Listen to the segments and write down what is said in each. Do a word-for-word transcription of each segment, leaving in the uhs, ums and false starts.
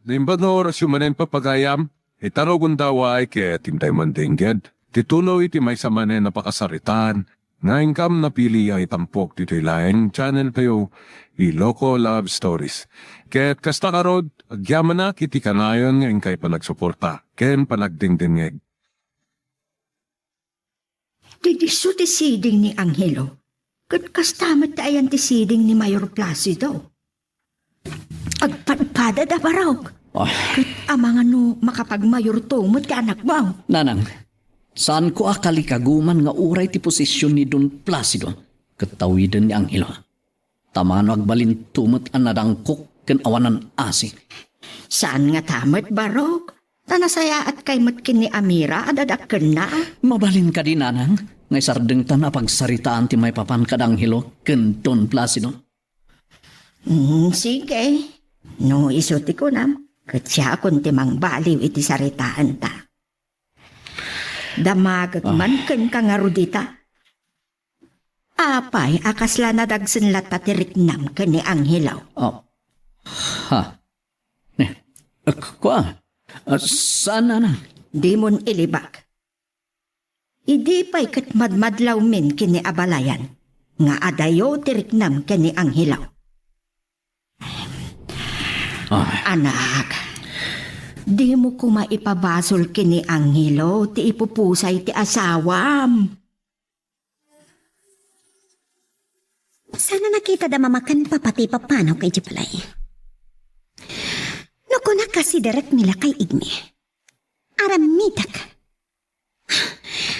Naimbag nga orasyo manen, papagayam, ita rugonda, way ket intay man dengged ti tuloy ti maysa manen a pakasaritaan nga inkam napili a itampok ditoy laeng channel tayo, Iloko Love Stories. Ket kasta ngarud, agyamanak iti kanayon nga inkay panagsuporta ken panagdengdengngeg. Ti disso ti siding ni Angelo, ket kasta met ti ayan ti siding ni Mayor Placido. Agpadpadada, Barok. Ah. Ket amangan no makapagmayorto met ti anakmo. Nanang, saanko a kalikaguman nga uray ti posisyon ni Don Placido ket tawiden ni Angelo. Ta mano agbalinto met a nadangkok ken awanan asi. Saan ngata met, Barok? Ta nasayaatkay met ken ni Amira a dadakkelna. Mabalin kadi, Nanang, nga isardengtan a pagsaritaan ti maipapan kad Angelo ken Don Placido? Hmm, sige. No isu ti kunam, ket siakon ti mangbaliw iti saritaanta. Damagek Ah. man kenka ngarud ita. Apay a kasla nadagsen latta ti riknam ken ni Angelo? Ah. Ha? Eh, eh, kua? Ah, saan, Nanang? Dimon ilibak. Idi pay ket madmadlawmin ken ni abalayan nga adayo ti riknam ken ni Angelo. Ah. Anak, dimo koma ipabasol ken ni Angelo ti ipupusay ti asawam. Saan a nakita da mama ken papa ti ipapanaw ka idiay balay. No kunak a siderek ni lakay Igme, aramidek.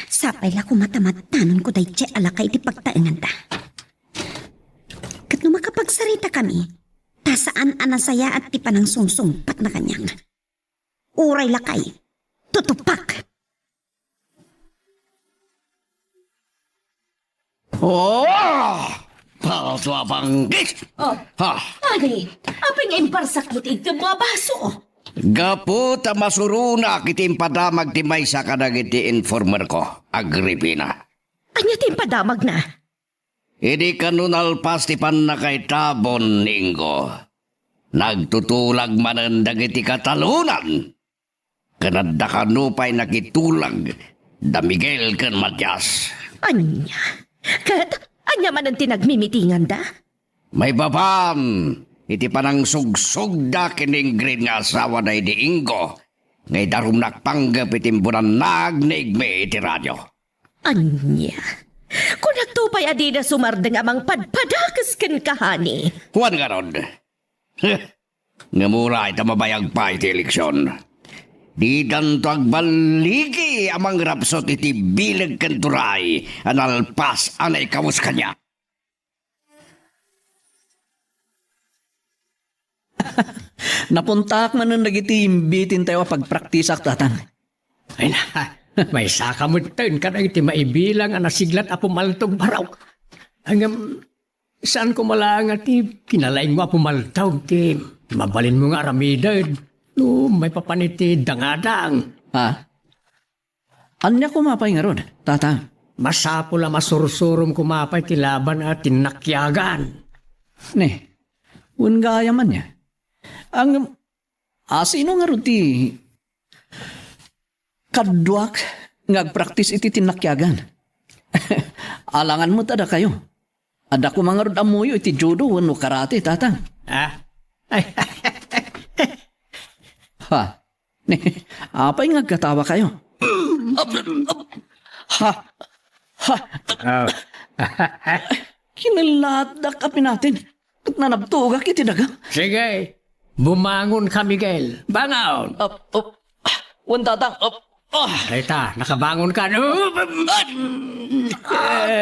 Sapay la koma ta madanonko daydiay a lakay iti pagtaenganda. Ket no makapagsaritakami, ta saan a nasayaat ti panangsungsungpatna kaniak. Uray lakay, tutupak. Oh! Palto a panggis! Oh, Ha? Adi, apay nga imparsak mo ti igtem mo a baso? Gapu ta masuronak iti impadamag ti maysa kadagiti informer ko, Agripina. Ania ti impadamagna? Idi kano nalpas ti pannakaitabon ni Ingo, nagtutulag manen dagiti katalonan. Ken adda kano pay nakitulag da Miguel ken Matias. Ania? Ket ania manen ti nagmimitinganda? Maipapan iti panangsugsogda ken ni Ingrid nga asawa daydi Ingo nga idarumnak panggep iti imbunan naag ni Igme iti radio. Ania? Kunakto pay a dida sumardeng a mangpadpadakes kenka, honey. Juan garod. Ngem uray ta mabayag pay ti eleksion, didanto agballigi a mangrapsut iti bileg ken turay a nalpas a naikawes kaniak. Napuntaak manen dagiti imbitintayo a pagpraktisak, Tatang. Ay na, maysaka metten kadagiti maibilang a nasiglat a pumaltog, Barok. Ngem, saan koma laeng a ti kinalaingmo a pumaltog ti mabalinmo nga aramiden no maipapan iti dangadang. Ha? Ania koma pay ngarud, Tatang? Masapul a masursurom koma pay ti laban a tinnakiagan. Ne, wen gayam ania. Ang, a, sino ngarud ti kaduak nga agpraktis iti tinnakiagan? Alangan met a dakayo. Adda koma ngarud ammoyo iti judo wenno karate, Tatang? Ah? Ay. Ha? Apay nga agkatawakayo? Ha? Ha? Ah. Kinalaatdak a pinatin. Ket nanabtogak iti daga. Sige. Bumangon ka, Miguel. Bangon. Up, up. Wen, Tatang. Up. Ah. Dayta, nakabangon ka. Ah,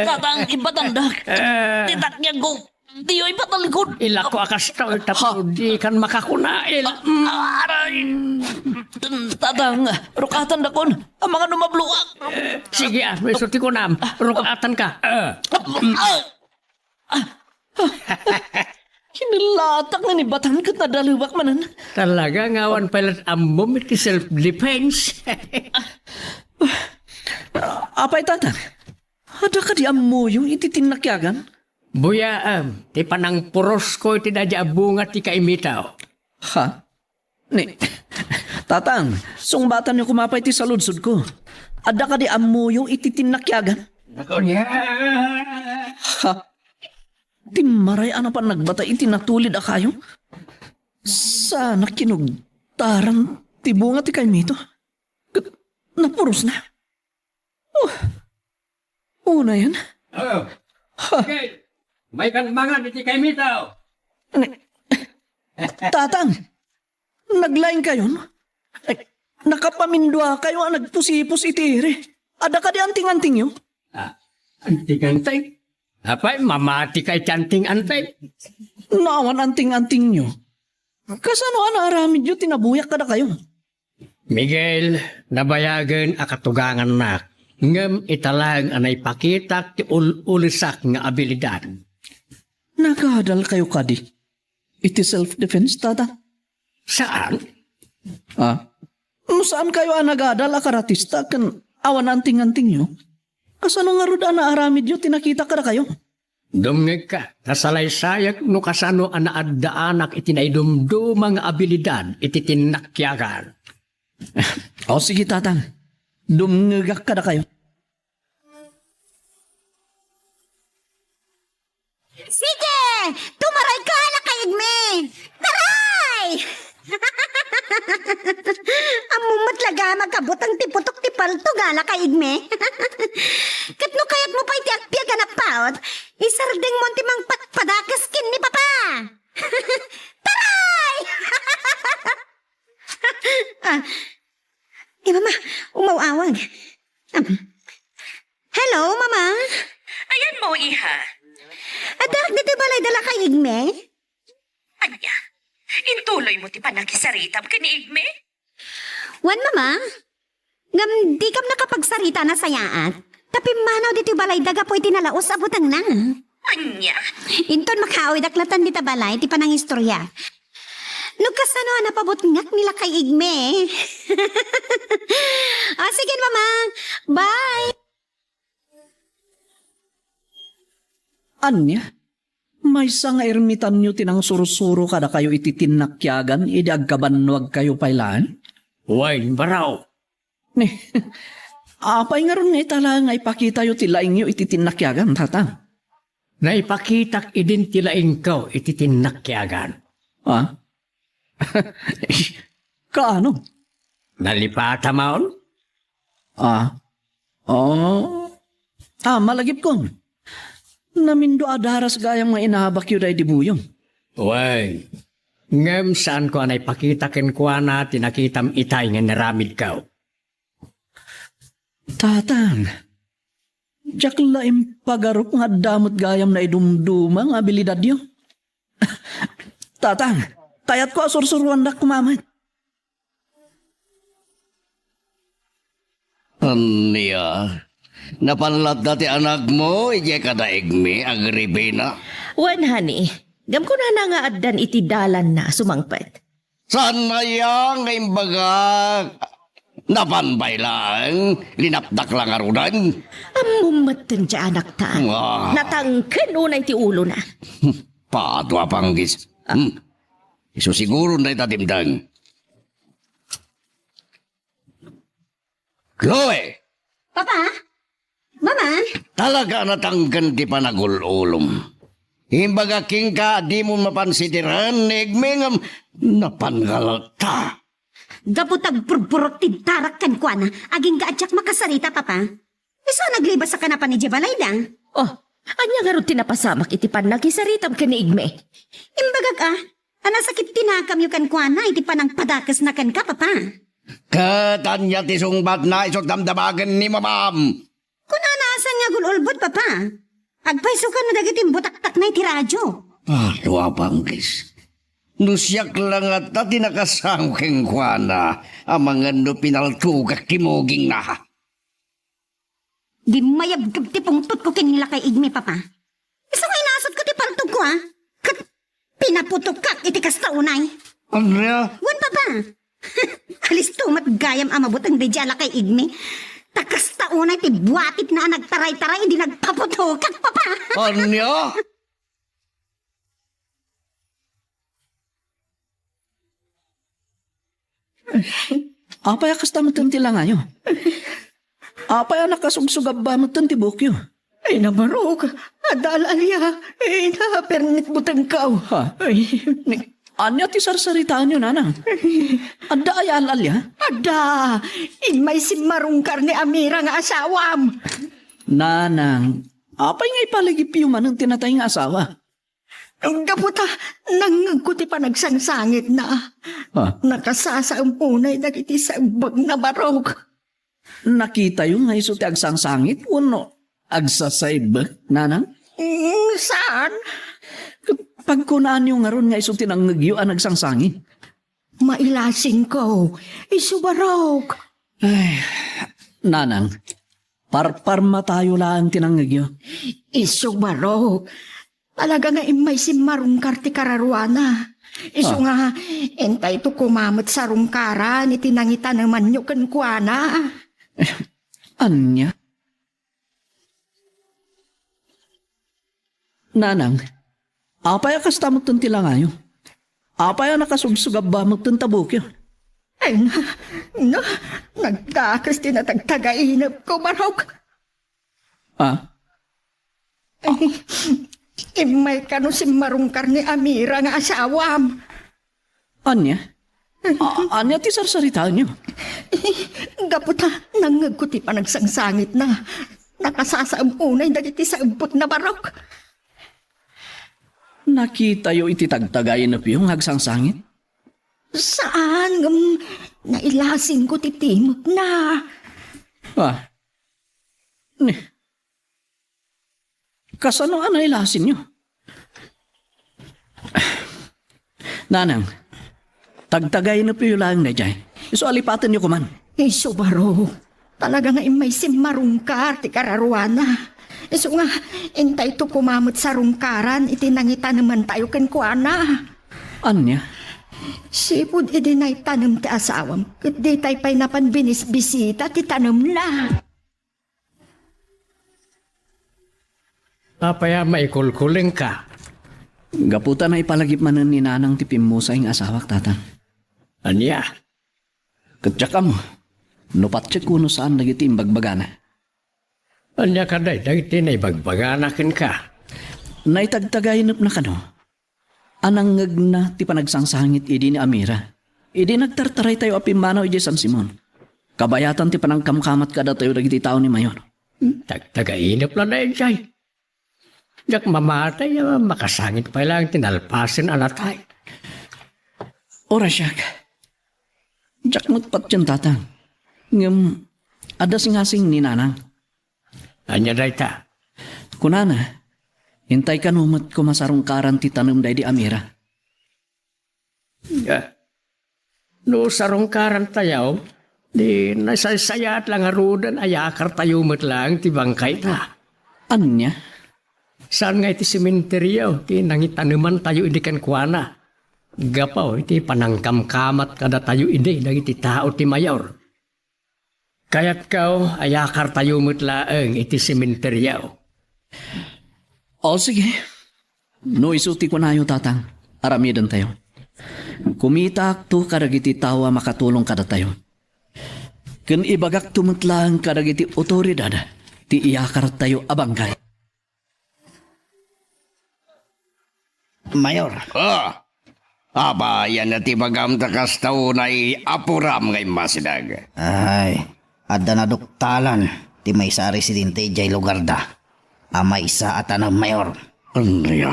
Tatang, ibatandak. Eh. Ti takkiag ko. Diyo ipatalikod. Ilako a kastoy, tapno dikan makakuna. Il- Ah, aray. Tatang, rukatandakon. Amangan no mabloak. Sige, ah, no isu ti kunam. Rukatan ka. Eh. Ah. Kinalatak nga ni Batan ket nadalewak manen. Talaga nga awan pay la't ammom iti self-defense. Apay, Tatang? Adda kadi ammoyo iti tinnakiagan? Buyaem, ti panangpurosko iti daydi a bunga ti kaimitaw. Ha? Ni, Tatang, sungbatanyo koma pay ti saludsodko. Adda kadi ammoyo iti tinnakiagan? Ha? Timmaray a napan nagbata iti natulid a kayo? Saan a kinugtaran ti bunga ti kaymito? Ket napurosna. Oh, unayen. Oh. Ha. Okay. Maykan mangan iti kaymito. Tatang, naglaing kayon? Ay, nakapaminduakayo a nagpusipos iti iri. Adda kadi anting-antingyo? Ah, anting-anting? Apay, mamati ka iti anting-anting? No awan anting-antingyo, kasano a naaramidyo ti nabuyak kadakayo? Miguel, nabayagen a katugangannak, ngem ita laeng a naipakitak ti ul-ulisak nga abilidad. Nagadal kayo kadi iti self-defense, Tata? Saan? Ah? No saan kayo a nagadal a karatista ken awan anting-antingyo, kasano ngarud a naaramidyo ti nakita kadakayo? Dumngegka, ta salaysayek no kasano a naaddaanak iti naidumduma nga abilidad iti tinnakiagan. O, sige, Tatang. Dumngegak kadakayo. Sige! Tumaray ka, Lakay Igme! Taray! Ammom met la gayam a kabuteng ti putok ti palto, Lakay Igme. Ket no kayatmo pay ti agbiag a napaut, isardengmon ti mangpadpadakes ken ni Papa. Taray! Ah, ni Mama, umaw-awag. Um, hello, Mama? Ayanmo, iha. Addaak ditoy balayda, Lakay Igme? Ania? Intuloymo ti pannakisaritam ken ni Igme? Wen, Mama. Ngem dikam nakapagsarita a nasayaat. Ta pimmanaw ditoy balayda gapu iti nalaus a butengna. Ania? Inton makaawidek latta dita balay ti panangistorya. No kasano a napabutngak ni Lakay Igme. Ah, sige, Mama. Bye. Ania? Maysa nga ermitanyo ti nangsursuro kadakayo iti tinnakiagan idi agkabannuagkayo pay laeng? Wen, baro. Ni, apay ngarud nga ita laeng nga ipakitayo ti laingyo iti tinnakiagan, Tatang? Naipakitak idin ti laingko iti tinnakiagan. Ah? Kaano? Nalipatamon? Ah. Oh. Ah, malagipkon. Namindo a daras gayam nga inabakyo daydi buyon. Wen, ngem saanko a naipakita kenkuana ti nakitam itay nga inaramidko. Tatang, diak la impagarup nga adda met gayam naidumduma nga abilidadyo. Tatang, kayatko a sursuroandak koma met. Ania? Napan latta ti anakmo idiay kadaigmi, Agripina? Wen, honey. Ngem kunana nga addan iti dalanna a sumangpet. Saan aya nga imbagak? Napan pay laeng, linapdak la ngaruden. Ammom metten ti anakta. Ah. Natangken unay ti ulona. Pato a panggis. Hmm. Isu siguro dayta dimteng. Chloe! Papa? Mama? Talaga a natangken ti panagul-ulom. Imbagak kenka, dimo mapan sitiren ni Igme ngem napan nga latta. Gapu ta agburburot ti darak kenkuana, agingga a diak makasarita, Papa. Isu a naglibas a kanapan idiay balayda. Oh, ania ngarud ti napasamak iti pannakisaritam ken ni Igme? Imbagak a, a nasakit ti nakamyo kenkuana iti panangpadakesna kenka, Papa. Ket ania ti sungbatna isu damdamagen ni Mamam? Kunana a saan nga agul-ulbod, Papa. Agpayso kano dagiti imbutaktakna iti radio. Ah, tua panggis. No siak la ngata ti nakasango kenkuana, amangan no pinaltogak ti mugingna. Di mayabgab ti pungtotko ken ni Lakay Igme, Papa. Isu nga inasutko ti paltogko, a. Ket pinaputokak iti kasta unay. Andrea? Wen, Papa. Alisto met gayam a mabuteng daydiay a Lakay Igme. Ta kasta unay ti buatitna a nagtaraytaray idi nagpaputokak, Papa. Ania? Apay a kasta metten ti langayo? Apay a nakasugsugabba metten ti buokyo? Ay, nabarok. Adda al-alia. Ay, napernit butengko. Ha? Ay. Ania ti sarsaritaenyo, nanang? Adda aya al-alia? Adda. Immay simmarungkar ni Amira nga asawam. Nanang, apay nga ipalagipyo manen ti natay nga asawa? Gapu ta nangngegko ti panagsangsangitna. Ha? Nakasasaem unay dagiti saebbegna, barok. Nakitayo nga isu ti agsangsangit wenno agsasaebbek, nanang? Mm, saan? Pagkunaanyo ngarud nga isu ti nangngegyo a nagsangsangit? Mailasingko. Isu barok. Ay, nanang, parparmatayo laeng ti nangngegyo. Isu barok. Talaga nga immay simmarungkar ti kararuana. Isu Ah. nga, intayto koma met sarungkaran iti nangitanemanyo kenkuana. Ania? Nanang, apay a kasta metten ti langayo? Apay a nakasugsugabba metten ta buokyo? Ay, na, na, nagdakes ti natagtagainepko, barok. Ah? Ay, immay kano simmarungkar ni Amira nga asawam. Ania? A-, ania ti sarsaritaenyo? Gapu ta nangngegko ti panagsangsangitna. Nakasasaem unay dagiti saebbekna, barok. Nakitayo iti tagtagainepyo nga agsangsangit? Saan, ngem nailasingko ti timekna. Ah. Ni, kasano a nailasinyo? Nanang, tagtagainepyo laeng daydiay. Isu a lipatenyo koman. Isu barok. Talaga nga immay simmarungkar ti kararuana. Isu nga, intayto koma met sarungkaran iti nangitanemantayo kenkuana. Ania? Sipud idi naitanem ti asawam, ket ditay pay napan binisbisita ti tanemna. Apay a maikulkulengka? Gapu ta naipalagip manen ni Nanang ti pimmusay nga asawak, Tatang. Ania? Ket diak ammo no patiekko no saan dagiti imbagbagana. Ania kadi dagiti naibagbagana kenka? Naitagtagainepna kano a nangngegna ti panagsangsangit idi ni Amira, idi nagtartaraytayo a pimmanaw idiay San Simon, kabayatan ti panangkamkamat kadatayo dagiti tao ni Mayor. Tagtagainep la daydiay. Diak mamati a makasangit pay laeng ti nalpasen a natay. Uray siak, diak met patien, Tatang. Ngem adda singasing ni Nanang. Ania dayta? Kunana, intay kano met koma sarungkaran ti tanem daydi Amira. Ah, no sarungkarantayo, di nasaysayaat la ngaruden a yakartayo met laeng ti bangkayta. Ania? Saan nga iti sementerio ti nangitanemantayo idi kenkuana? Gapu iti panangkamkamat kadatayo idi dagiti tao ti Mayor. Kayatko a yakartayo met laeng iti sementerio. O, sige. No isu ti kunayo, Tatang, aramidentayo. Kumitaakto kadagiti tao a makatulong kadatayo. Ken ibagakto met laeng kadagiti otoridad ti iyakartayo a bangkay. Mayor. Ah! Apay, ania ti ibagam ta kasta unay apuram nga immasideg? Ay, adda naduktalan ti maysa a residente idiay lugarda a maysa a tanem, Mayor. Ania?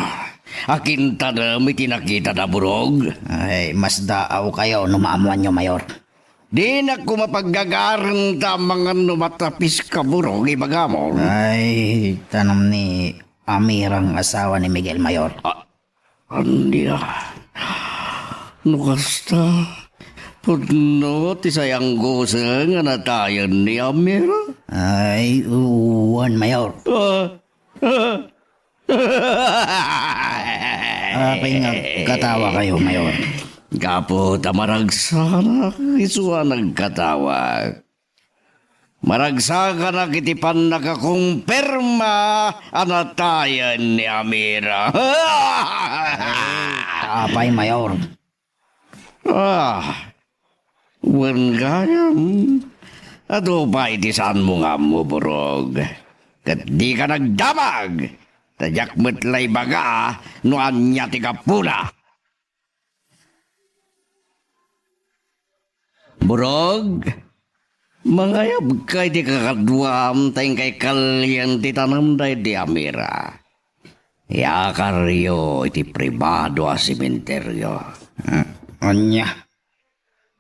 Akintanem iti nakitada, Burog? Ay, masdaawkayo no maammoanyo, Mayor. Dinak koma paggagaren ta amangan no matapiska, Burog, ibagamon. Ay, tanem ni Amira nga asawa ni Miguel, Mayor. A-, ania? No kasta, pudno ti sayanggosen nga natayen ni Amira? Ay, wen, Mayor. Ah, ah. Apay nga agkatawakayo, Mayor? Gapu ta maragsanak isu a nagkatawak. Maragsakanak iti pannakakumpirma a natayen ni Amira. Ay, apay, Mayor? Ah, Wen gayam, adu pay ti saanmo nga ammo, Burog. Ket dika nagdamag, ta diak met la ibaga no ania ti gapuna. Burog, mangayabka iti kakaduam ta inkay kalien ti tanem daydi a mira. Iyakaryo iti pribado a sementeryo. Ah, ania?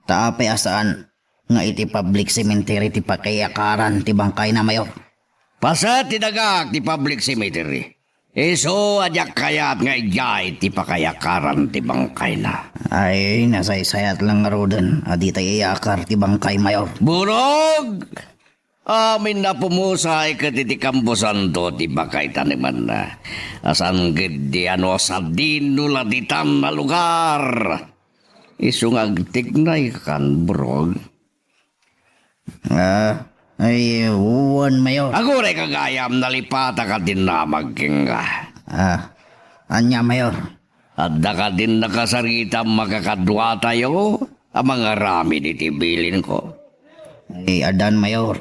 Ta apay a saan nga iti public cemetery ti pakiyakaran ti bangkayna, Mayor? Paset ti dagak ti public cemetery. Isu a diak kayat nga idiay ti pakayakaran ti bangkayna. Ay, nasaysayat lang ngaruden a ditay iyakar ti bangkay, Mayor. Burog! Amin a pumusay ket iti kamposanto ti pakay tanemanna. A saan ketdi a no sadino la ditan a lugar. Isu nga agtiknaykan, Burog. Ah, ay, wen, Mayor. Aguray ka gayam, nalipataka ti namag kenka. Ah, ania, Mayor? Adda kadin nakasaritam a kakaduatayo a mangaramid iti bilinko? Ay, addan, Mayor.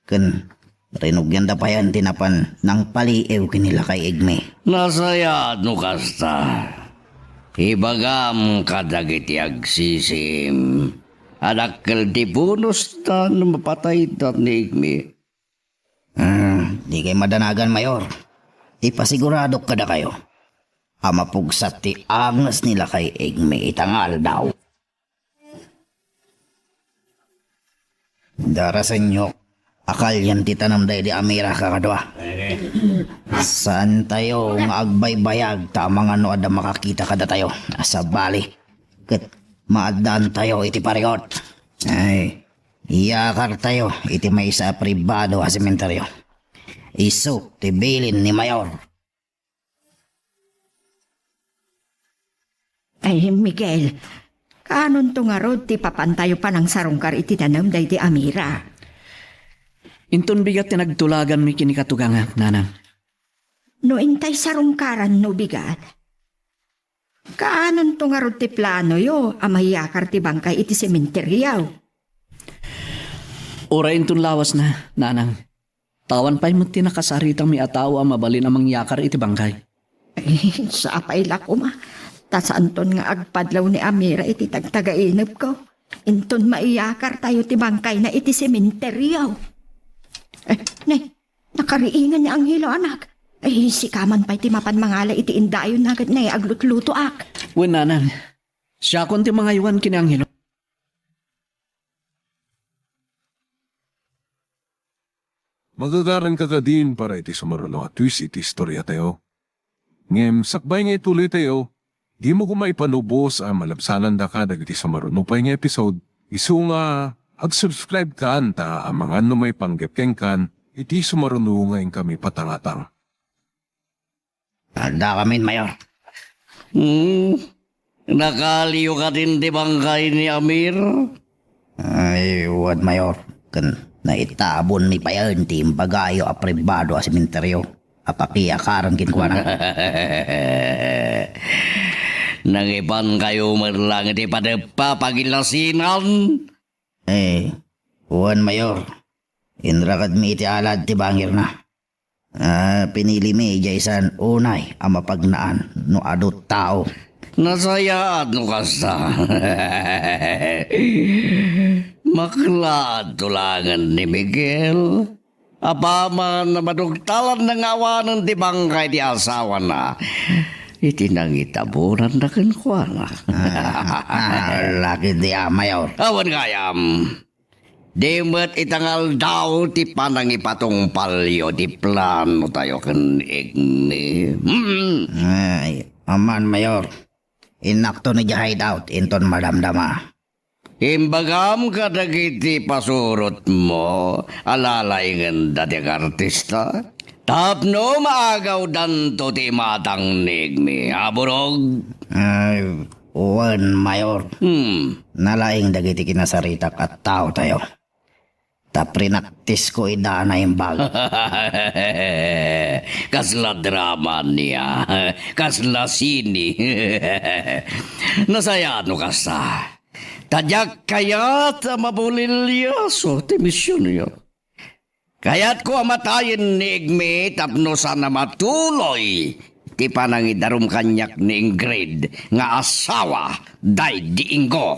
Ken rinugianda payen ti napan nangpaliiw ken ni Lakay Igmi. Nasayaat no kasta. Ibagam kadagiti agsisiim a dakkel ti bonosta no mapatayda ni Igmi. Ah, dikay madanagan, Mayor. Ipasiguradok kadakayo a mapugsat ti anges ni Lakay Igmi ita nga aldaw. Darasenyo a kalien ti tanem daydi a mira, kakadua. Saantayo nga agbaybayag ta amangan no adda makakita kadatayo. Sabali, ket maaddaantayo iti parigot. Ay, iyakartayo iti maysa a pribado a sementeryo. Isu ti bilin ni Mayor. Ay, Miguel, kaanonto ngarud ti papantayo panangsarungkar iti tanem daydi a mira? Inton bigat ti nagtulaganmi ken ni katugangak, nanang. No intay sarungkaran no bigat, kaanonto ngarud ti planoyo a mayakar ti bangkay iti sementeryo? Uray inton lawasna, nanang. Awan pay met ti nakasaritami a tao a mabalin a mangyakar iti bangkay. Ay, sapay la koma. Ta saanton nga agpadlaw ni Amira iti tagtagainepko. Inton maiyakartayo ti bangkayna iti sementeryo. Eh, ne, nakariingan ni Angelo, anak. Ay, sika man pay ti mapan mangala iti indayonna ket ne, aglutlutoak. Wen, nanang. Siakon ti mangaywan ken ni Angelo. Magagaranka kadin para iti sumaruno a twist iti istoriatayo. Ngem sakbay nga ituloytayo, dimo koma ipanubos a malabsanandaka dagiti sumaruno pay nga episode, isu nga ag-subscribe kan ta amangan no maipanggep kenkan iti sumaruno nga inkami patangatang. Adda kamin, Mayor. Hmm, nakaliyo kadin ti bangkay ni Amir? Ay, wen, Mayor. Ken naitabonmi payen ti imbagayo a pribado a sementeryo a pakiyakaren kenkuana. Nangipankayo met lang iti padeppa pagilasinan? Eh, wen, Mayor. Inrakadmi iti alad ti bangirna. Ah, pinilimi idiay saan unay a mapagnaan no adu tao. Nasayaat no kasta. Maklaat tulangen ni Miguel. Apaman a madugtalanna nga awanen ti bangkay ti asawana iti nangitabonanna kenkuana. Ah, ah, laki di a, Mayor. Awan gayam. Di met ita nga aldaw ti panangipatungpalyo ti planotayo ken Igmi. Hmm. Ay, aman, Mayor. Innakton idiay hideout inton madamdama. Imbagam kadagiti pasurotmo a lalaingenda ti agartista tapno maagawdanto ti imatang ni Igmi. Aburog. Ay, wen, Mayor. Hmm. Nalaing dagiti kinasaritak a taotayo. Ta prinaktisko ida a naimbag. Kasla drama nia. Kasla sine. Nasayaat no kasta. Ta diak kayat a mabulilyaso ti misionyo. Kayatko a matayen ni Igme tapno saan a matuloy ti panangidarum kaniak ni Ingrid nga asawa daydi Ingo.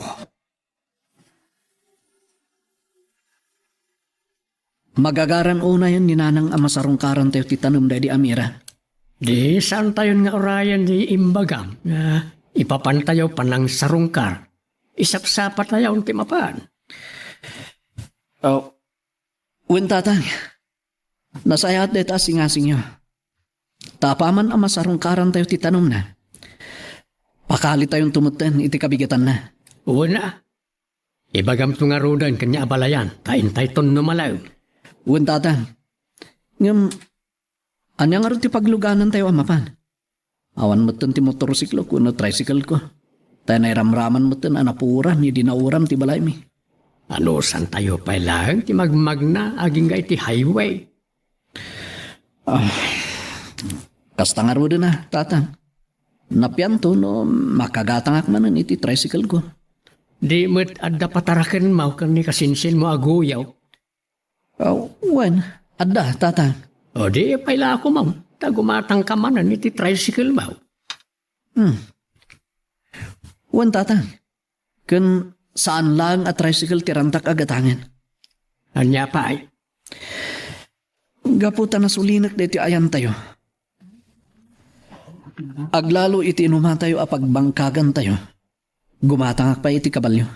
Magagaran unay ni Nanang a masarungkarantayo ti tanem daydi a mira. Di saantayon nga urayen di imbagam nga ipapantayo panangsarungkar. Isapsapatayon ti mapan. Oh, wen, Tatang. Nasayaat dayta a singasingyo. Ta apaman a masarungkarantayo ti tanemna, pakalitayon to metten iti kabigatanna. Wen a. Ibagamto ngaruden ken ni abalayan, ta intayton no malaem. Wen, Tatang. Ngem, ania ngarud ti pagluganantayo a mapan? Awan metten ti motorsiklo wenno tricycle ko. Ta nairamraman metten a napuoran idi nauram ti balaymi. Anusantayo pay laeng ti magmagna agingga iti highway. Ah, kasta ngaruden a, Tatang. Napianto no makagatangak manen iti tricycle ko. Di met adda patarakenmo ken ni kasinsinmo a guyaw. Ah, wen, adda, Tatang. O di, pay la ako, ma'am. Ta gumatangka manen iti tricycle mo. Hmm. Wen, Tatang. Ken saan laeng a tricycle ti rantak a gatangen. Ania pay? Gapu ta nasulinek daytoy ayantayo. Aglalo iti inumatayo a pagbangkagantayo. Gumatangak pay iti kabalio.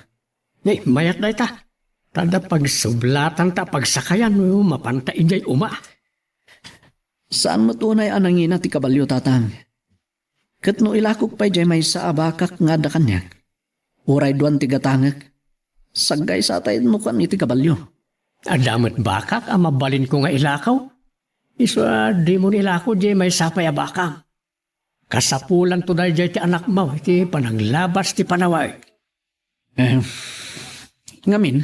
Ni, mayat dayta. Ta adda pagsublatanta a pagsakayan no mapanta idiay uma. Saan met unay a nangina ti kabalio, Tatang. Ket no ilakok pay diay maysa a bakak nga adda kaniak, uray duan ti gatangek, saggaysatay no kuan iti kabalio. Adda met bakak a mabalinko nga ilakaw? Isu a dimon ilako diay maysa pay a bakam. Kasapulanto daydiay ti anakmo iti pananglabas ti panawen. Eh, ngamin,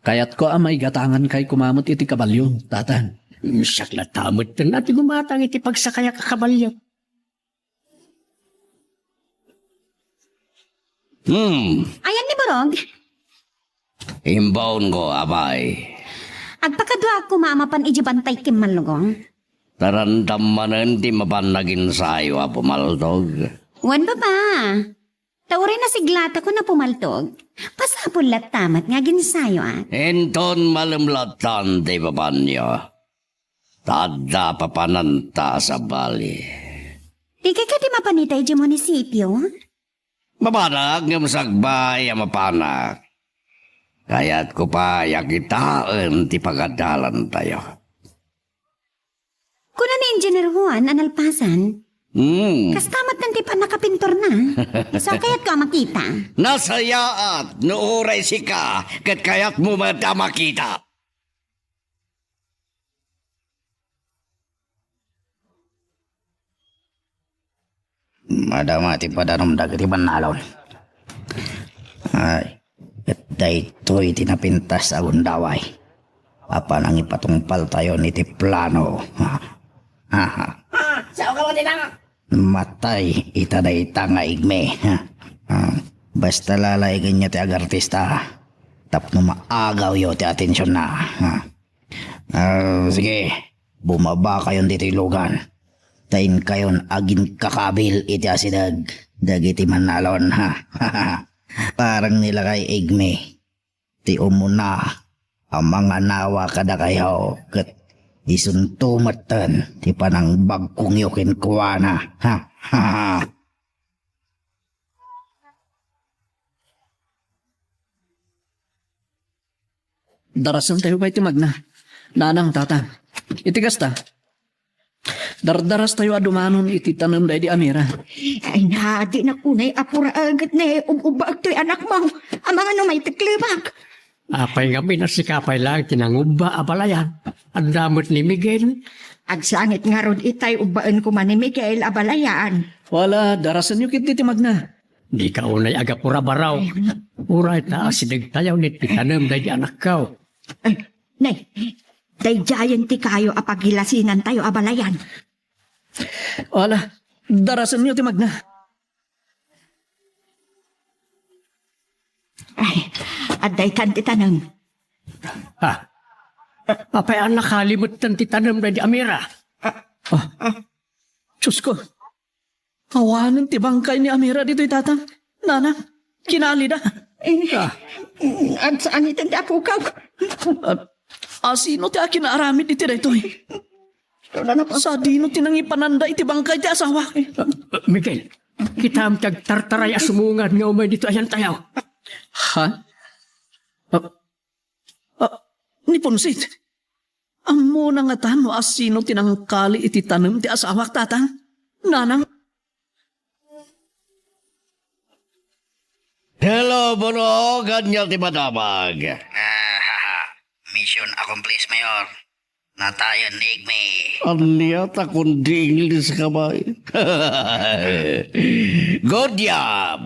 kayatko a maigatangankay koma met iti kabalio, Tatang. Siak latta metten a ti gumatang iti pagsakayak a kabalio. Hmm. Ayan ni Borog? Imbaonko, apay. Agpakaduaak koma a mapan idiay bantay ken Mallugong. Tarandam manen ti mapan naginsayo a pumaltog. Wen, Papa. Ta uray nasiglatako a pumaltog, pasapul latta met nga aginsayoak. Inton malem lattan ti papanyo, ta adda papananta a sabali. Dika kadi mapan ita idiay munisipio? Mapanak ngem sakbay a mapanak. Kayatko pay a kitaen ti pagadalantayo. Kuna ni Engineer Juan a nalpasan, Hmm. Kasta met ti pannakapinturna. Isu a kayatko a makita. Nasayaat no uray sika ket kayatmo met a makita. Madama ti padanom dagiti bannalon. Ay, ket daytoy ti napintas a gundaway a panangipatungpaltayon iti plano. Ha? Ha? Ha? Ah, sao ka, Martina? Matay ita dayta nga Igme. Ha? Ah, basta lalaingenyo ti agartista tapno maagawyo ti atensionna. Ha? Ah, sige, bumabakayon ditoy lugan. Ta inkayon aginkakabil iti asideg dagiti mannalon, ha? Parang ni lakay Igme, ti umuna a manganawa kadakayo, ket isunto metten ti panangbagkongyo kenkuana, ha? Darasentayo pay ti magna, nanang, tatang. Iti kasta, dardarastayo a dumanon iti tanem daydi a mira. Ay na, dinak unay apuraen ket ne, ub-ubbaek toy anakmo. Amangan no maiteklemak. Apay ngamin a sika pay laeng ti nangubba a balayan? Adda met ni Miguel. Agsangit ngarud itay ubbaen koma ni Miguel a balayan. Wala, darasenyo ketdi ti magna. Dika unay agapura, baro. Uray ta asidegtayo ni ti tanem daydi anakko. Ay, nay, daydiayen ti kayo a pagilasinantayo a balayan. Wala, darasenyo ti magna. Ay, adda itan ti tanem. Ha? Apay a nakalimetten ti tanem daydi Amira? Ah, Diyos ko. Awanen ti bangkay ni Amira ditoy, Tatang. Nanang, kinalida. Eh, Ah. Saan iten ti apukaw? Ah, asino ti akin aramid iti daytoy? Sadino ti nangipananda iti bangkay ti asawa? Ah, Miguel, kitaem ti agtartaray a sumungan nga umay ditoy ayantayo. Ha? Ah, ah, ni Ponsit. Ammona ngata no asino ti nangkali iti tanem ti asawak, Tatang? Nanang? Hello, Bono. Ania ti madamag? Ah, mission accomplished, Mayor. Natayan ni Igme. Ania ta kundi English ka ba? Good job!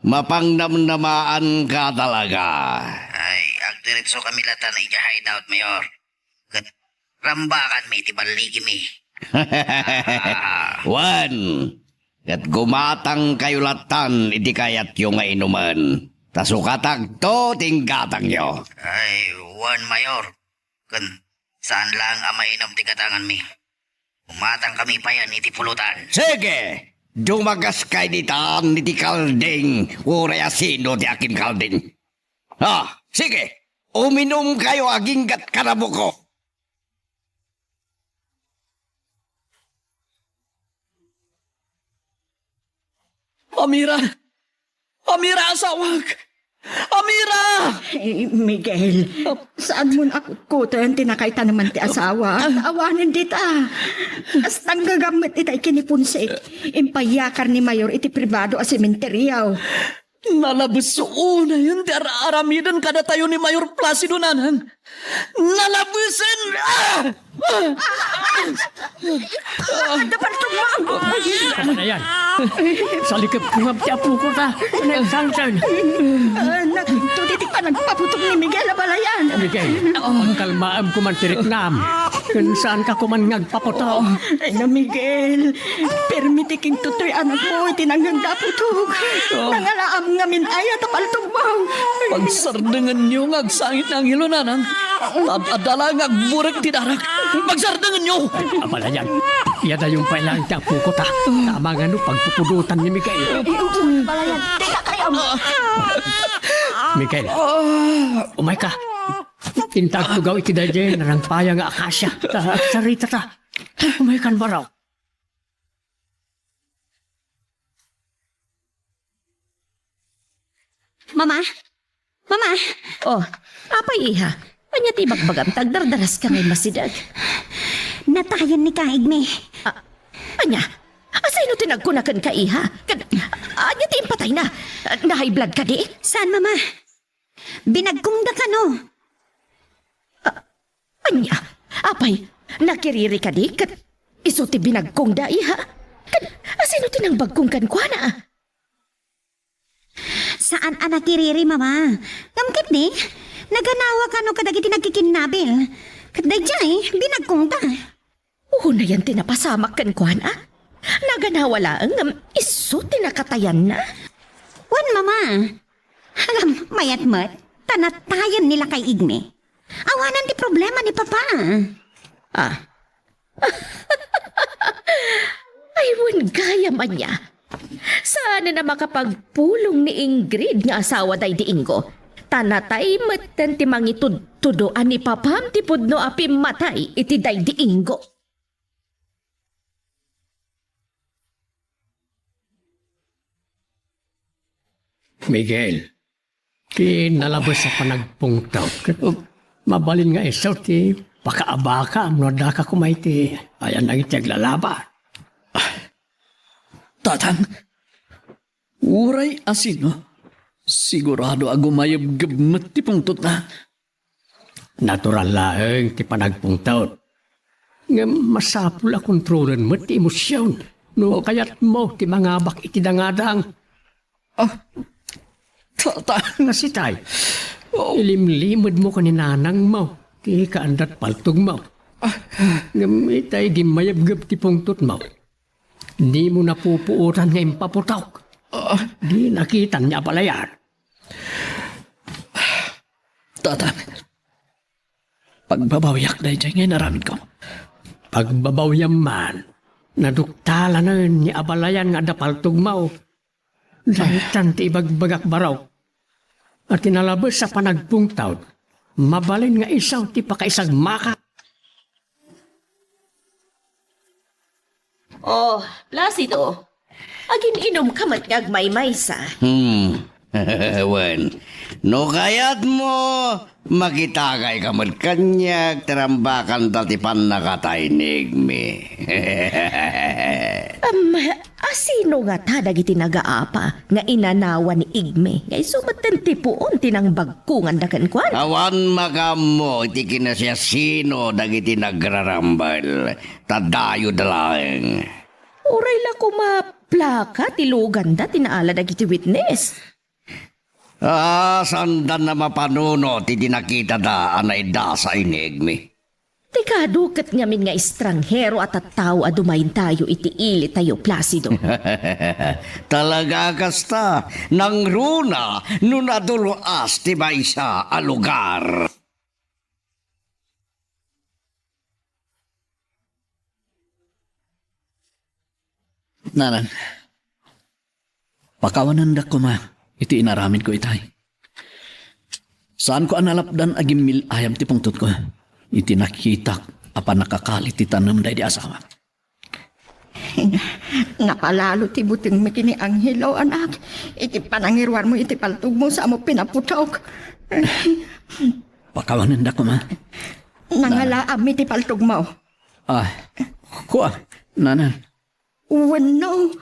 Mapangnamnamaanka talaga. Ay, agdiretso kami latta idiay hideout, Mayor. Ket rambakanmi ti balligimi. Wen, ket gumatangkayo lattan iti kayatyo nga inumen. Ta sukatagto ti inggatangyo. Ay, wen, Mayor. Ken saan laeng a mainom ti gatanganmi. Umatangkami payen iti pulutan. Sige! Dumagaskay ditan iti kalding, uray asino ti akinkalding. Ah, sige! Uminumkayo aginggat kada buko. Amira! Amira, asawak! Amira! Eh, Miguel, saanmon a kutkoten ti nakaitaneman ti asawa. Awanen dita. Kasta gagammet itay ken ni Ponsit. Impayakar ni Mayor iti pribado a sementeryo. Nalabes unayen ti ar-aramiden kadatayo ni Mayor Placido, Nanang. Nalabesen! Ah! Ah! Adda paltog, ma'am! Ano yan? Salikep ko nga ti apoko ta. Ano yan, Samson? Ah, nakito ti panagpaputog ni Miguel a balayan. Miguel, pagkalmaem ko man ti riknam. Ken saan ka ko man nga agpaputo. Ay na, Miguel. Permi ti kintutoy anakmo iti nangngegda a putog. Oh. Nangalaam ngamin aya ta paltogmo. Pagsardengenyo nga agsangit nga anghelo, Nanang. Ad-adda la nga agburek ti darak. Pagsardengenyo! Abalayan, iyadayon pay laeng ti apoko ta. Tama nga no pagpupudotan ni Miguel. Balayan, teka kayo. Miguel, umayka. Inta agtugaw iti daydiay narangpaya nga akasia. Ta, agsaritata. Umaykan, baro. Mama? Mama? Oh, apay, iha? Ania ti ibagbagam ta agdardaraska nga immasideg? Natayen ni Kaigmi. Ah, ania? Asino ti nagkuna kenka, iha? Ket ania ti impatayna? Na-high blood kadi? Saan, Mama? Binagkongda kano. Ah, ania? Apay, nakiriri kadi ket isu ti binagkongda, iha? Ket asino ti nangbagkong kenkuana? Saan a nakiriri, Mama. Ngem ketdi, naganawa kano kadagiti nagkikinnabil. Ket daydiay, binagkongda. Unayen ti napasamak kenkuana. Naganawa laeng ngem isu ti nakatayanna. Wen, Mama. Ngem mayat met, ta natayen ni Lakay Igmi. Awanan ti problema ni Papa. Ah. Ay, wen gayam ania. Saanen a makapagpulong ni Ingrid nga asawa daydi Ingo. Ta natay metten ti mangitudtudo a ni Papam ti pudno a pimmatay iti daydi Ingo. Miguel, ti nalabes a panagpungtot, ket mabalin nga isu ti pakaabakam no addaka koma iti ayan dagiti aglalaba. Tatang, uray asino, sigurado a gumayebgeb met ti pungtotna. Natural laeng ti panagpungtot. Ngem masapul a kontrolen met ti emosion no kayatmo ti mangabak iti dangadang. Ah, tata. Kasitay, oh, ilimlimedmo ken ni nanangmo ti kaandat paltogmo. Ah. Ngem itay gimmayebgeb ti pungtotmo. Dimo napupuotan nga impaputok. Ah. Di nakitan nga abalayan. Tata, pagbabawiak daydiay nga inaramidko. Pagbabawiam man, nadukta laeng ni abalayan nga adda paltogmo. Dantan ti ibagbagak, barok. A ti nalabes a panagpungtod, mabalin nga isu ti pakaisagmaka. Oh, Placido. Agin-inumka met nga agmaymaysa. Hmm. Wen, no kayatmo, makitakayka met kaniak, ti rambakanta ti pannakatay ni Igmi. Am, a sino ngata dagiti nagaapa nga inanawa ni Igmi nga isu metten ti puon ti nangbagkonganda kenkuana? Awan makaammo iti kinasiasino dagiti nagrarambel, ta dayoda laeng. Uray la koma plaka ti luganda ti naala dagiti witness. Ah, saanda a mapanunot iti nakitada a naidasa ni Igmi. Ti kadu ket ngamin nga estranghero a tattao a dumaydayo iti ilitayo, Placido. Talaga a kasta, nangruna no nadul-as ti maysa a lugar. Nanang, pakawanendak koma iti inaramidko itay. Saanko a nalapdan a gimmil-ayab ti pungtotko iti nakitak a pannakakali ti tanem daydi asawak. Napalalo ti butengmi ken ni Angelo, anak, iti panangiruarmo iti paltogmo sa mo pinaputok. Pakawanendak koma. Nangalaam iti paltogmo. Ah, kua, nanang. Wenno,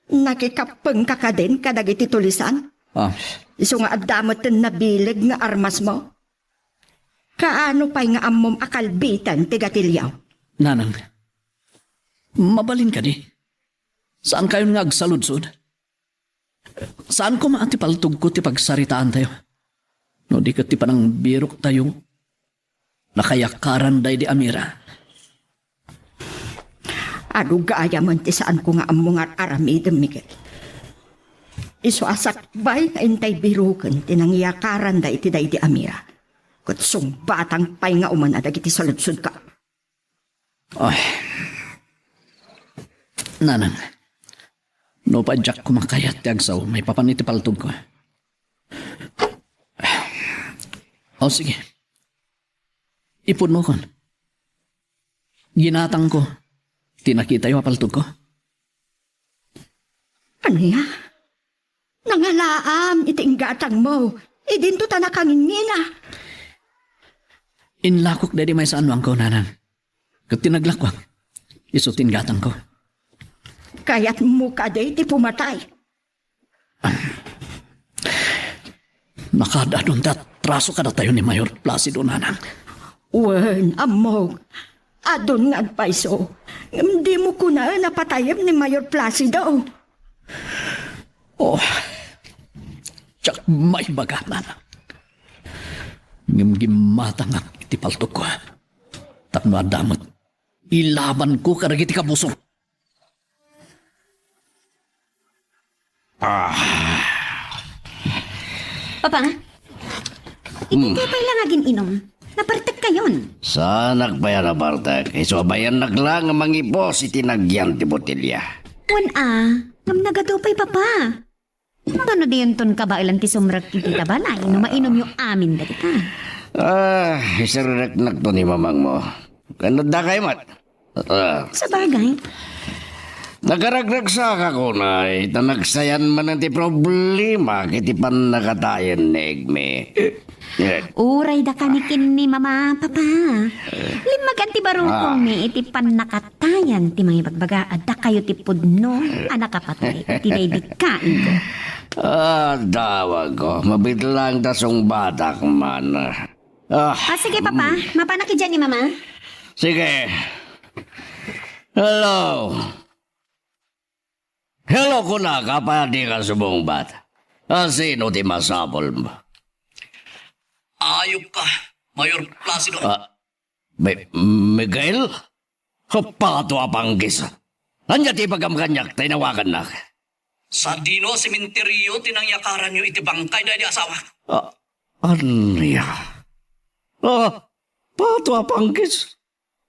nakikappengka kadin kadagiti tulisan? Ah. Isu nga adda met nabileg nga armasmo? Kaano pay nga ammom a kalbitan ti gatilio? Nanang, mabalin kadi? Saankayon nga agsaludsod? Saan koma a ti paltogko ti pagsaritaantayo? No di ket ti panangbiroktayo, nakayakaran daydi a mira. Adu gayamen ti saanko nga ammo nga ar-aramidem, Miguel. Isu a sakbay nga intay biroken ti nangyakaran daydi a mira. Ket sungbatang pay nga umuna dagiti saludsodko. Ay. Nanang, no pay diak koma kayat ti agsao maipapan iti paltogko. O, sige. Ipudnokon. Ginatangko ti nakitayo a paltogko. Ania? Nangalaam iti inggatangmo. Idinto ta nakangingina. Inlakok daydi maysa a nuangko, nanang. Ket ti naglakuak, isu ti inggatangko. Kayatmo kadi ti pumatay? Nakaad-adun ti atraso kadatayo ni Mayor Placido, nanang. Wen, ammok. Adun nga agpayso. Ngem dimo kunaen a patayem ni Mayor Placido. Oh, diak maibaga, nanang. Ngem gimmatangak iti paltogko. Tapno adda met ilabanko kadagiti kabusor. Ah. Papa, iti Hmm. Pay la nga agin-inum. Napartekkayon. Saanak pay a napartek? Isu a bayannak la nga mangipos iti nagyan ti botelya. Wen a, ngem nagadu pay, Papa. Ngem no diyonton kabaelan ti sumrek iti balay no mainumyo amin dagita. Ah, isirreknakto ni mamangmo. Ken adda kay met. Ah. Sabagay. Nakaragragsakak unay, ta nagsayan manen ti problema iti pannakatayen ni Igmi. Eh. Uray dakayo ni Mama, Papa. Limmagan ti barukongmi Ah. iti pannakatayan ti mangibagbaga a dakayo ti pudno a nakapatay iti daydi kainko. Ah, dawagko, mabitlang ta sungbatak man. Ah. Ah, sige, Papa. Mm. Mapanak idiay ni Mama. Sige. Hello. Hello, kunak, apay a dika sumungbat? A sino ti masapulmo? Ayupka, Mayor Placido. Ah, Mi-, Miguel? Hapato a panggis. Ania ti ibagam kaniak ta inawagannak? Sadino a sementeryo ti nangyakaranyo iti bangkay daydi asawak? Ah, ania? Ah, pato a pangkis.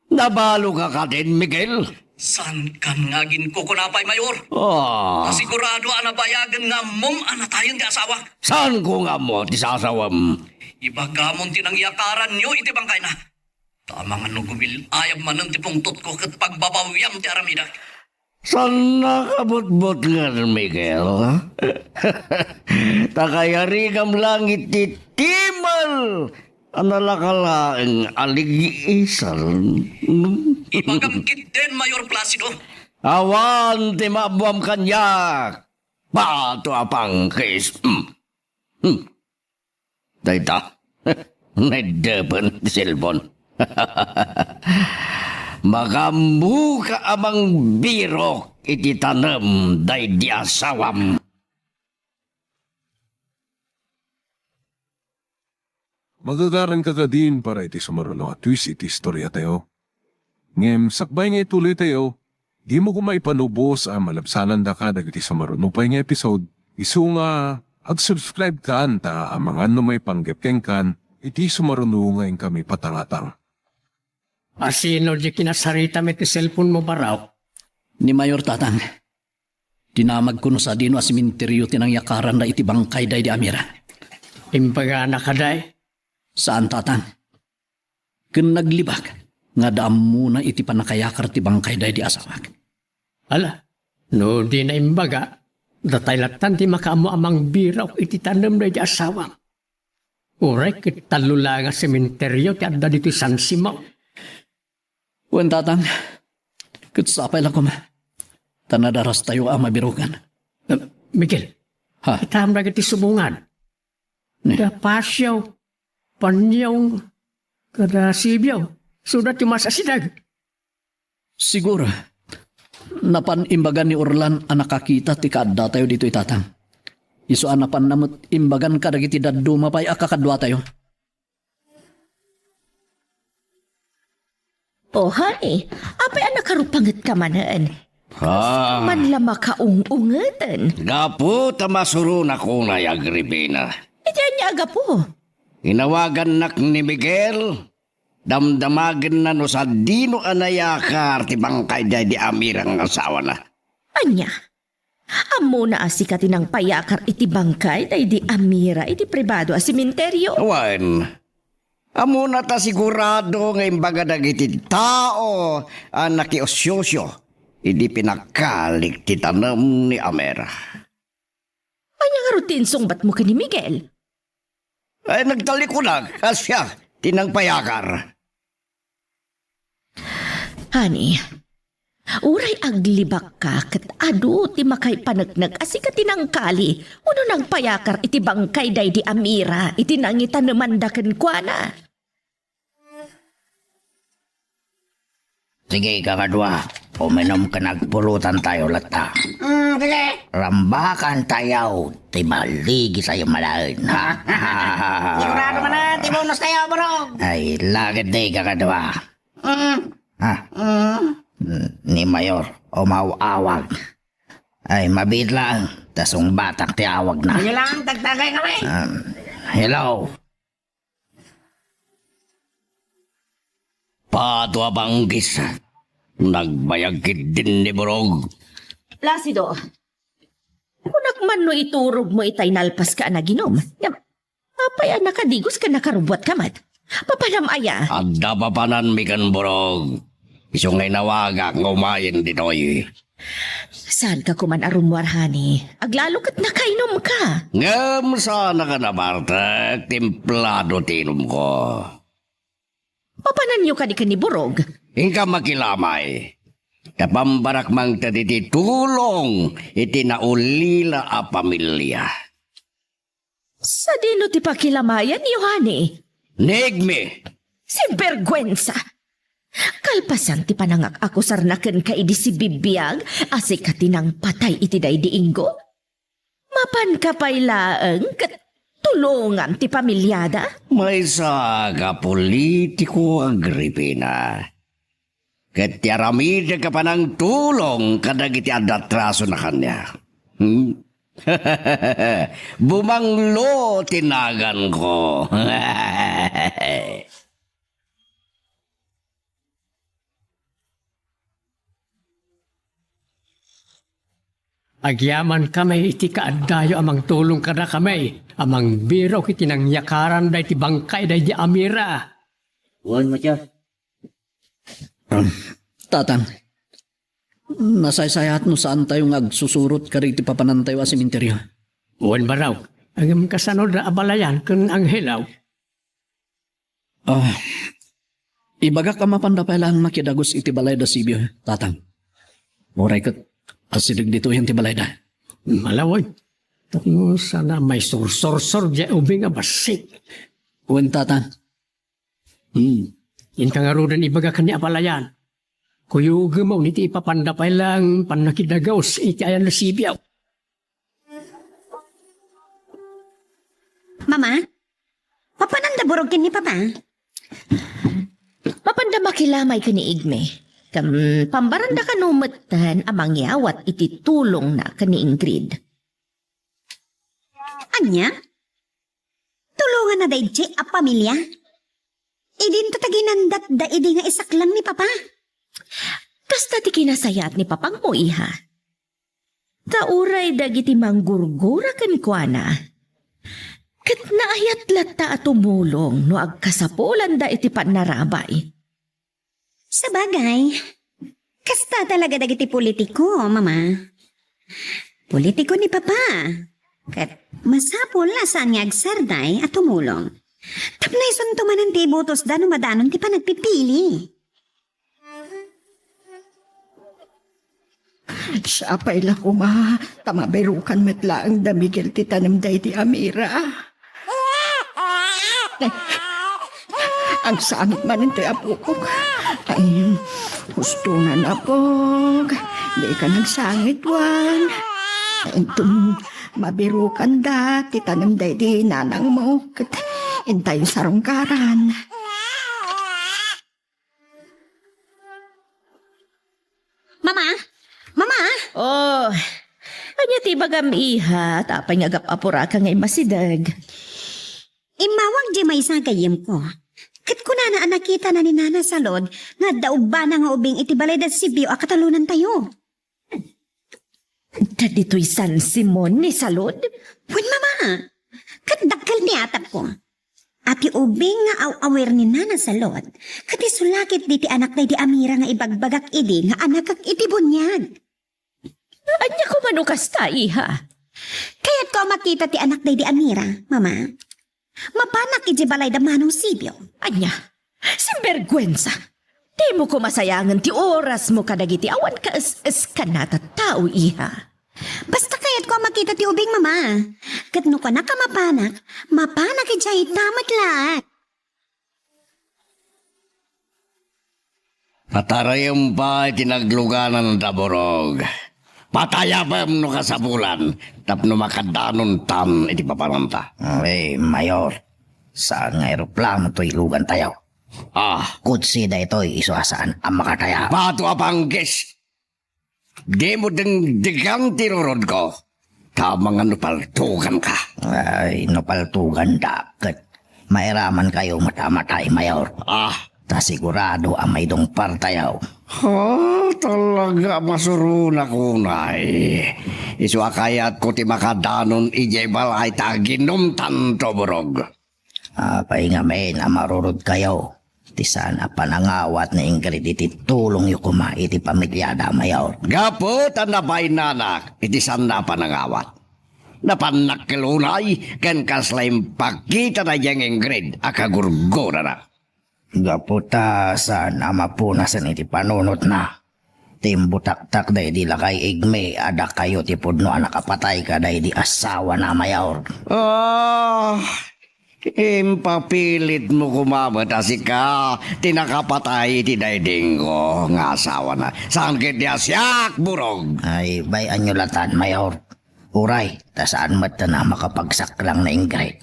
Nabaloka kadin, Miguel? Saan kan nga aginkukuna pay, Mayor? Ah. Ta sigurado a nabayagen nga ammom a natayen ti asawak. Saanko nga ammo ti sasawem? Ibagamon ti nangyakaranyo iti bangkayna. Ta amangan no gumil-ayab manen ti pungtotko ket pagbabawiam ti aramidak. Saan nakabutbutngen, Miguel? Ta kayarigam langit ti timal a nalaka laeng a ligiisan. Ibagam ketdin, Mayor Placido. Awan ti maabbuam kaniak, pato a pangkis. Hmm. Hmm. Dayta, naiddepen ti cellphone. Magammoka a mangbirok iti tanem daydi asawam. Magagaranka kadin para iti sumaruno a twist iti istoriatayo. Ngem sakbay nga ituloytayo, dimo koma ipanubos a malabsanandaka dagiti sumaruno pay nga episode, isu nga ag-subscribe kan ta amangan no maipanggep kenkan iti sumaruno nga inkami patangatang. Asino di kinasaritam iti cellphone mo, Barok? Ni Mayor, Tatang. Dinamagko no sadino a sementeryo ti nangyakaranda iti bangkay daydi Amira. Imbagana kadi? Saan, Tatang. Ken naglibak nga adda ammona iti pannakayakar ti bangkay daydi asawak. Ala, no dina imbaga, datay lattan ti makaammo a mangbirok iti tanem daydi asawam. Uray ket tallo laeng a sementeryo ti adda ditoy San Simon. Wen, Tatang, ket sapay la koma ta nadarastayo a mabirokan. Eh, Miguel, ha? Kitam dagiti subongan. Ni? Da Pasio, Panyong, kada Sibio, suda ti masasideg. Siguro, napan imbaga ni Orlan a nakakita ti kaaddatayo ditoy, Tatang. Isu a napanna met imbagan kadagiti dadduma pay a kakaduatayo. O, honey, apay a nakarupangetka manen? Ah. Man la makaung-ungeten. Gapu ta masuronak unay, Agripina. Iti ania a gapu? Inawagannak ni Miguel, damdamagenna no sadino a nayakar ti bangkay daydi Amira nga asawana. Ania? Ammona a sika ti nangpayakar iti bangkay daydi Amira iti pribado a sementeryo? Wen, ammona ta sigurado nga imbaga dagiti tao a nakiusiosio idi pinakalik ti tanem ni Amira. Ania ngarud ti insungbatmo ken ni Miguel? Ay, nagtalikunak a siak ti nangpayakar. Honey, uray aglibakka ket adu ti makaipaneknek a sika ti nangkali wenno nangpayakar iti bangkay daydi Amira iti nangitanemanda kenkuana. Sige, kakadua, uminom ken agpulotantayo latta. Mm, sige. Rambakantayo ti baligitayo malaen, ha? Sigurado manen ti bonostayo, Borog. Ay, lagid di, kakadua. Mm. Ha? Mm. Ni Mayor, umaw-awag. Ay, mabiit lang, ta sungbatak ti awagna. Sige lang, tagtagay kami. Um, hello. Pato a panggis. Nagbayag ketdin ni Borog. Placido, kunak man no iturogmo itay nalpaska a naginom. Ngem, apay a nakadigos ken nakarubbuatka met? Papanam aya? Adda papananmi ken Borog. Isu nga inawagak nga umayen ditoy. Saanka koman a rummuar, honey. Aglalo ket nakainumka. Ngem saannak a nabartek, templado ti inumko. Mapananyo kadi ken ni Borog? Inka makilamay. Ta pambarak mangted iti tulong iti naulila a pamilia. Sadino ti pakilamayan, Yohani? Nigmi! Sinberguensa! Kalpasan ti panangak-akusarna kenka idi sibibiag a sika ti nangpatay iti daydi Ingo? Mapanka pay laeng ket tulongam ti pamiliada? Maysa ka politiko, Agripina. Ket ti aramidek a panangtulong kadagiti adda atrasona kaniak. Hmm? Bumanglo ti naganko. Agyamankami iti kaaddayo a mangtulong kadakami a mangbirok iti nangyakaran daydi bangkay daydi Amira. Wen, Matya. Tatang, nasaysayaat no saantayo nga agsusurot kadagiti papanantayo a sementeryo. Wen, Barok, ngem kasano da abalayan ken Angelo? Ah, ibagak a mapanda pay laeng makidagus iti balay da Sibio, Tatang. Uray ket asideg ditoyen ti balayda. Malawag. Tapno saan a maisursursor diay ubing a bassit. Wen, Tatang. Hmm. Inta ngaruden ibagak ken ni abalayan. Kuyogem iti ipapanda pay laeng pannakidagus iti ayan da Sibio. Mama, mapananda Burog ken ni Papa? Mapanda makilamay ken ni Igme. Ken pambaranda kano metten a mangyawat iti tulongna ken ni Ingrid. Ania? Tulonganna daydiay a pamilia? Idinto ta ginandatda idi nga isaklang ni Papa. Kasta ti kinasayaat ni Papangmo, iha. Ta uray dagiti manggurgura kenkuana, ket naayat latta a tumulong no agkasapulanda iti pannarabay. Sabagay, kasta talaga dagiti politiko, Mama. Politiko ni Papa. Ket masapul a saan nga agsardeng a tumulong. Tapno isunto manen ti ibutosda no madanon ti panagpipili. Siapay la koma, ta mabirukan met laeng da Miguel ti tanem daydi Amira. Agsangit manen toy apok. Ay, husto nga napog. Dika nagsangit, Juan. Inton mabirukan da ti tanem daydi nanangmo, ket intayo sarungkaran. Mama? Mama? Oh, ania ti ibagam, iha? Apay nga agap-apuraka nga immasideg? Immawag diay maysa a gayyemko. Ket kunana a nakitana ni Nana Salud nga adda ubbana nga ubing iti balay da Sibio a katalonantayo. Ditoy San Simon ni Salud? Wen, Mama. Ket dakkel ti atapko. Iti ubing nga aw-awir ni Nana Salud, ket isu la ketdi ti anak daydi Amira nga ibagbagak idi nga anakak iti buniag. Ania koma no kasta, iha? Kayatko a makita ti anak daydi Amira, Mama. Mapanak idiay balay da Manong Sibio. Ania? Sinberguensa! Dimo koma sayangen ti orasmo kadagiti awan kaes-eskan a tattao, iha. Basta kayatko a makita ti ubing, Mama. Ket no kunak a mapanak, mapanak idiay ta met laeng. Patarayem pay ti nagluganan da Burog. Patayabem no kasapulan tapno makadanontan iti papananta. Eh, Mayor, saan nga eroplano toy lugantayo? Ah. Kotse daytoy isu a saan a makatayab. Bato a panggis! Dimo dengdegan ti rurodko. Ta amangan no paltuganka. Ay, no paltuganda, ket mairamankayo met a matay, Mayor. Ah. Ta sigurado a maidungpartayo. Ah, talaga a masuronak unay. Isu a kayatko ti makadanon idiay balay ta aginumtanto, Burog. Apay ngamin a marurodkayo ti saan a panangawat ni Ingrid iti tulongyo koma iti pamiliada, Mayor? Gapu ta nabaynanak iti saanna a panangawat. Napannak ket unay ken kasla impakitana diay Ingrid a kagurgurana. Gapu ta saan a mapunasen iti panunotna. Ti imbutaktak daydi lakay Igme a dakayo ti pudno a nakapatay kadaydi asawana, Mayor. Ah, impapilitmo koma met a sika ti nakapatay iti daydingko nga asawana. Saan ketdi a siak, Burog? Ay, bay-anyo latan, Mayor. Uray, ta saan metten a makapagsaklang ni Ingrid.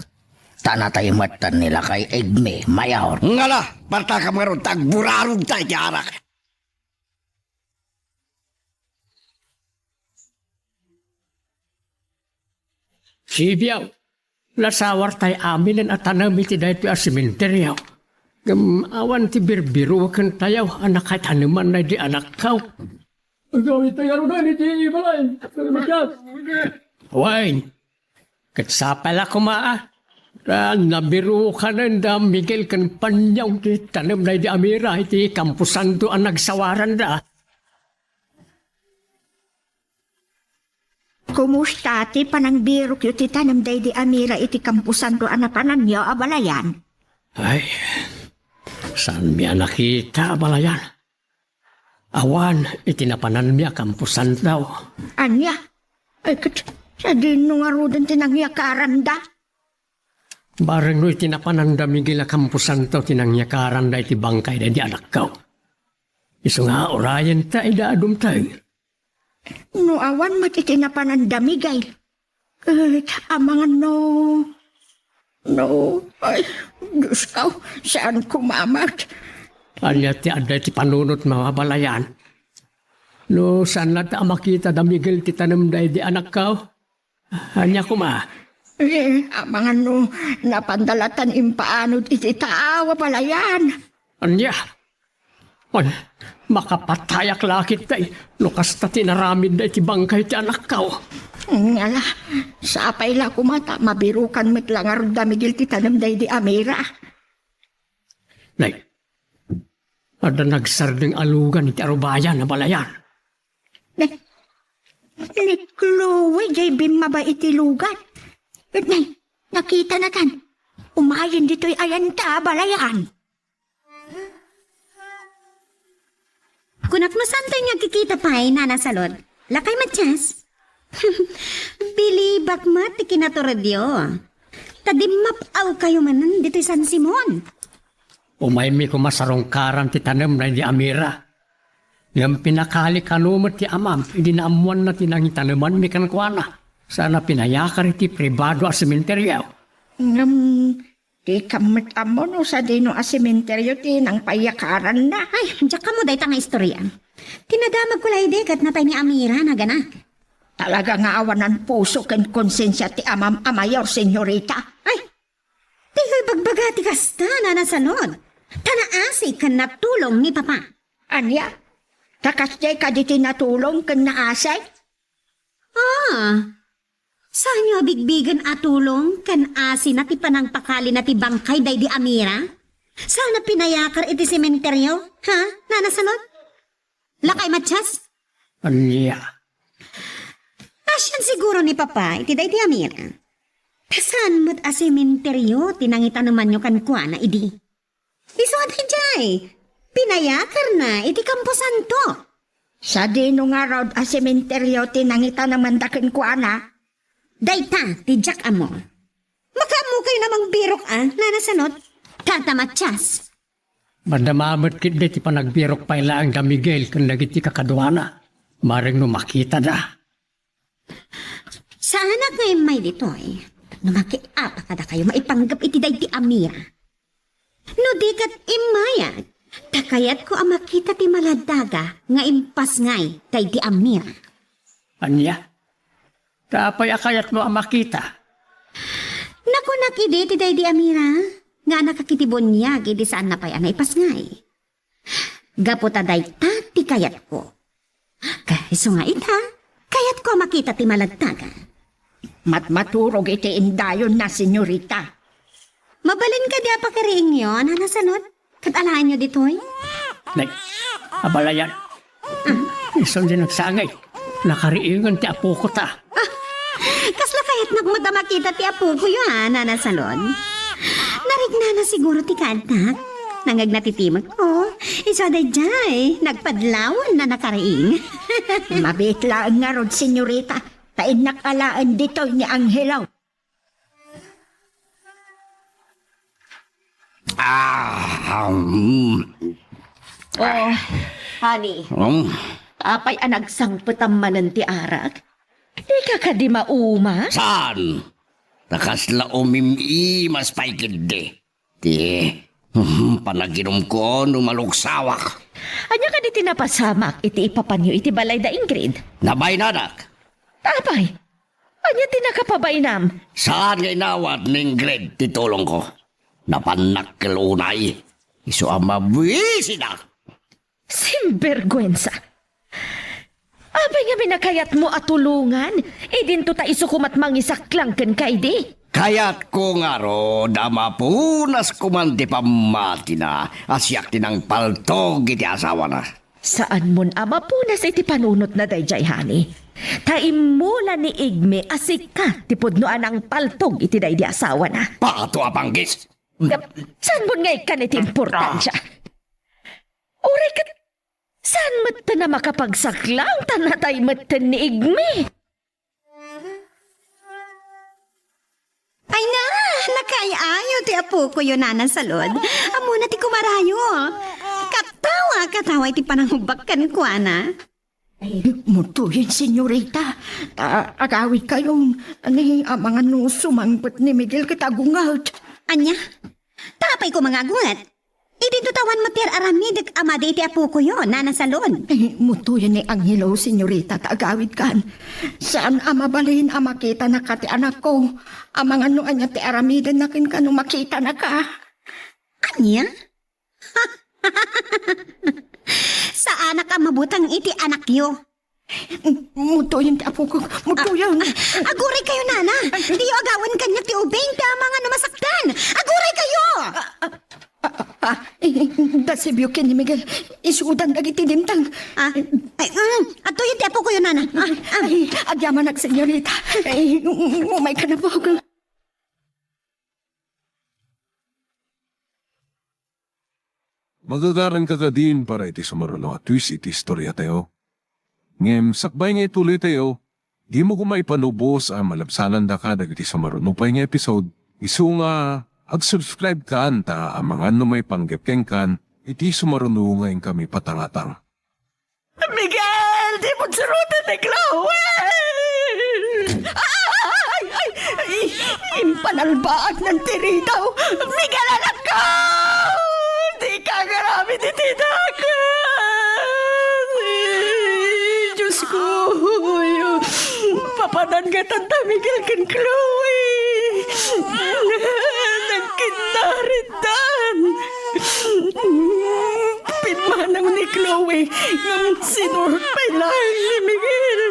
Ta natay metten ni lakay Igme, Mayor. Ngala, partakam ngarud ta agburarogta iti arak. Sibiaw, nasawartay aminen a tanem iti daytoy a sementerio. Ngem awan ti birbirokentayo a nakaitaneman daydi anakko. Agawid tayo ngaruden iti balay. Wen, ket sapay la koma a, ta nabirokanen da Miguel ken Panyong ti tanem daydi a mira iti kamposanto a nagsawaranda. Kumusta ti panangbirokyo ti tanem daydi a mira iti kamposanto a napananyo, abalayan? Ay, saanmi a nakita, abalayan. Awan iti napananmi a kamposanto. Ania? Ay, ket, sadino ngaruden ti nangyakaranda? Bareng no iti napananda Miguel a kamposanto ti nangyakaranda iti bangkay daydi anakko. Isu nga urayenta ida a dumteng. No awan met iti napananda Miguel, ket amangan no, no, ay, Diosko, saan koma met. Ania ti adda iti panunotmo, abalayan? No saan latta a makita da Miguel ti tanem daydi anakko? Ania koma? Eh, amangan no napanda latta impaanod iti taaw, abalayan. Ania? Ay, makapatayak la ketdi no kasta ti inaramidda iti bangkay ti anakko. Ngala, sapay la koma ta mabirokan met la ngarud da Miguel ti tanem daydi a mira. Nay, adda nagsardeng a lugan iti arubayan, abalayan. Nay, ni Chloe, jay bimmaba iti lugan. Nay, nakitanaka. Umayen ditoy ayanta, abalayan. Kunak no saantayo nga agkikita pay, Nana Salud. Lakay, Matias. Bilibak met ti kinaturedyo. Ta dimmap-awkayo manen ditoy San Simon. Umaymi koma sarungkaran ti tanem daydi a mira. Ngem pinakali kano met ti amam idi naammoanna ti nangitanemanmi kenkuana. Saan a pinayakar iti pribado a sementerio. Ngem, dikam met ammo no sadino a sementerio ti nangpayakaranna. Ay, diak ammo dayta nga istoria. Ti nadamagko la idi ket natay ni Amira, naganak. Talaga nga awanan puso ken konsensia ti amam a mayor, senyorita. Ay, dikay bagbaga ti kasta, Nana Salud. Ta naasi ken natulong ni Papa. Ania? Ta kasdiay kadi ti natulong ken naasi? Ah, saanyo a bigbigen a tulong ken asina ti panangpakalina ti bangkay daydi a Mira? Saan a pinayakar iti sementerio? Ha, Nana Salud? Lakay, Matias? Ania? Asian siguro ni Papa iti daydi a Mira. Ta saan met a sementerio ti nangitanemanyo kenkuana idi? Isu a daydiay, pinayakarna iti kamposanto. Sadino ngarud a sementerio ti nangitanamanda kenkuana? Dayta ti diak ammo. Makaammokayon a mangbirok a, Nana Salud? Tata Matias. Madama met ketdi ti panagbirok pay laeng da Miguel ken dagiti kakaduana. Bareng no makitada. Saanak nga immay ditoy. No makiapa kadakayo maipanggep iti daydi a Mira. No di ket immayak, ta kayatko a makita ti maladdaga nga impasngay daydi a Mira. Ania? Ta apay a kayatmo a makita? Nakunak idi ti daydi a Mira nga annakak iti buniag idi saanna pay a naipasngay. Gapu ta dayta ti kayatko. Isu nga ita, kayatko a makita ti maladdaga. Matmaturog iti indayonna, senyorita. Mabalin kadi a pakariingyo, Nana Salud? Ket alaenyo ditoy? Nay, abalayan. Isu ti nagsangay. Nakariingen ti apoko ta. Ah, kasla kayatnak met a makita ti apokoyo, a, Nana Salud? Narignana siguro ti kaaddak. Nangngegna ti timekko. Isu a daydiay, nagpadlawan a nakariing. Mabiit laeng ngarud, senyorita, ta innak alaen ditoy ni Angelo. Ah, mm. Oh, honey. Mm. Apay a nagsangpetam manen ti arak? Dika kadi maumas? Saan? Ta kasla umim-imas pay ketdi. Ti, hmm, panaginumko no malugsawak. Ania kadi ti napasamak iti ipapanyo iti balay da Ingrid? Nabaynanak. Apay? Ania ti nakapabainam? Saan nga inawat ni Ingrid ti tulongko? Napannak kel unay. Isu a mabuisidak. Simberguensa! Apay ngamin a kayatmo a tulongan? Idinto ta isu koma ti mangisaklang kenka idi. Kayatko ngarud a mapunas koman ti pammatina a siak ti nangpaltog iti asawana. Saanmon a mapunas iti panunotna daydiay, honey. Ta immula ni Igme a sika ti pudno a nangpaltog iti daydi asawana. Pato a panggis! Saanmon nga ikkan iti importansia? Uray ket saan metten a makapagsaklang ta natay metten ni Igme? Ay na, nakaay-ayo ti apokoyo, Nana Salud. Ammona ti kumarayo. Katawa, katawa iti panangubbak kenkuana. Ay, mutoyen, senyorita. Ta agawidkayon. Ni amangan no sumangpet ni Miguel ket agunget. Ania? Ta apay koma nga agunget? Idinto ta awan met ti ar-aramidek a madi iti apokoyo, Nana Salud. Eh, mutoyen ni Angelo, senyorita, ta agawidkan. Saan a mabalin a makitanaka ti anakko. Amangan no ania ti aramidenna kenka no makitanaka. Ania? Saanak a mabuteng iti anakyo. Mutoyen ti apokok. Mutoyen. Ah, ah, aguray kayo, Nana. Diyo agawen kaniak ti ubing ti amangan no masaktan. Aguray kayo! Ah, ah, ah, ah, eh, dasebyo ken ni Miguel. Isudan dagiti dimteng. Ah, ay, mm, adtoyen ti apokoyo, Nana. Ah, ah. Ay, agyamanak, senyorita. Ay, um, um, umayka na po. Magagaranka kadin para iti sumaruno a twist iti istoriatayo. Ngem sakbay nga ituloytayo, dimo koma ipanubos a malabsanandaka dagiti sumaruno pay nga episode, isu nga ag-subscribe kan ta amangan no maipanggep kenkan iti sumaruno nga inkami patangatang. Miguel, dimo suroten ni Chloe! Ay, ay, ay, impanalbaagnan ti ridaw. Miguel, anakko! Dika agaramid iti dakes! Diosko, papanan nga tanda Miguel ken Chloe. Nagkinnaritdan. Pimmanaw ni Chloe ngem sinurpay laeng ni Miguel.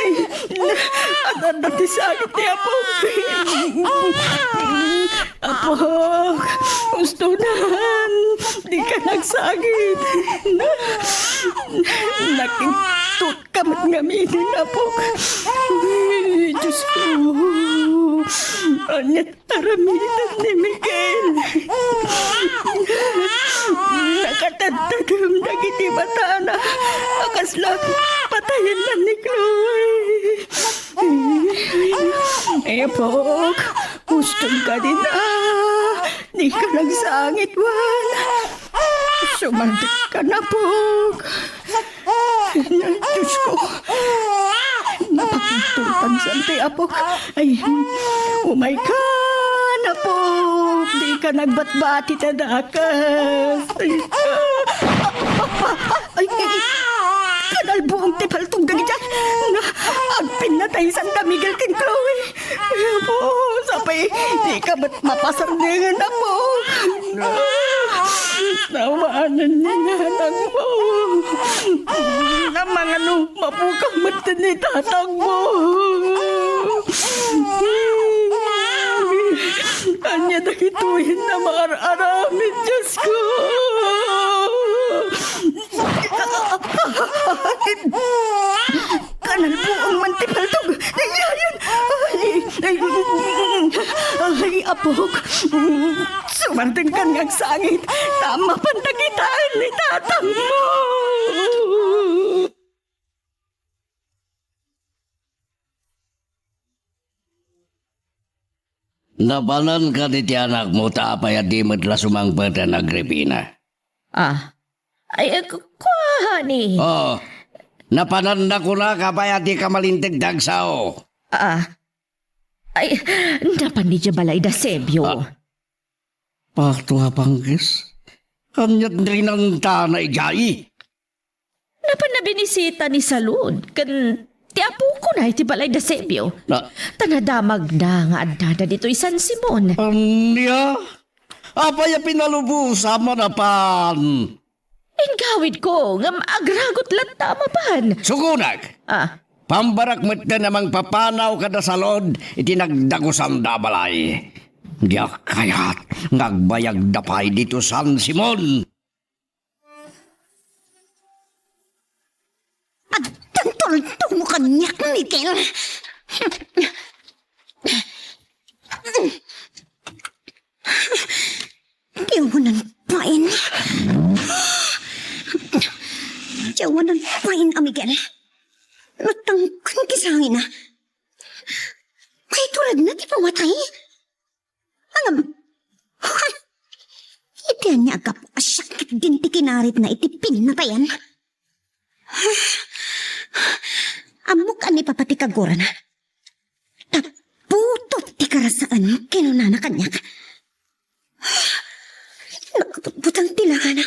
Ay, adda ti sakit ni Apok. Apok, ustonan, dika nagsakit. Nakintut ka met ngamin, Apok. Ay, Diosko. Ania Aramiden ni Miguel. Nakatadtadem dagiti matana a kasla patayenna ni Chloe. Ay, Apok, uston ka din, a. Dika nagsangit, wen. Sumaldek ka, Apok. Diosko, napakintultan san ti Apok. Ay, umayka, Apok. Dika nagbatbati ta dakes. Ay, ay, ay, kanalbuong ti paltog dagiti. Na, agpinnatay san da Miguel ken Chloe. Apo, sapay, dika met mapasardeng, Apo. Awanen ni nanangmo. Amangan no mapukaw met ni tatangmo. Ania dagitoy a maar-aramid, Diosko? Kanalbuong man ti paltog. Ay, ay, ay. Ay, ay, ay, Apok. Sumardengkan nga agsangit. Ta mapanta kitaen ni tatangmo. Napananka diti anakmo ta apay a di met la sumangpeten, Agripina? Ah. Ay, ku-, kuani. Oh, napananna kunak apay a dika malinteg ti agsao. Ah. Ay, napan idiay balay da Sebio. Ah. Pato a panggis. Ania ti rinantana idiay? Napan nabinisita ni Salud ken ti apokona iti balay da Sebio. Na- Ta nadamagna nga addada ditoy San Simon. Ania? Apay a pinalubosa a mapan? Inggawidko ngem agragot latta a mapan. Sugonak! Ah. Pambarak metten a mangpapanaw kada Salud iti nagdagusanda a balay. Diak kayat nga agbayagda pay ditoy San Simon. Agtultulto mo kaniak, Miguel. Ti awanan pain. Ti awanan pain a Miguel. Natangken ti sangina. Maituredna ti pamatay. Ngem, iti ania a gapu a siak ketdin ti kinaritna iti pinnatayan? Ammok a ni Papa ti kagurana. Ta putot ti karasaan, kinunana kaniak. Nakabutbutang ti langana,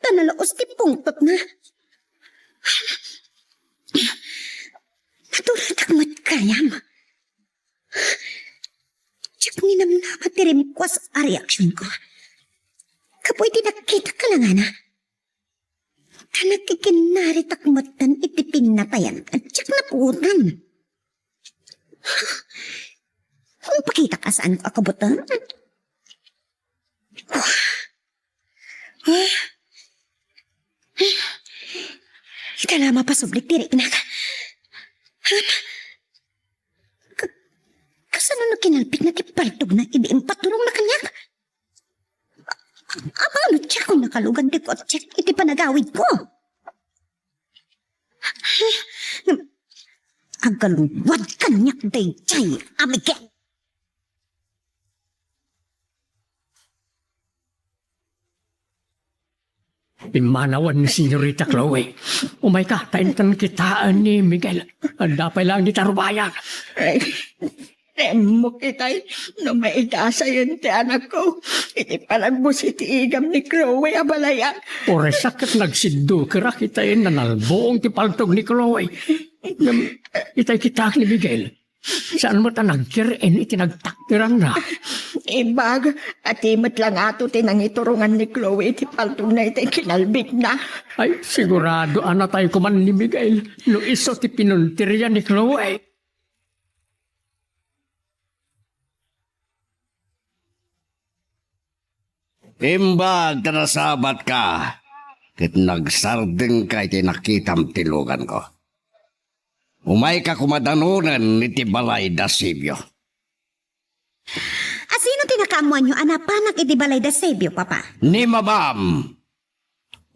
ta nalaos ti pungtotna. Naturatak met gayam. Diak ninamnama ti rimkuas a reaksionko. Kapu iti nakitak a langana. Ta nakikinnaritak metten iti pinnatayan a diak napuotan. Impakitak a saanko a kabuteng. Ita la mapasublik ti riknak. Ka-, kasano no kinalbitna ti paltogna idi impaturongna kaniak? Apay no diakon nakalugan ti kotsek iti panagawidko? Agalwad kaniak daydiay a Miguel. Pimmanawen ni Senyorita Chloe. Umayka, ta inton kitaen ni Miguel. Adda pay laeng dita rubayan. Ay, remmok itay, no maidasayen ti anakko iti panagbusi ti igam ni Chloe a balayan. Uray sakit nagsiddukerak itay nanalbuong ti paltog ni Chloe. Ngem, itay kitaek ni Miguel. Saan met a nagkir-en iti nagtakderanna? Imbag, ati met la ngato ti nangiturongan ni Chloe iti paltogna iti kinalbitna. Ay, sigurado a natayko man ni Miguel no isu ti pinuntirya ni Chloe. Imbag ta nasabatka, ket nagsardengka iti nakitam ti luganko. Umayka koma danonen iti balay da Sebio. Asino ti nakaammoanyo a napanak iti balay da Sebio, Papa? Ni mamam,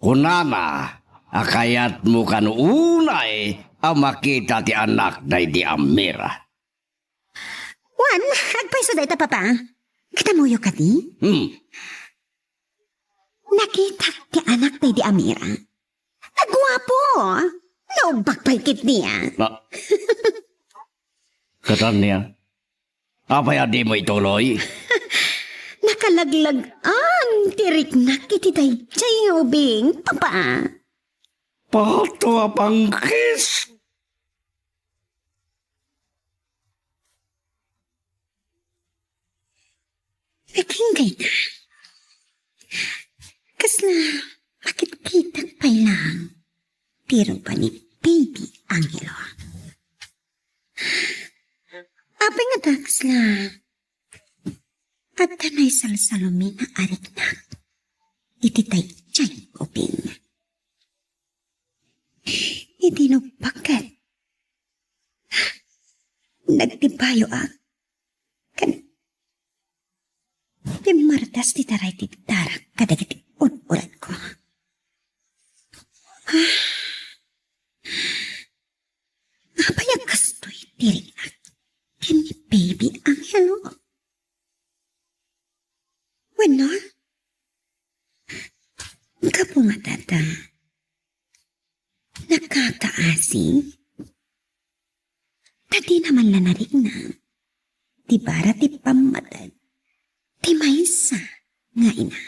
kunana a kayatmo kano unay a makita ti anak daydi Amira. Wen, agpayso dayta, Papa. Kitamoyo kadi? Hmm. Nakitak ti anak daydi Amira. Aguapo! Naubbag pay ketdi a. Na-, Ket ania? Apay a dimo ituloy? Nakalaglag-an ti riknak iti daydiay nga ubing, Papa. Pato a pangkis! Agingga ita. Kasla makitkitak pay laeng ti rupa ni Baby Angelo. Apay ngata kasla adda naisalsalumina a riknak iti daydiay nga ubing. Iti nuppak ket nagtibayo a ken pimmardas ti taray ti darak kadagiti ud-uratko. Apay a kastoy ti riknak ken ni Baby Angelo? Wenno, gapu nga dada, nakakaasi. Ta dina man la narikna ti bara ti pammateg ti maysa nga ina.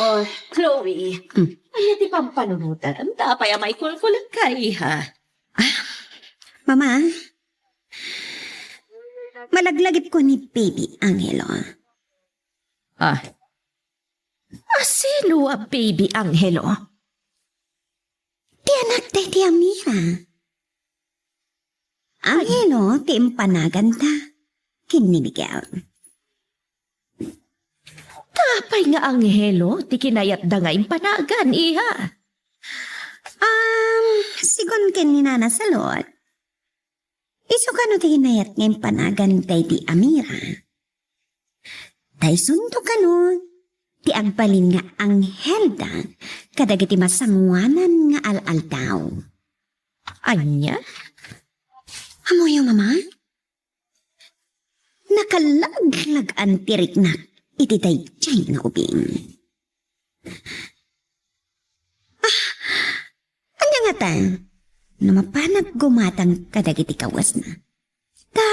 Oh, Chloe. Hmm. Ania ti pampanunotam? Ta apay a maikulkulenka, iha? Ah, Mama, malaglagipko ni Baby Angelo. Ah. A sino a Baby Angelo? Ti anak daydi Amira. Angelo ti impanaganda ken ni Miguel. Ta apay nga Angelo ti kinayatda nga impanagan, iha? Um, sigun ken ni Nana Salot, isu kano ti kinayat nga impanagan daydi Amira. Ta isunto kano ti agbalin nga anghelda kadagiti masangoanan nga al-aldaw. Ania? Ammoyo, Mama? Nakalaglagan ti riknak iti daydiay nga ubing. Ah, ania ngata? No mapanak gumatang kadagiti kawesna, ta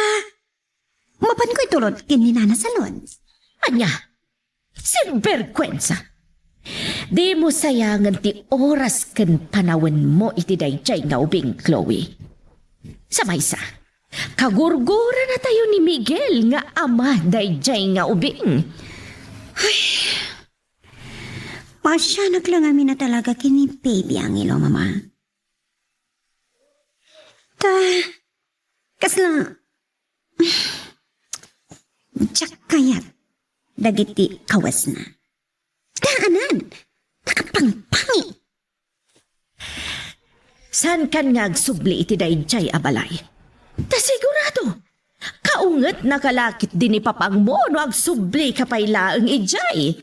mapanko iturod ken ni Nana Salot. Ania? Sinberkuensa! Dimo sayangen ti oras ken panawenmo iti daydiay nga ubing, Chloe. Sa maysa, kagurguranatayo ni Miguel nga ama daydiay nga ubing. Ay, pasianak la ngamin a talaga ken ni Baby Angelo, Mama. Ta, kasla, diak kayat dagiti kawesna. Daanan, nakapangpangi. Saankan nga agsubli iti daydiay a balay? Ta sigurado, kaungetnaka la ketdi ni papangmo no agsublika pay laeng idiay.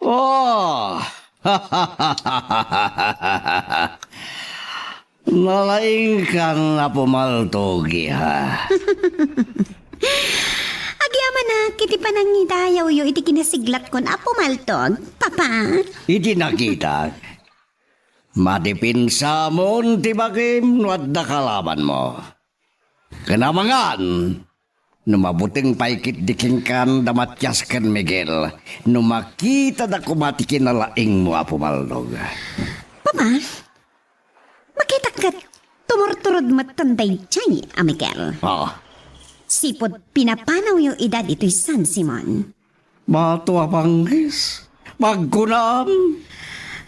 Oh! Nalaingkan a pumaltog, iha. Agyamanak iti panangidayawyo iti kinasiglatkon a pumaltog, Papa. Iti nakitak, madipinsamon ti bakim no adda kalabanmo. Ken amangan, no mabuteng pay ketdi kenka da Matias ken Miguel, no makitada koma ti kinalaingmo a pumaltog. Papa, makitak ket tumurturod metten daydiay a Miguel. Ah. Sipud pinapanawyo ida ditoy San Simon. Bato a panggis, pagkunam.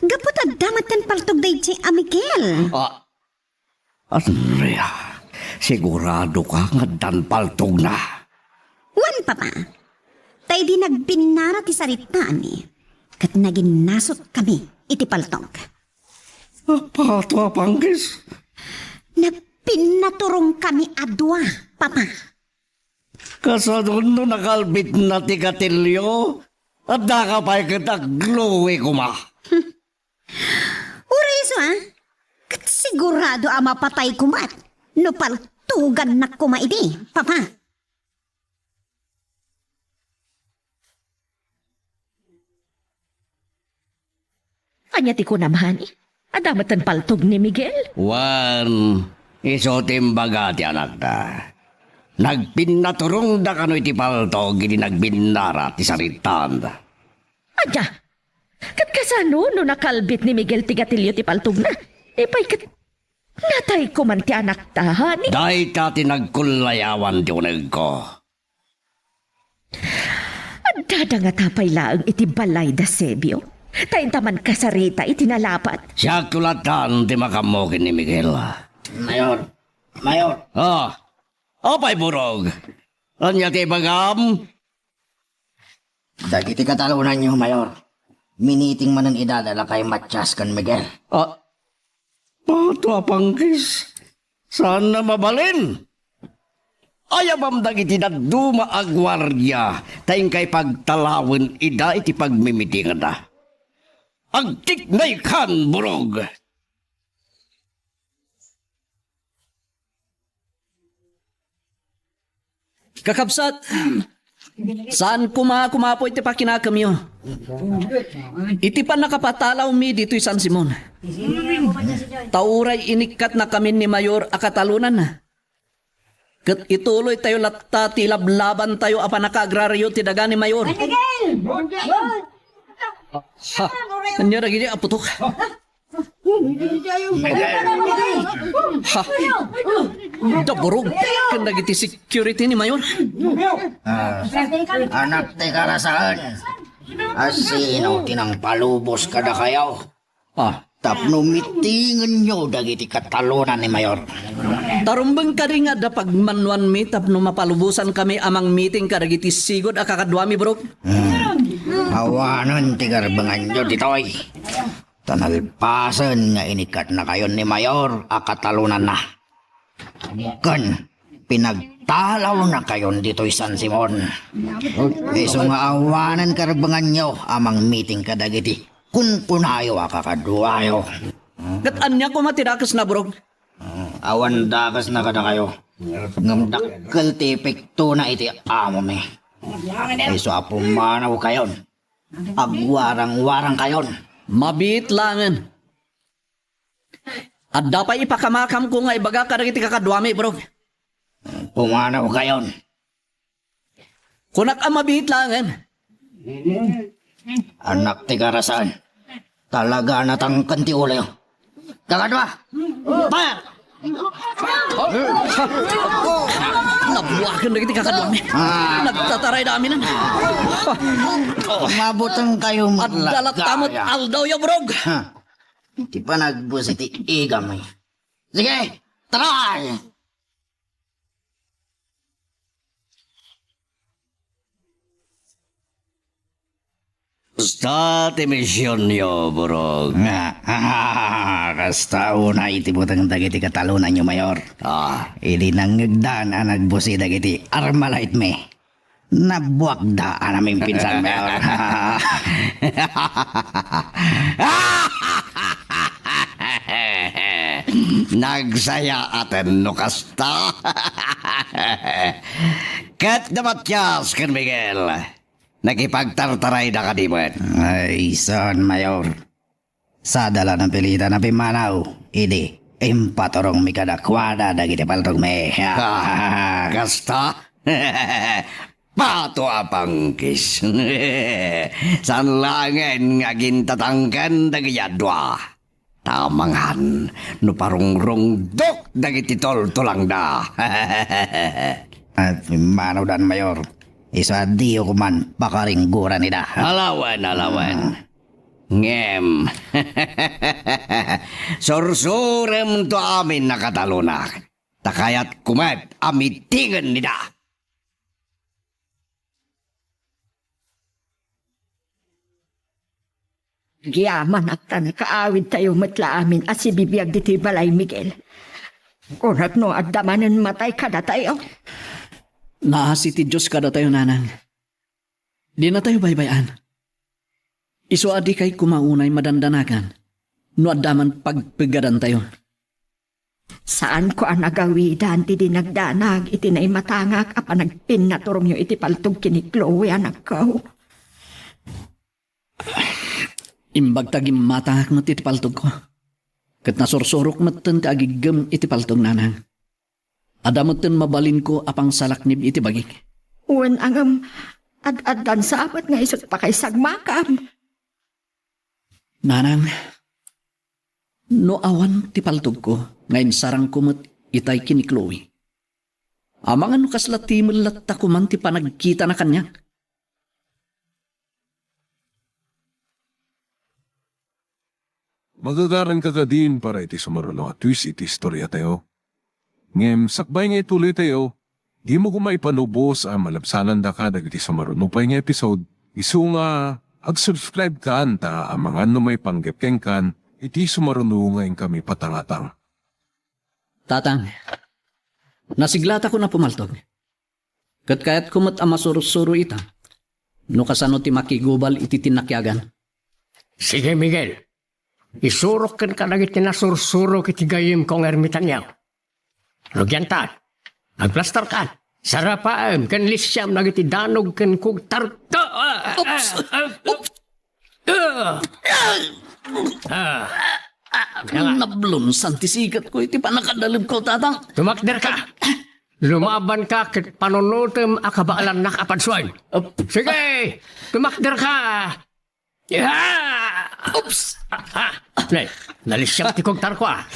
Gapu ta adda metten paltog daydiay a Miguel. Ah. Andrea, siguradoka nga addan paltogna? Wen, Papa. Ta idi nagbinnara ti saritaanmi, ket naginnasotkami iti paltog. Apato a panggis? Nagpinnaturongkami a dua, Papa. Kasano no nakalbitna ti gatilio? Addaka pay ket agluwi koma. Uray isu, a? Ket sigurado a mapatay koma no paltugannak koma idi, Papa. Ania ti kunam, honey? Adda metten paltog ni Miguel? Wen, isu ti imbaga ti anakda. Nagpinnaturongda kano iti paltog idi nagbinnara ti saritaanda. Ania? Ket kasano no nakalbit ni Miguel ti gatilio ti paltogna? Apay ket natay koman ti anakta, honey? Dayta ti nagkullayawan ti unegko. Addada ngata pay laeng iti balay da Sebio, ta inta mankasarita iti nalapat. Siak latta ti makaammo ken ni Miguel. Mayor! Mayor! Ah, apay, Burog? Ania ti ibagam? Dagiti katalonanyo, Mayor, miniting manen ida da lakay Matias ken Miguel. Ah, Bato a panggis, saanna mabalin? Ayabam dagiti dadduma a guardia ta inkay pagtalawen ida iti pagmimitinganda. Agtiknaykan, Burog! Kakabsat, saan koma kumapo iti pakinakemyo iti pannakapatalawmi ditoy San Simon. Ta uray inikkatnakamin ni Mayor a katalonanna, Ket ituloytayo latta ti ilablabantayo a pannakaagrario ti daga ni Mayor. Miguel! Ha? Ania dagiti a putok? Ha? Daburog ken dagiti security ni Mayor. Ah, anak ti karasaen. Asino ti nangpalubos kadakayo? Ah. Tapno mitingenyo dagiti katalonan ni Mayor. Tarumbeng kadi nga adda pagmanuanmi tapno mapalubosankami a mangmiting kadagiti sigud a kakaduami, Burok? Hmm. Awanen ti karbenganyo ditoy. Ta nalpasen nga inikatnakayon ni Mayor a katalonanna. Ken pinagtalawnakayon ditoy San Simon. Isu nga awanen karbenganyo a mangmiting kadagiti kunkunayo a kakaduayo. Ket ania koma ti dakesna, Burok? Awan dakesna kadakayo. Ngem dakkel ti epektona iti amomi. Isu a pumanawkayon. Agwarangwarangkayon. Mabiit laengen. Adda pay ipakamakamko nga ibaga kadagiti kakaduami, Burok. Pumanawkayon. Kunak a mabiit laengen. Anak ti karasaen. Talaga natangken ti uloyo. Kakadua! Fire! Nabuaken dagiti kakaduami. Ah. Nagtatarayda aminen. Mabutengkayo met. Adda latta met aldawyo, Burok. Ha. Ti panagbusi ti igami. Sige, try! Kasta ti misionyo, Burok. Nga, kasta unay ti buteng dagiti katalonanyo, Mayor. Ah. Idi nangngegdan a nagbusi dagiti Armalite-mi. Nabuakda a namimpinsan, Mayor. Nagsayaaten no kasta. Ket Matias ken Miguel, nakipagtartarayda kadi met? Ay, saan, Mayor. Sada la napilitan a pimmanaw, idi impaturongmi kadakuada dagiti paltogmi. Ah, kasta? Pato a pangkis. Saan laengen nga agintatangken dagiti a dua. Ta amangan no parungrungdok dagiti tultulangda. At manawdan, Mayor, isu a diyo koman pakaringguran ida. Alawen, alawen. Ngem, sursuremto amin a katalonak, ta kayatko met a mitingen ida. Agyamanak ta nakaawidtayo met la amin a sibibiag ditoy balay, Miguel. Kunak no adda manen matay kadatayo. Naasi ti Dios kadatayo, Nanang. Dinatayo baybay-an. Isu a dikay koma unay madandanagan no adda man pagpeggadantayo. Saanko a nagawidan ti di nagdanag iti naimatangak a panagpinnaturongyo iti paltog ken ni Chloe, anakko. Imbag ta gimmatangak met iti paltogko. Ket nasursurok metten ti agiggem iti paltog, Nanang. Adda metten mabalinko a pangsalaknib iti bagik. Wen, ngem, ad-addan sa met nga isut' pakaisagmakam. Nanang, no awan ti paltogko nga insarangko met itay ken ni Chloe, amangan no kasla timel latta koman ti panagkitana kaniak. Magagaranka kadin para iti sumaruno a twist iti istoriatayo. Ngem sakbay nga ituloytayo, dimo koma ipalubos a malabsanandaka dagiti sumaruno pay nga episode, isu nga ag-subscribe kan ta amangan no maipanggep kenkan iti sumaruno nga inkami patangatang. Tatang, nasiglatakon a pumaltog. Ket kayatko met a masursuro ita, no kasano ti makigubal iti tinnakiagan. Sige, Miguel. Isurok kenka dagiti nasursurok iti gayyemko nga ermitanyo. Rugiantan, agplastarkan, sarapaem ken lisiam dagiti danog ken kugtarko. Oops! Oops! Ah. Ah. Nablunsan ti sikatko iti pannakadalebko, Tatang. Tumakderka. Lumabanka ket panunotem a kabaelannak a padsuen. Op. Sige, tumakderka. Ah! Oops! Ah, ah. Nay, nalisiam ti kugtarko, ah.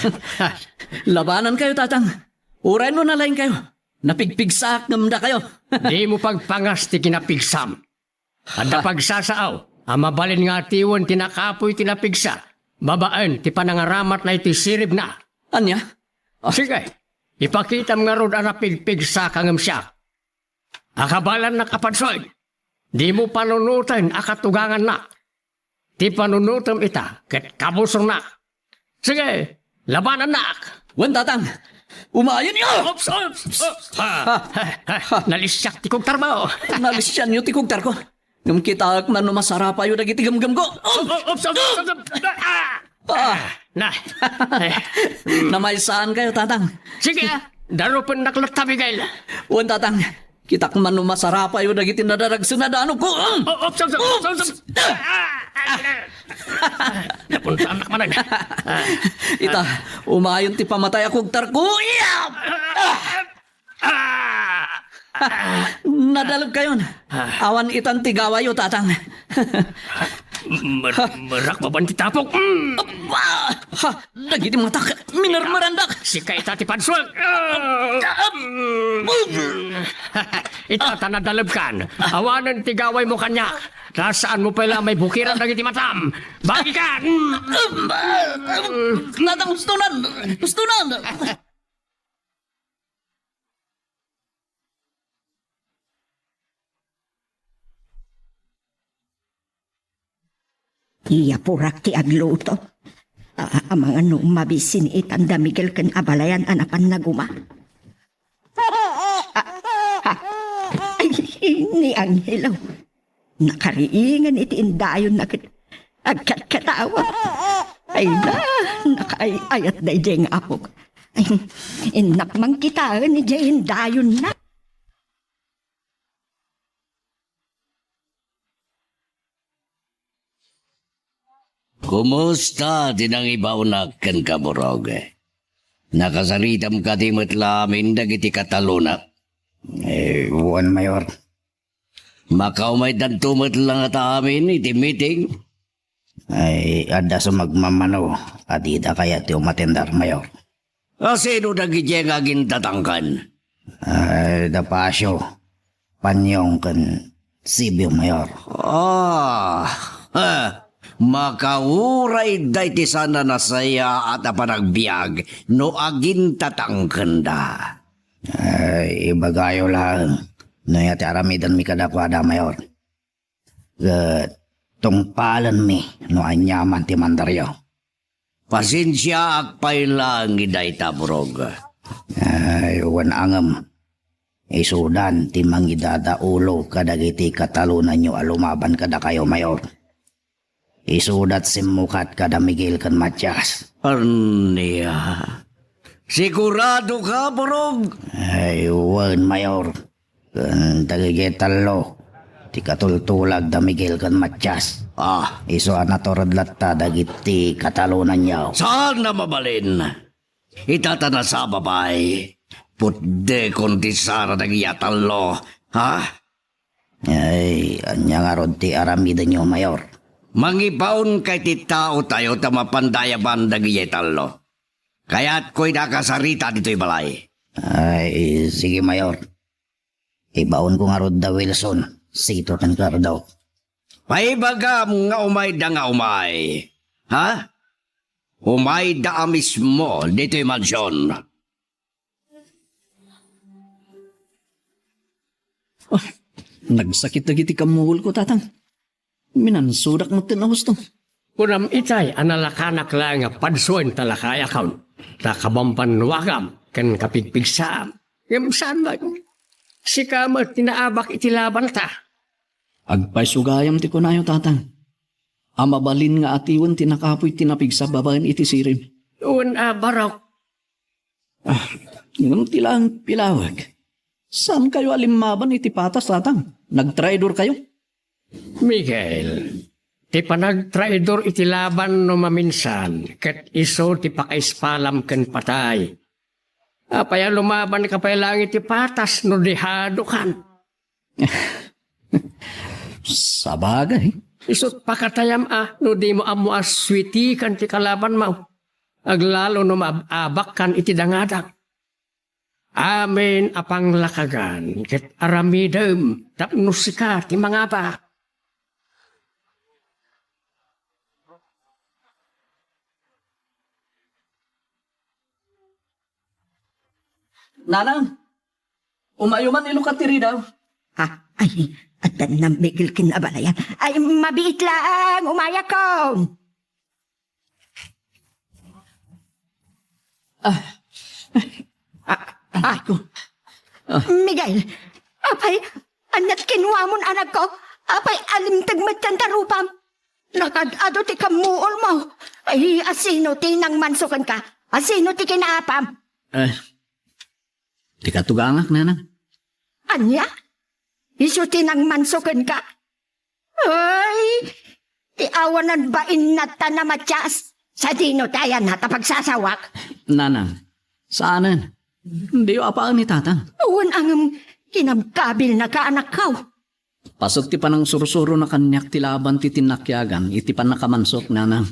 Labanankayo, Tatang. Uray no nalaingkayo, napigpigsaak ngem dakayo. Dimo pagpangas ti kinapigsam. Adda pagsasao a mabalin nga atiwen ti nakapuy ti napigsa babaen ti panangaramatna iti siribna. Ania? Ah. Sige, ipakitam ngarud a napigpigsaka ngem siak. A kabaelannak a padsuen, dimo panunoten a katugangannak. Ti panunotem ita ket kabusongnak. Sige, labanannak. Wen, Tatang. Umayonyo! Oops, oops, oops. Ha, ha, ha, nalisiak ti kugtarmo. Nalisianyo ti kugtarko. Ngem kitaek man no masarapayo dagiti gemgemko. Oops, oops, oops, oops, oops. Ah! Ah! Na. Namaysaankayo, Tatang. Sige, ah. Darupennak latta, Miguel. Wen, Tatang. Kitaek man no masarapayo dagiti nadaragsen a danogko. Oh, oh, sab, sab, sab, sab. Ah, ah, ah. Napuntaannak manen. Ah. Ita, umayon ti pamatay a kugtarko. Iya! Ah! Ah! Nadalebkayon. Ah. Awan itan ti gawayo, Tatang. Mer-, merak mapan ti tapok. Mm. Aba! Ha! Dagiti matak, minermerandak. Sika ita ti padsuen. Ita ta nadalebkan. Awanen ti gawaymo kaniak. Ta saanmo pay la maibukiran dagiti matam. Bagikan! Tatang, ustonan! Ustonan! Iyapurak ti agluto. A-, amangan no mabisin itan da Miguel ken abalayan a napan naguma. A-, a-, ay, ni Angelo. Nakariingan iti indayonna ket agkatkatawa. Ay na, nakaay-ayat daydiay nga apok. Ay, innak man kitaen idiay indayonna. Kumusta ti nangibaonak kenka, Burog? Nakasaritam kadi met la amin dagiti katalonak? Eh, wen, Mayor. Makaumaydanto met la ngata amin iti meeting? Ay, adda sumagmamano a dida kayat ti umatender, Mayor. A sino dagidiay nga agintatangken? Ay, da Pasio, Panyong, ken Sibio, Mayor. Ah, ha, makauray dayta saan a nasayaat a panagbiag no agintatangkenda. Ay, ibagayo laeng no aya ti aramidenmi kadakuada, Mayor. Ket tungpalenmi no aniaman ti mandaryo. Pasensiaak pay laeng iti dayta, Burog. Ay, wen, ngem isudan ti mangidadaulo kadagiti katalonanyo a lumaban kadakayo, Mayor. Isudat simmukat kada Miguel ken Matias. Ania? Sigurado ka, Burog? Ay, wen, Mayor. Ken dagiti tallo ti katultulag da Miguel ken Matias. Ah. Isu a natured latta dagiti katalonanyo. Saan a mabalin? Ita ta nasaba pay. Putdekon ti sara dagiti tallo. Ha? Ay, ania ngarud ti aramidenyo, Mayor? Mangibaonka iti taotayo ta mapandayaban dagiti tallo. Kayatko ida a kasarita ditoy balay. Ay, sige, Mayor. Ibaonko ngarud da Wilson, Sito ken Cardo. Paibagam nga umayda nga umay. Ha? Umayda a mismo ditoy mansion. Ah, nagsakit dagiti kammugulko, Tatang. Minansudak metten a husto. Kunam itay a nalakanak laeng a padsuen ta lakayakon, ta kabambannuagam ken kapigpigsaam. Ngem saan met, sika met ti naabak iti labanta. Agpayso gayam ti kunayo, Tatang, a mabalin nga atiwen ti nakapuy ti napigsa babaen iti sirib. Wen a, Barok. Ah, ngem ti laeng pilawek. Saankayo a limmaban iti patas, Tatang. Nagtraidorkayo. Miguel, ti panagtraidor iti laban no maminsan, ket isu ti pakaispalam ken patay. Apay a lumabanka pay laeng iti patas no di hadokan? Sabagay. Isut' pakatayam a no dimo ammo a suitikan ti kalabanmo, aglalo no maab-abakkan iti dangadang. Amin a panglakagan ket aramidem tapno sika ti mangabak. Nanang, umayo man ilukat ti ridaw. Ha? Ay, addan nambigil ken abalayan. Ay, mabiit laeng, umayakon. Ah. Ah, ah. Miguel, apay, ania ti kinuamon, anakko? Apay, alimteg met ti tarupam? Nakad-adu ti kammuolmo. Ay, asino ti nangmanso kenka? Asino ti kinaapam? Eh, ti katugangak, nanang. Ania? Isu ti nangmanso kenka? Ay, ti awanan bainna ta namatias. Sadino ti ayanna ta pagsasawak? Nanang, saanen. Diyo apaen ni tatang. Wen a ngem kinabkabilnaka, anakko. Paset ti panangsursurona kaniak ti laban ti tinnakiagan iti pannakamansok, nanang.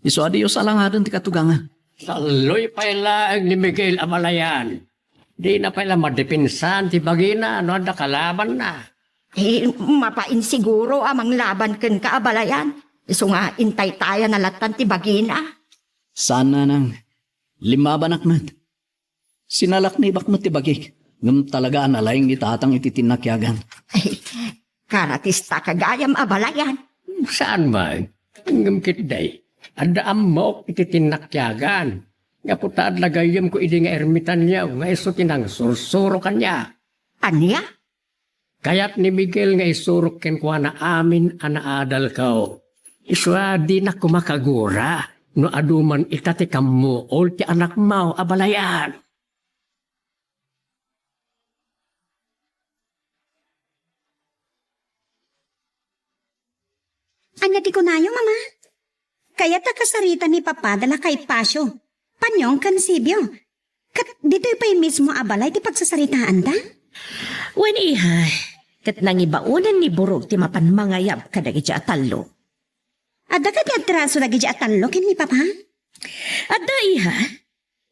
Isu a diyo salangaden ti katugangan. Talloy pay laeng ni Miguel a balayan. Dina pay la madepensaan ti bagina no adda kalabanna. Eh, mapain siguro a manglaban kenka, abalayan. Isu nga intaytayana lattan ti bagina. Saan, nanang. Limmabanak met. Sinalaknibak met ti bagik. Ngem talaga a nalaing ni tatang iti tinnakiagan. Ay, karatista ka gayam, abalayan. Saan man. Ngem ketdi, adda ammok iti tinnakiagan. Gapu ta adda gayyemko idi nga ermitanyo nga isu ti nangsursuro kaniak. Ania? Kayat ni Miguel nga isurok kenkuana amin a naadalko. Isu a dinak koma kagura no adu man ita ti kammuol ti anakmo a balayan. Ania ti kunayo, Mama? Kayat a kasarita ni Papa da lakay Pasio, Panyong ken Sibio. Ket ditoy pay mismo a balay ti pagsasaritaanda? Wen, iha, ket nangibaonen ni Burog ti mapan mangayab kadagiti a tallo. Adda kadi atraso dagiti a tallo ken ni Papa? Adda, iha.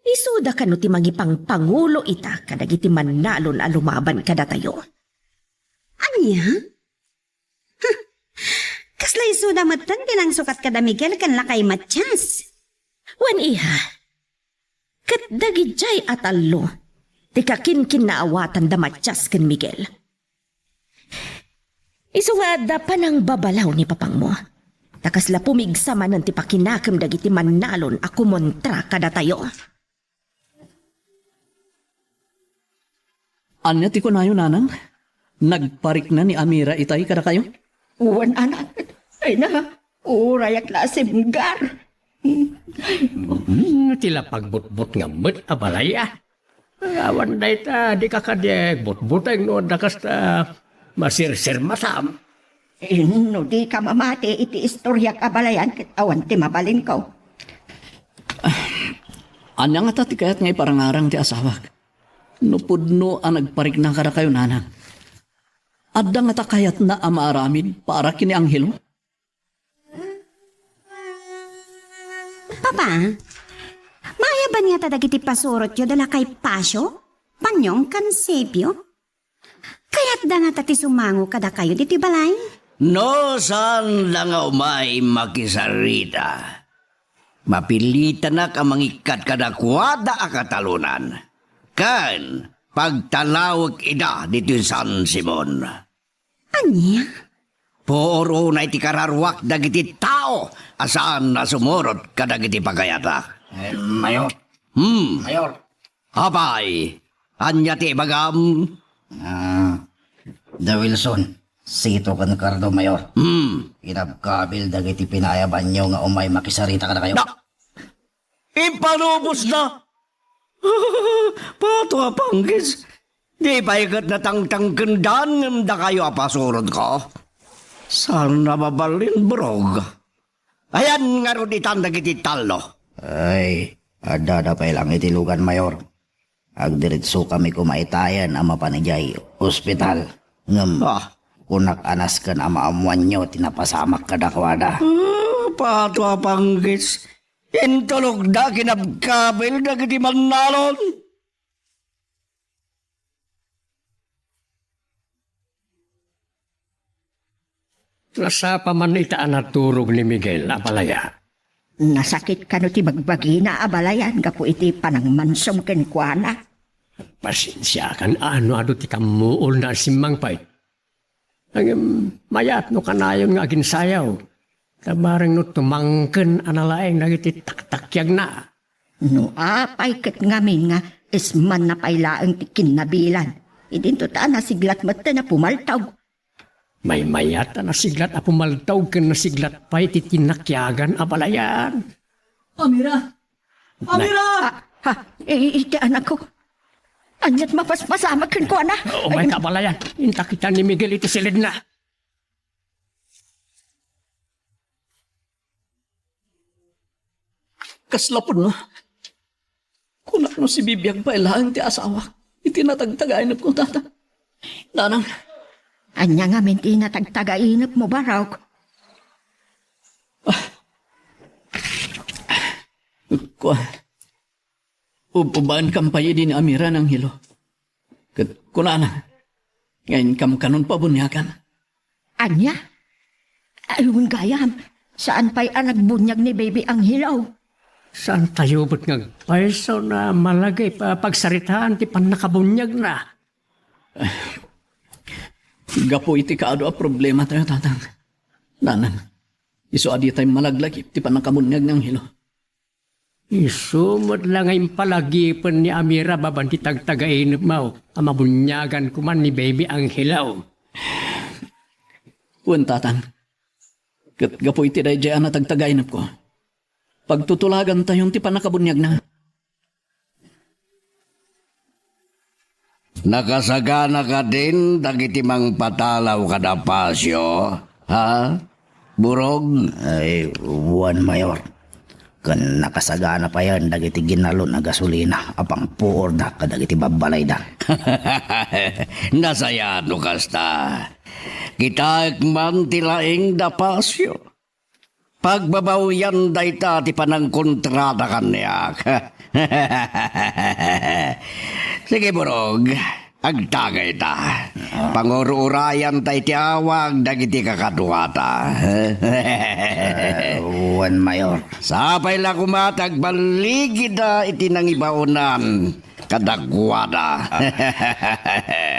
Isuda kano ti mangipangpangulo ita kadagiti mannalon a lumaban kadatayo. Ania? Huh. Kasla isuda metten ti nangsukat kada Miguel ken lakay Matias. Wen, iha. Ket dagidiay a tallo ti kakinkinnaawatan da Matias ken Miguel. Isu nga adda panangbabalaw ni papangmo. Ta kasla pumigsa manen ti pakinakem dagiti mannalon a kumontra kadatayo. Ania ti kunayo, nanang? Nagparikna ni Amira itay kadakayo? Wen, anak. Ay na, urayak la a simgar. Hmm, ti la pagbutbot nga met a balay, a. Awan dayta, dika kadi agbutbuteng no adda kasta masirsirmasam. Inno dika mamati iti istoriak a balayan ket awan ti mabalinko. Ania ngata ti kayat nga iparangarang ti asawak? No pudno a nagparikna kadakayo, nanang. Adda ngata kayatna a maaramid para ken ni Angelo? Papa, maayaban ngata dagiti pasurotyo da lakay Pasio, Panyong, ken Sepio? Kayatda ngata ti sumango kadakayo ditoy balay? No saanda nga umay makisarita, mapilitanak a mangikkat kadakuada a katalonan, ken pagtalawek ida ditoy San Simon. Ania? Puor unay ti kararuak dagiti tao a saan a sumurot kadagiti pagayatak. Eh, Mayor. Hmm. Mayor. Apay, ania ti ibagam? Ah, da Wilson, Sito ken Cardo, Mayor. Hmm. Inabkabil dagiti pinaayabanyo nga umay makisarita kadakayo. Da! Ipanubosda! Pato a panggis! Di pay ket natangtangkendan ngem dakayo a pasurodko? Saan a mabalin, Burog? Ayan ngarud itan dagiti tallo. Ay, addada pay lang iti lugan, Mayor. Agdiretsokami koma itayen a mapan idiay ospital. Ngem, Ah. kunak a nasken a maammoanyo ti napasamak kadakuada. Ah, pato a panggis. Intulogda kinabkabil dagiti mannalon. Nasapa man ita a naturog ni Miguel, abalayan. Nasakit kano ti bagbagina, abalayan, gapu iti panangmansom kenkuana? Pasensiakan, no adu ti kammuolna a simmangpet. Ngem mayat no kanayon nga aginsayaw. Ta bareng no tumangken a nalaeng dagiti taktakiagna. No apay ket ngamin nga ismanna pay laeng ti kinnabilan, idinto ta nasiglat metten a pumaltog. Maymayat a nasiglat a pumaltog ken nasiglat pay ti tinakiagan, abalayan. Amira! Amira! Ah, ha, i-, iti anakko. Ania't mapaspasamak kenkuana? Umay, abalayan. Inta kita ni Miguel iti silidna. Kasla pudno. Kunak no sibibiag pay laeng ti asawak iti natagtagainepko, Tatang. Nanang. Ania ngamin ti natagtagainepmo, Barok? Ah. Kua. Ub-ubaenkam pay idi ni Amira, Angelo. Ket kunana, nga inkam kanon pabuniagan. Ania? Ay, wen gayam, saan pay a nagbuniag ni Baby Angelo? Saantayo met nga agpayso a malagip a pagsaritaan ti pannakabuniagna? Gapu iti kaadu a problematayo, Tatang. Nanang, isu a ditay malaglagip ti pannakabuniag ni Angelo. Isu met la nga impalagipen ni Amira babaen ti tagtagainepmo a mabuniagan koma ni Baby Angelo. Wen, Tatang. Ket gapu iti daydiay a natagtagainepko, pagtutulagantayon ti pannakabuniagna. Nakasagana kadin dagiti mangpatalaw kada pasio, ha? Burog? Ay, wen, Mayor. Ken nakasagana payen dagiti ginalon a gasolina a pangpuorda kadagiti babbalayda. Nasayaat no kasta. Kitaek man ti laing da pasio. Pagbabawian dayta ti panangkontrata kaniak. Sige, Burog, agtagayta. Ah. Pangur-urayanta iti awag dagiti kakaduata. Eh, wen, Mayor. Sapay la koma ta agballigida iti nangibaonan kadakuada.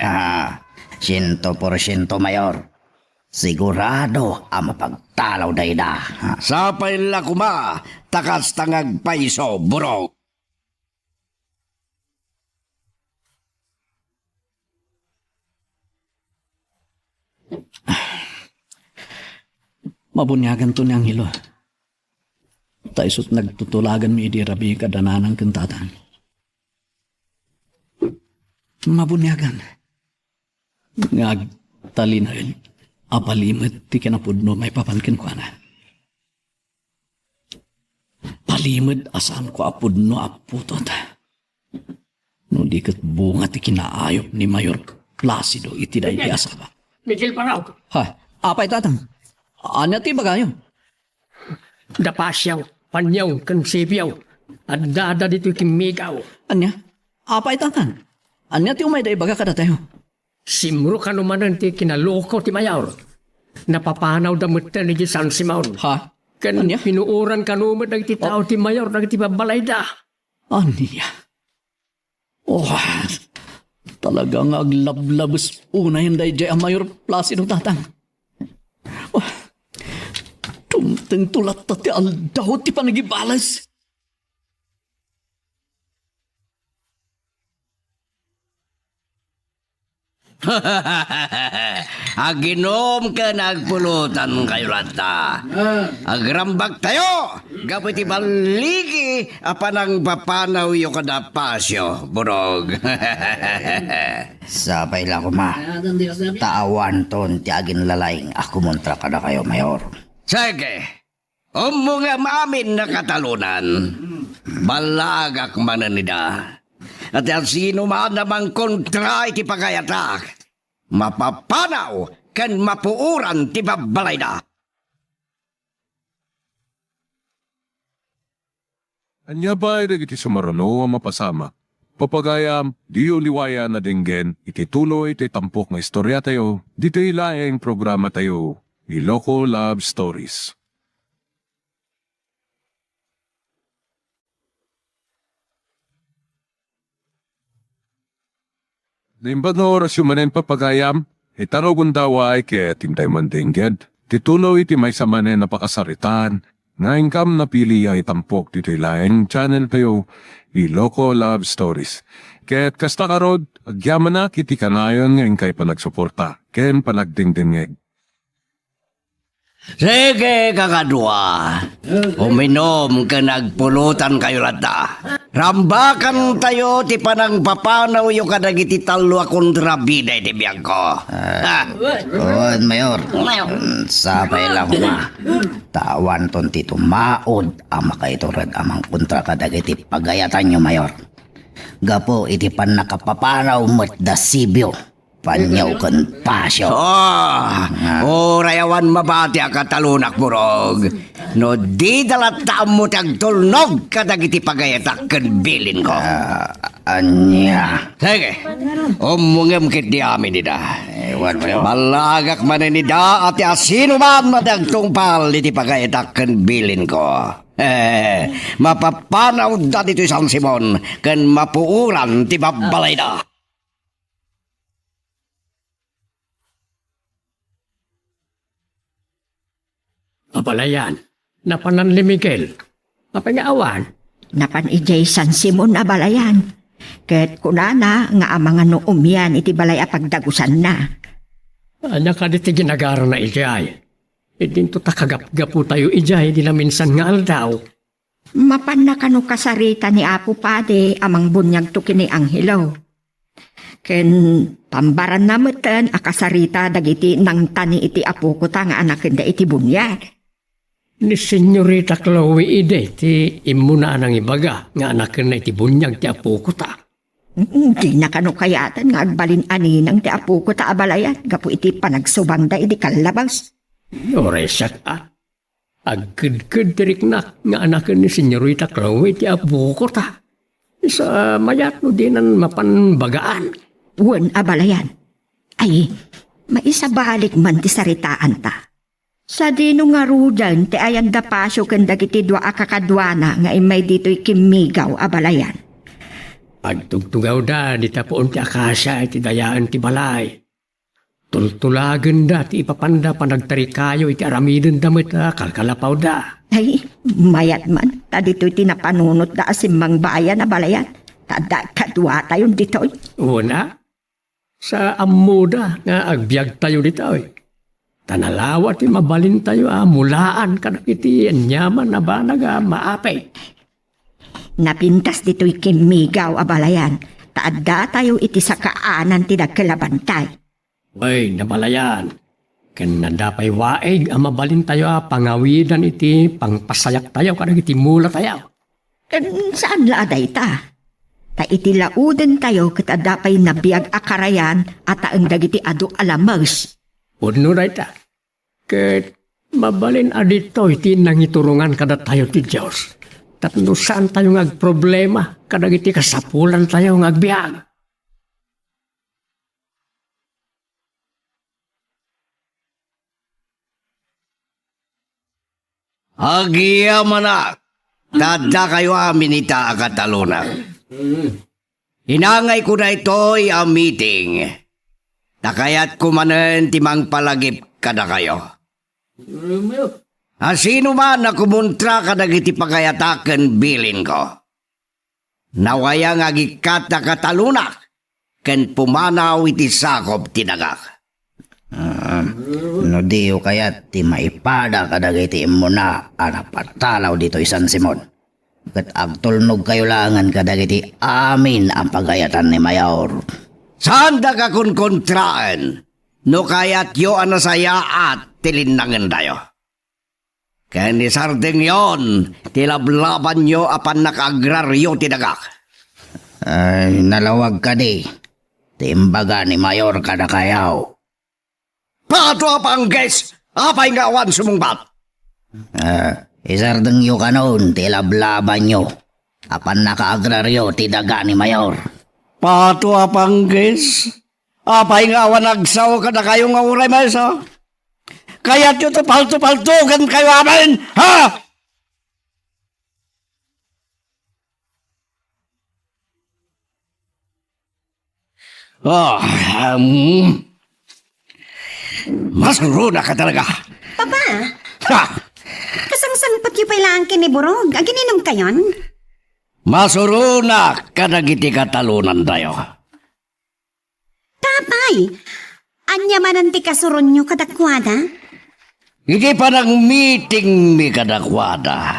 Ah, siento porsiento, Mayor. Sigurado a mapagtalawda ida. Sapay la koma ta kasta nga agpayso, Burog. Mabuniaganto ni Angelo. Ta isut' nagtutulaganmi idi rabii kada nanang ken tatang. Mabuniagan nga agtalinaed a palimed ti kinapudno maipapan kenkuana. Palimed a saanko a pudno a putot. No di ket bunga ti kinaayup ni Mayor Placido iti daydi a sabak. Miguel Parao. Ha, apay, tatang? Ania ti ibagayo? Da Pasio, Panyo, ken Sipio, addada ditoy kimmigaw. Ania? Apay, tatang? Ania ti umayda ibaga kadatayo? Simro kano manen ti kinaloko ti mayor. Napapanawda metten idiay San Simon. Ha? Ken ania? Pinuoran kano met dagiti tao ti mayor dagiti babbalayda. Ania? Oh, talaga nga aglablabes unayen daydiay a Mayor Placido, tatang. Oh, dumtengto latta ti aldaw ti panagibales. Aginum ken agpulutankayo latta. Ah. Agrambaktayo gapu iti balligi a panangpapanawyo kada Pasio, Burog. Sapay la koma, ta awanton ti aginlalaing a kumontra kadakayo, Mayor. Sige, ummongem amin a katalonan. Ballaagak manen ida. Ket ti asinoman a mangkontra iti pagayatak, mapapanaw ken mapuoran ti babbalayda. Ania pay dagiti sumaruno a mapasamak? Papagayam, diyo liwayan a denggen iti tuloy ti tampok nga istoriatayo ditoy laeng programatayo, Iloko Love Stories. Naimbag nga orasyo manen, papagayam, ita no gundaway ket intay mandengged ti tuloy iti maysa manen a pakasaritaan nga inkam napili a itampok ditoy laeng channel tayo, Iloko Love Stories. Ket kasta ngarud, agyamanak iti kanayon nga inkay panagsuporta ken panagdengdengngeg. Sige, kakadua. Uminom ken agpulotankayo latta. Rambakantayo ti panangpapanawyo kadagiti tallo a kontrabida iti biagko. Ah, wen, Mayor. Sapay la koma. Ta awanton ti tumaud a makaiturag a mangkontra kadagiti pagayatanyo, Mayor. Gapu iti pannakapapanaw met da Sibio. Panyaw ken pasio. Ah, uray awan mabati a katalonak, Murog. No dida latta ammo ti agtulnog kadagiti pagayatak ken bilinko. Ah, ania? Sige, ummongem ketdi amin ida. Eh, wan, wan. Ballagak manen ida a ti asinoman a ti agtungpal iti pagayatak ken bilinko. Eh, mapapanawda ditoy San Simon ken mapuoran ti babbalayda. Abalayan, napanan ni Miguel. Apay nga awan? Napan idiay San Simon, abalayan. Ket kunana nga amangan no umian iti balay a pagdagusanna. Ania kadi ti ginagarana idiay? Idinto ta kagapgaputayo idiay di naminsan nga aldaw. Mapanna kano kasarita ni Apo Padi a mangbuniagto ken ni Angelo. Ken pambaranna metten a kasarita dagiti nangtani iti apokota nga anakenda iti buniag. Ni Senyorita Chloe idi ti immuna a nangibaga nga anakenna iti buniag ti apokota. Mm, dina kano kayaten nga agbalin a ninang ti apokota, abalayan, gapu iti panagsubangda idi kallabas. Uray siak a. Agkedked ti riknak nga anaken ni Senyorita Chloe ti apokota. Sa mayat no dinan mapan bagaan. Wen, abalayan. Ay, maisabalik man ti saritaanta. Sadino ngaruden ti ayan da Pasio ken dagiti dua a kakaduana nga immay ditoy kimmigaw, abalayan? Agtugtugawda dita puon ti akasia iti dayaen ti balay. Tultulagenda ti ipapanda panagtarikayo iti aramidenda met a kalkalapawda. Ay, mayat man, ta ditoy ti napanunotda a simmangbayan, abalayan. Ta adda kaduatayon ditoy. Una, sa ammoda nga agbiagtayo ditoy. Ta nalawa ti mabalintayo a mulaan kadagiti aniaman a banag a maapit. Napintas ditoy kimmigaw, abalayan, ta addatayo iti sakaanan ti dakkel a bantay. Wen, abalayan, ken adda pay waig a mabalintayo a pangawidan iti pangpasayaktayo kadagiti mulatayo. Ken saan la a dayta? Ta iti laudentayo ket adda pay nabiag a karayan a taeng dagiti adu a lames. Pudno dayta. Ket mabalin a ditoy ti nangiturongan kadatayo ti Dios tapno saantayo nga agproblema kadagiti kasapulantayo nga agbiag. Agyamanak, ta addakayo amin ita a katalonak. Inangayko daytoy a meeting, ta kayatko manen ti mangpalagip kadakayo. Asino man a kumontra kadagiti pagayatak ken bilinko, nawaya nga agikkat a katalonak ken pumanaw iti sakop ti dagak. Ah, no diyo kayat ti maipada kadagiti immuna a napatalaw ditoy San Simon, ket agtulnogkayo laengen kadagiti amin a pagayatan ni Mayor. Saandak a konkontraen no kayatyo a nasayaat ti linnangendayo. Ken isardengyon ti lablabanyo a pannakaagraryo ti dagak. Ay, nalawag kadi ti imbaga ni Mayor kadakayo. Pato a panggis! Apay nga awan sumungbat? Ah, isardengyo kanon ti lablabanyo a pannakaagraryo ti daga ni Mayor. Pato a panggis! Apay nga awan agsao kadakayo nga uray maysa? Kayatyo ti palto-paltogan kayo amin, ha? Ah, um, masuronak talaga. Papa, Ha! Kasangsangpetyo pay laeng ken ni Burog. Agininumkayon? Masuronak kadagiti katalonantayo. Apay, ania manen ti kasuronyo kadakuada? Iti panagmitingmi kadakuada,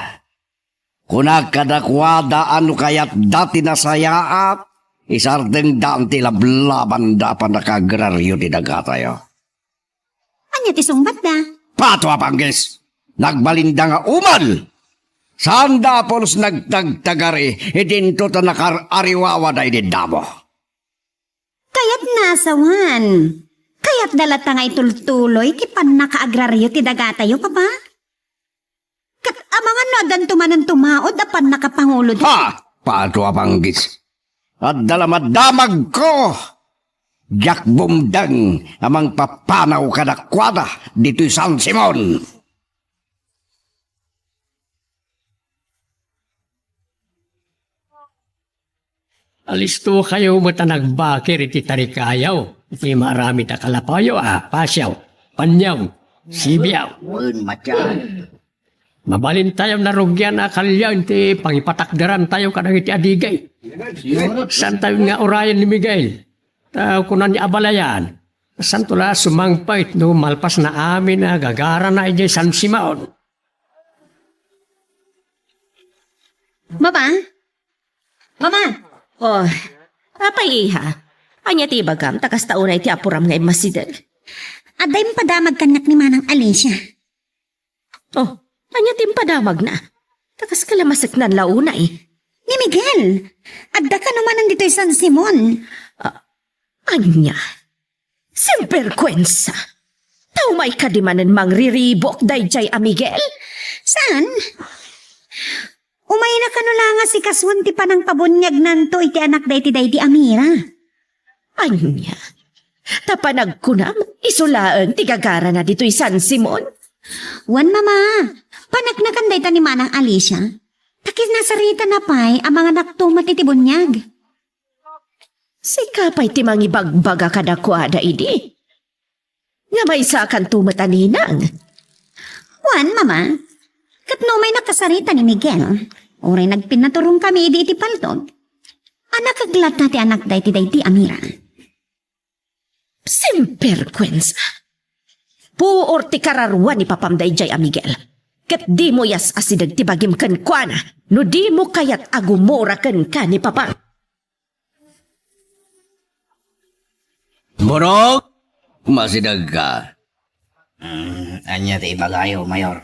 kunak kadakuada a no kayatda ti nasayaat, isardengdan ti lablabanda a pannakaagraryo ti dagatayo. Ania ti sungbatda? Pato a panggis! Nagbalinda nga umel! Saanda a pulos nagtagtagari, idinto ta nakar-ariwawada idi damo. Kayatna a sawen. Kayatda latta nga itultuloy ti pannakaagraryo ti dagatayo, Papa? Ket amangan no addanto manen tumaud a pannakapanguloda. Ha! Pato a panggis! Adda la madamagko! Diak bumdeng a mangpapanaw kadakuada ditoy San Simon! Alistokayo met a nagbakir iti tarikayo, iti maaramid a kalapayo a pasiaw, paniaw, sibiaw. Wen, matyan. Mabalintayo narugian a kaliaen ti pangipatakderantayo kadagiti adigay. Saantayo nga urayen ni Miguel. Ta kuna ni abalayan, saanto la sumangpet no malpasna amin a gagarana idiay San Simon. Mama? Mama! Oh, apay, iha? Ania ti ibagam ta kasta unay ti apuram nga immasideg? Adda impadamag kaniak ni Manang Alicia. Oh, ania ti impadamagna? Ta kas kalamaseknan la unay. Ni Miguel, adda kano manen ditoy San Simon. Ah, ania? Simperkuensa! Ta umay kadi manen mangriribuk daydiay a Miguel? Saan? Umayna kano la nga sikasuen ti panangpabuniagnanto iti anak daydi daydi a Mira. Ania? Ta panagkunam, isu laeng ti gagarana ditoy San Simon? Wen, Mama. Paneknekan dayta ni Manang Alicia. Ta kinasaritana pay a manganakto met iti buniag. Sika pay ti mangibagbaga kadakuada idi. Nga maysakanto met a ninang. Wen, Mama. Ket no umay nakasarita ni Miguel, uray nagpinnaturongkami idi iti paltog, a nakaglatta ti anak daydi daydi a Mira. Simperkuensa! Puor ti kararua ni papam daydiay a Miguel. Ket dimo yas-asideg ti bagim kenkuana no dimo kayat a gumura kenka ni papam. Burog, masidegka. Mm, ania ti ibagayo, Mayor?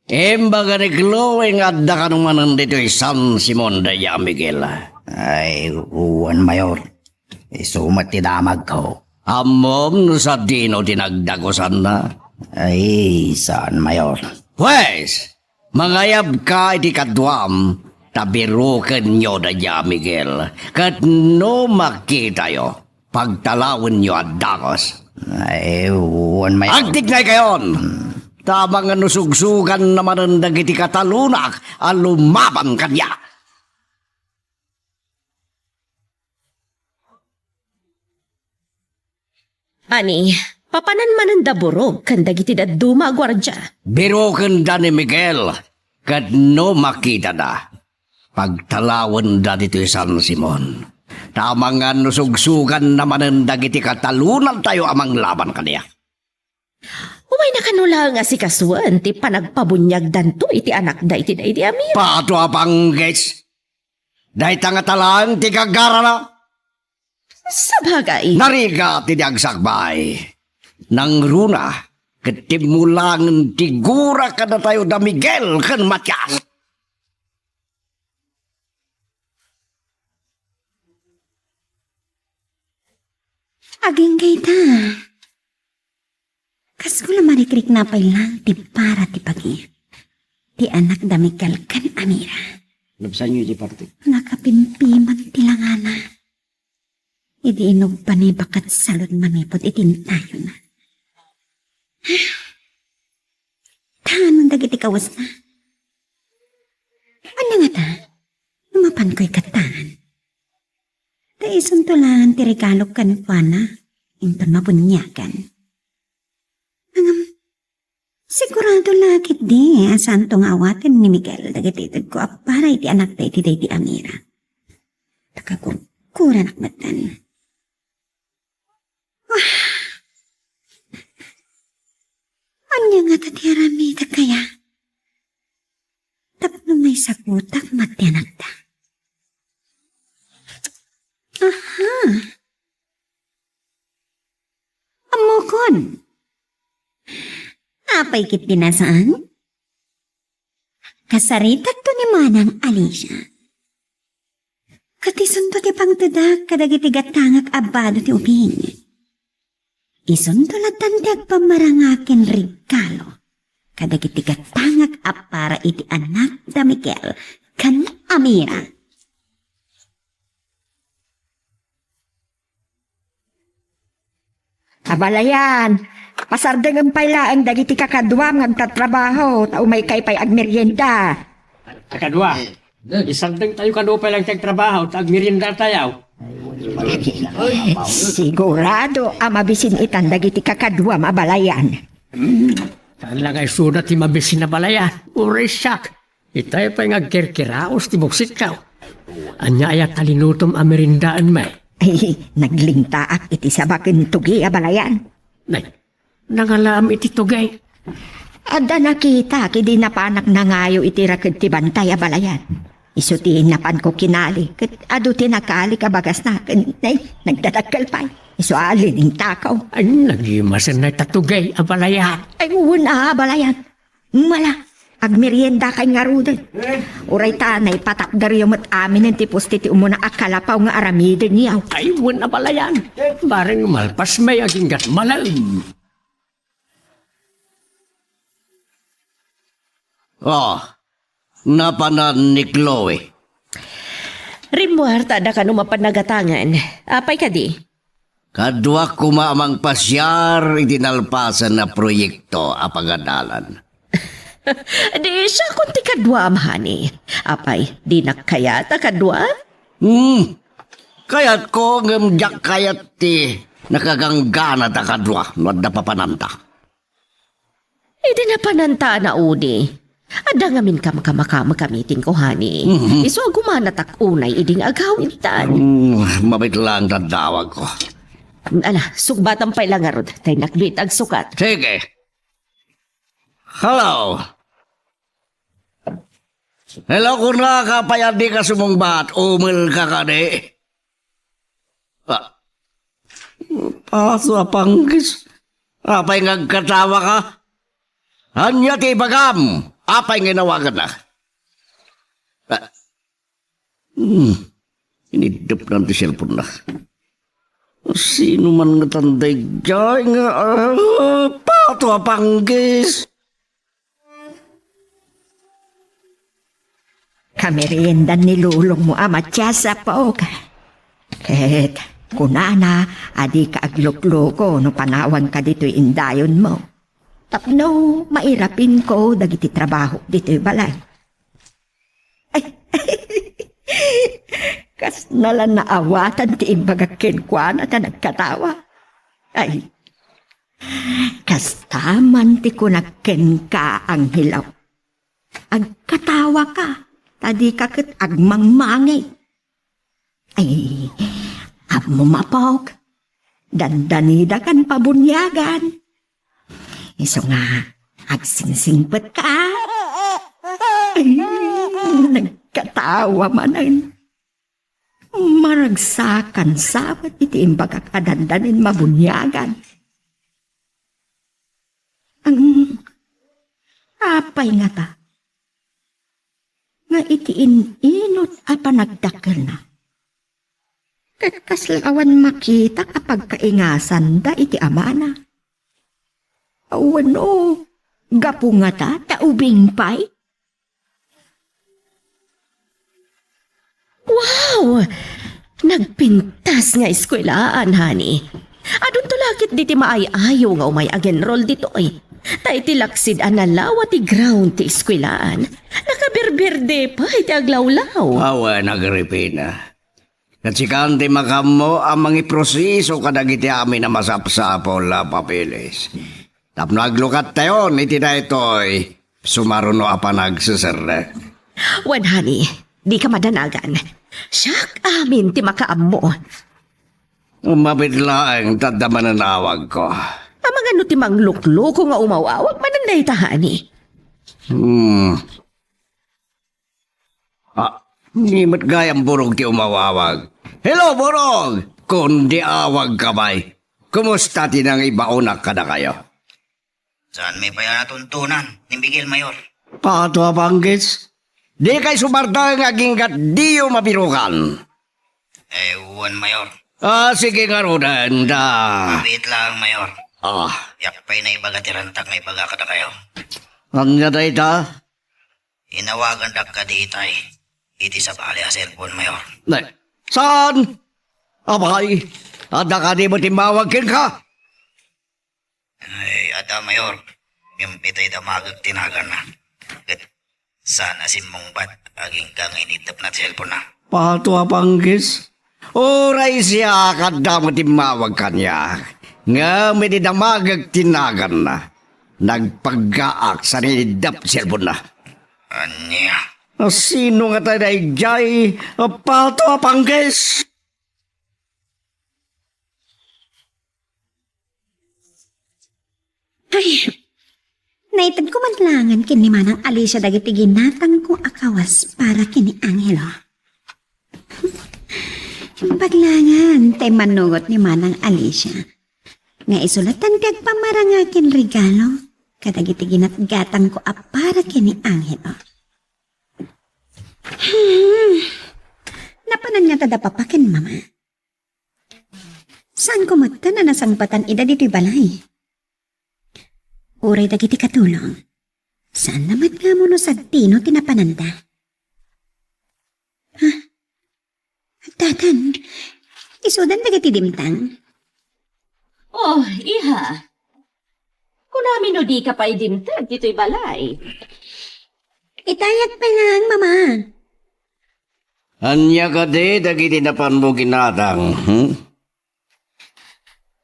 Imbaga ni Chloe nga adda kano manen ditoy San Simon daydiay a Miguel. Ay, wen, Mayor. Isu met ti damagko. Ammom no sadino ti nagdagusanna? Ay, saan, Mayor. Pues, mangayabka iti kaduam, ta birokenyo daydiay a Miguel. Ket no makitayo, pagtalawenyo a dagus. Ay, wen, Mayor. Agtignaykayon! Hmm. Ta amangan no sugsuganna manen dagiti katalonak a lumaban kaniak. Ani, papanan manen da Burog ken dagiti dadduma a guardia? Birokenda ni Miguel, ket no makitada, pagtalawenda ditoy San Simon. Ta amangan no sugsuganna manen dagiti katalonantayo a manglaban kaniak. Umayna kano laeng a sikasuen ti panagpabuniagdanto iti anakda iti daydi a Mira. Pato a panggis! Dayta ngata laeng ti gagarana. Sabagay. Narigat idi agsakbay. Nangruna ket timmulangen ti gura kadatayo da Miguel ken Matias. Agingga ita. Kas ko la marikrikna pay lang ti para ti pagi ti anak da Miguel ken Amira. Nabsanyo iti parte. Nakapimpiman ti langana. Idi inugba ni bakat salud manipud iti intayona. Tanon dagiti kawesna. Ania ngata? No mapanko ikattan. Ta isunto laeng ti regalo kenkuana, inton mabuniagan. Ngem, sigurado la ketdi a saanto nga awaten ni Miguel dagiti itedko a para iti anakda iti daydi Amira. Ta kagurguranak metten. Ah. Ania ngata ti aramidek aya? Tapno maisagutak met ti anakda. Aha. Ammokon. Apay ket ti nasaan? Kasaritakto ni Manang Alicia. Ket isunto ti pangtedak kadagiti gatangak a bado ti ubing. Isunto lattan ti agpammaranga ken regalo kadagiti gatangak a para iti anakda Miguel ken Amira. Abalayan, pasardengem pay laeng dagiti kakaduam nga agtatrabaho, ta umaykay pay agmerienda. Kakadua, isardengtayo kano pay lang ti agtrabaho, ta agmeriendatayo. Sigurado a mabisin itan dagiti kakaduam, abalayan. Hmm, saan la nga isuda ti mabisin, abalayan? Uray siak. Itay pay nga agkirkiraos ti buksikko. Ania aya ta linutom a meriendaenmi? Ay, naglingtaak iti saba ken tugi, abalayan. Nay, nangalaam iti tugi. Adda nakitak idi napanak nangayo iti raked ti bantay, abalayan. Isu ti napanko kinali, ket adu ti nakalik a bagasna, ken, nay, nagdadakkel pay. Isu a liningtako. Ay, nagimasen na ita tugi, abalayan. Ay, wen a, abalayan. Mala, agmeriendakay ngaruden. Uray ta naipatakderyo met aminen ti pusti ti umuna a kalapaw nga aramidenyo. Ay, wen, abalayan. Bareng malpasmi agingga malem. Oh, napanan ni Chloe. Rimmuar ta adda kano mapan nagatangen. Apay kadi? Kaduak koma a mangpasiar iti nalpasen a proyekto a pagadalan. Di siakon ti kaduam, honey. Apay, dinak kayat a kaduam? Hmm. Kayatko, ngem diak kayat ti nakaganggana ta kadua no adda papananta. Idi napananta a naudi, adda ngamin kamkamakamek a meeting ko, honey. Mhm. Isu a gumanatak unay idi nga agawidtan. Mm, mabit lang daddawag ko. Ala, sukbatan pay la ngarud, ta innak dita agsukat. Sige. Hello. Hello, kunaka, apay a dika sumungbat? Umelka kadi? Ah. Paso a panggis. Apay nga agkatawaka? Ania ti ibagam? Apay nga inawaganna? Ah. Hmm. Iniddepna ti cellphone-na. Sino man ngatan daydiay nga, ah, pato a panggis? Kameriendan ni lulongmo a Matias, apok. Ket kunana a dika aglukluko no panawanka ditoy indayonmo. Tapno mairapinko dagiti trabahok ditoy balay. Ay, kasna la naawatan ti imbagak kenkuana ta nagkatawa. Ay, kasta man ti kunak kenka, Angelo. Agkatawaka, ta dika ket agmangmangit. Ay, ammom, apok, dandanidakan pabuniagan. Isu nga, agsingsingpetka. Ay, nagkatawa manen. Maragsakan sa met iti imbagak a dandanin mabuniagan. Ang, apay ngata? Nga iti in-inut a panagdakkelna, Ket kasla awan makita a pagkaingasanda iti amana. Wenno, gapu ngata ta ubing pay? Wow! Nagpintas nga eskuelaan, honey. Adunto la ket diti maay-ayo nga umay agenrol ditoy. Ta iti laksid a nalawa ti ground ti eskuelaan, nakabirbirdi pay ti aglawlaw. Awan, Agripina. Ket sikan ti makaammo a mangiproseso kadagiti amin a masapsapul a papeles. Tapno aglukattayon iti daytoy sumaruno a panagseserrek. Wen, honey, dika madanagan. Siak amin ti makaammo. Mabiit laeng ta adda mananawagko. Amangan no ti manglukloko nga umaw-awag manen dayta, honey? Hmm. Ah, ni met gayam Burog ti umawawag. Hello, Burog! Kundi awag ka pay. Kumusta ti nangibaonak kadakayo? Saan mi pay a natuntunan ni Miguel, Mayor? Pato a panggis. Di kay sumarta nga aginggat diyo mabirukan. Eh, wen, Mayor. Ah, sige ngaruden, da. Mabiit lang, Mayor. Ah. Diak pay naibaga ti rantak nga ibaga kadakayo. Ania dayta? Inawagandak kadi itay iti sabali a cellphone, Mayor. Ne, saan? Apay, adda kadi met immawag kenka? Ay, adda, Mayor. Ngem itay damagek ti naganna. Ket saan a simmungbat agingga nga iniddepna ti cellphone-na. Pato a panggis. Uray siak, adda met immawag kaniak. Ngem idi damagek ti naganna, nagpaggaak sa iniddep ti cellphone-na. Ania? A, sino ngata daydiay a pato a panggis? Ay, naitedko met laengen ken ni Manang Alicia dagiti ginatangko a kawas para ken ni Angelo. Imbag laengen ta immanugot ni Manang Alicia nga isu latta ti agpamaranga ken regalo kadagiti ginatgatangko a para ken ni Angelo. Hmm. Napanan ngata da papa ken mama. Saanko met a nasangpatan ida ditoy balay. Uray dagiti katulong, saanna met nga ammo no sadino ti napananda. Ha? Addan, isudan dagiti dimtang. Oh, iha. Kunami no dika pay dimteng ditoy balay. Itayag pay laeng, Mama. Ania kadi dagiti napanmo ginatang, hmm?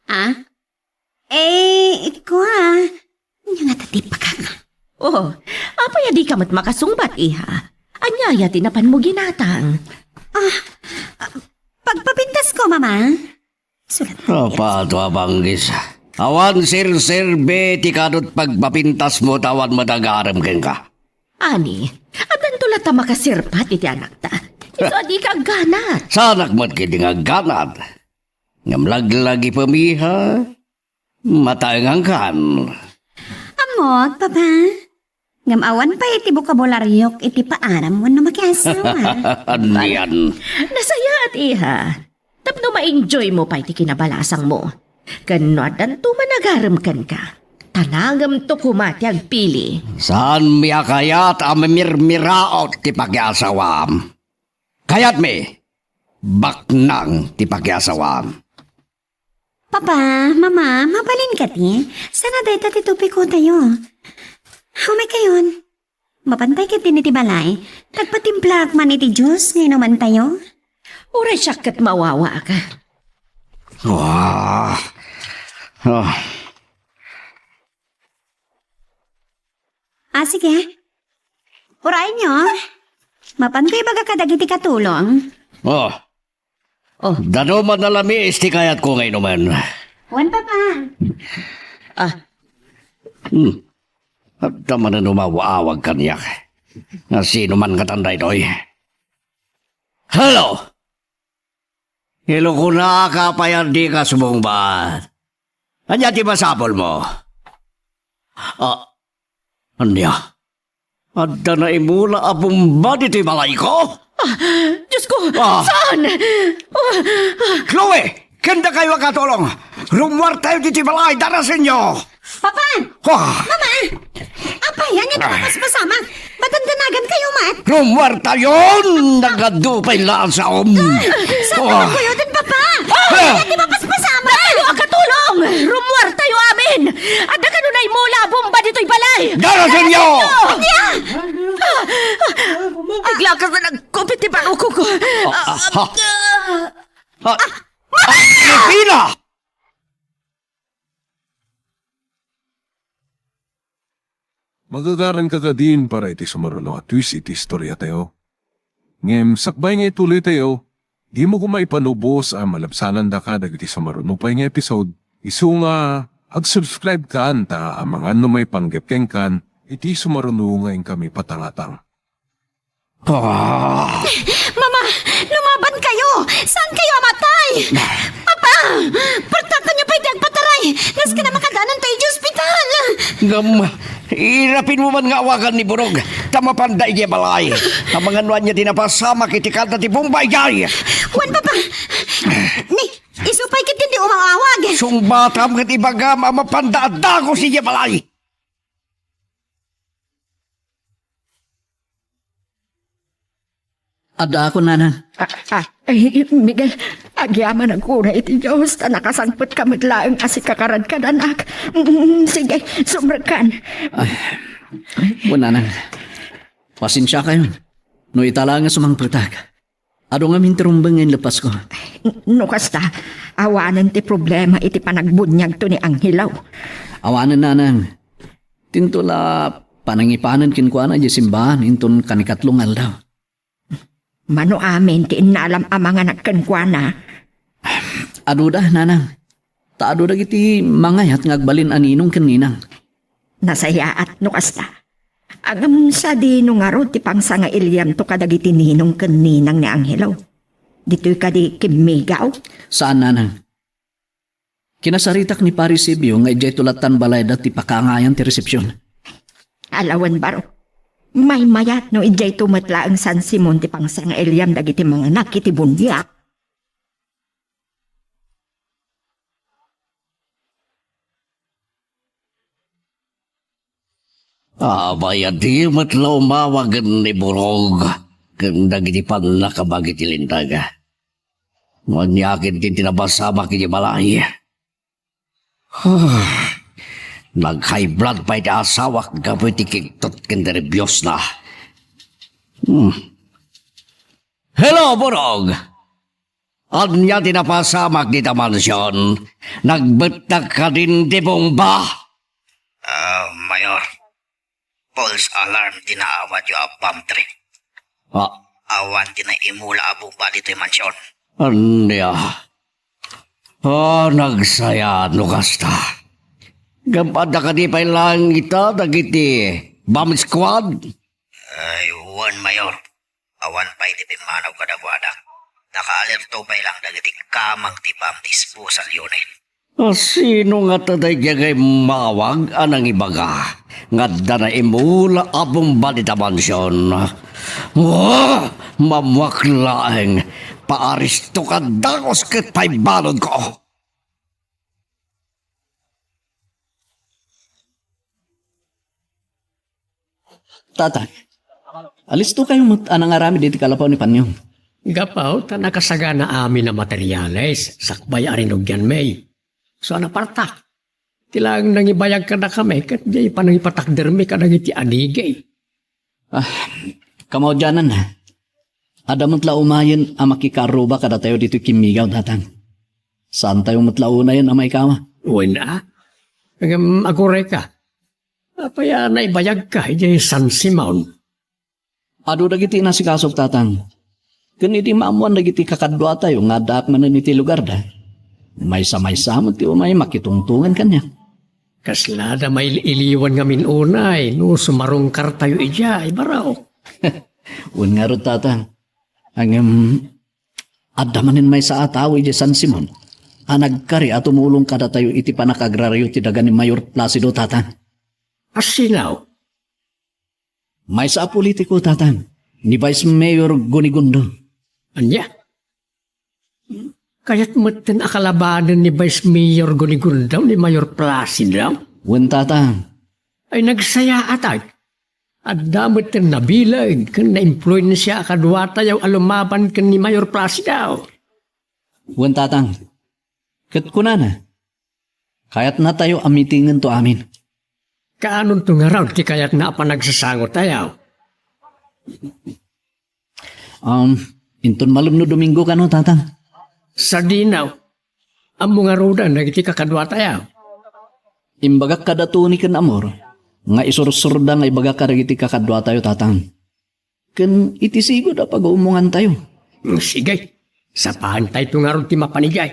Ah? Eh, kua, ania ngata ti pakaka? Oh, apay a dika met makasungbat, iha? Ania aya ti napanmo ginatang? Ah, ah, pagpapintasko, Mama. Sulat. Apato a panggis. Awan serserbi ti kadut pagpapintasmo ta awan met agarem kenka. Ani, addanto latta makaserpat iti anakta. Isu a dika agganat. Saanak met ketdi nga agganat. Ngem laglagipem, iha. Mataengankan. Ammok, Papa. Ngem awan pay iti bokabulariok iti paaram wenno makiasawa. Anian? Nasayaat, iha. Tapno ma-enjoy mo pay ti kinabalasangmo. Ken no addanto managarem kenka, tanangemto koma ti agpili. Saanmi a kayat a mamirmiraot ti pakiasawam. Kayatmi, baknang ti pakiasawam. Papa, Mama, mabalin kadi? Sana dayta ti topikotayo. Umay kayon. Mapantay ketdin iti balay. Nagpatimplaak man iti juice nga inumantayo. Uray siak ket mawawaak. Ah. Ah. Ah, sige. Urayenyo. Mapanto ibaga kadagiti katulong. Oh. Oh. Danuman a lamis ti kayatko nga inumen. Wen, Papa. Ah. Hmm. Adda manen umaw-awag kaniak. Nga sino man ngatan daytoy? Hello! Hello, kunaka pay a dika sumungbat. Ania ti masapulmo? Ah, ania? Adda naimula a bomba ditoy balayko? Diyos ko! Ah. Saan? Ah, ah. Chloe! Ken dakayo a katulong! Rummuartayo ditoy balay, darasenyo! Papa! Ah! Mama! Apay, ania ti mapaspasamak? Ba't danagan kayo, Mat? Rummuartayon! Nagadu pay la a saom! Ah, saan kayo, Papa? Ah! Ania ti mapaspasamak? Dakayo a katulong! Rummuartayo amin! Adda kanunay mula a bomba ditoy balay! Darasenyo! Ania? Ah! Ah! Bigla ka sa nagkupit ti panukok ko. Ah, ah, ha? Ah! Ah! Pila! Magagaran ka kadin para iti sumaruno a twist iti istoriatayo. Ngem sakbay nga ituloytayo, dimo koma ipanubos a malabsanandaka dagiti sumaruno pay nga episode, isu nga ag-subscribe kan ta amangan no maipanggep kenkan iti sumaruno nga inkami patangatang. Ah. Mama, lumaban kayo! Saan kayo a matay? Papa! Partakan niyo pay ti agpataray! Nasken a makadanan tayo iti ospital! Ngem, irapin mo man nga awagan ni Burog, ta mapanda idiay balay. Amangan no ania ti napasamak iti kada ti bomba idiay. Wen, Papa! Ni, isu pay ket dindi umawawag! Sungbatam ket ibagam a mapanda a dagos idiay balay! Addaakon, nanang. Ah, ah, ay, Miguel, agyamanak unay iti Dios, ta nakasangpetka met laeng a sikakarankadanak. Mm, sige, sumrekkan. Ay, wen, nanang. Pasensiakayon. No ita laeng a sumangpetak. Adu ngamin ti rumbeng nga inleppasko. N-, no kasta, awanen ti problema iti panagbuniagto ni Angelo. Awanen, nanang. Dinto la panangipanen kenkuana idiay simbahan inton kanikatlo nga aldaw. Mano amin ti innalam a manganak kenkuana? Aduda, nanang. Ta adu dagiti mangayat nga agbalin a ninong ken ninang. Nasayaat no kasta. Ngem sadino ngarud ti pangsangailiamto kadagiti ninong ken ninang ni Angelo? Ditoy kadi kimmigaw? Saan, nanang. Kinasaritak ni Pari Sibio nga idiayto lattan balayda ti pakaangayan ti resepsion. Alawen baro. Maymayat no idiayto met laeng San Simon ti pangsangailiam dagiti manganak iti buniag. Abay, adi met la umawagen ni Burog ken dagiti pannakabag iti lintag. No ania ket ti napasamak iti balay. Nag-high blood pay ti asawak gapu iti kigtot ken nerbiosna. Hmm. Hello, Burog! Ania ti napasamak dita mansion? Nagbettak kadin ti bomba? Ah, Mayor, false alarm ti naawatyo a bomb threat. Ah. Awan ti naimula a bomba ditoy mansion. Ania? Ah, nagsaya no kasta. Ngem adda kadi pay laeng ita dagiti bomb squad? Ay, wen, Mayor. Awan pay ti pimmanaw kadakuada. Nakaalerto pay lang dagiti kamang ti bomb disposal unit. A, sino ngata daydiay nga immawag a nangibaga nga adda naimula a bomba dita mansion? Ah, mammuak laeng, paaristo ka dagus ket paibaludko. Tata, alisto kayo met a nangaramid iti kalapaw ni Panyo. Gapu ta nakasagana amin a materiales, sakbay a rinugianmi. So, a napartak. Ti laeng nangibayag kadakami, ket diay panangipatakdermi kadagiti anigi. Ah, kamaudianan, adda met la umayen a makikarruba kadatayo ditoy kimmigaw, Tatang. Saantayo met la unayen a maikawa. Wen a? Ngem aguray ka. Apay a naibayag ka idiay San Simon? Adu dagiti inasikasok, Tatang. Ken idi maammoan dagiti kakaduatayo nga addaak manen iti lugarda, maysa-maysa met ti umay makitungtongan kaniak. Kasla da mail-iliwan ngamin unay no sumarungkartayo idiay, baro. Wen ngarud, Tatang. Ngem, adda manen maysa a tao idiay San Simon a nagkari a tumulong kadatayo iti pannakagraryo ti daga ni Mayor Placido, Tatang. A sino? Maysa a politiko, Tatang. ni Vice Mayor Gunigundo. Ania? Kayat metten a kalabanen ni Vice Mayor Gunigundo ni Mayor Placido? Wen, Tatang. Ay, nagsayaat, ay. Adda metten nabileg ken naimpluensia a kaduatayo a lumaban ken ni Mayor Placido. Wen, Tatang. Ket kunana, kayatnatayo a mitingento amin. Kaanonto ngarud ti kayatna a panagsasangotayo? Um, inton malem no Domingo kano, Tatang? Sadino? Ammo ngaruden dagiti kakaduatayo? Imbagak kada Tony ken Amor nga isursurda nga ibagak kadagiti kakaduatayo, Tatang. Ken iti sigud a pag-uumongantayo. Sige, sapaantayto ngarud ti mapanigay.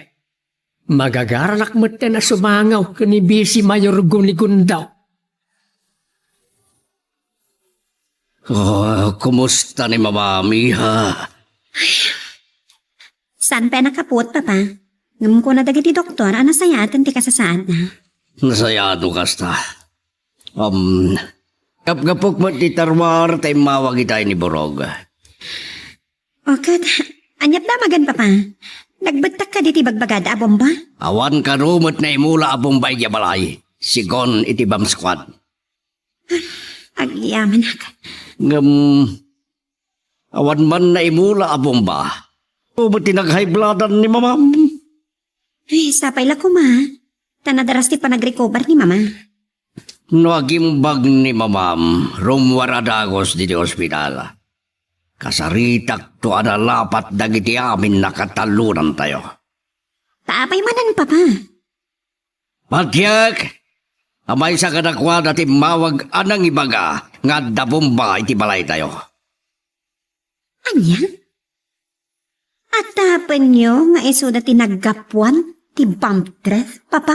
Magagaranak metten a sumangaw ken ni Vice Mayor Gunigundo. Oh, kumusta ni Mamam, iha? Saan pay a nakapuot, Papa? Ngem kuna dagiti doktor a nasayaaten ti kasasaadna. Nasayaat no kasta. Um, gapgapok met ti tarwar ta immawag itay ni Borog. O ket, ania ti damagen, Papa? Nagbettak kadi ti bagbagada a bomba? Awan kano met naimula a bomba idiay balay, sigun iti bomb squad. Agyamanak. Ngem, awan man naimula a bomba. Ania met ti nag-high bloodan ni Mamam? Ay, sapay la koma. Ta nadaras ti panagrecover ni Mama. No agimbag ni Mamam, rummuar a dagus ditoy ospital. Kasaritakto a nalapat dagiti amin a katalonantayo. Ta apay manen, Papa? Patiek, a maysa kadakuada ti immawag a nangibaga nga adda bomba iti balaytayo. Ania? Adda apenyo nga isuda ti naggapuan ti bomb threat, Papa?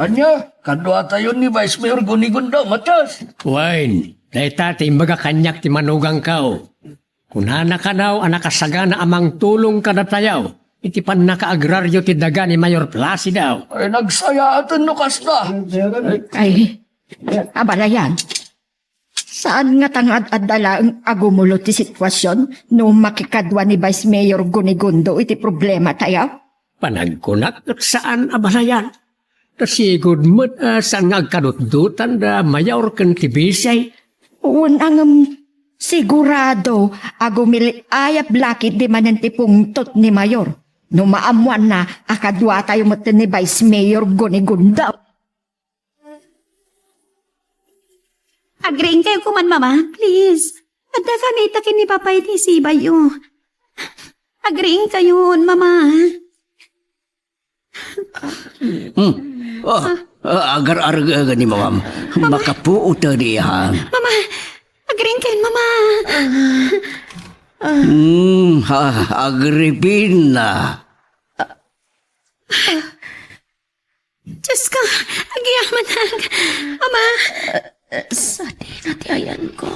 Ania? Kaduatayo ni Vice Mayor Gunigundo, Matias? Wen, dayta ti imbaga kaniak ti manugangko. Kunana kano a nakasagana a mangtulong kadatayo iti pannakaagraryo ti daga ni Mayor Placido. Ay, nagsayaaten no kasta. Ay, abalayan. Saan ngata nga ad-adda laeng a gumulo ti sitwasion no makikadua ni Vice Mayor Gunigundo iti problematayo? Panagkunak ket saan a balayan. Ta sigud met a saan nga agkadutdotan da Mayor ken ti Vice. Wen, ngem sigurado a gumili-ayab la ketdi manen ti pungtot ni Mayor no maammoanna a kaduatayo met ni Vice Mayor Gunigundo. Agriingkayo koma, Mama, please. Adda kami ita ken ni Papa iti sibayyo. Agriingkayon, Mama. Hmm. Ah, ah, agar-argaga ni Mamam. Mama. Makapuot a diyan. Mama, agriingkayon, Mama. Hmm, ha, Agripina. Diosko, agyamanak. Ama. Sadino ti ayanko?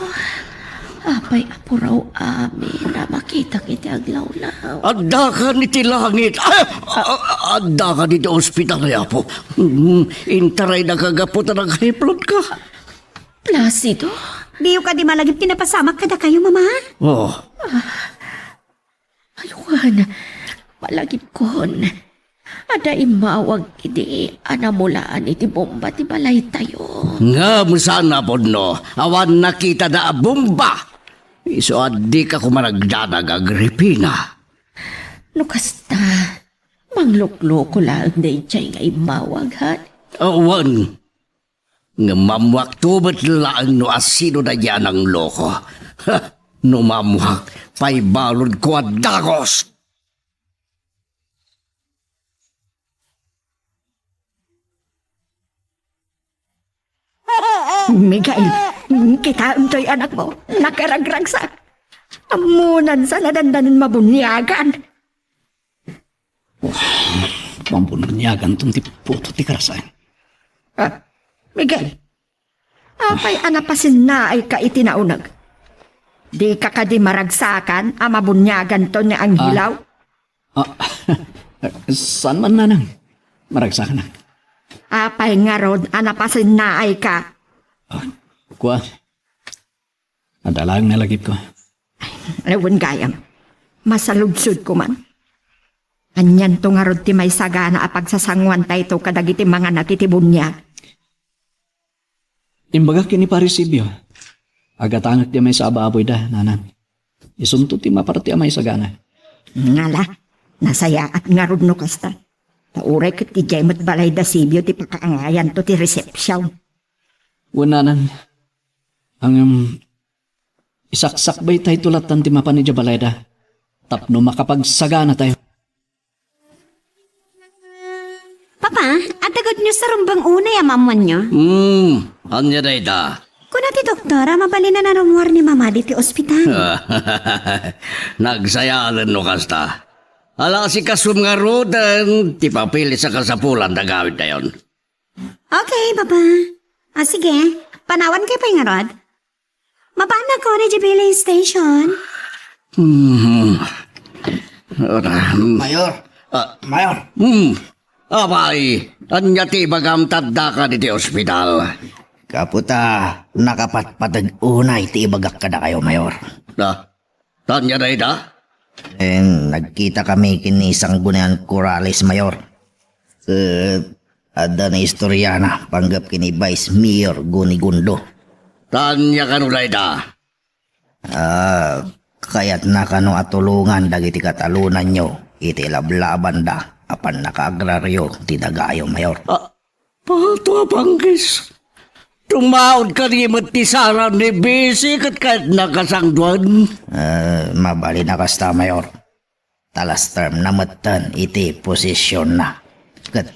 Apay a puraw amin a makitak iti aglawlaw? Addakan iti langit. Ah, ah, addakan iti ospital, Apo. Mm, intarayda ka gapu ta nag-high blood ka. Placido? Diyo kadi malagip ti napasamak kadakayo, Mama? Oh. Ay, wen, malagipkon. Adda immawag idi a namulaan iti bomba ti balaytayo. Ngem saan a pudno, awan nakitada a bomba. Isu a dika koma nagdanag, Agripina. No kasta, manglukloko laeng daydiay nga immawag, han? Awan. Ngem mammuakto met laeng no asino daydiay a nangloko. Ha! No mammuak, paibaludko a dagus! Miguel, kitaem toy anakmo. Nakaragragsak. Ammonan sa nadandanan mabuniagan. Mabuniaganton ti putot ti karasay. Ah, Miguel, apay a napasinnaayka iti nauneg? Dika kadi maragsakan a mabuniaganton ni Angelaw? Ah, ah, saan man, Nanang. Maragsakanak. Apay ngarud a napasinnaayka? Ah, Kua, adda laeng nalagipko. Awan gayam. Masaludsodko man. Anianto ngarud ti maisagana a pagsasangoantayto kadagiti manganak iti buniag? Imbagak ken ni Pare Sibio. Agatangek ti maysa a baboyda, nanang. Isunto ti maparti a maisagana. Ngala, nasayaat ngarud no kasta. Ta uray ket idiay met balay da Sibio ti pakaangayanto ti resepsiyon. Wen, nanang. Ngem, isaksakbaytayto lattan ti mapan idiay balayda. Tapno makapagsaganatayo. Papa, adda good news a rumbeng unay a maammoanyo. Hmm, ania dayta? Kuna ti doktor a mabalin a narummuar ni Mama ditoy ospital. Nagsayaaten no kasta. Ala, asikasuem ngaruden ti papeles a kasapulan ti agawidtayon. Okay, Papa. Ah, sige. Panawankayo pay ngarud. Mapannak ko idiay billing station. Hmm. Ora, hmm. Mayor. Ah. Mayor. Hmm. Apay, ania ti ibagam ta addaka ditoy ospital? Gapu ta nakapatpateg unay ti ibagak kadakayo, Mayor. Ah, ania dayta? Eh, nagkitakami ken ni Sanggunian Corrales, Mayor. Ket adda naistoryana panggep ken ni Vice Mayor Gunigundo. Ania kano dayta? Ah, kayatna kano a tulongan dagiti katalonanyo iti lablabanda a pannakaagraryo ti dagayo, Mayor. Ah, Pato a panggis. Tumaod kadi met ti saran ni Bisi ket kayatna kasangduan. Eh, mabalin a kasta, Mayor. Ta last term na metten iti posisionna. Ket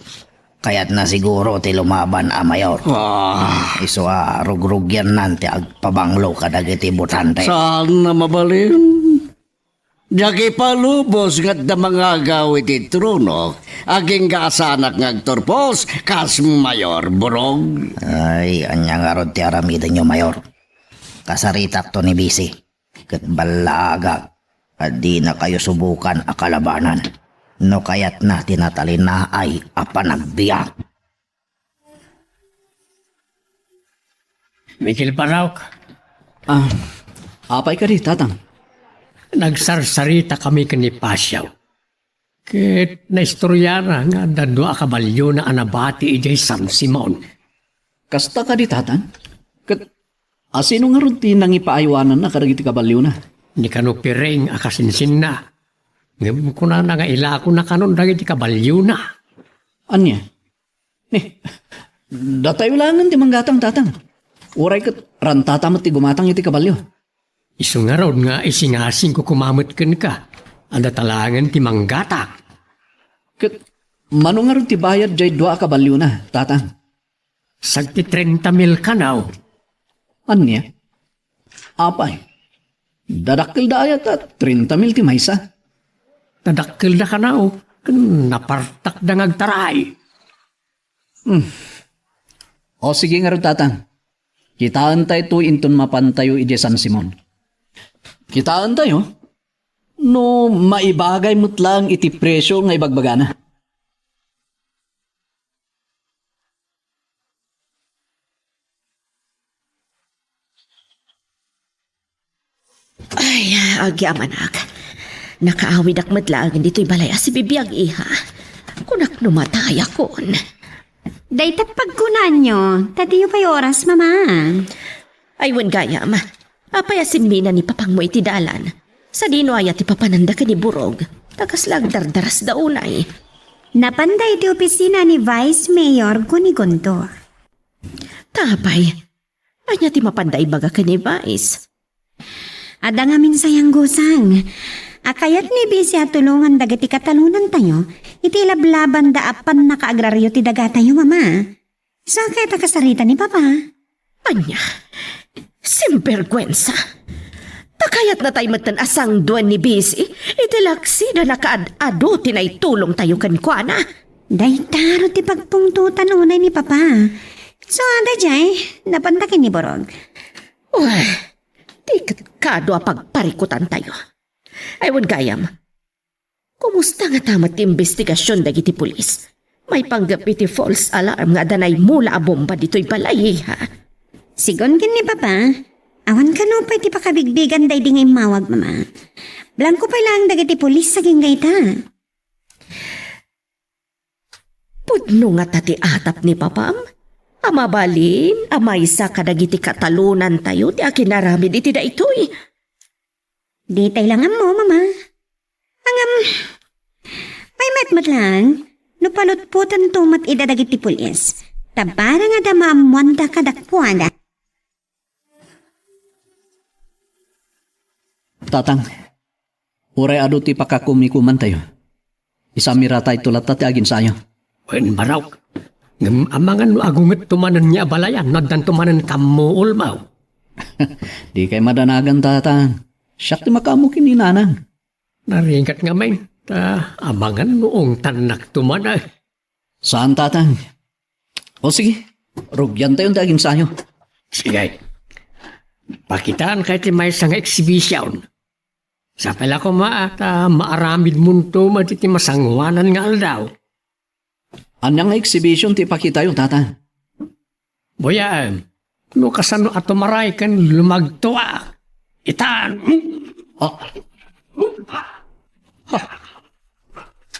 kayatna siguro ti lumaban a Mayor. Ah. Isu a rugrugyannan ti agpabanglo kadagiti botante. Saan a mabalin? Diak ipalubos nga adda mangagaw iti trono, agingga a saanak nga agturpos kas Mayor Burog. Ay, ania ngarud ti aramidenyo, Mayor? Kasaritakto ni Bisi, ket ballaagak a dinakayo subukan a kalabanan no kayatna ti natalinaay a panagbiag. Michael Parauk. Ah, apay kadi, Tatang? Nagsarsaritakami ken ni Pasiaw. Ket naistoryana nga adda dua a kabalyona a nabati idiay San Simon. Kasta kadi, Tatang? Ket asino ngarud ti nangipaaywananna kadagiti kabalyona? Ni kano Pireng a kasinsinna. Ngem kunana nga ilakona kanon dagiti kabalyona. Ania? Ni, datayo laengen ti manggatang, Tatang. Uray ket rantata met ti gumatang iti kabalyo. Isu ngarud nga isingasingko koma met kenka a data laengen ti manggatang. Ket mano ngarud ti bayad jay dua a kabalyona, Tatang? Sagti trenta mil kanaw. Ania? Apay, dadakkelda aya ta trenta mil ti maysa? Dadakkelda kanaw, ken napartakda nga agtaray. Hmm. O, sige ngarud, Tatang. Kitaentayo inton mapantayo idiay San Simon. Kitaentayo? No maibagay met laeng iti presio nga ibagbagana. Ay, agyamanak. Nakaawidak met laeng ditoy balay a sibibiag, iha. Kunak no matayakon. Daytat pagkunanyo, ta diyo pay oras, Mama. Ay, wen gayam. Apay a simmina ni papangmo iti dalan? Sadino aya ti papananda ken ni Burog? Ta kasla agdardarasda unay. Napanda iti opisina ni Vice Mayor Gunigondo. Tapay, ania ti mapanda ibaga ken ni Vice? Adda ngamin sayang, Gusang. A kayat ni Bisi a tulongan dagiti katalonantayo iti lablabanda a pannakaagraryo ti dagatayo, Mama. Sa kayat a kasarita ni Papa? Ania? Simberguensa! Ta kayatnatay metten a sangduen ni Bisi iti laksida nakaad-adu ti naitulongtayo kenkuana. Dayta run ti pagpungtotan unay ni Papa. So, adda jay, napanda ken ni Burog. Uy, ti ket kado a pagparikutantayo. Ay, wen gayam. Kumusta ngata met ti imbestigasion dagiti pulis? Maipanggep iti false alarm nga adda naimula a bomba ditoy balay, ha? Sigun ken ni Papa, awan kano pay ti pakabigbigan daydi nga immawag, Mama. Blangko pay laeng dagiti pulis agingga ita. Pudno ngata ti atap ni Papam a mabalin a maysa kadagiti katalonantayo ti akinaramid iti daytoy. Ditay lang ammo, Mama. Ngem, maymayat met laeng no palutpotanto met ida dagiti pulis. Ta bareng adda maammoanda kadakuada. Tatang, uray adu ti pakakumikumantayo, isamirata ito latta ti aginsayo. Wen, Barok. Ngem amangan no agungetto manen nga abalayan, no addanto manen kammuol, maw? Dikay madanagan, Tatang. Siak ti makaammo ken ni Nanang. Narigat ngamin, ta amangan no ungtannakto man, ay. Saan, Tatang? O sige, rugiantayon ti aginsayo. Sige. Pakitaan kay ti maysa nga exhibition. Sapay la koma ta maaramidmonto met iti masangoanan nga aldaw. Ania nga exhibition ti ipakitayo, Tatang? Buyaem, no kasano a tumaray ken lumagtoak. Itan! Ah. Ah.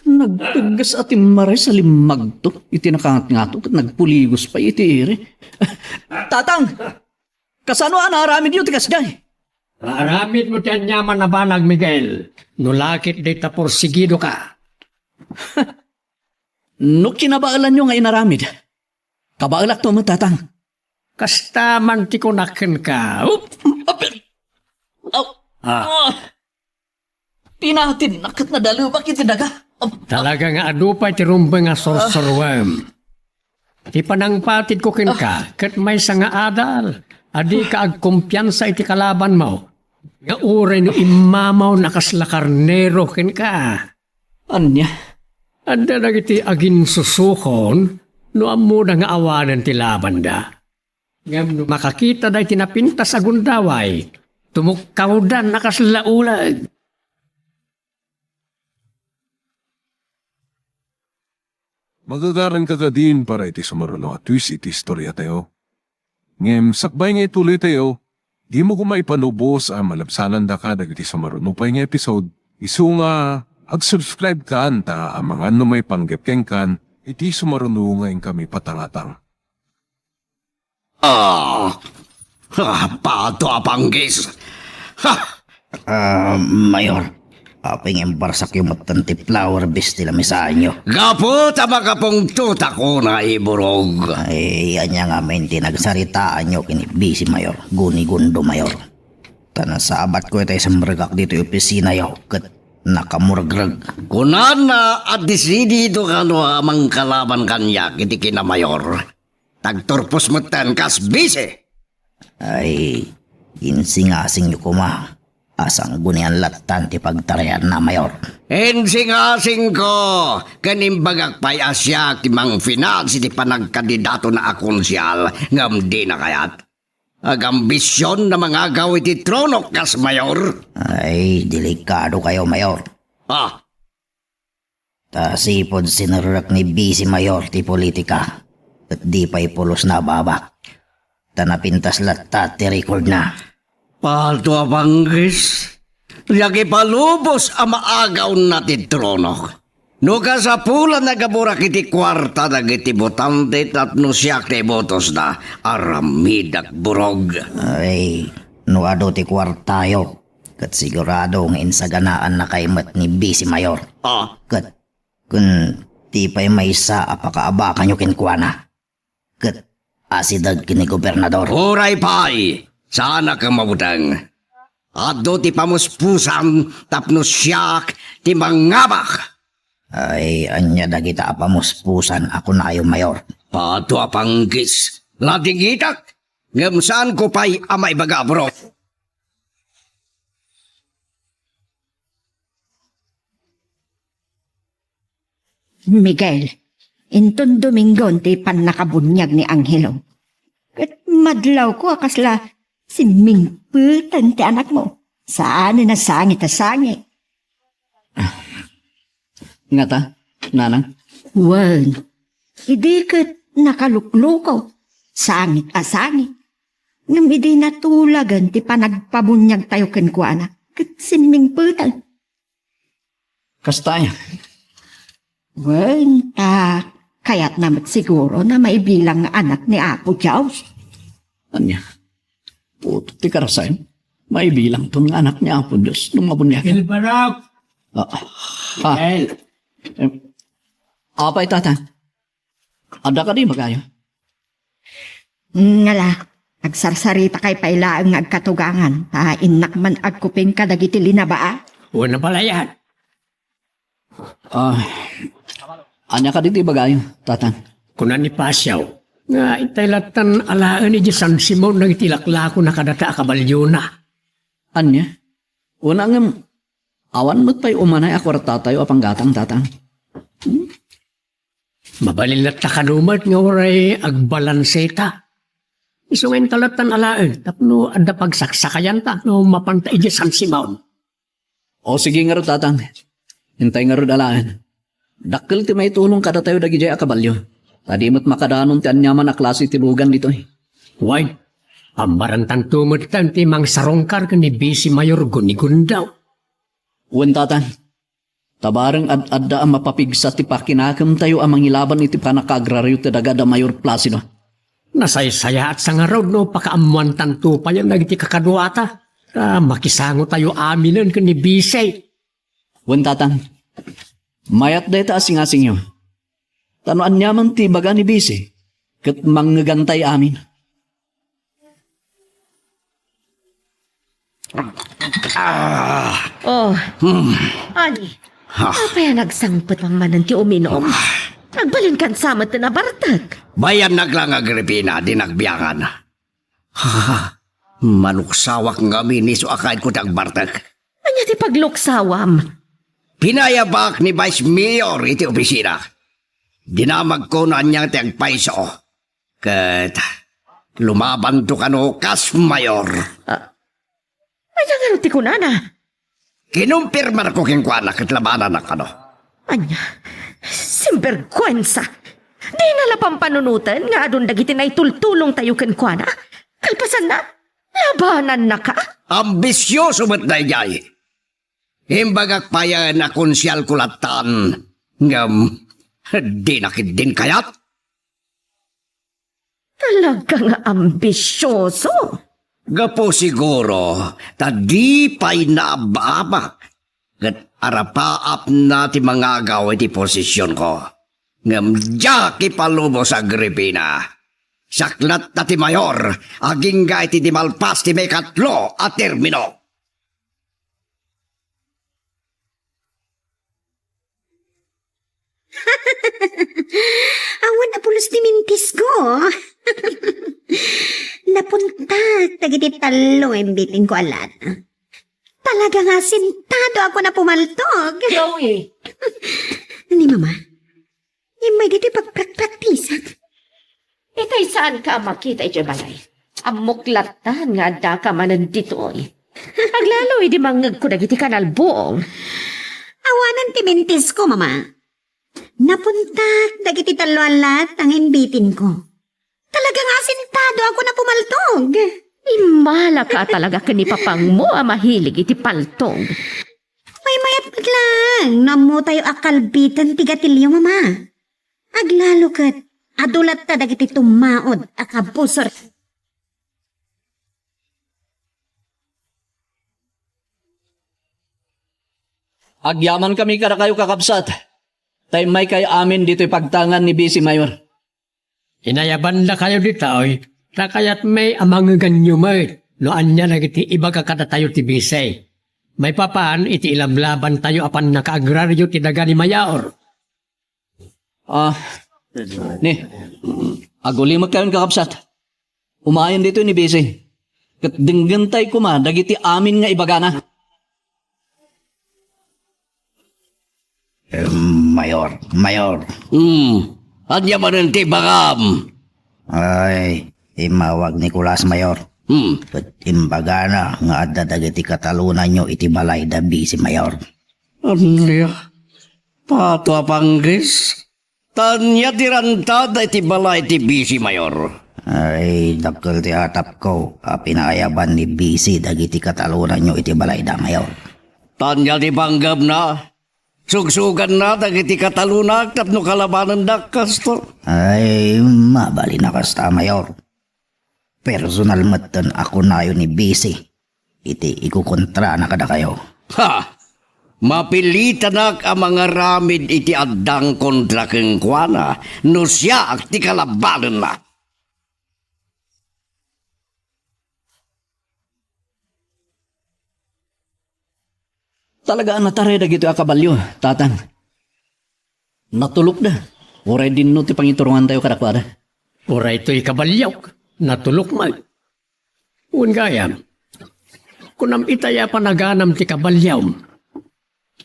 Nagtuggas a timmaray sa limmagto iti nakangatngato ket nagpuligos pay iti iri. Tatang! Kasano a naaramidyo ti kasdiay? Aramidmo ti aniaman a banag, Miguel, no lakit dayta porsigidoka. No kinabaelanyo nga inaramid, kabaelakto met, Tatang. Kasta man ti kunak kenka. Up! Aw! Ah. Ah! Pinatinnak ket nadalebak iti daga. Talaga nga adu pay ti rumbeng a sursuruem. Ti panangpatidko kenka ket maysa nga adal a dika agkumpiansa iti kalabanmo, nga uray no immamaw a kasla karnero kenka. Ania? Adda dagiti aginsusukon no ammoda nga awanen ti labanda. Ngem no makakitada iti napintas a gundaway, tumukkawdan a kasla uleg. Magagaranka kadin para iti sumaruno a twist iti istoriatayo. Ngem sakbay nga ituloytayo, dimo koma ipalubos a malabsanandaka dagiti sumaruno pay nga episode, isu nga ag-subscribe kan ta amangan no maipanggep kenkan iti sumaruno nga inkami patangatang. Ah, ah, pato a panggis. Ha! Ah, Mayor, apay nga imbarsakyo metten ti flower vase ti lamisaanyo? Gapu ta makapungtot a kuna, Iburog. Ay, ania ngamin ti nagsaritaanyo ken ni Bisi, Mayor? Gunigundo, Mayor. Ta nasabatko itay simrekak ditoy opisinayo ket nakamuregreg. Kunana a disidido kano a mangkalaban kaniak iti kinamayor. Tagturpos metten kas bisi. Ay, insingasingyo koma a sanggunian lattan ti pagtarayanna, Mayor. Insingasingko ken imbagak pay a siak ti mangfinance iti panagkandidatona a konsial ngem dina kayat. Agambision a mangagaw iti tronok kas mayor. Ay, delikadokayo, Mayor. Ah, Ta sipud sinerrek ni Bisi Mayor ti politika, ket di pay pulos nababa. Ta napintas latta ti rekordna. Pato a panggis, diak ipalubos a maagawna ti tronok. No kasapulan a gaburak iti kuarta dagiti botante tapno siak ti ibotosda, aramidak burog. Ay, no adu ti kuartayo, ket sigurado nga insaganaannakay met ni Bisi Mayor. Ah. Ket, kun ti pay maysa a pakaabakanyo kenkuana, ket asideg ken ni Gobernador. Uray pay, saanak a mabuteng. Adu ti pamuspusan tapno siak ti mangabak. Ay, ania dagita a pamuspusan a kunayo, Mayor? Pato a panggis, ladingitak, ngem saanko pay a maibaga, bro. Miguel, inton Domingon ti pannakabuniag ni Angelo. Ket madlawko a kasla simmingpeten ti anakmo. Saanen a sangit a sangit. Ngata, nanang? Wen, idi ket nakaluklukaw, sangit a sangit. Ngem idi natulagen ti panagpabuniagtayo kenkuana, ket simmingpeten. Kasta aya? Wen, ta kayatna met siguro na maibilang nga anak ni Apo Dios. Ania? Putot ti karasaem. Maibilangton nga anak ni Apo Dios no mabuniagen. Gilbert! Ah, ah. Miguel! Em, apay, Tatan? Adda kadi ibagayo? Ngala, agsarsaritakay pay laeng nga agkatugangan, ta innak man agkuping kadagiti linabaa. Wen a palayan. Ah, ania kadi ti ibagayo, Tatan? Kuna ni Pasiaw, nga intay lattan alaen idiay San Simon dagiti laklakona kadata a kabalyona. Ania? Una ngem, awan met pay umanay a kuartatayo a panggatang, Tatan. Hmm? Mabalin latta kano met nga uray agbalanseta. Isu nga inta lattan alaen tapno adda pagsaksakayanta no mapanta idiay San Simon. O, sige ngarud, Tatang. Intay ngarud alaen. Dakkel ti maitulong kadatayo dagidiay a kabalio. Ta di met makadanon ti aniaman a klase ti lugan ditoy. Wen, ammarantanto metten ti mangsarungkar ken ni Bisi Mayor Gunigundaw. Wen, Tatang. Ta bareng ad-adda a mapapigsa ti pakinakemtayo a mangilaban iti pannakaagrario ti daga da Mayor Placido. Nasaysayaat sa ngarud no pakaammoantanto payen dagiti kakaduata, ta makisangotayo aminen ken ni Bisi. Wen, Tatang, mayat dayta a singasingyo. Ta no aniaman ti ibaga ni Bisi, ket mangngegantay amin. Ah. Oh. Hmm. Ani, ah, apay a nagsangpet manen ti uminom? Ah. Agbalinkan sa met ti nabartek. Bayannak lang, Agripina, di nagbiangan. Ha, maluksawak ngamin isu a kayatko ti agbartek. Ania ti pagluksawam? Pinayabak ni Vice Mayor iti opisina. Dinamagko no ania ti agpayso. Ket lumabanto kano kas mayor. Ah, ania ngarud ti kunana? Kinumpirmarko kenkuana ket labananna kano. Ania? Sinberguensa! Dina la pampanunoten nga adun dagiti naitultulongtayo kenkuana? Kalpasanna, labanannaka? Ambisioso met daydiay. Imbagak payen a konsialko lattan, ngem dina ketdin kayat. Talaga nga ambisioso. Gapu siguro ta di pay naababak ket arapaapna ti mangagaw iti posisionko. Ngem diak ipalubos, Agripina. Siak latta ti mayor, agingga iti di malpas ti maikatlo a termino. Awan a pulos ti mintisko. Napuntak dagiti tallo nga imbitinko a lata. Talaga nga asintado ako na pumaltog. Chloe! Ni Mama, immay ditoy pagprakpraktisak. Itay saanka a makita idiay balay. Ammok lattan nga addaka manen ditoy. Aglalo idi mangngegko dagiti kanalbuong. Awanen ti mintisko, Mama. Napuntak dagiti tallo a lata nga imbitinko. Talaga nga asintado ako na pumaltog. Immalaka a talaga ken ni papangmo a mahilig iti paltog. Maymayat met laeng no ammotayo a kalbiten ti gatilio, Mama. Aglalo ket adu latta dagiti tummaod a kabusor. Agyamankami kadakayo, kakabsat, ta immaykayo amin ditoy pagtangan ni Bisi Mayor. Inayabandakayo ditoy, ta kayatmi a mangngeganyo met no ania dagiti ibaga kadatayo ti Bisi. Maipapan iti ilablabantayo a pannakaagrario ti daga ni Mayor. Ah, ni, agulimekkayon, kakabsat. Umayen ditoy ni Bisi. Ket denggentay koma dagiti amin nga ibagana. Em, Mayor, Mayor. Hmm. Ania manen ti ibagam? Ay, immawag ni Nicolas, Mayor. Hmm. Ket imbagana nga adda dagiti katalonanyo iti balay da Bisi, Mayor. Ania? Pato a panggis? Ta ania ti rantada iti balay ti Bisi, Mayor? Ay, dakkel ti atapko a pinaayaban ni Bisi dagiti katalonanyo iti balayda, Mayor. Ania ti panggepna? Sugsuganna dagiti katalonak tapno kalabanendak, kasto? Ay, mabalin a kasta, Mayor. Personal metten a kunayo ni Bisi iti ikukontrana kadakayo. Ha! Mapilitanak a mangaramid iti addang kontra kenkuana no siak ti kalabanenna. Talaga a nataray dagitoy a kabalio, Tatang. Natulokda. Uray dinno ti pangiturongantayo kadakuada. Uray toy kabaliok, natulok met. Wen gayam, kunam itay a panaganam ti kabaliom.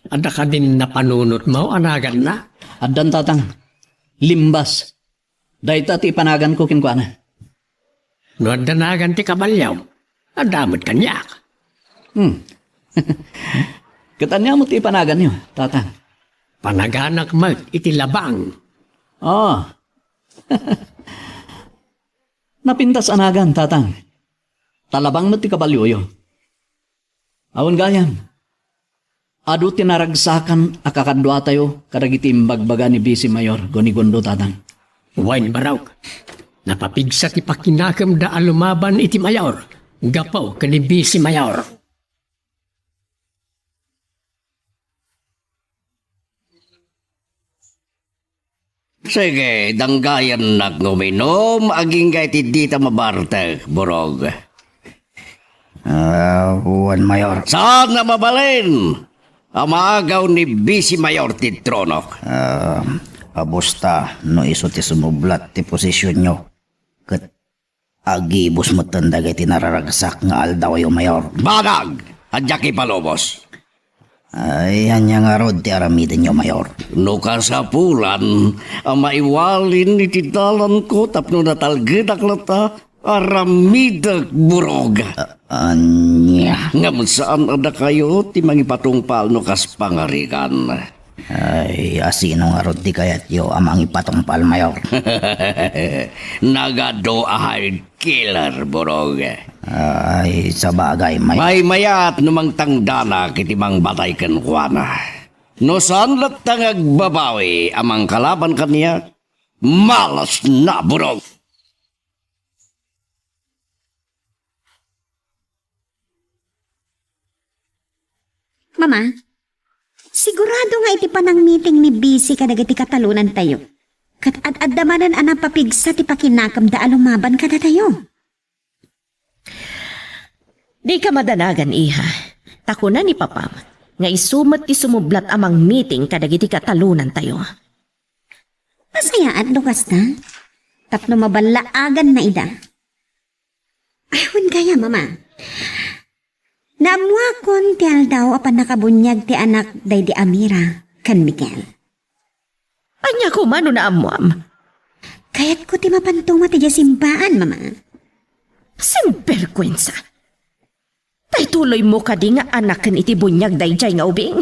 Adda kadin napanunotmo a naganna? Addan, Tatang. Limbas. Dayta ti ipanaganko kenkuana. No adda nagan ti kabalio, adda met kaniak. Hmm. Ket ania met ti ipanaganyo, Tatang? Panaganak met iti labang. Ah. Napintas a nagan, Tatang. Ta labang met ti kabalioyo. Awan gayam. Adu ti naragsakan a kakaduatayo kadagiti imbagbaga ni Bisi Mayor Gonigundo, Tatang. Wen, Barok. Napapigsa ti pakinakemda a lumaban iti Mayor gapu ken ni Bisi Mayor. Sige, danggayannak nga uminum agingga iti dita mabartek, Burog. Ah, wen, Mayor. Saan a mabalin a maagaw ni Bisi Mayor ti tronok? Ah, abusta no isu ti sumublat ti posisyonyo. Ket agibus metten dagiti nararagsak nga aldawyo, Mayor. Banag! Adda ipalubos. Ay, ania ngarud ti aramidenyo, Mayor? No kasapulan a maiwalin iti dalanko tapno natalgedak latta, aramidek, Burog. A-, ania? Ngem saan a dakayo ti mangipatungpal no kas pangarigan. Ay, asino ngarud ti kayatyo a mangipatungpal, Mayor? Nagadu a hired killer, Burog. Ay, sabagay, Mayor. Maymayat no mangtangdanak iti mangbatay kenkuana. No saan latta nga agbabawi a mangkalaban kaniak, malasna, Burog. Mama, sigurado nga iti panangmiting ni Bisi kadagiti katalonantayo, ket ad-adda manen a napapigsa ti pakinakemda a lumaban kadatayo. Dika madanagan, iha. Ta kuna ni Papam nga isu met ti sumublat a mangmiting kadagiti katalonantayo. Masayaat no kasta, tapno maballaaganna ida. Ay, wen gayam, Mama. Naammuakon ti aldaw a pannakabuniag ti anak daydi Amira ken Miguel. Ania koma no naammuam? Kayatko ti mapanto met idiay simbaan, Mama. Sinberkuensa! Tay tuloymo kadi nga anaken iti buniag daydiay nga ubing?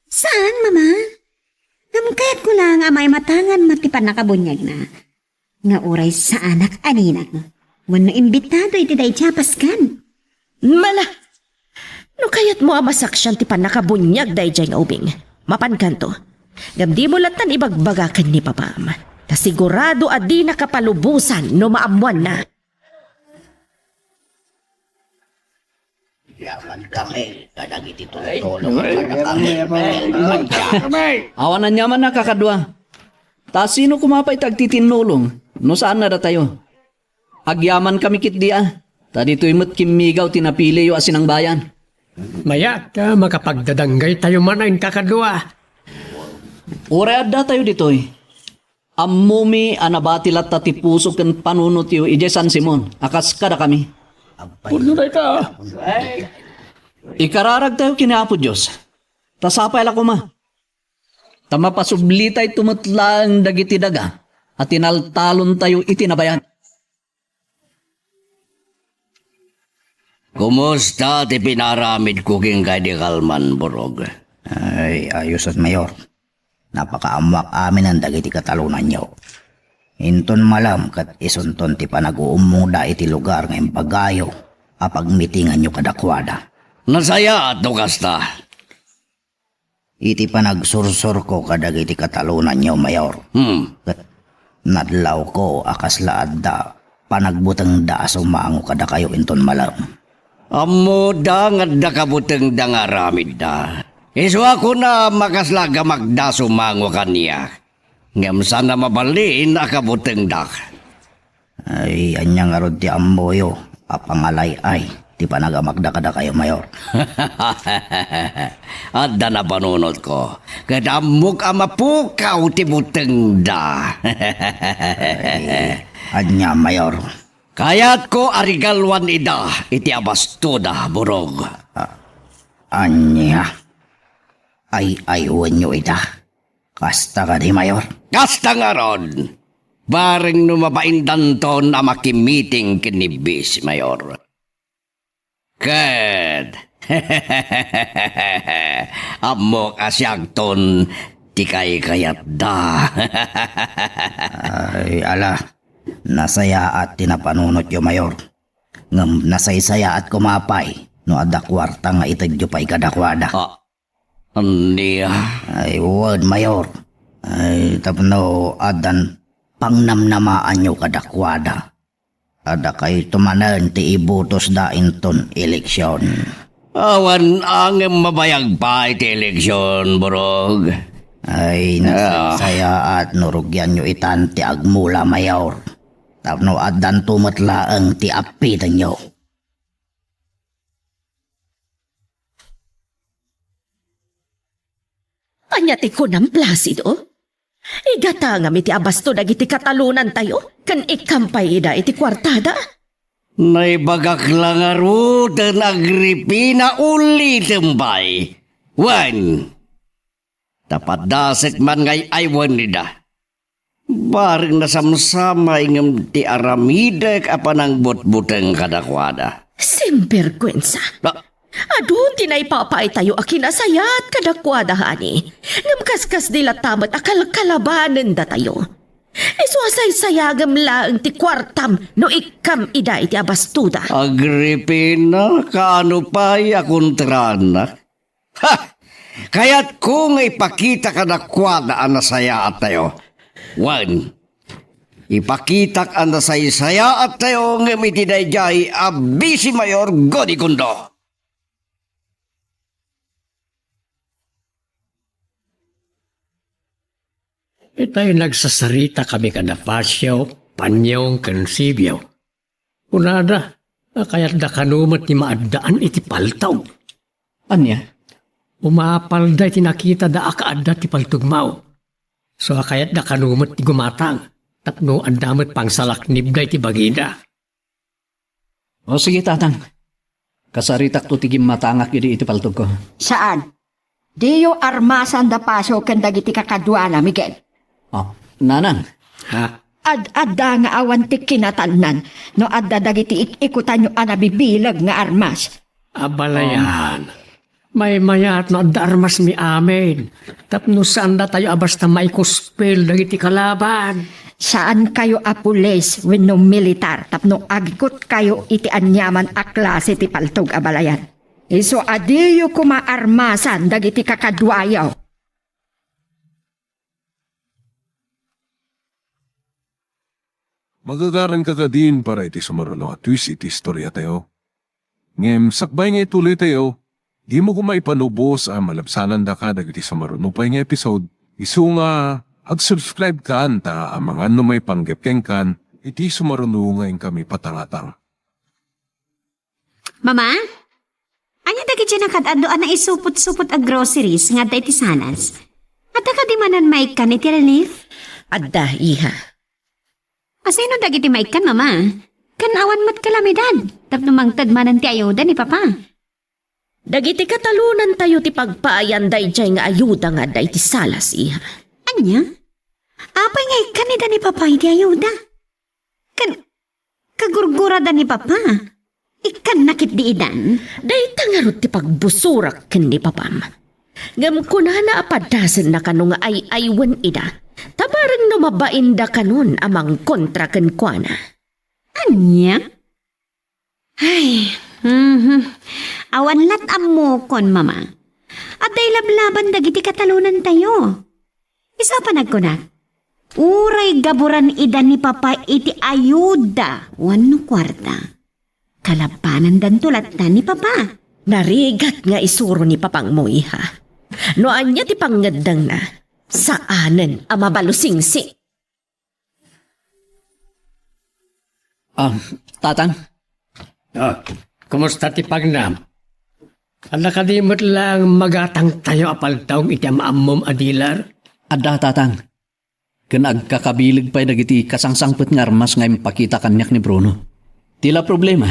Saan, Mama. Ngem kayatko laeng a maimatangan met ti pannakabuniagna. Nga uray saanak a ninang wenno imbitado iti daydiay a paskan. Mala! No kayatmo a masaksian ti pannakabuniag daydiay nga ubing, mapankanto. Ngem dimo lattan ibagbaga ken ni Papam. Ta sigurado a dina kapalubosan no maammuanna. Yaman kami kadagiti tultulong kadakami. Awan aniaman a kakadua. Ta sino koma pay ti agtitinnulong no saan a datayo? Agyaman kami ketdi a, ta ditoy met kimmigaw ti napiliyo a sinangbayan. Mayat, ta makapagdadanggaytayo man a inkakadua. Uray addatayo ditoy, ammomi a nabati latta ti puso ken panunotyo idiay San Simon a kas kadakami. Pudno dayta. Ikararagtayo ken ni Apo Dios, ta sapay la koma. Ta mapasublitayto met laeng dagiti daga a tinaltalontayo iti nabayag. Kumusta ti pinaramidko kenka idi kalman, Burog? Ay, ayos, Mayor. Napakaammoak aminen dagiti katalonanyo. Inton malem ket isunton ti panag-uummongda iti lugar nga imbagayo a pagmitinganyo kadakuada. Nasayaat no kasta. Iti panagsursurko kadagiti katalonanyo, Mayor. Hmm. Ket nadlawko a kasla adda panagbutengda a sumango kadakayo inton malem. Ammoda nga adda kabutengda nga aramidda. Isu a kunam a kasla gamakda sumango kaniak. Ngem saan a mabalin a kabutengdak. Ay, ania ngarud ti ammoyo a pangalay-ay ti panagamakda kadakayo, Mayor? Adda napanunotko, ket ammok a mapukaw ti butengda. Ay, ania, Mayor? Kayatko a regaluan ida iti abastoda, Burog. Ah, ania? Ay-aywenyo ida? Kasta kadi, Mayor? Kasta ngarud. Bareng no mabaindanton a makimiting ken ni Vice Mayor. Ket ammok a siakton ti kaykayatda. Ay, ala, nasayaat ti napanunotyo, Mayor. Ngem nasaysayaat koma pay no adda kuarta nga itedyo pay kadakuada. Ah, ania? Ay, wen, Mayor. Ay, tapno addan pangnamnamaanyo kadakuada. Adda kayto manen ti ibutosda inton eleksion. Awan a ngem mabayag pay ti eleksion, Burog. Ay, ah, nasaysayaat no rugianyo itan ti agmula, Mayor. Tapno addanto met laeng ti appitenyo. Ania ti kunam, Placido? Igatangam iti abasto dagiti katalonantayo, ken ikkampay ida iti kuartada? Naibagak la ngaruden, Agripina, ulitem pay. Wen, ta padasek man nga ay-aywen ida. Bareng nasamsamay ngem ti aramidek a panangbutbuteng kadakuada. Simberkuensa. Ah. Adu ti naipapaytayo a kinasayaat kadakuada, honey. Ngem kaskasdi latta met a kalkalabanen datayo. Isu a saysayagem laeng ti kuartam no ikkam ida iti abastoda. Agripina, kaano pay a kontranak? Ha! Kayatko nga ipakita kadakuada a nasayaattayo. Wen, ipakitak a nasaysayaattayo ngem iti daydiay a Vice Mayor Godigondo. Itay nagsasaritakami kada Facio, Panyong, ken Sibio. Kunada, a kayatda kano met ti maaddaan iti paltog. Ania? Umapalda iti nakitada a kaadda ti paltogmo. So a kayatda kano met ti gumatang, tapno adda met pangsalaknibda iti bagida. O sige, Tatang. Kasaritakto ti gimmatangak idi iti paltogko. Saan. Diyo armasan da Facio ken dagiti kakaduana, Miguel. Oh, nanang. Ha? Ad-adda nga awan ti kinatalnan no adda dagiti ik-ikutanyo a nabibileg nga armas. Abalayan. Maymayat no adda armasmi amin. Tapno saan datayo a basta maikuspil dagiti kalaban. Saankayo a pulis wenno militar tapno agikutkayo iti aniaman a klase ti paltog, abalayan. Isu a diyo koma armasan dagiti kakaduayo. Magagaranka kadin para iti sumaruno a twist iti istoriatayo. Ngem sakbay nga ituloytayo, dimo koma ipanubos a malabsanandaka dagiti sumaruno pay nga episode, isu nga ag-subscribe kan ta amangan no maipanggep kenkan iti sumaruno nga inkami patangatang. Mama? Ania dagiti nakad-adu a naisupot-supot a groceries nga adda iti salas? Adda kadi manen maikkan iti relief? Adda, iha. Asino dagiti maikkan, Mama? Ken awan met kalamidad tapno mangted manen ti ayuda ni Papa. Dagiti katalonantayo ti pagpaayan daydiay nga ayuda nga adda iti salas, iha. Ania? Apay nga ikkan ida ni Papa iti ayuda? Ken kagurgurada ni Papa, ikkanna ketdi idan? Dayta ngarud ti pagbusurak ken ni Papam. Ngem kunana a padasenna kano nga ay-aywen ida, Ta bareng no mabainda kanon a mangkontra kenkuana. Ania? Ay, mhm. Awan lat ammokon, Mama. Adda ilablaban dagiti katalonantayo. Isu a panagkunak, uray gaburan ida ni Papa iti ayuda wenno kuarta, kalabanandanto latta ni Papa. Narigat nga isuro ni Papangmo, iha. No ania ti pangngeddengna, saanen a mabalusingsi. Ah, Tatang? Ah, kumusta ti pagnam? Adda kadi met laeng magatangtayo a paltaong iti am-ammom a dealer? Adda, Tatang. Ken agkakabileg pay dagiti kasangsangpet nga armas nga impakita kaniak ni Bruno. Ti la problema,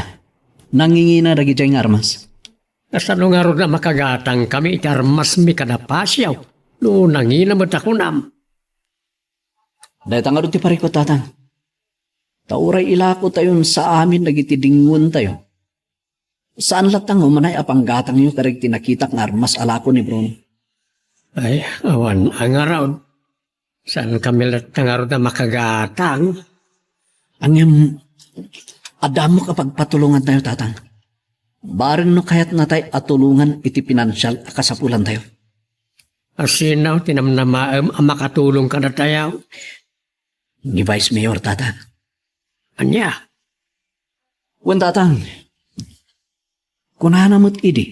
nangingina dagidiay nga armas. Kasano ngarud a makagatangkami iti armasmi kada Pasio no nangina met a kunam? Dayta ngarud ti parikut, Tatang. Ta uray ilakotayon sa amin dagiti dinngentayo, saan latta nga umanay a panggatangyo kadagiti nakitak nga armas a lako ni Bruno. Ay, awan a ngarud. Saankami latta ngarud a makagatang? Ngem, adda ammok a pagpatulongantayo, Tatang. Bareng no kayatnatay a tulongan iti pinansial a kasapulantayo. Asino ti namnamaem a makatulong kadatayo? Ni Vice Mayor, Tatang. Ania? Wen, Tatang. Kunana met idi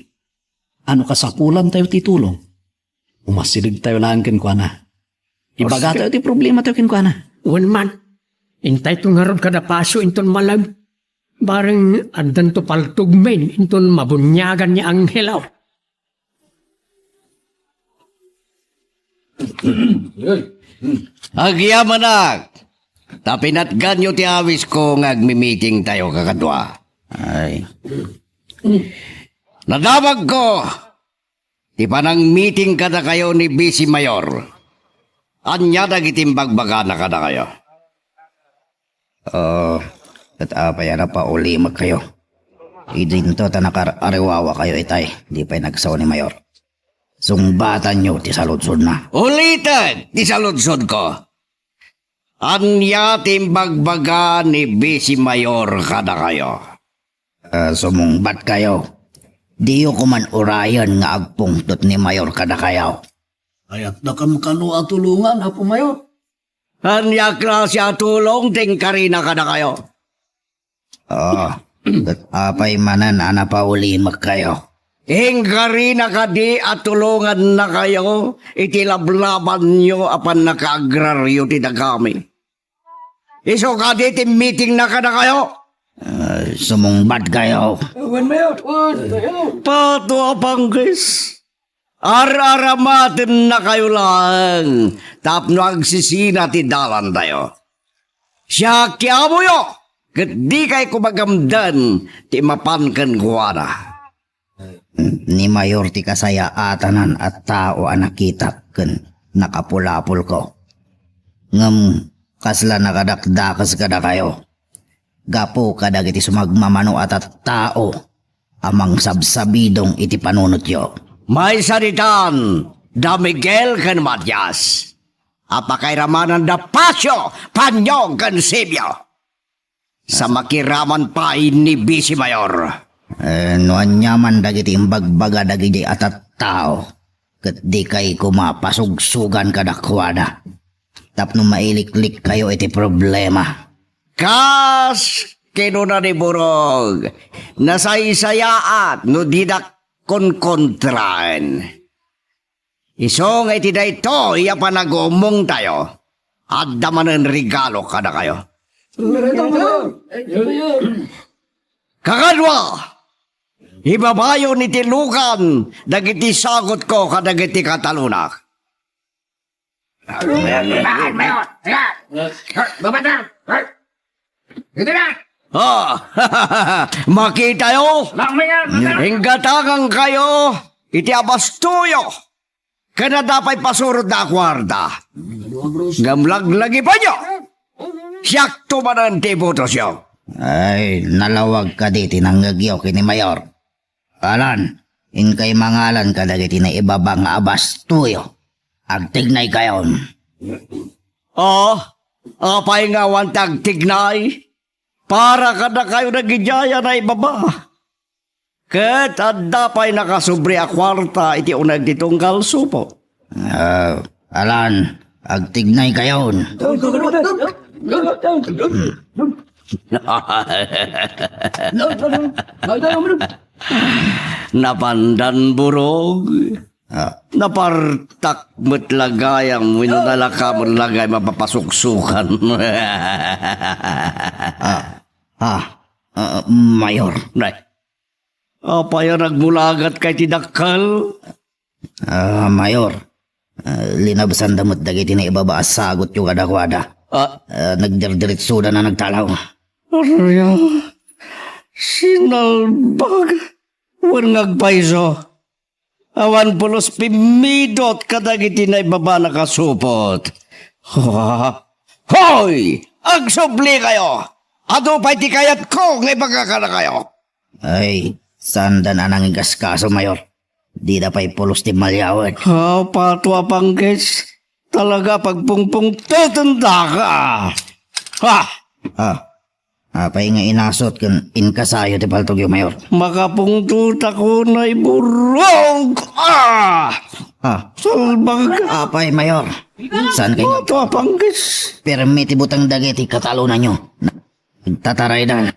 a no kasapulantayo ti tulong, umasidegtayo laeng kenkuana. Ibagatayo ti problematayo kenkuana. Wen man, intayto ngarud kada Pasio inton malem. Bareng addanto paltogmin inton mabuniagan ni Angelo. Agyamanak, ta pinatganyo ti awisko nga agmimitingtayo kakadua. Ay. Nadamagko ti panangmiting kadakayo ni Vice Mayor. Ania dagiti imbagbagana kadakayo? Ah, ket apay a napaulimekkayo? Idinto ta nakar-, ariwawakayo itay, di pay nagsao ni Mayor. Sungbatanyo ti saludsodna. Ulitek ti saludsodko. Ania ti imbagbaga ni Vice Mayor kadakayo? Ah, sumungbatkayo. Diyo koman urayen nga agpungtot ni Mayor kadakayo. Kayatdakam kano a tulongan, Apo Mayor? Ania a klase a tulong ti inkarina kadakayo? Ah, ket apay manen a napaulimekkayo? Inkarina kadi a tulongannakayo iti lablabanyo a pannakaagraryo ti dagami? Isu kadi ti mitingna kadakayo? Ah, sumungbatkayo. Wen, Mayor. Pato a panggis. Ar-aramatennakayo laeng tapno agsisina ti dalantayo. Siak ti amoyo, ket dikay koma gamden ti mapan kenkuana. Ni Mayor ti kasayaatanan a tao a nakitak ken nakapulapolko. Ngem kasla nakadakdakes kadakayo gapu kadagiti sumagmamano a tattao a mangsabsabidong iti panunotyo. Maysa ditan da Miguel ken Matias a pakairamana da Pasio, Panyong ken Sibio. Sa makiraman pay ni Vice Mayor. Eh, no aniaman dagiti imbagbaga dagiti a tattao, ket dikay koma pasugsugan kadakuada tapno mailiklikkayo iti problema. Kas kinuna ni Burog, nasaysayaat no didak konkontraen. Isu nga iti daytoy a panagumongtayo, adda manen regalo kadakayo. Kakadua, ibabayon iti lukan dagiti sagutko kadagiti katalonak. Ah, makitayo? Inggatangankayo iti abastoyo. Ken adda pay pasurotna a kuarta. Ngem laglagipenyo. Siakto manen ti ibutosyo. Ay, nalawag kadi ti nangngegyo ken ni Mayor. Alan, inkay mangalan kadagiti naibaba nga abastoyo. Agtignaykayon. O, apay nga awan ti agtignay? Para kadakayo dagidiay a naibaba. Ket adda pay nakasubli a kuarta iti uneg ti tunggal supot. Ah, alan, agtignaykayon. Napandan burog. Ah. Napartak met la gayam wenno nalaka met la gayam a papasuksukan. Ah, ah, ah, Mayor. Nay. Apay a nagmulagatka iti dakkel? Ah, Mayor, ah, linabsanda met dagiti naibaba a sagutyo kadakuada. Ah. Ah, nagdirdiritsoda a nagtalaw. Aria, sinalbag, wen nga agpayso. Awan pulos pimmidot kadagiti naibaba a nakasupot. Hoy! Agsublikayo! Adu pay ti kayatko nga ibaga kadakayo. Ay, saanda a nangigaskaso, Mayor. Dida pay pulos ti maliawet. Ah, pato a panggis. Talaga pagpungpungtotendaka. Ha! Ah, apay nga inasot ken inkasayo ti paltogyo, Mayor? Makapungtotak unay burog! Ah! Ah. Salbag! Apay, Mayor? Saan kayo? Pato a panggis. Pirmi ti buteng dagiti katalonanyo. Nagtatarayda.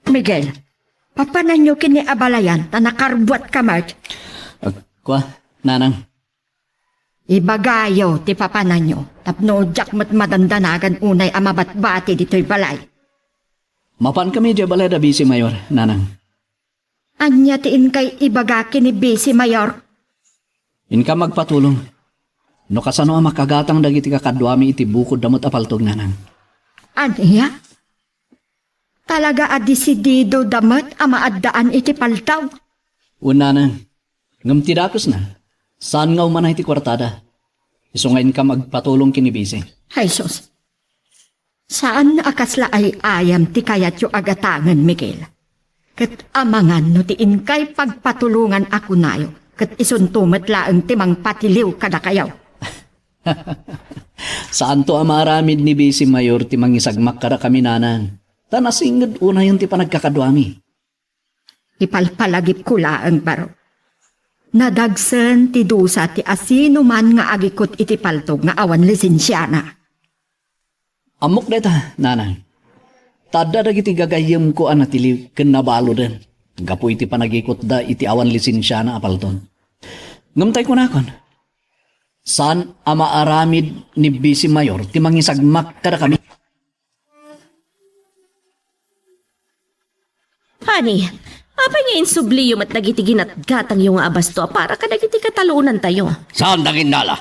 Miguel, papananyo ken ni abalayan ta nakarbuatka met. Agkua, nanang. Ibagayo ti papananyo tapno diak met madandanagan unay a mabatbati ditoy balay. Mapankami idiay balay da Bisi Mayor, nanang. Ania ti inkay ibaga ken ni Bisi Mayor? Inkam agpatulong. No kasano a makagatang dagiti kakaduami iti bukodda met a paltog, nanang. Ania? Talaga a desididoda met a maaddaan iti paltog? Wen, nanang. Ngem ti dakesna, saan nga umanay ti kuartada. Isu nga inkam agpatulong ken ni Bisi. Ay, sus. Saan a kasla ay-ayam ti kayatyo a gatangen, Miguel. Ket amangan no ti inkay pagpatulongan a kunayo, ket isunto met laeng ti mangpatiliw kadakayo. Saanto a maaramid ni Bisi Mayor ti mangisagmak kadakami, nanang. Ta nasinged unayen ti panagkakaduami. Ipalpalagipko laeng, baro. Nadagsen ti dusa ti asinoman nga agikut iti paltog nga awan lisensiana. Ammok dayta, nanang. Ta adda dagiti gagayyemko a natiliw ken nabaloden gapu iti panagikutda iti awan lisensiana a paltog. Ngem tay kunakon, saan a maaramid ni Bisi Mayor ti mangisagmak kadakami. Honey, apay nga insubliyo met dagiti ginatgatangyo nga abasto a para kadagiti katalonantayo? Saanda nga innala.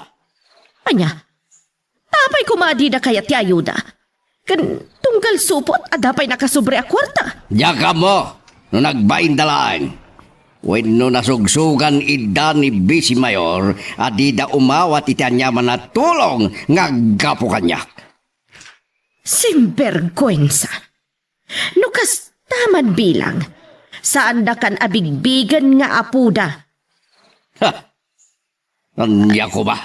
Ania? Ta apay koma a dida kayat ti ayuda? Ken tunggal supot, adda pay nakasubli a kuarta. Diak ammo no nagbainda laeng wenno nasugsogan ida ni Bisi Mayor a dida umawat iti aniaman a tulong nga aggapu kaniak. Simbergwensa! No kasta man bilang, saandakan a bigbigen nga apoda. Ha! Ania koma?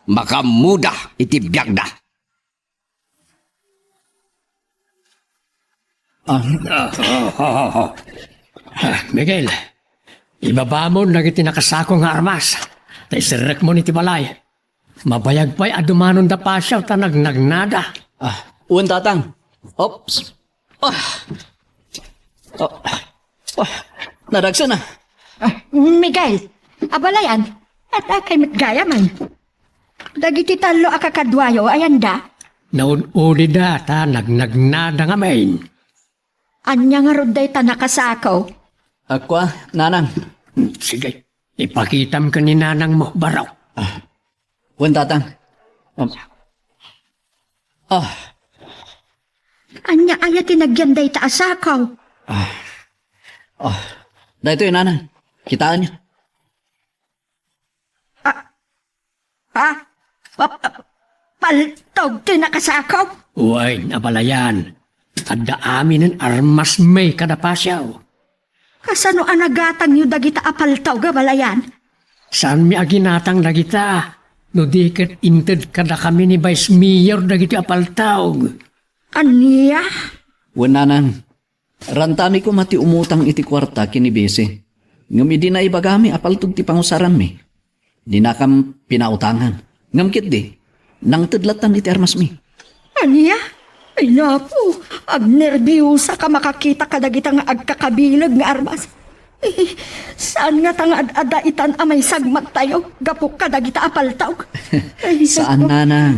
Makaammoda iti biagda. Ah, ah, ah, ah, ah. Ah, Miguel, ibabamon dagiti nakasako nga armas. Ta iserrekmon iti balay. Mabayag pay a dumanonda pasiaw ta nagnagnada. Ah, wen, Tatang. Oops. Ah. Oh. Oh. Nadagsen, ah. Ah, Miguel, abalayan, adda kay met gayamen. Dagiti tallo a kakaduayo, ayanda? Naud-udida ta nagnagnada ngamin. Ania ngarud dayta nakasako? Akua, nanang. Sige, ipakitam ken ni nanangmo, baro. Ah. Wen, Tatang. Um, ah. Ania aya ti nagyan dayta a sako? Ah. Ah. Daytoy, nanang. Kitaenyo. Ah, ah, pa-, pa-, paltog ti nakasako? Wen, abalayan. Adda aminen armas mi kada pasiaw. Kasano a nagatangyo dagita a paltaog a balayan? Saanmi a ginatang dagita, no di ket inted kadakami ni Vice Mayor dagiti a paltaog. Ania? Wen, nanang, rantami koma ti umutang iti kuarta ken ni Bese. Ngem idi naibagami a paltog ti pangusaranmi, dinakam pinautangan. Ngem ketdi, nangted lattan iti armasmi. Ania? Ay, naku, agnerbiosak a makakita kadagita nga agkakabileg nga armas. Eh, saan ngata nga ad-adda itan a maisagmagtayo gapu kadagita a paltaog? Ay, saan, naku, nanang.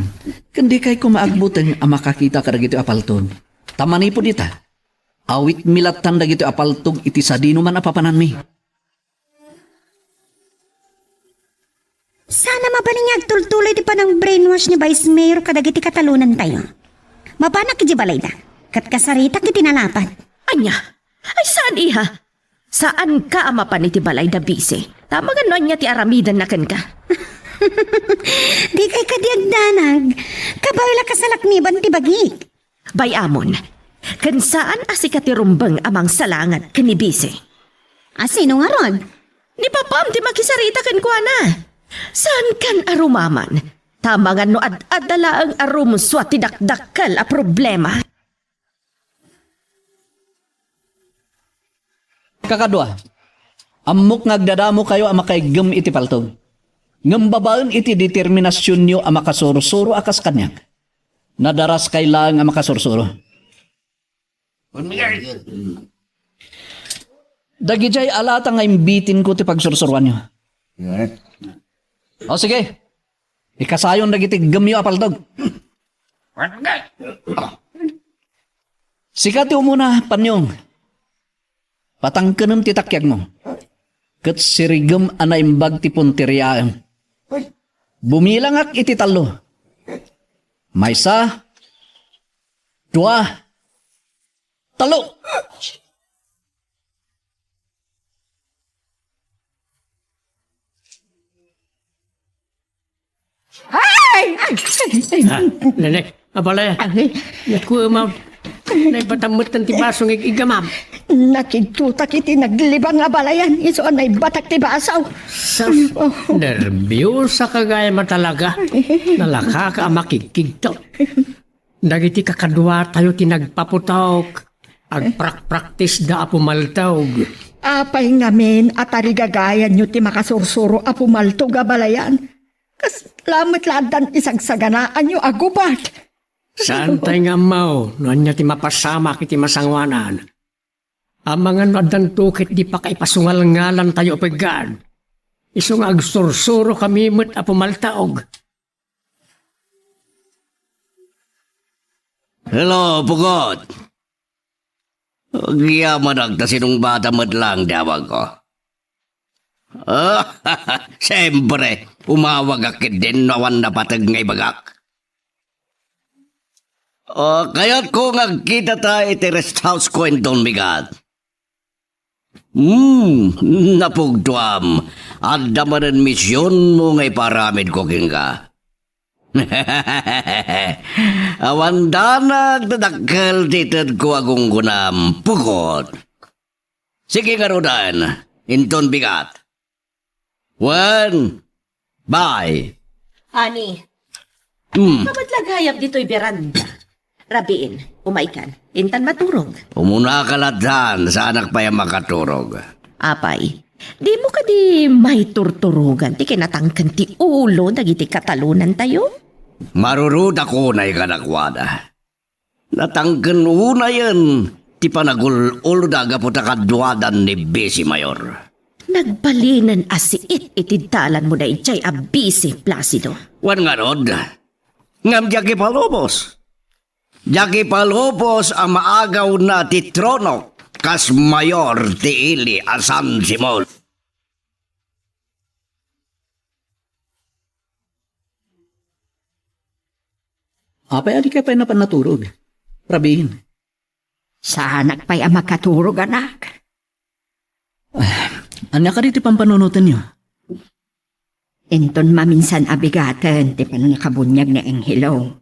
Ken dikay koma agbuteng a makakita kadagiti a paltog. Ta manipud ita, awitmi lattan dagiti a paltog iti sadinoman a papananmi. Saan a mabalin nga agtultuloy ti panang-brainwash ni Vice Mayor kadagiti katalonantayo. Mapanak idiay balayda, ket kasaritak iti nalapad. Ania? Ay, saan, iha? Saanka a mapan iti balayda, Bese. Tama nga no ania ti aramidenna kenka. Dikay kadi agdanag. Kabay la kasalakniban ti bagik. Bay-amon, ken saan a sika ti rumbeng a mangsalangat ken ni Bese. A sino ngarud? Ni papam ti makisarita kenkuana. Saankan a rumaman. Tama nga no ad-adda laeng a rumsua ti dakdakkel a problema. Kakadua, ammok nga agdadamokayo a makaiggem iti paltog. Ngem babaen iti determinasionyo a makasursuro a kas kaniak, nadaraskay laeng a makasursuro. Dagidiay a lata nga imbitinko ti pagsursuroanyo. O sige, ikasayon dagiti iggemyo a paltog. Sika ti umuna, Panyong. Patangkenem ti takiagmo, ket sirigem a naimbag ti punteriaem. Bumilangak iti tallo. Maysa, dua, tallo. Ay! Ay! Ay! Ay! Ah, nene, abala ya. Ay! Naku, ma, naibatam met ti baso nga ig-, igamam. Nakigtotak iti naglibang a balayan, isu a naibatak ti baso. Sus, oh, nerbiosaka gayam a talaga. Nalakaka a makigkigto. Dagiti kakaduatayo ti nagpaputok. Agprakpraktisda a pumaltog. Apay ngamin a tarigagayanyo ti makasursuro a pumaltog a balayan? Kasla met la addan isagsaganaanyo a gubat. Saantay nga ammo no ania ti mapasamak iti masangoanan. Amangan no addanto ket di pakaipasungalngalantayo a peggad. Isu nga agsursuro kami met a pumaltaog. Hello, Pugot. Agyamanak ta sinungbata met lang ti awagko. Ah, siyempre, umawagak ketdin no awan napateg nga ibagak. Ah, kayatko nga agkitata iti rest house ko inton bigat. Hmm, napugtoam. Adda manen misionmo nga iparamidko kenka. Awan danag ti dakkel ti itedko a gunggonam, Pugot. Sige ngaruden, inton bigat. Wen, bay. Ani, hmm, kamatla gayam ditoy beranda. Rabiin, umaykan. Intan maturog. Umunaka lattan, saanak pay a makaturog. Apay, dimo kadi maiturturogan ti kinatangken ti ulo dagiti katalonantayo? Marurudakon ay kadakuada. Natangken unayen ti panagul-ulda gapu ta kaduadan ni Bisi Mayor. Nagbalinen a siit iti dalanmo daydiay a Bisi, Placido. Wen ngarud, ngem diak ipalubos. Diak ipalubos a maagawna ti tronok kas mayor ti ili a San Simon. Apay a dika pay napan naturog, Rabin? Saanak pay a makaturog, anak. Ah, ania kadi ti pampanunotenyo? Inton maminsan a bigaten ti pannakabuniag ni Angelo.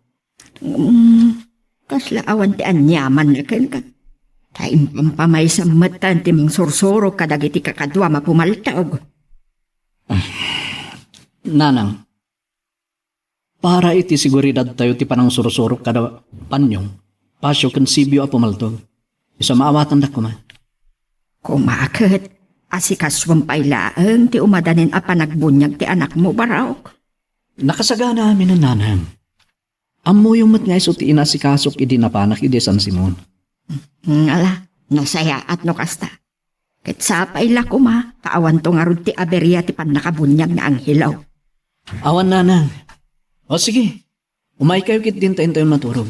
Mm, kasla awan ti aniamanna kenka. Ta impampamaysa metten ti mangsursurok kadagiti kakaduam a pumaltog. Nanang, para iti seguridadtayo ti panangsursurok kada Panyong, Pasio ken Sibio a pumaltog, isu maawatandak koma. Koma ket, asikasuem pay laeng ti umadanin a panagbuniag ti anakmo, Barok. Nakasagana amin, nanang. Ammoyo met nga isu ti inasikasok idi napanak idi San Simon. Hmm, ala, nasayaat no kasta. Ket sapay la koma, ta awanto ngarud ti aberia ti pannakabuniag nga anghelo. Awan, nanang. O sige, umaykayo ketdi ta intayon maturog.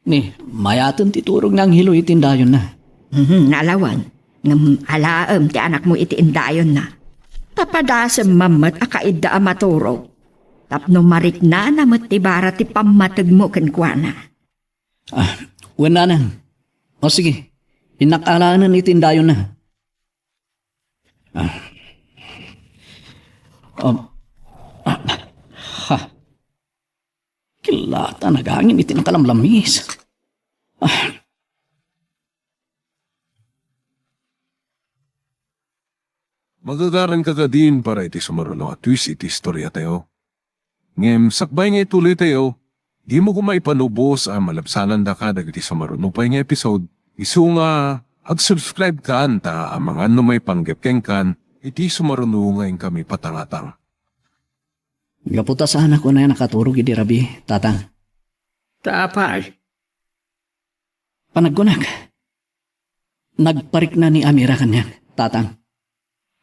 Ni, mayaten ti turog nga anghelo iti indayonna. Mhm, nalawan. Ngem alaem ti anakmo iti indayonna. Ta padasem met a kaidda a maturog. Tapno mariknana met ti bara ti pammategmo kenkuana. Ah, wen, nanang. O sige, innak alaenen iti indayonna. Ah. Um, ah, ha. Killata nagangin iti nakalamlamis. Ah. Magagaran ka kadin para iti sumaruno a twist iti istoriatayo. Ngem sakbay nga ituloytayo, dimo koma ipanubos a malabsanandaka dagiti sumaruno pay nga episode, isu nga ag-subscribe kan ta amangan no maipanggep kenkan iti sumaruno nga inkami patangatang. Gapu ta saanak unay a nakaturog idi rabii, Tatang. Ta apay? Panagkunak, nagparikna ni Amira kaniak, Tatang.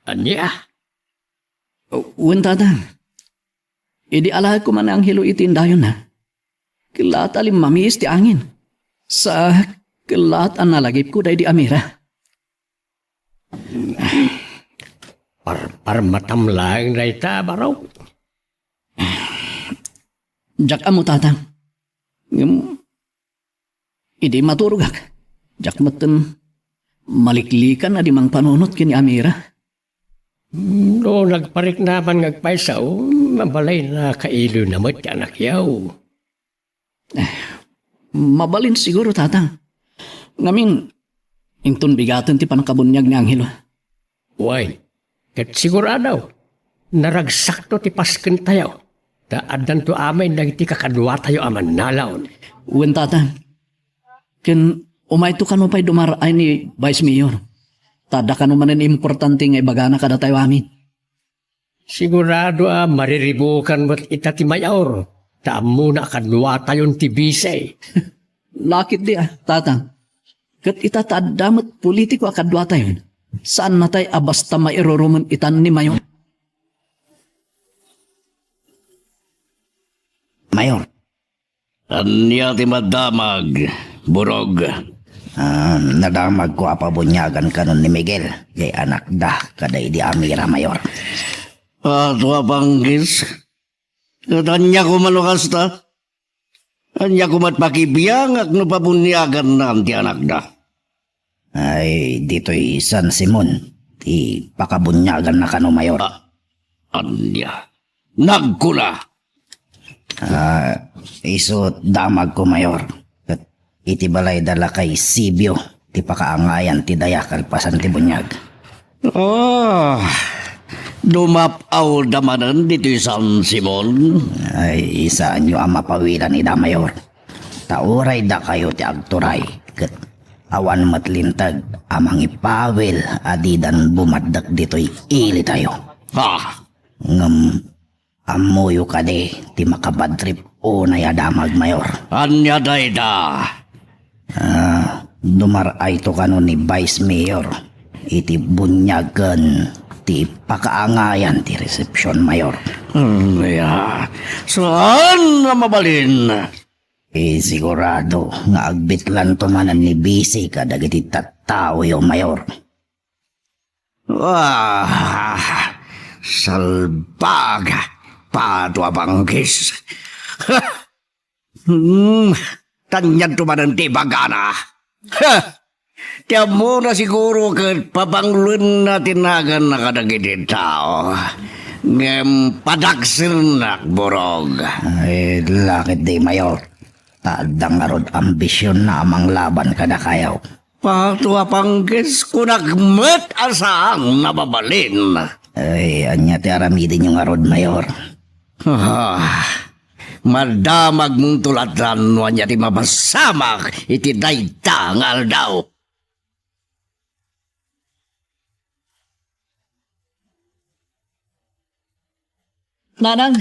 Ania? Wen, Tatang. Idi alaek koma ni anghelo iti indayonna, kellaat a limmamiis ti angin. Sa kellaat a nalagipko daydi Amira. Parparmatam laeng dayta, Barok. Diak ammo, Tatang. Ngem, idi maturogak, diak metten maliklikan a di mangpanunot ken ni Amira. No nagpariknaman nga agpayso, mabalin a kailoyna met ti anakyo. Eh, mabalin siguro, Tatang. Ngamin, inton bigaten ti pannakabuniag ni Angelo. Wen, ket sigurado, naragsakto ti paskentayo, ta addanto amin dagiti kakaduatayo a mannalaon. Wen, Tatang. Ken umayto kano pay dumar-ay ni Vice Mayor. Ta adda kano manen importante nga ibagana kadatayo amin. Sigurado a mariribukan met ita ti mayor, ta ammona a kaduatayon ti bise. Lakit di a, Tatang. Ket ita ta adda met politiko a kaduatayon, saan natay a basta mairurumen itan ni mayor. Mayor. Ania ti madamag, Burog? Ah, nadamagko a pabuniagan kanon ni Miguel, jay anakda, kada idi Amira, Mayor. Ato a panggis. Ket ania koma no kasta? Ania koma ti pakibiangak no pabuniaganna ti anakda? Ay, ditoy San Simon, ti pakabuniaganna kano, Mayor. Ah, ania? Nagkuna! Ah, isu damagko, Mayor. Ket iti balayda lakay Sibio, ti pakaangayan ti daya kalpasan ti buniag. Ah, dumap-awda manen ditoy San Simon? Ay, saanyo a mapawilan ida, Mayor. Ta uray dakayo ti agturay, ket awan met linteg a mangipawil a didan bumaddek ditoy ilitayo. Ha? Ngem ammoyo kadi ti makabadtrip unay a damag, Mayor? Ania dayta? Ah, dumar-ayto kano ni Vice Mayor iti buniag ken ti pakaangayan ti resepsion, Mayor. Ania? Saan a mabalin? Eh, sigurado nga agbitlanto manen ni Bisi kadagiti tattaoyo, Mayor. Ah, salbag, pado a banggis. Hmm, tanyadto manen ti bagana. Ha! Ti ammona siguro ket pabanglenna ti naganna kadagiti tao. Ngem padakselnak, Burog. Ay, lakit di, Mayor. Ta adda ngarud ambisionna a manglaban kadakayo. Pato a pangkis, kunak met a saan a mabalin. Ay, ania ti aramidenyo ngarud, Mayor? Ah, madamagmonto latta no ania ti mapasamak iti dayta nga aldaw. Nanang,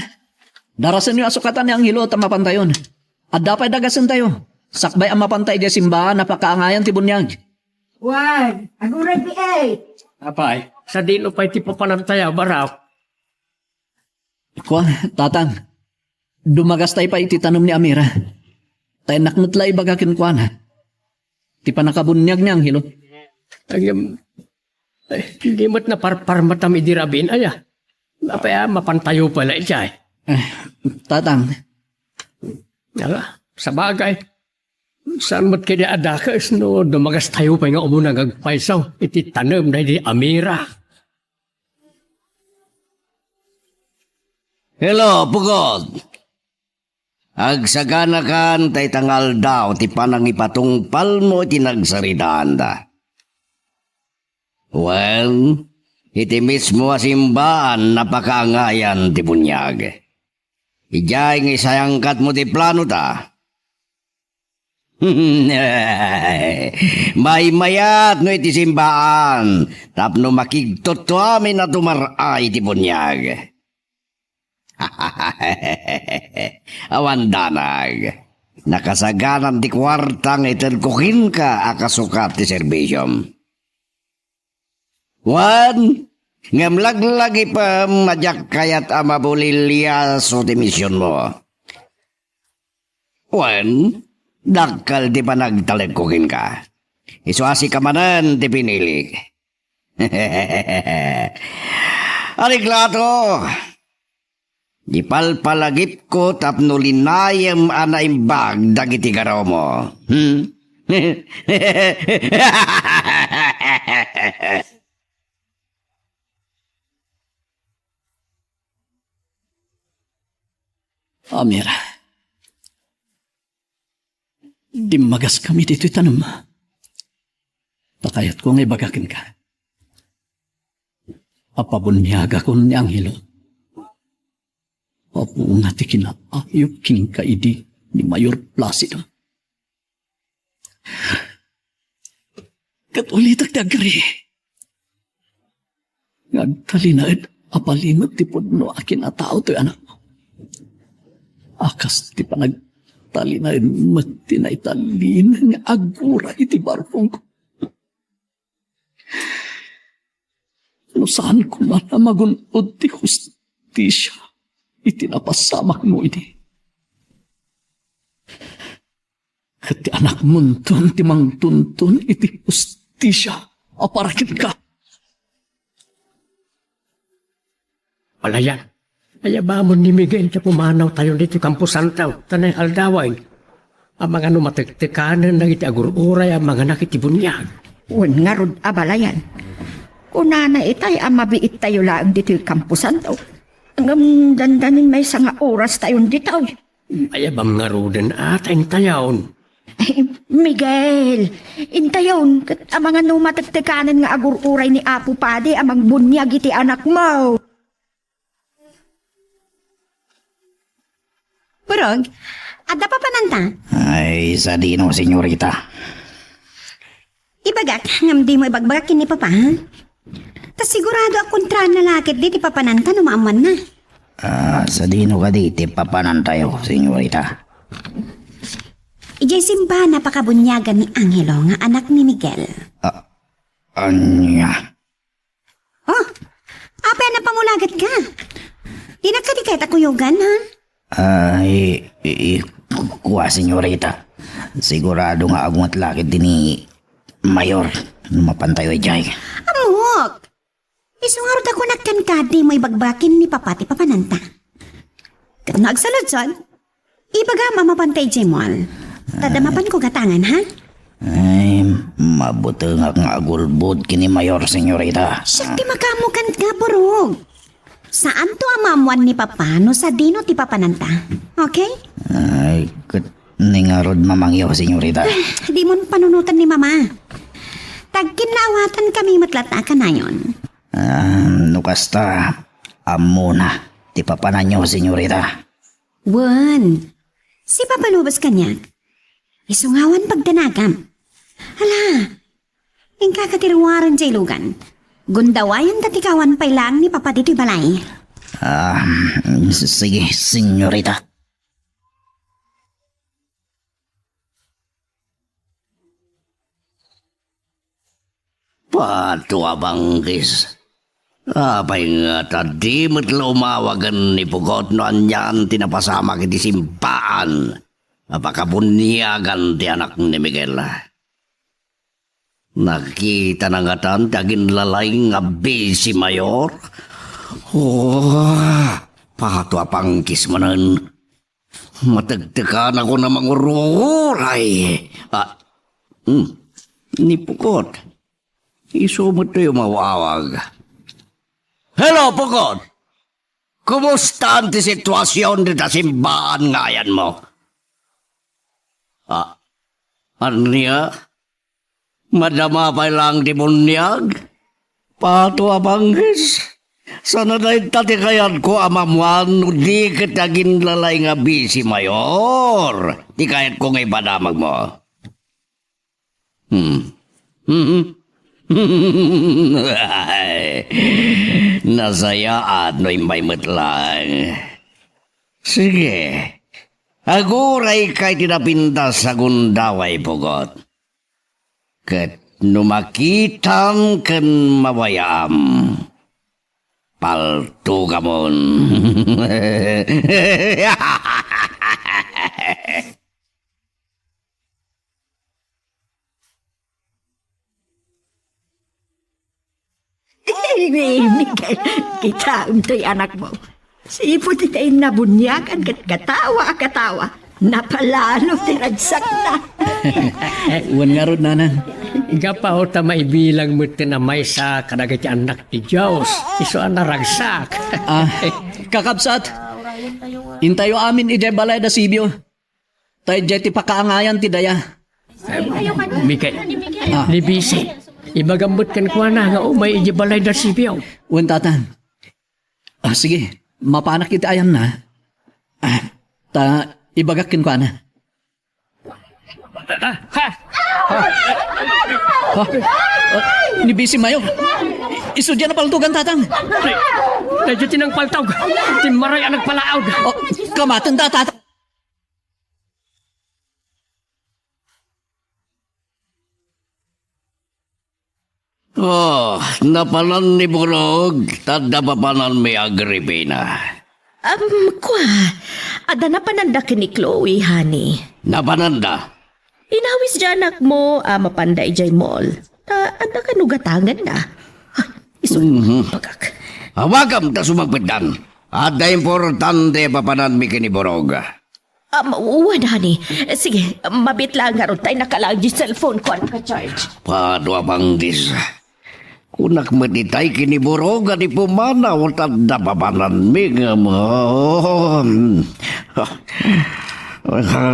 darasenyo a sukatan ni Angelo ta mapantayon. Adda pay dagasentayo. Sakbay a mapanta idiay simbaan a pakaangayan ti buniag. Wen, aguray ti ay. Apay, sadino pay ti papanantayo, Barok? Kua, Tatang, dumagastay pay iti tanem ni Amira. Ta innak met la ibaga kenkuana ti pannakabuniag ni Angelo. Ay, em, ay, di met naparparmatam idi rabiin, aya. Apay a mapantayo pay la idiay. Eh, Tatang. Ala, sabagay. Saan met kadi a dakes no dumagastayo pay nga umuna nga agpayso iti tanem daydi Amira? Hello, Pugod. Agsaganakan ta ita nga aldaw ti panangipatungpalmo iti nagsaridaanda. Wen, iti mismo a simbaan a pakaangayan ti buniag. Idiay nga isayangkatmo ti planota. Maymayat no iti simbaan tapno makigtuttuamin a tumar-ay iti buniag. Awan danag. Nakasaganam ti kuarta nga itedko kenka a kasukat ti serbisiom. Wen, ngem laglagipem a diak kayat a mabuliliaso ti misionmo. Wen, dakkel ti panagtalekko kenka. Isu a sika manen ti pinilik. Ariklato, di palpalagipko tapno linayem a naimbag dagiti garumo. Hmm? Amira, dimmagaskami ditoy tanem. Ta kayatko nga ibaga kenka a pabuniagakon ni Angelo. Apo nga ti kinaayup kenka idi ni Mayor Placido. Ket ulitek ti agkari nga agtalinaed a balimek ti pudno a kinatao toy anakmo. A kas ti panagtalinaed met ti naitalin nga aguray iti barkongko. No saan koma a magun-od ti hustisia iti napasamakmo idi, ket ti anakmonton ti mangtuntun iti hustisia a para kenka. Balayan, ayabamon ni Miguel ta pumanawtayon ditoy kamposanto, ta naaldawen. Amangan no matektekanen dagiti agur-uray a manganak iti buniag. Wen ngarud a balayan. Kunana itay a mabiittayo laeng ditoy kamposanto. Ngem dandanin maysa nga orastayon ditoy. Ayabam ngaruden a ta intayon. Miguel, intayon, ket amangan no matektekanen nga agur-uray ni Apo Padi a mangbuniag iti anakmo. Burog, adda papananta? Ay, sadino, senyorita? Ibagak, ngem dimo ibagbagak ken ni Papa, ha? Ta sigurado a kontrana la ketdi ti papananta no maammoanna. Ah, sadino kadi ti papanantayo, senyorita? Idiay simbahan a pakabuniagan ni Angelo nga anak ni Miguel. Ah, ania? Oh, apay a napamulagat ka? Dinak kadi kayat a kuyogan, ha? Ay, i-, i-, kua, senyorita. Sigurado nga agunget la ketdi ni Mayor no mapantayo idiay. Ammok! Isu ngarud a kunak kenka, dimo ibagbagak ken ni Papa ti papananta. Ket no agsaludsod, ibagam a mapanta idiay mall. Ta adda mapanko gatangan, ha? Ay, mabutengak nga agulbod ken ni Mayor, senyorita. Siak ti makaammo kenka, Burog. Saanto a maammoan ni Papa no sadino ti papananta. Okay? Ay, ket ni ngarud mamangyo, senyorita. Ay, dimon panunoten ni Mama. Tagkinnaawatankami met latta a kanayon. Ah, no kasta, ammona ti papananyo, senyorita. Wen, sipapalubos kaniak. Isu nga awan pagdanagam. Hala, inka ket iruaren diay lugan. Gundawayanta ti kawan pay laeng ni Papa ditoy balay. Ah, s-, sige, senyorita. Pato a bangkis. Apay nga ta di met la umawagen ni Pugot no anian ti napasamak iti simbaan a pakabuniagan ti anak ni Miguel? Nakitana ngatan ti aginlalay nga bisi mayor? Oh, pato a pangkis manen. Matektekanakon a mangururay. Ah, hmm, ni Pukot. Isu met ti umawawag. Hello, Pukot! Kumustaan ti situasion dita simbaan nga ayanmo? Ah, ania? Madama pay laeng ti buniag? Pato a bangkis. Saan a dayta ti kayatko a maammuan no di ket aginlalay nga bisi mayor ti kayatko nga ipadamagmo? Hmm. Nasayaat no immay met laeng. Sige, agurayka iti napintas a gundaway, Pukot. Ket no makitam ken mabayaam, paltugamon. Miguel, kitaem toy anakmo. Sipud iti nabuniagan ket katawa a katawa. Napalalo ti ragsakna. Wen ngarud, nanang. Gapu ta maibilang metten a maysa kadagiti annak ti Dios, isu a naragsak. Ah, kakabsat, intayo amin idiay balay da Sibio. Ta idiay ti pakaangayan ti daya. Miguel, Ah. ni Bisi, ibagam met kenkuana nga umay idiay balay da Sibio. Wen, tatang. Ah, sige, mapanak iti ayanna. Ah, ta ibagak kenkuana. Ah, ha? Ha? Ah, ni Bisi Mayor. Isu diay napaltugan, tatang. Daydiay ti nangpaltog. Timmaray a nagpalaawd. Oh, kamaten da, tatang. Oh, napanan ni Borog, ta adda papananmi, Agripina. Am, kua, adda napananda ken ni Chloe, honey. Napananda? Inawis diay anakmo a mapanda idiay mall. Ta adda kano gatangenna. Ay, isu, Mhm. bagak. Awagam ta sumangpetdan. Adda importante a papananmi ken ni Borog. Um, wen, honey. Sige, mabiit laeng ngarud ta innak laeng diay cellphone ko a naka-charge. Padua, bangkis. Kunak met itay ken ni Borog a di pumanaw ta adda papananmi ngem.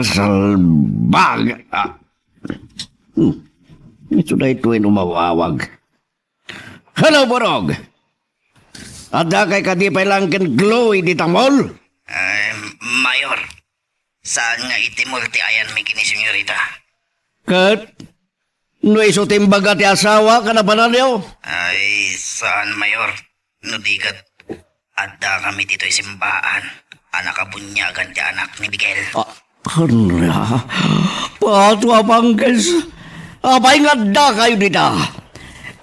Salbag. Ah. Hmm. Isu daytoy no mawawag. Hello, Borog! Addakay kadi pay laeng ken Chloe dita mall? Ay, Mayor, saan nga iti mall ti ayanmi ken ni Senyorita? Ket no isu ti imbaga ti asawa a napananyo? Ay, saan, Mayor. No di ket, addakami ditoy simbaan a nakabuniagan ti anak ni Miguel. Ah, ania? Pato a bangkis. Apay nga addakayo dita?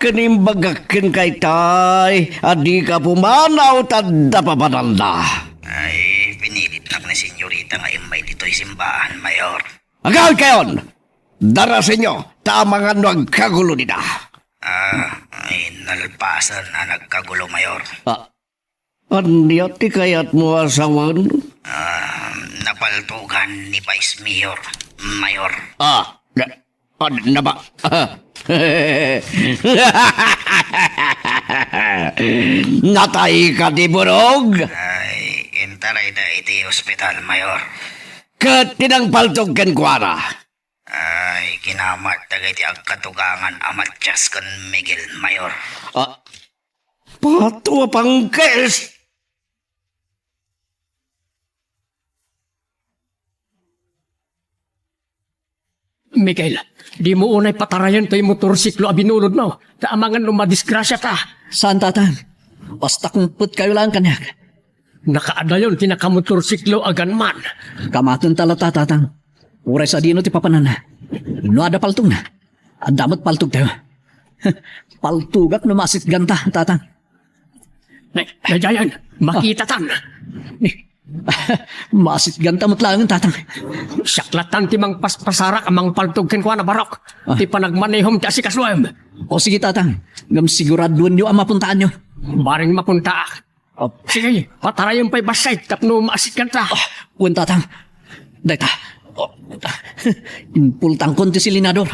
Ken imbagak kenka itay a dika pumanaw ta adda papananda. Ay, pinilitnak ni Senyorita nga immay ditoy simbaan, Mayor. Agawidkayon! Darasenyo, ta amangan no agkagulo dita. Ah, ay, nalpasen a nagkagulo, Mayor. Ah, ania ti kayatmo a sawen? Ah, napaltugan ni Vice Mayor, Mayor. Ah, na, ah, napa-, natay kadi Borog? Ay, intarayda iti ospital, Mayor. Ket ti nangpaltog kenkuana? Ay, Amat dagiti agkatugangan a Matias ken Miguel Mayor. Ah, Pato a pangkes! Miguel, dimo unay patarayen toy motorsiklo a binulodmo, ta amangan no madisgrasiata. Saan, Tatang. Basta kumpetkayo laeng kaniak. Nakaadayon ti nakamotorsiklo a gunman. Kamatenta latta, Tatang. Uray sadino ti papananna. No adda paltogna, adda met paltogtayo. Paltogak no maasitganta, Tatang. Nay, daydiayen, makitatan. Maasitganta met laengen, Tatang. Siak lattan ti mangpaspasarak a mangpaltog kenkuana, Barok. Ah. Ti panagmanehom ti asikasoem. O sige, Tatang. Ngem siguraduenyo a mapuntaanyo. Bareng mapuntaak. Oh. Sige, patarayem pay bassit tapno maasitganta. Ah, wen, Tatang. Dayta. Oh, impultangkon ti silinador.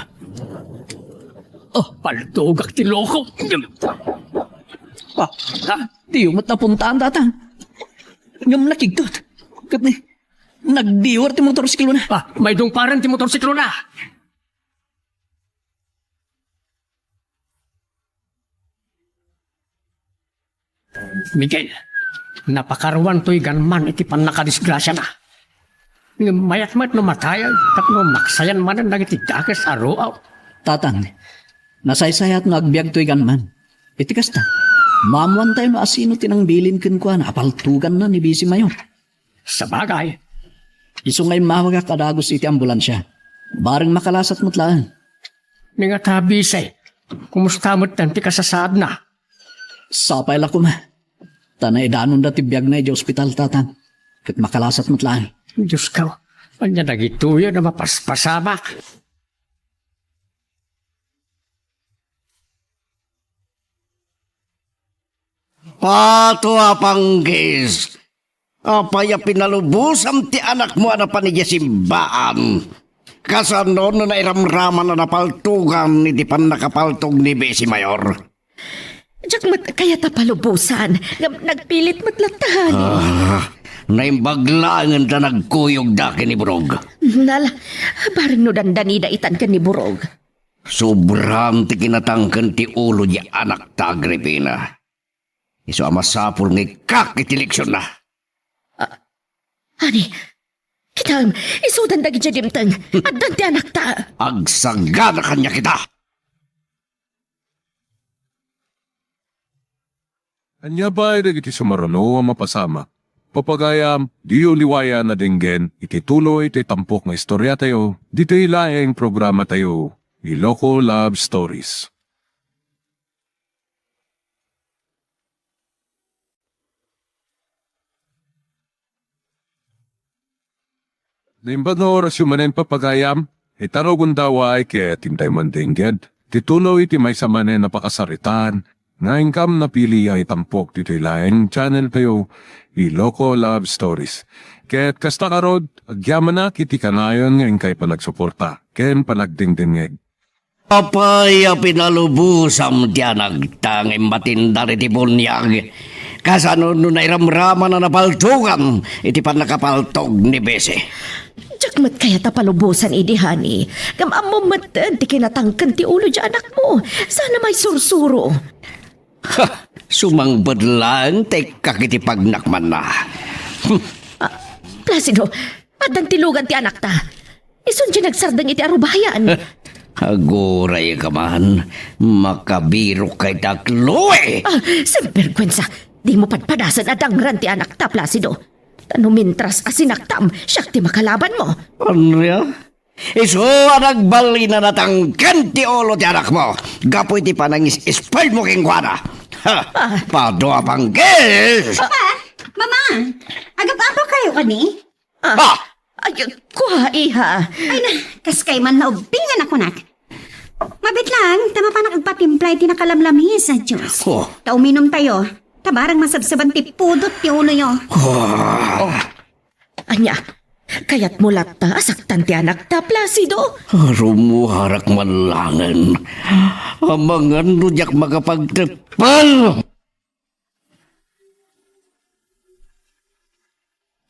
Oh, paltogak ti loko. Ah, ha? Diyo met napuntaan, Tatang. Ngem nakigtot. Ket ni, nagdiwer ti motorsiklona. Ah, maidungparen ti motorsiklona. Miguel, napakaruan toy gunman iti pannakadisgrasiana. Ngem mayat met no matayen tapno maksayan manen dagiti dakes a ruaw. Tatang, nasaysayat no agbiag toy gunman. Iti kasta, maammoantayo no asino ti nangbilin kenkuana a paltoganna ni Bisi Mayor. Sabagay. Isu nga immawagak a dagus iti ambulansia. Bareng makalasat met laeng. Ni nga ta, Bisi, kumusta met ti kasasaadna? Sapay la koma. Ta naidanonda ti biagna idiay ospital, Tatang. Ket makalasat met laeng. Diosko, ania dagitoyen a mapaspasamak? Pato a panggis! Apay a pinalubosam ti anakmo a napan idiay simbaan? Kasano no nairamraman a napaltogan iti pannakapaltog ni Besi Mayor? Diak met kayat a palubosan, ngem nagpilit met latta, honey. Ah, naimbag laengen ta nagkuyogda ken ni Burog. Nala, bareng no dandanida itan ken ni Burog. Sobran ti kinatangken ti ulo di anakta, Agripina. Isu a masapul nga ikkak iti leksionna. Ah, honey, kitaem, isudan dagiti dimteng. Addan ti anakta. Agsagana kaniak ita. Ania pay dagiti sumaruno a mapasamak? Papagayam, diyo liwayan a denggen iti tuloy ti tampok nga istoriatayo, ditoy laeng programatayo, Iloko Love Stories. Naimbag nga orasyo manen, papagayam, ita no gundaway ket intay mandengngeg ti tuloy iti maysa manen a pakasaritaan nga inkam napili a itampok ditoy laeng channeltayo, Iloko Love Stories. Ket kasta ngarud, agyamanak iti kanayon nga inkay panagsuporta ken panagdengdengngeg. Apay a pinalubosam ti anakta nga immatindar iti buniag? Kasano no nairamraman a napaltogan iti pannakapaltog ni Bese? Diak met kayat a palubosan idi, honey. Ngem ammom metten ti kinatangken ti ulo di anakmo. Saan a maisursuro. Ha! Sumangpet laeng ta ikkak iti pagnakmanna. Hmm. Ah, Placido, addan ti lugan ti anakta. Isun diay nagsardeng iti arubayan. Aguray ka man, makabirok kay ta, Chloe! Ah, sinbergwensa, dimo padpadasen a dangran ti anakta, Placido. Ta no mintras a sinaktam, siak ti makalabanmo. Andrea, isu a nagbalin a natangken ti ulo ti anakmo gapu iti panangis-spoilmo kenkuana. Ha! Ah. Padua panggis! Papa! Mama! Agap-apa kayo kani? Ah, ah, ay, kua, iha. Ay na, kas kay man naubbingan ako, nak. Mabit lang, ta mapanak agpatimpla iti nakalamlamis a juice. Oh. Ta uminum tayo, ta barang masabsaban ti pudot ti uloyo. Oh. Oh. Ania, kayatmo latta a saktan ti anakta, Placido? Rumuarak man laengen. Amangan no diak makapagteppel.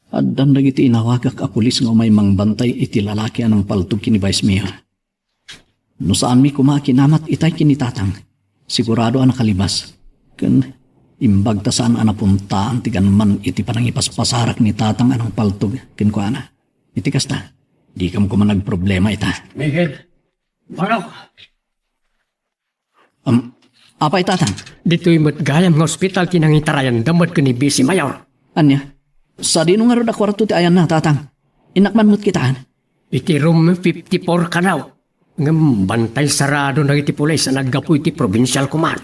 Addan dagiti inawagak a pulis nga umay mangbantay iti lalaki a nangpaltog ken ni Vice Mayor. No saanmi koma a kinamat itay ken ni Tatang, sigurado a nakalibas. Ken imbag ta saan a napuntaan ti ganman iti panangipaspasarak ni Tatang a nangpaltog kenkuana. Iti kasta, dikam koma nagproblema ita. Miguel, manok! Am, apay, Tatang? Ditoy met gayam nga ospital ti nangitarayanda met ken ni Bisi Mayor. Ania? Sadino ngarud a kuarto ti ayanna, Tatang? Innak man met kitaan. Iti room fifty-four kano. Ngem bantay sarado dagiti pulis a naggapu iti provincial command.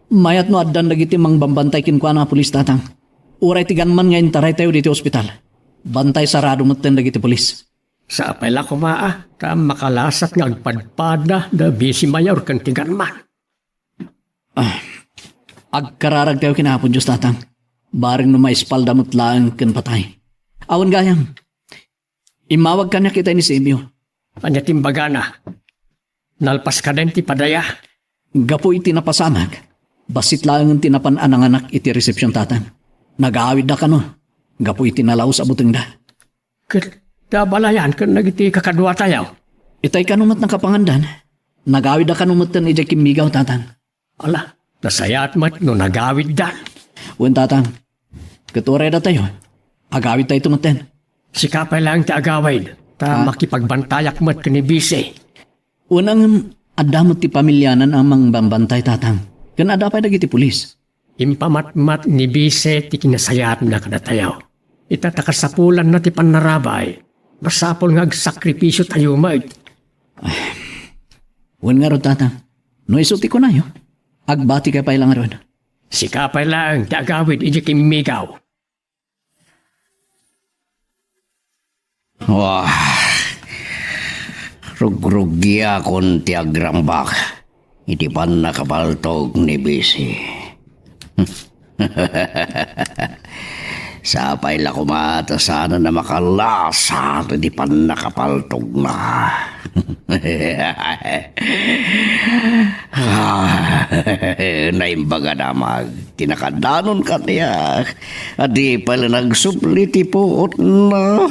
Mayat no addan dagiti mangbambantay kenkuana a pulis, Tatang. Uray ti ganman nga intaraytayo ditoy ospital, bantay sarado metten dagiti pulis. Sapay la koma, a, ta makalasat nga agpadpada da Bisi Mayor ken ti ganman. Ah, agkararagtayo ken Apo Dios, Tatang. Bareng no maispalda met laeng ken patay. Awan gayam. Immawag kaniak itay ni Simio. Ania ti imbagana? Nalpas kaden ti padaya? Gapu iti napasamak, bassit laengen ti napan a nanganak iti resepsion, Tatang. Nagaawidda kano, gapu iti nalaus a butengda. Ket ti abalayan ken dagiti kakaduatayo? Itay kano met nakapangandan. Nagaawidda kano metten idiay kimmigaw, Tatang. Ala, nasayaat met no nagawiddan. Wen, Tatang. Ket uray datayo, agawidtayto metten. Sika pay laeng ti agawid, ta Ah. makipagbantayak met ken ni Bisi. Wen, ngem adda met ti pamiliana a mangbambantay, Tatang. Ken adda pay dagiti pulis. Impamatmat ni Bisi ti kinasayaatna kadatayo. Ita ta kasapulanna ti pannarabay, masapul nga agsakripisiotayo met. Wen ngarud, Tatang, no isu ti kunayo, agbatika pay la ngarud. Sika pay laeng ti agawid idiay kimmigaw. Wah, rugrugiakon ti agrambak iti pannakapaltog ni Bisi. Sapay la koma ta saanen a makalasat iti pannakapaltogna. Ah, naimbag a damag ti nakadanon kaniak a di pay la nagsubli ti puotna.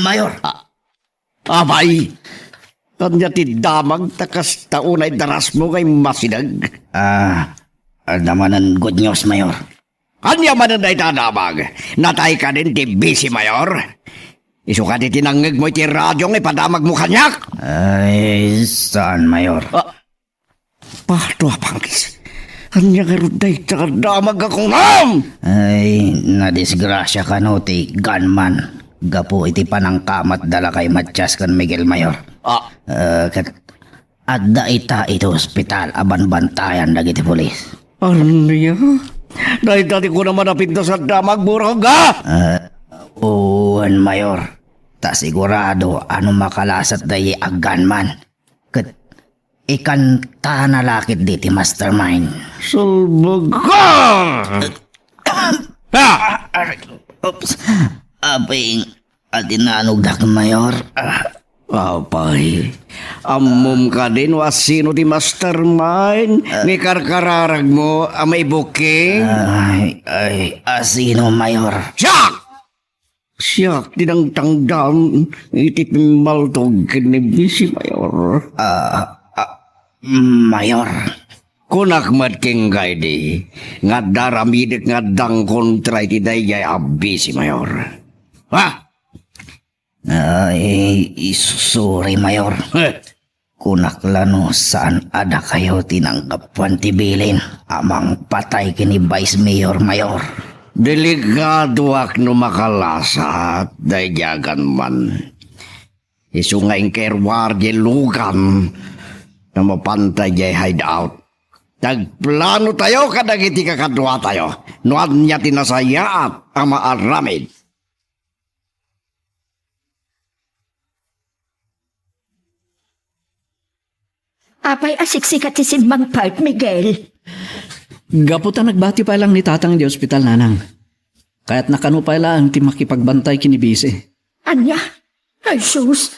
Mayor! Apay, ania ti damag ta kasta unay darasmo nga immasideg? Ah, adda manen good news, Mayor. Ania manen dayta a damag? Natay kadin ti Bisi Mayor? Isu kadi ti nangngegmo iti radio nga ipadamagmo kaniak? Ay, saan, Mayor? Ah, Pato a panggis. Ania ngarud dayta a damag a kunam? Ay, nadisgrasia kano ti gunman gapu iti panangkamatda la kay Matias ken Miguel, Mayor. Ah. Eh, ket adda ita iti ospital a banbantayan dagiti pulis. Ania? Dayta ti kunam a napintas a damag, Burog, a? Eh, wen, Mayor. Ta sigurado a no makalasat daydi a gunman, ket ikantana la ketdi ti mastermind. Salbagar! Ah! Oops. Apay, adinanogdak, Mayor. Ah. Apay, ammom kadi no asino ti mastermind nga ikarkararagmo a maibuking? Ay, ay, asino, Mayor? Siak! Siak ti nangtangdan iti pimmaltog ken ni Bisi Mayor. Ah, ah, Mayor. Kunak met kenka idi nga adda aramidek nga addang kontra iti daydiay a Bisi Mayor. Ha? Ay, sorry, Mayor. Eh, Kunak la no saan a dakayo ti nanggapuan ti bilin a mangpatay ken ni Vice Mayor, Mayor. Delikadoak no makalasat daydi a gunman. Isu nga inkeruar diay lugan ta mapanta diay hideout. Nagplanotayo kadagiti kakaduatayo no ania ti nasayaat a maaramid. Apay a siksika ti simmangpet, Miguel? Gapu ta nagbati pay lang ni Tatang idiay ospital, Nanang. Kayatna kano pay laeng ti makipagbantay ken ni Bisi. Ania? Ay, sus!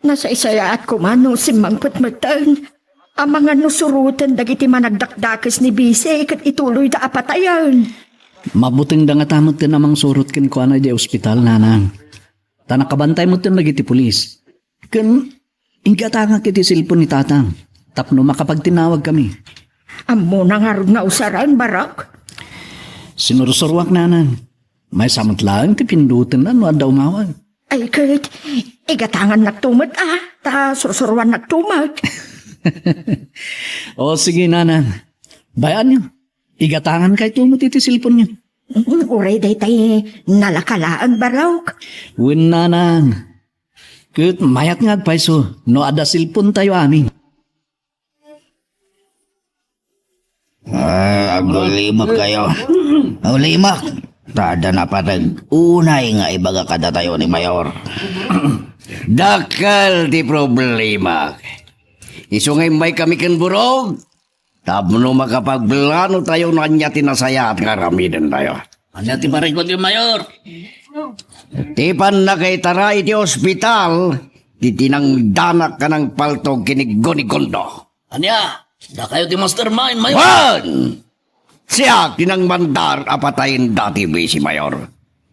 Nasaysayaat koma no simmangpet metten. Amangan no suroten dagiti managdakdakes ni Bisi ket ituloyda a patayen. Mabutengda ngata metten a mangsurot kenkuana idiay ospital, Nanang. Ta nakabantay metten dagiti pulis. Ken inggatangak iti cellphone ni Tatang tapno makapagtinawagkami. Ammona ngarud nga usaren, Barok? Sinursuroak, Nanang. Maysa met laeng ti pindutenna no adda umawag. Ay, ket igatangannakto met, a, ta sursuroannakto met. O, sige, Nanang. Bay-anyo. Igatangankayto met iti cellphone-yo. Mm, uray daytay nalaka laeng, Barok. Wen, Nanang. Ket mayat nga agpayso no adda cellphone-tayo amin. Ah, agulimek kayo. Agulimek. Ta adda napateg. Unay nga ibaga kadatayo ni Mayor. Dakkel ti problema. Isu nga immay kami ken Burog. Tapno makapagplano tayo no ania ti nasayaat nga aramiden tayo. Ania ti parikut, Mayor? Ti pannakaitara iti ospital, ti tinangdanak a nangpaltog ken ni Gonigondo. Ania? Dakayo ti mastermind, Mayor? Wen! Siak ti nangmandar a patayen dati bisi, Mayor.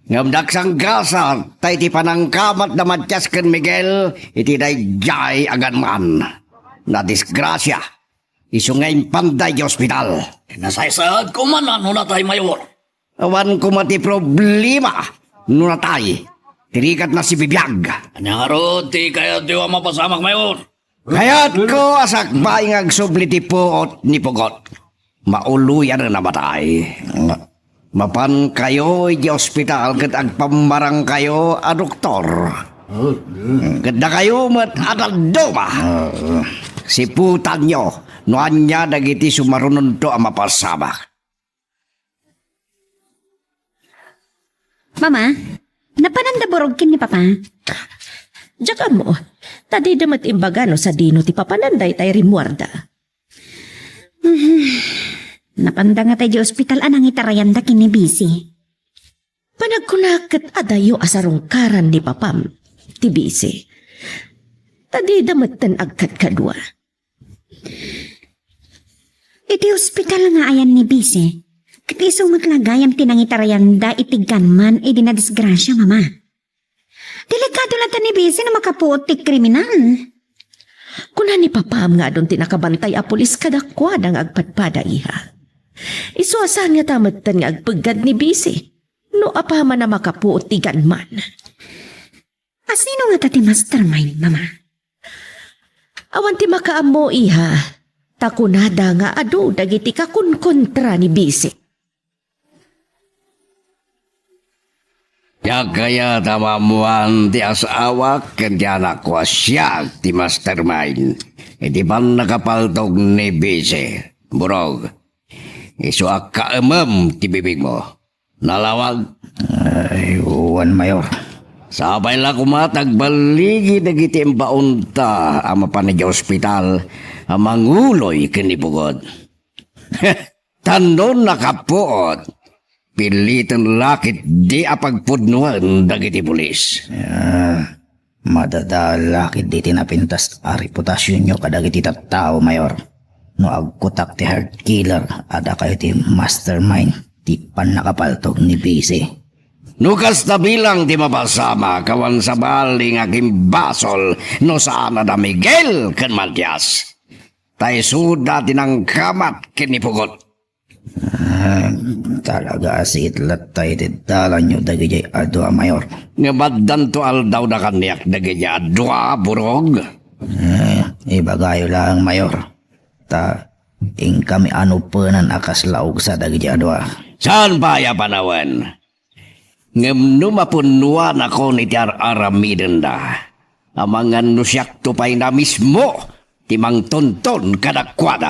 Ngem nagsanggasat ta iti panangkamat da Matias ken Miguel iti daydiay a gunman. Nadisgrasia. Isu nga impanda iti ospital. Nasaysayaat koma no natay, Mayor. Awan koma ti problema no natay. Tirikatna sibibiag. Ania ngarud ti kayatyo a mapasamak, Mayor? Kayatko a sakbay nga agsubli ti puot ni Pugot. Mauloyan a matay. Mapankayo iti ospital ket agpammarangkayo a doktor. Ket dakayo met a dadduma. Siputanyo no ania dagiti sumarunonto a mapasamak. Mama, napananda Burog ken ni Papa? Diak ammo, ta dida met imbaga no sadino ti papanan daytay rimmuarda. Napanda nga tay di ospital a nangitarayanda ken ni Bisi. Panagkunak ket adayo a sarungkaran ni papam ti Bisi. Ta dida metten agkadkadua. Iti ospital nga ayan ni Bisi, ket isu met la gayam ti nangitarayanda iti gunman idi nadisgrasia, Mama. Delikado latta ni Bisi no makapuot ti kriminal. Kuna ni Papam nga adun ti nakabantay a pulis kadakuada nga agpadpada, iha. Isu a saan nga ta metten nga agpeggad ni Bisi no apaman a makapuot ti gunman. A sino ngata ti mastermind, Mama? Awan ti makaammo, iha, ta kunada nga adu dagiti kakunkontra ni Bisi. Diak kayat a maammoan ti asawak ken ti anakko a siak ti mastermind iti pannakapaltog ni Bisi. Burog, isu a kaemem ti bibigmo. Nalawag? Ay, wen, Mayor. Sapay la koma ta agballigi dagiti imbaonta a mapan idiay ospital a manguloy ken ni Pugot. Tan no nakapuot, piliten la ketdi a pagpudnoen dagiti pulis. Ah, madadala ketdi ti napintas a reputasionyo kadagiti tattao, Mayor. No agkutak ti heart killer, adda kayo ti mastermind ti pannakapaltog ni Bisi. No kasta bilang ti mapasamak, awan sabali nga agimbasol no saan a da Miguel ken Matias. Ta isuda ti nangkamat ken ni Pugot. Ah, talaga a siit latta iti dalanyo dagidiay adu a, Mayor. Ngem addanto aldaw da kaniak dagidiay adu a, Burog. Eh, ibagayo laeng, Mayor. Ta inkami a nupenan a kasla ugsa dagidiay adu a. Saan pay a panawen? Ngem no mapunnoanakon iti ar-aramidenda, amangan no siakto pay na mismo ti mangtonton kadakuada.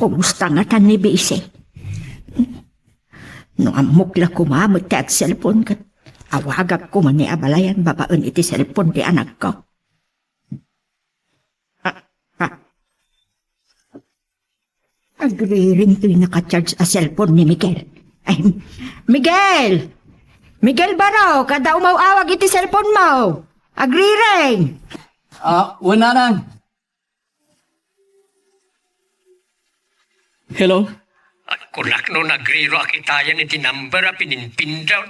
Kumusta ngatan ni Bisi? No ammok la koma met ti agselpon ket awagak koma ni abalayan babaen iti selpon ti anakko. Ah, ah. Agriring toy naka-charge a cellphone ni Miguel. Ay, Miguel! Miguel Baro, kada umaw-awag iti cellphone mo. Agriring! Ah, wen, Nanang. Hello? Kunak no nagriro a kitayan iti number a pininpindawt.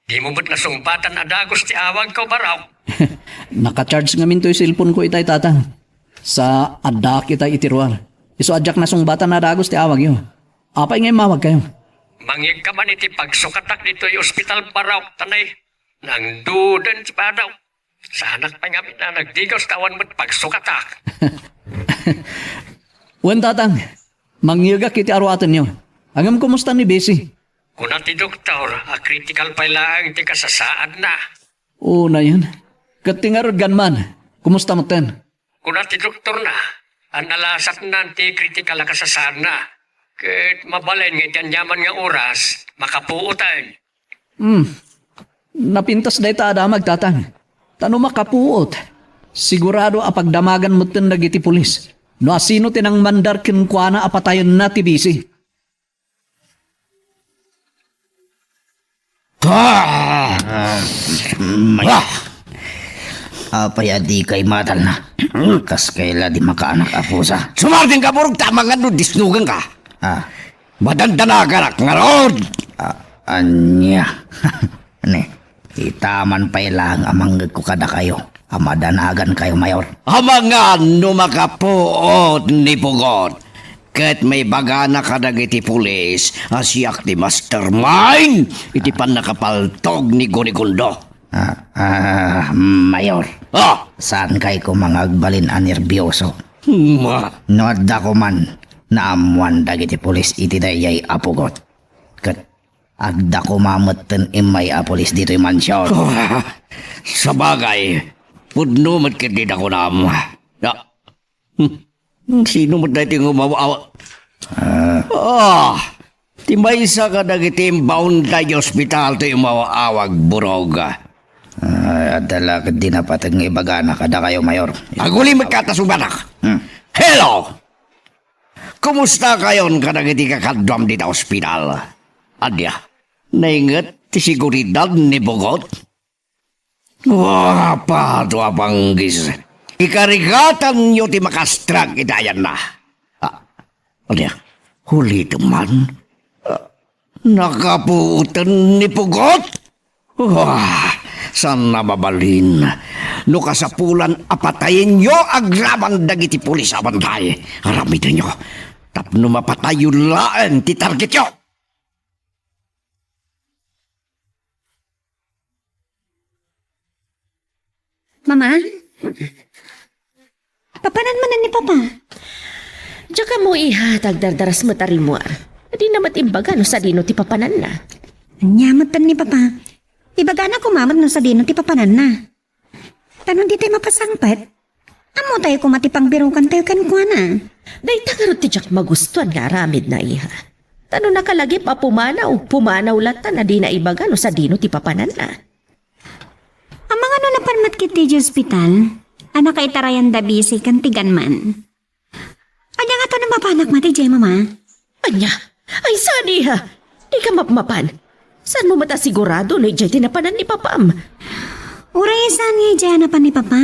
Dimo met nasungbatan a dagus ti awagko, Barok. Naka-charge ngamin toy cellphone ko itay, Tatang. Sa addaak itay iti ruar. Isu a diak nasungbatan a dagus ti awagyo. Apay nga immawagkayo? Mangyegka man iti pagsukatak ditoy ospital, Barok, ta nangduden ti padaw. Saanak pay ngamin a nagdigus ta awan met pagsukatak. Wen, Tatang, mangyegak iti aruatenyo. Ngem kumusta ni Bisi? Kuna ti doktor a critical pay laeng ti kasasaadna. Unayen. Ket ti ngarud, Gunman, kumusta metten? Kuna ti doktorna a nalasatnan ti critical a kasasaadna. Ket mabalin nga iti aniaman nga oras, makapuoten. Hmm. Napintas dayta a damag, Tatang. Ta no makapuot, sigurado a pagdamagan metten dagiti pulis no asino ti nangmandar kenkuana a patayenna ti Bisi. Ah! May- Ah! Apay a dikay matalna? Kaskay la di makaanak a pusa. Sumardeng ka, Barok, ta amangan no disnugan ka. Ah. Madandanaganak ngarud! Ah, ania? Ni, ita man pay laeng a mangngegko kadakayo a madanagankayo, Mayor. Amangan no makapuot ni Pugot, ket maibagana kadagiti pulis a siak ti mastermind iti pannakapaltog ni Gunigundo. Ah, ah, Mayor. Ah! Saankay koma nga agbalin a nerbioso. Ma- No adda koman naammoan dagiti pulis iti daydiay a Pugot. Ket adda koma metten immay a pulis ditoy mansion. Ah, sabagay, pudno met ket dida kunam. Ah, hmm, sino met daytoy nga umaw-aw-, ah. Ah, ti maysa kadagiti imbaon daydiay ospital ti umaw-awag, Burog. Ah, adda la ket di napateg nga ibagana kadakayo, Mayor. Aguli met ka ta sungbatak. Hmm. Hello! Kumustakayon kadagiti kakaduam dita ospital? Ania, nainget ti seguridad ni Bugot? Wa, pado a panggis. Ikarigatanyo ti makastrek iti ayanna. Ah, ania, ulitem man. Ah, nakapuoten ni Bugot? Wah, saan a mabalin no kasapulan a patayenyo agraman dagiti pulis a bantay. Aramidenyo tapno mapatayyo laeng ti targetyo. Mama? Papanan manen ni Papa? Diak ammo, iha, ta agdardaras met a rimmuar. Dina met imbaga no sadino ti papananna. Ania met ni Papa? Ibagana koma met no sadino ti papananna. Ta no ditay mapasangpet, ammotay koma ti pangbirukantayo kenkuana. Dayta ngarud ti diak magustuan nga aramidna, iha. Ta no nakalagip a pumanaw, pumanaw latta a dina ibaga no sadino ti papananna. Amangan no napan met ketdi idiay ospital a nakaitarayanda Bisi ken ti Gunman. Ania ngato no mapanak met idiay, Mama? Ania? Ay, saan, iha? Dika mapmapan. Saanmo met a sigurado no idiay ti napanan ni Papam? Uray saan nga idiay a napan ni Papa?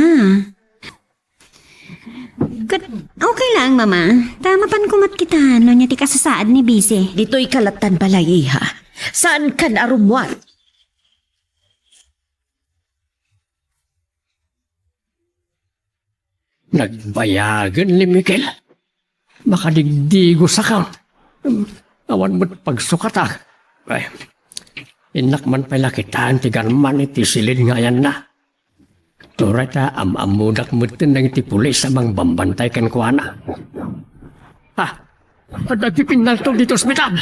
Ket okay laeng, Mama. Ta mapan koma met kita no ania ti kasasaad ni Bisi. Ditoyka lattan balay, iha. Saankan a rummuar. Nagbayagen ni Miguel. Makadigdigos a ka. Awan met pagsukatak. Ay, innak man pay la kitaen ti Gunman iti silin nga ayanna. Uray ta am-ammodak metten dagiti pulis a mangbambantay kenkuana. Ha? Adda ti pinnaltog ditoy ospital.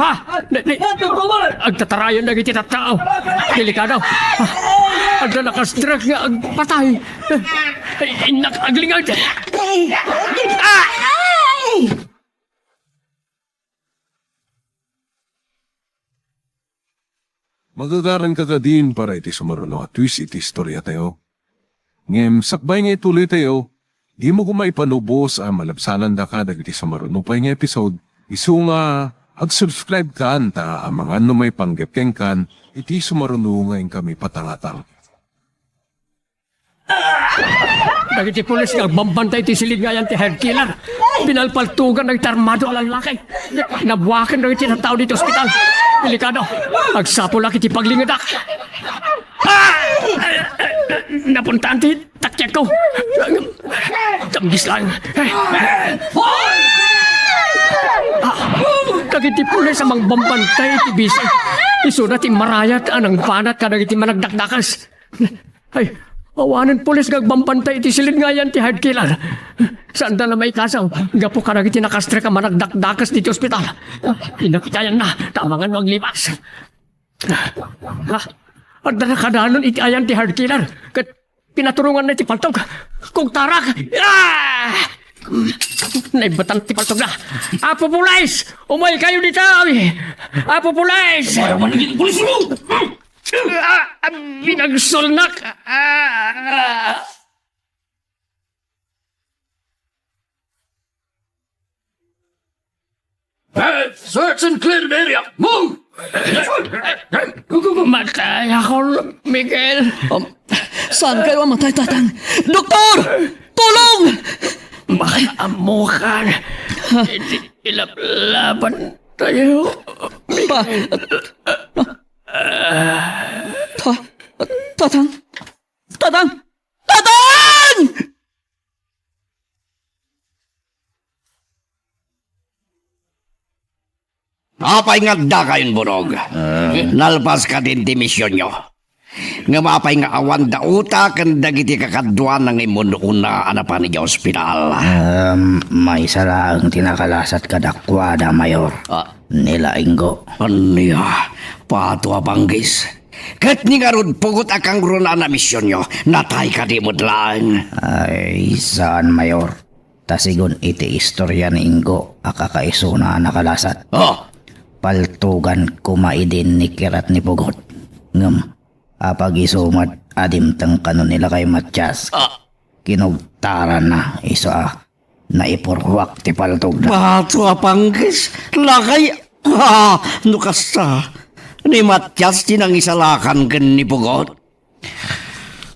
Ha? Ni, ni, agtatarayan dagiti tattao. Delikado. Ha? Adda nakastrek nga agpatay. Ay, innak, aglingag. Ay! Ay! Magagaranka kadin para iti sumaruno a twist iti istoriatayo. Ngem sakbay nga ituloytayo, dimo koma ipanubos a malabsanandaka dagiti sumaruno pay nga episode, isu nga ag-subscribe kan ta amangan no maipanggep kenkan iti sumaruno nga inkami patangatang. Dagiti pulis nga agbambantay iti silid nga ayan ti high killer, pinalpaltugan dagiti armado a lallaki. Nabuaken dagiti tattao ditoy ospital. Delikado. Agsapulak iti paglingedak. Ah! Napuntaan ti taktiakko. Tamgis lang. Ah, dagiti pulis a mangbambantay iti bisi. Isuna ti marayat a nangbanat kadagiti managdakdakes. Ay, awanen pulis nga agbambantay iti silid nga ayan ti high killer. Saanda la maikasaw gapu kadagiti nakastrek a managdakdakes ditoy ospital. Pinakitayanna, ta amangan no aglibas. Ha? Adda nakadanon iti ayan ti high killer. Ket pinaturonganna iti paltog. Kugtarak! Ah! Naibbatan ti paltogna. Apo Pulis! Umaykayo ditoy! Apo Pulis! Para manigit pulis mo! Ah, ah, binagsolnak. Ah, ah. Eh, search and clear the area. Move! Matayakon, Miguel. Um, saan kayo ang matay, Tatang? Doktor! Tulong! Makaamukan. Iti ilablaban tayo. Pa, Ta-, Tatang? Tatang? Tatang! Apay nga adda kayon, Burog? Ah. Nalpas kadin ti misionyo. Ngem apay nga awan dauta ken dagiti kakaduana nga immun-una a napan idiay ospital? Em, maysa laeng ti nakalasat kadakuada, Mayor. Ah. Ni la Ingo. Ania? Pato a panggis. Ket ni ngarud, pugot a kangrunaan a misionyo, natay kadi met laeng? Ay, saan, Mayor. Ta sigun iti istorya ni Ingo a kakaisuna a nakalasat. Oh! Paltugan koma idin ni Kirat ni Pugot. Ngem, apag-isu met a dimteng kano ni Lakay Matias. Ah! Kinugtaranna, isu a naipurruak ti paltogna. Pato a panggis, Lakay, ah, no kasta, ni Matias ti nangisalakan ken ni Pugot.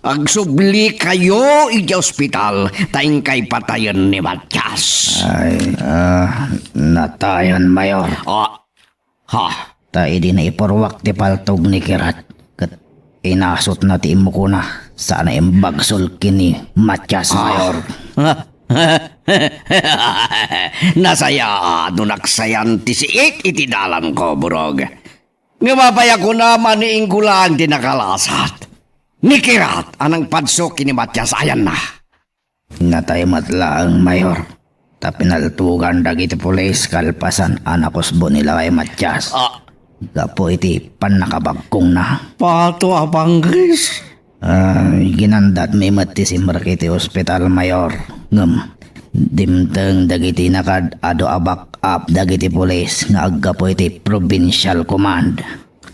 Agsubli kayo iti ospital ta inkay patayen ni Matias. Ay, ah, natayan, Mayor. Ah, ha? Ta idi naipurruak ti paltog ni Kirat, ket inasutna ti immukona, saan a imbagsol ken ni Matias, ah, Mayor. Nasayaat no naksayan ti siik iti dalanko, Burog. Ngem apay a kunam a ni Ingo laeng ti nakalasat? Ni Kirat a nangpadsuk ken ni Matias ayanna. Natay met laeng, Mayor, ta pinaltugan dagiti pulis kalpasan a nakusbo ni Lakay Matias. Ah. Gapu iti pannakabagkongna. Pato a panggis. Ah, ginandatmi met ti simrek iti ospital, Mayor. Ngem, dimteng dagiti nakaad-adu a back-up dagiti pulis nga aggapu iti Provincial Command.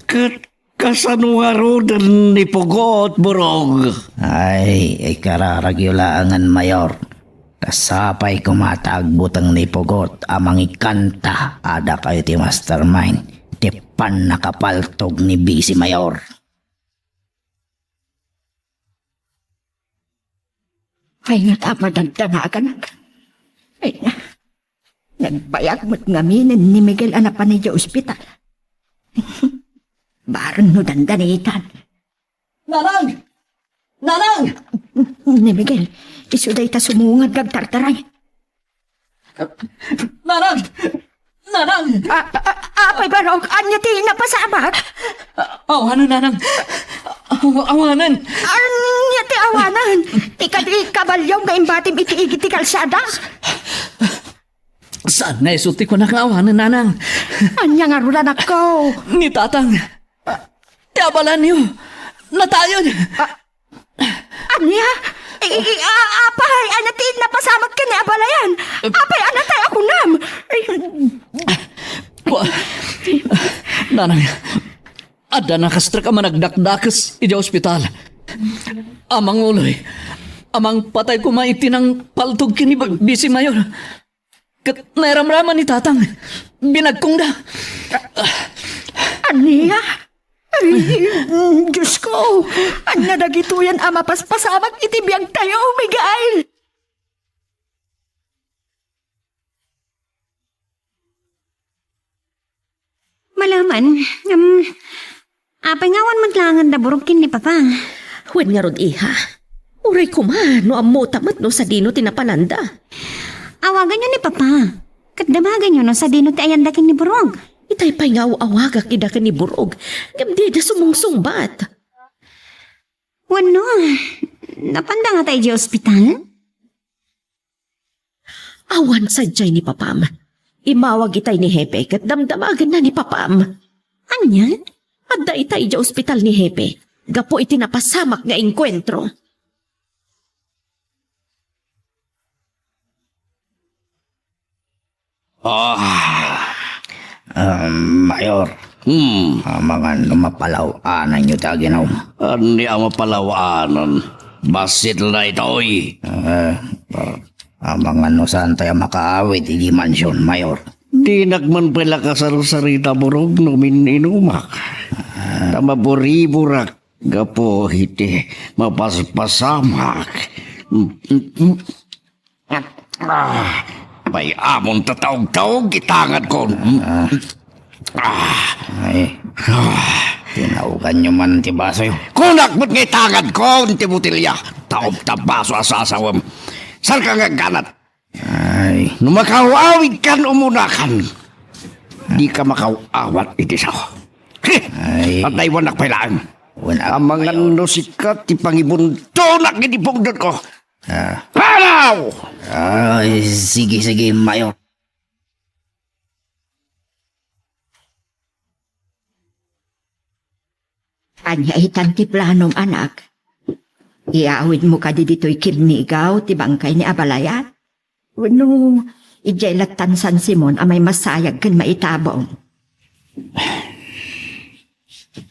Ket kasano ngaruden ni Pugot, Burog? Ay, ikararagyo laengen, Mayor. Ta sapay koma ta agbuteng ni Pugot a mangikanta a dakayo ti mastermind ti pannakapaltog ni Bisi Mayor. Ay, nga ta madagdanagan. Ay, na. Nagbayag met ngaminen ni Miguel a napan idiay ospital. Bareng no dandanitan. Nanang! Nanang! Ni Miguel, isu dayta sumungad nga agtartaray. Nanang! Nanang! A-, a-, a-, apay, Barok, ania ti napasamak? Awanen, Nanang! Aw-, awanen! Ania ti awanen? Ti kadi kabalio nga imbatim iti igid ti kalsada? Saan nga isu ti kunak nga awanen, Nanang? Ania ngarud, anakko? Ni Tatang. Ti abalaenyo. Natayen. A-, Ania? I, i, a-, apay, ania ti napasamak ken ni abalayan? Apay, ania ti kunam? Ay. Wa-, Nanang, adda nakastrek a managdakdakes idiay ospital. A manguloy, a mangpatay koma iti nangpaltog ken ni Ba-, Bisi Mayor. Ket nairamraman ni Tatang, binagkongda. Ania? Ay, mm, Diyos ko! Ania dagitoyen a mapaspasamak iti biagtayo, Miguel? Malaman, em, apay nga awan met laengen da Burog ken ni Papa? Wen ngarud, iha. Uray koma no ammota met no sadino ti napalanda. Awaganyo ni Papa. Ket damaganyo no sadino ti ayanda ken ni Burog. Itay pay nga aw-awagak ida ken ni Burog, ngem dida sumungsungbat. Wenno, napanda ngata idiay ospital? Awan sadiay ni Papam. Immawag itay ni Hepe ket damdamagenna ni Papam. Ania? Adda itay idiay ospital ni Hepe gapu iti napasamak nga engkuentro. Ah. Ah, Mayor. Hmm. Amangan no mapalaw-ananyo ti aginom. Ania a mapalaw-anan? Bassit daytoy. Ah, amangan no saantayo makaawid iti mansion, Mayor. Dinak man pay la kasarsarita, Burog, no min-inumak. Ah. Ta maburiburak gapu iti mapaspasamak. Ah, may amon tataog-taog itangadko. Ah. Ah. Ay. Ah. Tinaoganyo man ti basoyo. Kunak met nga itangadko ti botelya. Taom ta baso a sasawem. Saan ka nga agganat? Ay. No makaawawidkan, umunakan. Dika makaawat iti sao. Heh! Ay. Pataywanak pay laeng. Wen a- Amangan no sika ti pangibuntonak iti pungdotko. Ah. Panaw! Ay, sige, sige, Mayor. Ania itan ti planom, anak? Iawidmo kadi ditoy kinnigaw ti bangkay ni abalayan? Wenno, idiay lattan San Simon a maimasayag ken maitabon?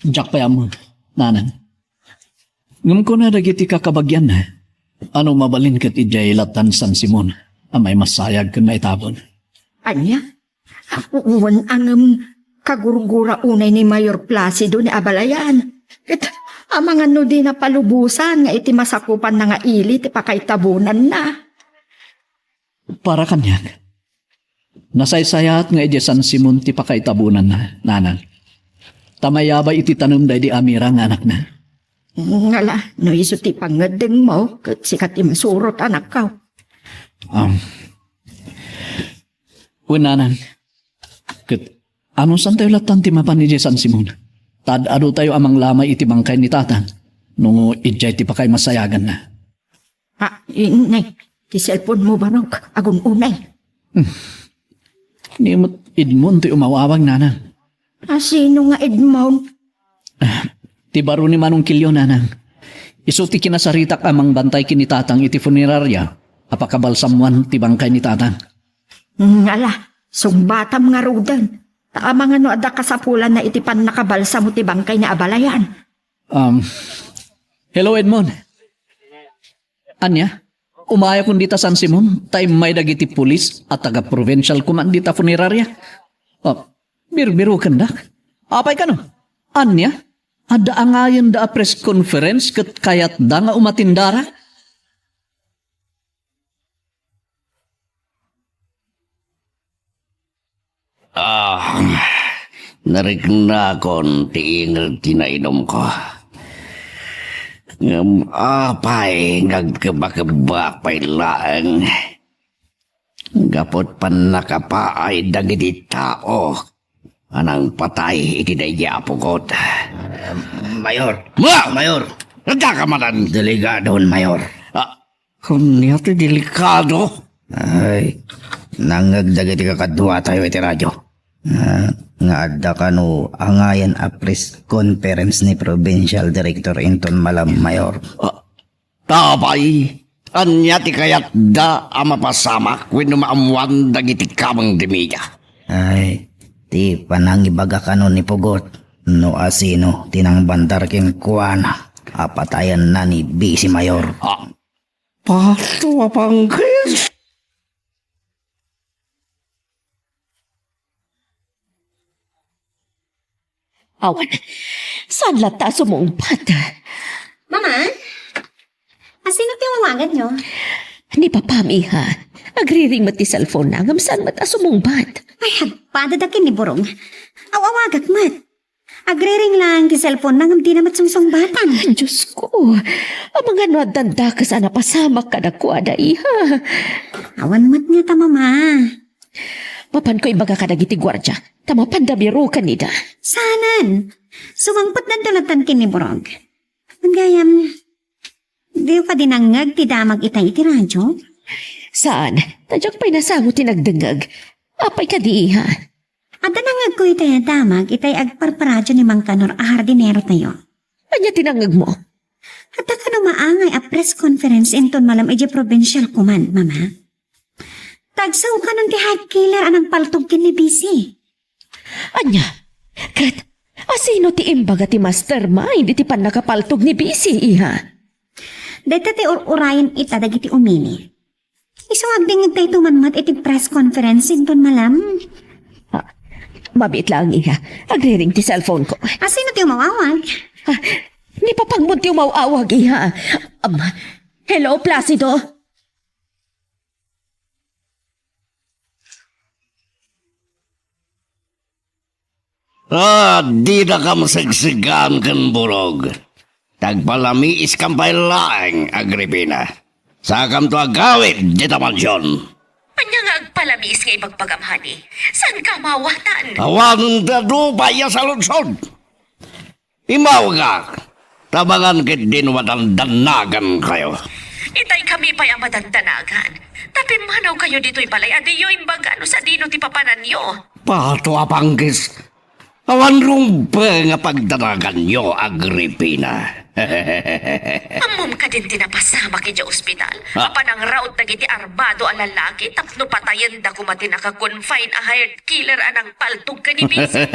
Diak pay ammo, nanang. Ngem kuna dagiti kakabagianna, a no mabalin ket idiay lattan San Simon a maimasayag ken maitabon. Ania? Wen a ngem kagurgura unay ni Mayor Placido ni abalayan. Ket amangan no dina palubosan nga iti masakupanna nga ili ti pakaitabenanna. Para kaniak, nasaysayaat nga idiay San Simon ti pakaitabenanna, nanang. Ta mayabay iti tanem daydi Amira nga anakna. Ngala, no isu ti pangngeddengmo, ket sika ti masurot, anakko. Um, wen, nanang, ket anussantayo lattan ti mapan idiay San Simon? Ta ad-adotayo a manglamay iti bangkay ni Tatang no idiay ti pakaimasayaganna. Ah, inay, ti cellphone mo, Barok, agun-unay. Hmm. Ni met Edmond ti umawawag, nanang. A, sino nga Edmond? Ah, ti baro ni Manong Kilio, nanang. Isu ti kinasaritak a mangbantay ken ni Tatang iti funeraria a pakabalsamoan ti bangkay ni Tatang. Hmm, ala, sungbatam ngaruden. Ta amangan no adda kasapulanna iti pannakabalsamo ti bangkay ni abalayan. Um, hello, Edmond. Ania? Umayakon dita San Simon, ta immay dagiti pulis a taga-provincial command dita funeraria. Oh, birbirokendak. Apay kano? Ania? Adda angayenda a press conference ket kayatda nga umatindara? Ah, nariknakon ti inged ti nainumko. Ngem apay nga agkebakebak pay laeng gapu ti pannakapaay dagiti tao a nangpatay iti daydi a pugot? Mayor! Ma! Mayor! Adda ka manen? Delikadon, Mayor. Ah, Ania ti delikado? Ay, nangngeg dagiti kakaduatayo iti radyo. Ah, nga adda kano angayan a press conference ni Provincial Director inton malam, Mayor. Ah, apay, ania ti kayatda a mapasamak wenno maammoan dagiti kameng ti media? Ay, ti panangibaga kano ni Pugot no asino ti nangbandar kenkuana a patayenna ni Vice Mayor. Ah, Pato a pangkis! Awan. Saan latta a sumungbat? Mama? Asino ti awaganyo? Ni Papam, iha. Agriring met ti cellphone-na, ngem saan met a sumungbat. Ay, agpadada ken ni Burong. Aw-awagak met. Agriring lang ti cellphone-na, ngem dina met sungsungbatan. Diyos ko, amangan no addan dakes a napasamak kadakuada, iha. Awan met ngata, Mama. Mapanko ibaga kadagiti guardia, ta mapanda biroken ida. Saanen. Sumangpetdanto latta ken ni Burong. Ngem gayam, diyo kadi nangngeg ti damag itay iti radio? Saan, ta diak pay nasango ti nagdengngeg. Apay kadi, iha? Adda nangngegko itay a damag itay agparparadio ni Mang Kanor a hardinerotayo. Ania ti nangngegmo? Adda kano maangay a press conference inton malem idiay provincial command, Mama. Tagsaw kanon ti heart killer a nangpaltog ken ni Bisi. Ania? Ket asino ti imbaga ti mastermind iti pannakapaltog ni Bisi, iha? Dayta ti ur-urayen ita dagiti umili. Isu agdengngegtayto man met iti press conference inton malem. Ah, mabiit laeng, iha. Agriring ti cellphone-ko. Asino ti umaw-awag? Ah, ni Papangmon ti umaw-awag, iha. Am, hello, Placido? Ah, didaka masegsegaan ken Burog. Tagpalamiiskam pay laeng, Agripina. Sakamto agawid dita mansion. Ania nga agpalamiis nga ibagbagam, honey? Saanka a maawatan? Awanen ti adu pay a saludsod. Immawagak, ta amangan ketdin madandannagankayo. Itay kami pay a madandannagan. Ta pimmanawkayo ditoy balay a diyo imbaga no sadino ti papananyo. Pato a panggis, awan rumbeng a pagdanaganyo, Agripina. Ammom kadin ti napasamak idiay ospital? Ha? A panangraot dagiti armado a lalaki tapno patayenda koma ti naka-confine a hired killer a nangpaltog ken ni Bisi.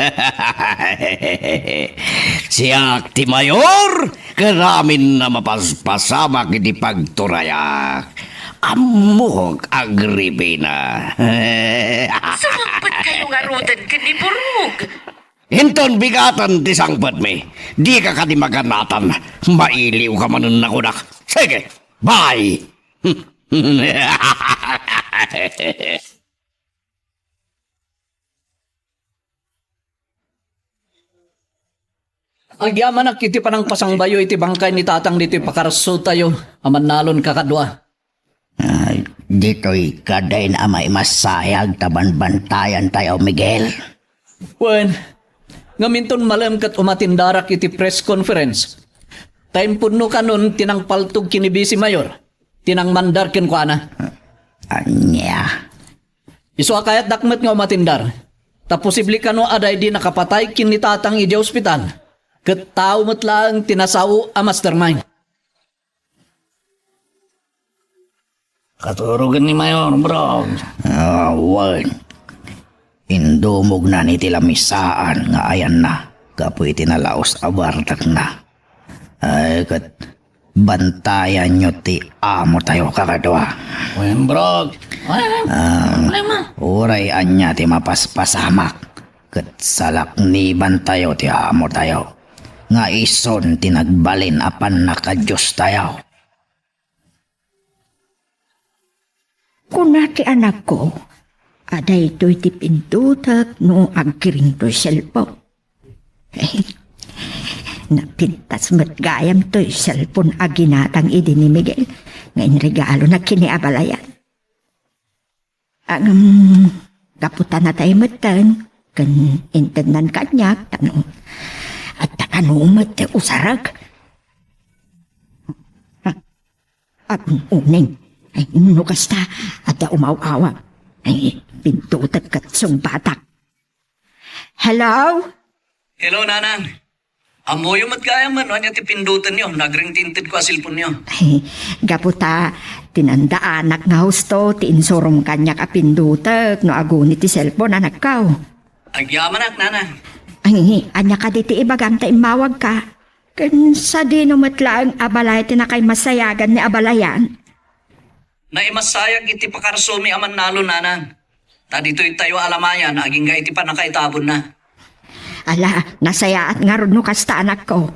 Siak ti mayor, ket amin a mapaspasamak iti pagturayak. Ammok, Agripina. Sumangpetkayo ngaruden ken ni Burog. Inton bigaten ti sangpetmi, dika kadi maganatan. Mailiwka manen a kunak. Sige, bye! Agyamanak iti panangpasangbayo iti bangkay ni Tatang ditoy pakarsuttayo a mannalon kakadua. Ah, ditoy kadin a maimassayag ta banbantayantayo, Miguel. Wen, ngem inton malem ket umatendarak iti press conference, ta impunno kanon ti nangpaltog ken ni Bisi Mayor, ti nangmandar kenkuana. Ania? Isu a kayatdak met nga umatendar, ta posible kano a daydi nakapatay ken ni Tatang idiay ospital, ket tao met laeng ti nasao a mastermind. Katurogen ni Mayor, bro. Ah, wen. Indumognan iti lamisaan nga ayanna gapu iti nalaus a bardakna. Ay, ket bantayanyo ti amotayo, kakadua. Wen, bro. Ay, Ah, problema. Uray ania ti mapaspasamak, ket salaknibantayo ti amotayo, nga isun ti nagbalin a pannakadiostayo. Kuna ti anakko a daytoy ti pindutek no agkiring toy cellphone. Napintas met gayam toy cellphone a ginatang idi ni Miguel nga inregalona ken ni abalayan. Ngem, gapu ta natay metten, ken intednan kaniak, ta no, adda kano met ti usarek. Agun-uning, ay, no kasta, adda umaw-awag. Ay, pindutek ket sungbatak. Hello? Hello, Nanang. Ammoyo met gayam no ania ti pindutenyo, nagring ti intedko a cellphonenyo. Ay, gapu ta, tinandaanak nga husto ti insurom kaniak a pindutek no aguni ti cellphone, anakko. Agyamanak, Nanang. Ay, ania kadi ti ibagam ta immawagka? Ken sadino met laeng a balay ti nakaimasayagan ni abalayan? Naimasayag iti pakarsuomi a mannalon, Nanang. Ta ditoytayo a lamayan agingga iti pannakaitabonna. Ala, nasayaat ngarud no kasta, anakko.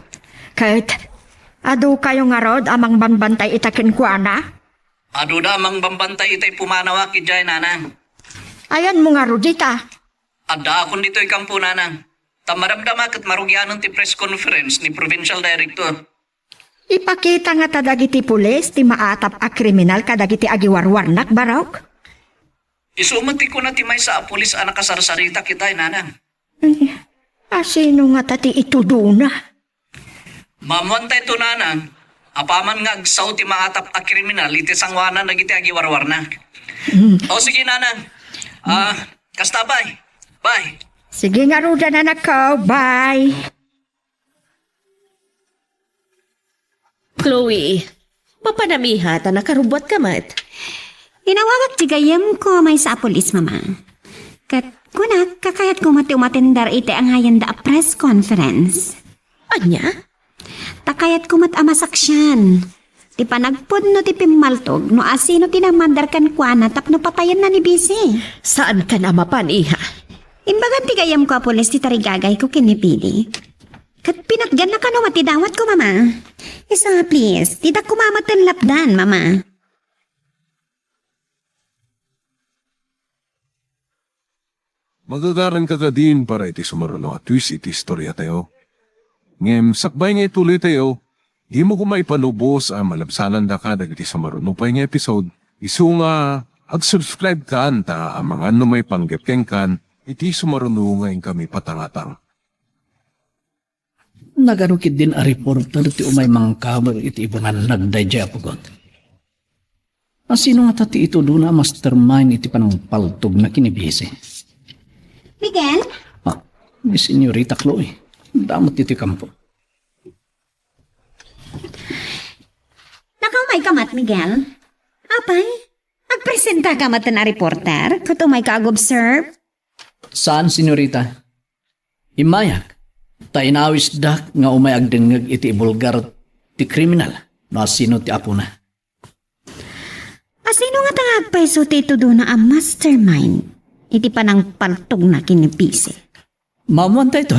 Ket, adu kayo ngarud a mangbambantay ita kenkuana? Aduda a mangbambantay itay pumanawa idiay, nanang. Ayanmo ngarud ita? Addaakon ditoy kampo, nanang. Ta madamdama ket marugianen ti press conference ni provincial director. Ipakita ngata dagiti pulis ti maatap a kriminal kadagiti agiwarwarnak, Barok? Isu met ti kuna ti maysa a pulis a nakasarsarita idiay, nanang. Ay, asino ngata ti itudona? Maammoantayto, nanang, apaman nga agsao ti maatap a kriminal iti sangoanan dagiti agiwarwarnak. Mm. O, sige, nanang. Ah, kasta, bye. Bye. Sige ngaruden, anakko. Bye. Chloe, mapanam iha ta nakarubbuatka met. Inawagak ti gayyemko a maysa a pulis, Mama. Ket kunak, kakayatko met ti umatender iti angayenda a press conference. Ania? Ta kayatko met a masaksian ti panagpudno ti pimmaltog no asino ti namander kenkuana tapno patayenna ni Bisi. Saankan a mapan, iha. Imbagan ti gayyemko a pulis ti tarigagayko ken ni Pili. Ket pinatganna kano met ti dawatko, Mama. Isu, please, diak koma met lapdan, Mama. Magagaranka kadin para iti sumaruno a twist iti istoriatayo. Ngem sakbay nga ituloytayo, dimo koma ipalubos a malabsanandaka dagiti sumaruno pay nga episode, isu nga ag-subscribe kan ta amangan no maipanggep kenkan iti sumaruno nga inkami patangatang. Nagano ketdin a reporter ti umay mangkaber iti ibungannag daydiay a pugot? Asino ngata ti itudona a mastermind iti panangpaltogna ken ni Bisi? Miguel? Ah, ni Senyorita Chloe. Adda met iti kampo. Nakaumay ka met, Miguel? Apay, agpresenta ka met a reporter ket umay ka ag-observe? Saan, senyorita. Immayak, ta inawisdak nga umay agdengngeg iti ibulgar ti kriminal no asino ti apona. Asino ngata nga agpayso ti itudona a mastermind iti panangpaltogna ken ni Bisi? Maammoantayto,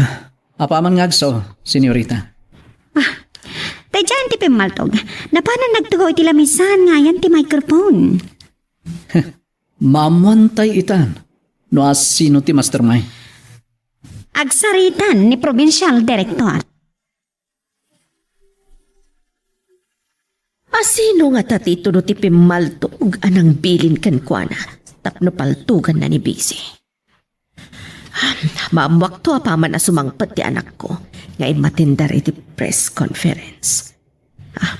apaman nga agsao, senyorita. Ah, daydiay ti pimmaltog. Napanan nagtugaw iti lamisan nga ayan ti microphone. Maammoantay itan no asino ti mastermind. Agsaritan ni Provincial Director. Asino ngata ti itudo ti pimmaltog a nangbilin kenkuana tapno paltoganna ni Bisi? Maammoakto apaman a sumangpet ti anakko nga immatender iti press conference. Ah,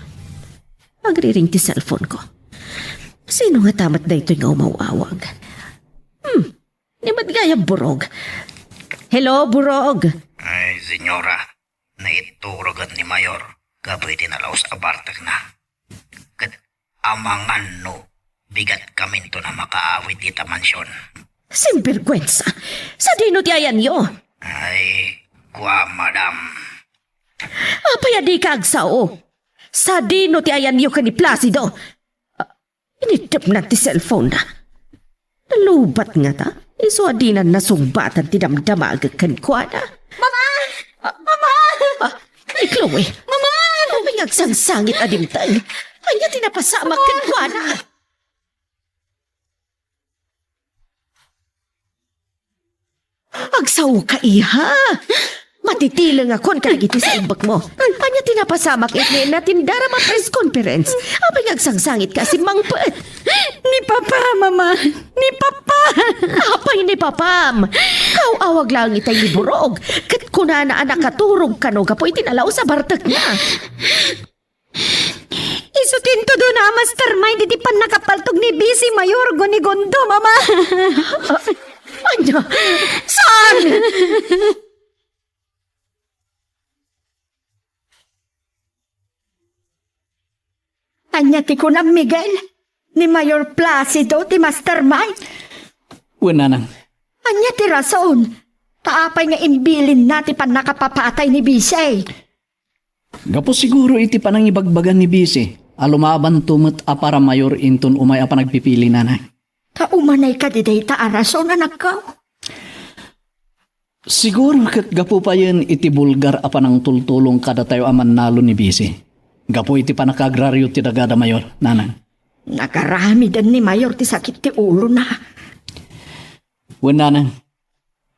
agriring ti cellphone ko. Sino ngata met daytoy nga umaw-awag? Hmm, ni met gayam Burog. Hello, Burog. Ay, senyora, naiturogan ni Mayor gapu iti nalaus a bartekna. Ket amangan no bigatkaminton a makaawid ita mansion. Sinbergwensa! Sadino ti ayanyo? Ay, kua, madam. Apay a dika agsao? Sadino ti ayanyo ken ni Placido? Ah, iniddepna ti cellphone-na. Nalubat ngata, isu a dinan nasungbatan ti damdamagek kenkuana. Mama! Mama! Ah, ni Chloe. Mama! Apay nga agsangsangit a dimteng? Ania ti napasamak kenkuana? Agsaoka, iha. Matitilengakon kadagiti saimbekmo. Ania ti napasamak iti natindaram a press conference? Apay nga agsangsangitka a simmangpet? Ni Papa, Mama. Ni Papa. Apay ni Papam? Kaw-awag laeng itay ni Burog. Ket kunana a nakaturog kano gapu iti nalaus a bartekna. Isu ti intudona a mastermind iti pannakapaltog ni Bisi Mayor Gunigondo, Mama. Ah, ania? Saan? Ania ti kunam, Miguel? Ni Mayor Placido ti mastermind? Wen, nanang. Ania ti rason? Ta apay nga imbilinna ti pannakapapatay ni Bisi? Gapu siguro iti panangibagbaga ni Bisi a lumabanto met a para mayor inton umay a panagpipili, nanang. Ta umanay kadi dayta a rason, anakko? Siguro ket gapu payen iti bulgar a panangtultulong kadatayo a mannalo ni Bisi. Gapu iti pannakaagrario ti dagada, Mayor, nanang. Nagaramiden ni Mayor ti sakit ti ulona. Wen, nanang.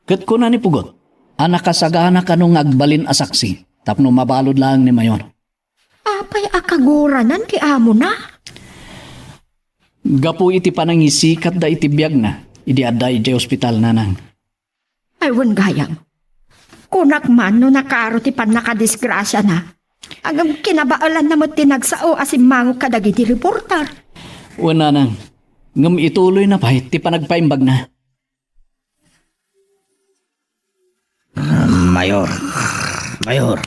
Ket kuna ni Pugot a nakasagana kano nga agbalin a saksi tapno mabalud laeng ni Mayor. Apay a kaguranan ti amona? Gapu iti panangisikatda iti biagna idi adda idiay ospital, nanang. Ay, wen gayam. Kunak man no nakaro ti pannakadisgrasiana. Ngem kinabaelanna met ti nagsao a simmangok kadagiti reporter. Wen, nanang. Ngem ituloyna pay ti panagpaimbagna. Mayor, Mayor,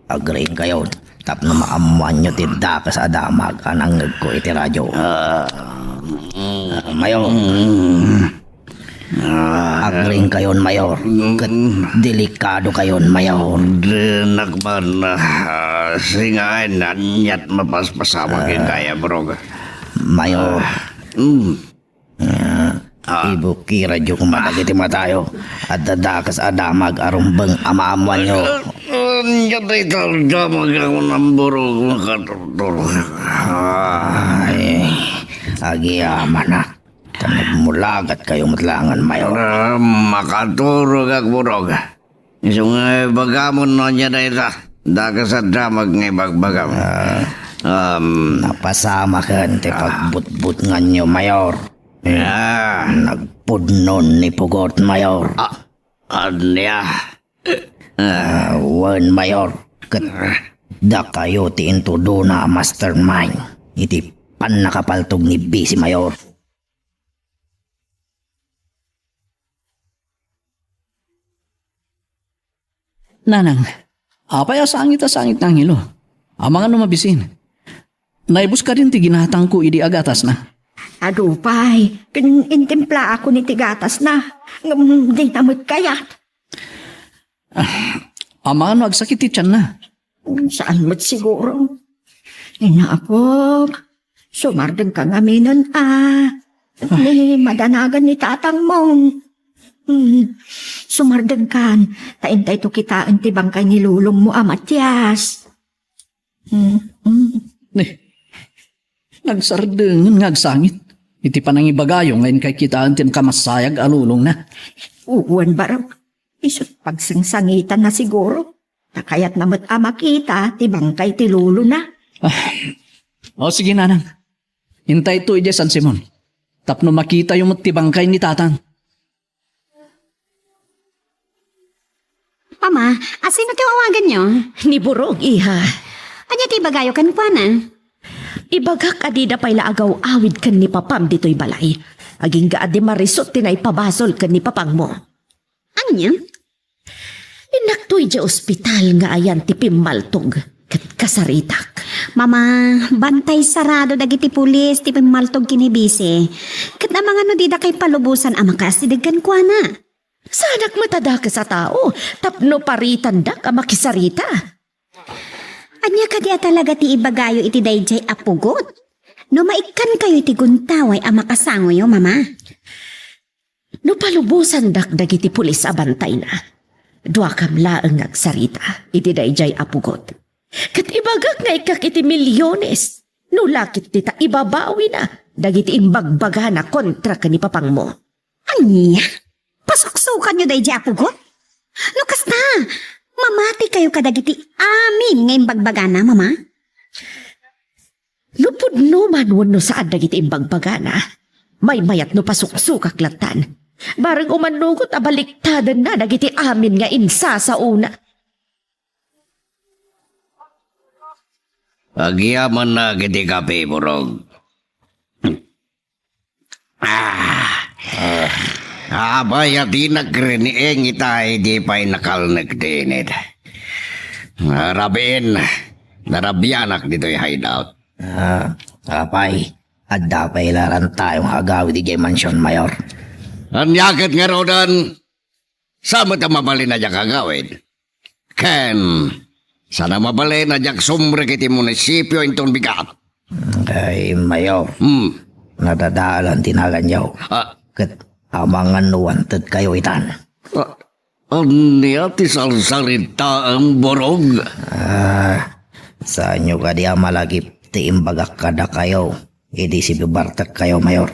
agriingkayon tapno maammoanyo ti dakes a damag a nangngegko iti radio. Ah, Mayor, agriingkayon, Mayor, ket delikadokayon, Mayor. Dinak man, ah, singaen, aniat mapaspasamak ken kaya, Burog. Mayor, Ah, ibukirayo koma dagiti matayo. Adda dakes a damag a rumbeng a maammoanyo. Ania dayta a damag a kunam, Burog, makaturturog? Ay, agyamanak. Ta nagmulagatkayo met laengen, Mayor. Ah, makaturogak, Burog. Isu nga ibagamon no ania dayta. Dakes a damag nga ibagbagam. Ah, um, napasamaken ti pagbutbutnganyo, Mayor. Ah. Nagpudno ni Pugot, Mayor. Ah, ania? Ah, wen, Mayor. Ket dakayo ti intudona a mastermind iti pannakapaltog ni Bisi, Mayor. Nanang, apay a sangit a sangit nga angelo? Amangan no mabisin. Naibus kadin ti ginatangko idi agatasna. Adu pay, ken intimplaakon iti gatasna. Ngem dina met kayat. Ah, amangan no agsakit ti tianna. Saan met siguro. Inaapok, sumardengka ngaminen a. Ni madanagan ni tatangmo. Hmm, sumardengkan, ta intayto kitaen ti bangkay ni lolongmo a Matias. Hmm, hmm. Ni, nagsardengen nga agsangit iti panangibagayo nga inkay kitaen ti nakamassayag a lolongna. Wen, Barok. Isut' pagsangsangitanna siguro. Ta kayatna met a makita ti bangkay ti lolona. Ah. O, sige, nanang. Intayto idiay San Simon. Tapno makitayo met ti bangkay ni tatang. Mama, a sino ti awaganyo? Ni Burog, iha. Ania ti ibagayo kenkuana? Ibagak a dida pay la agaw-awid ken ni papam ditoy balay. Agingga a di marisut ti naipabasol ken ni papangmo. Ania? Innakto idiay ospital nga ayan ti pimmaltog ket kasaritak. Mama, bantay sarado dagiti pulis ti pimmaltog ken ni Bisi. Ket amangan no didakay palubosan a makaasideg kenkuana. Saanak met a dakes a tao tapno paritandak a makisarita. Ania kadi a talaga ti ibagayo iti daydiay a pugot? No maikkankayo iti guntaway a makasangoyo, Mama. No palubosandak dagiti pulis a bantayna, duakam laeng nga agsarita iti daydiay a pugot. Ket ibagak nga ikkak iti milyones, no la ket dita ibabawina dagiti imbagbagana kontra ken ni papangmo. Ania? Pasuksukanyo daydiay a pugot? No kasta, mamatikayo kadagiti amin nga imbagbagana, Mama. No pudno man wenno saan dagiti imbagbagana, maymayat no pasuksukak lattan. Bareng umanugot a baliktadenna dagiti amin nga insasaona. Agyamanak iti kape, Burog. Ah. Ah. Apay a dinak riniing ita idi pay nakalnek ti init? Ah, rabiin, narabianak ditoy hideout. Ah, apay, adda pay la rantayong agawid idiay mansion, Mayor. Ania ket ngaruden? Saan met a mabalin a diak agawid? Ken, saan a mabalin a diak sumrek iti munisipio inton bigat? Ay, Mayor. Hmm. Nadadalan ti naganyo. Ah. Ket amangan no wanted kayo itan. Ah. Ania ti sarsaritaem, Burog? Ah, saanyo kadi a malagip ti imbagak kadakayo idi sibibartekkayo, Mayor?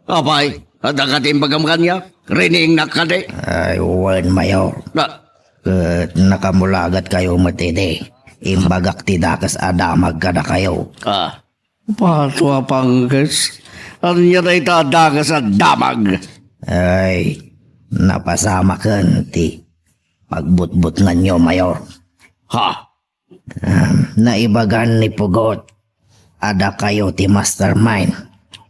Apay, adda kadi imbagam kaniak? Riningnak kadi? Ay, wen, Mayor. Na- Ket nakamulagatkayo met idi imbagak ti dakes a damag kadakayo. Ah. Pato a pangkes, ania dayta a dakes a damag? Ay, napasamaken ti pagbutbutnganyo, Mayor. Ha? Um, naibagan ni Pugot a dakayo ti mastermind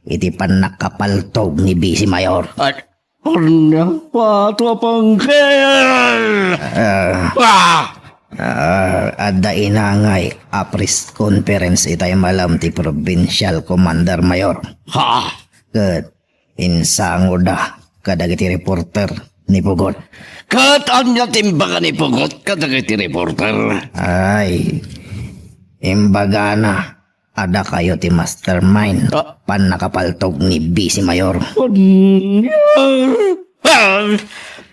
iti pannakapaltog ni Vice Mayor. Ay, ania? Pato a pangkes! Ah. Ah! Ah, adda inangay a press conference itay malem ti Provincial Commander, Mayor. Ha? Ket insangoda kadagiti reporter ni Pugot. Ket ania ti imbaga ni Pugot kadagiti reporter? Ay, imbagana a dakayo ti mastermind. Ah. Pannakapaltog ni Vice Mayor. Ania? Ah,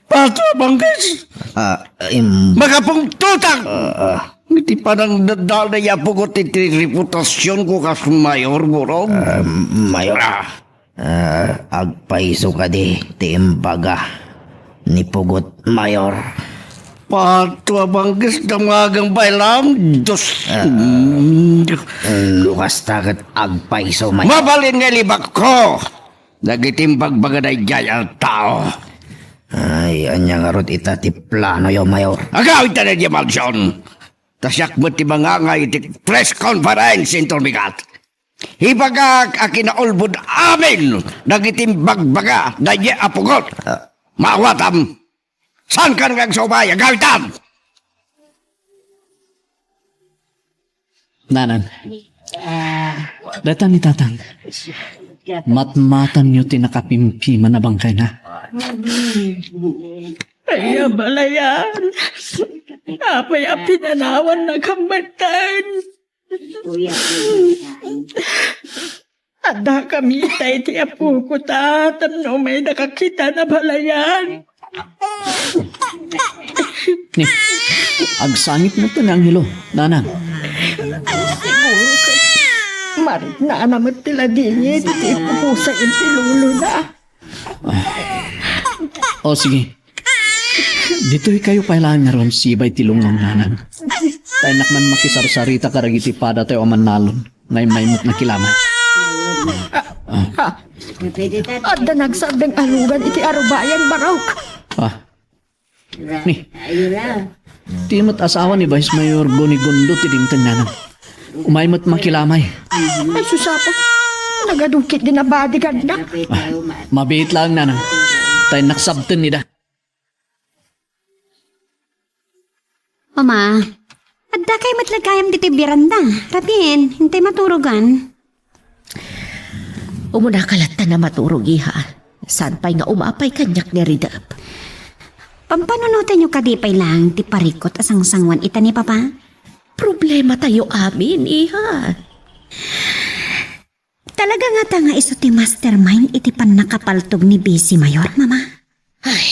pato a pangkes! Ah, im- Makapungtotak! Ah, ah. Iti panangdadala ni Apo Got iti reputasionko kas mayor, Burog. Ah, Mayor. Ah. Ah, agpayso kadi ti imbaga ni Pugot, Mayor. Pato a pangkes, damagang pay lang, Diyos. Ah, mm, no kasta ket agpayso, Mayor. Mabalin nga ilibakko dagiti imbagbaga daydiay a tao. Ay, ania ngarud ita ti planoyo, Mayor? Agawidta daydiay mansion. Ta siak met ti mangangay iti press conference inton bigat. Ibagak a kinaulbod amin dagiti imbagbaga daydiay a Pugot. Ah. Maawatam. Saanka nga agsaubay, agawidtam! Nanang. Dayta ni Tatang. Matmatanyo ti nakapimpima a bangkayna. Ay, abalayan. Apay a pinanawanna kammeten? Addakami ita iti apok ta, tapno umayda kakitan, abalayan. Ni, agsangit met ti angelo, nanang. Siguro ket mariknana met ti ladingit iti ipupusa iti lulona. O, sige. Ditoy kayo pay laeng ngarud, sibay ti lungngangnganang. Tayennak man makisarsarita kadagiti padatayo a mannalon. Ngay-ngay met nakilamay. Ah. Adda nagsardeng a lugan iti arubayan, Barok. Ah. Ni. Ti met asawa ni Vice Mayor Gonigundo ti dimteng, nanang. Umay met makilamay. Ay, sus, Apo. Nagadukit din a bodyguard na. Ah, mabiit laeng, nanang. Tayennak sabten ida. Mama, adda kay met la gayam ditoy beranda. Rabien, intay maturogan. Umunaka latta a maturog, iha. Saan pay nga umapay kaniak ni Ridep? Pampanunotanyo kadi pay laeng ti parikut a sangsanguan ita ni Papa? Problematayo amin, iha. Talaga ngata nga isu ti mastermind iti pannakapaltog ni Vice Mayor, Mama? Ay,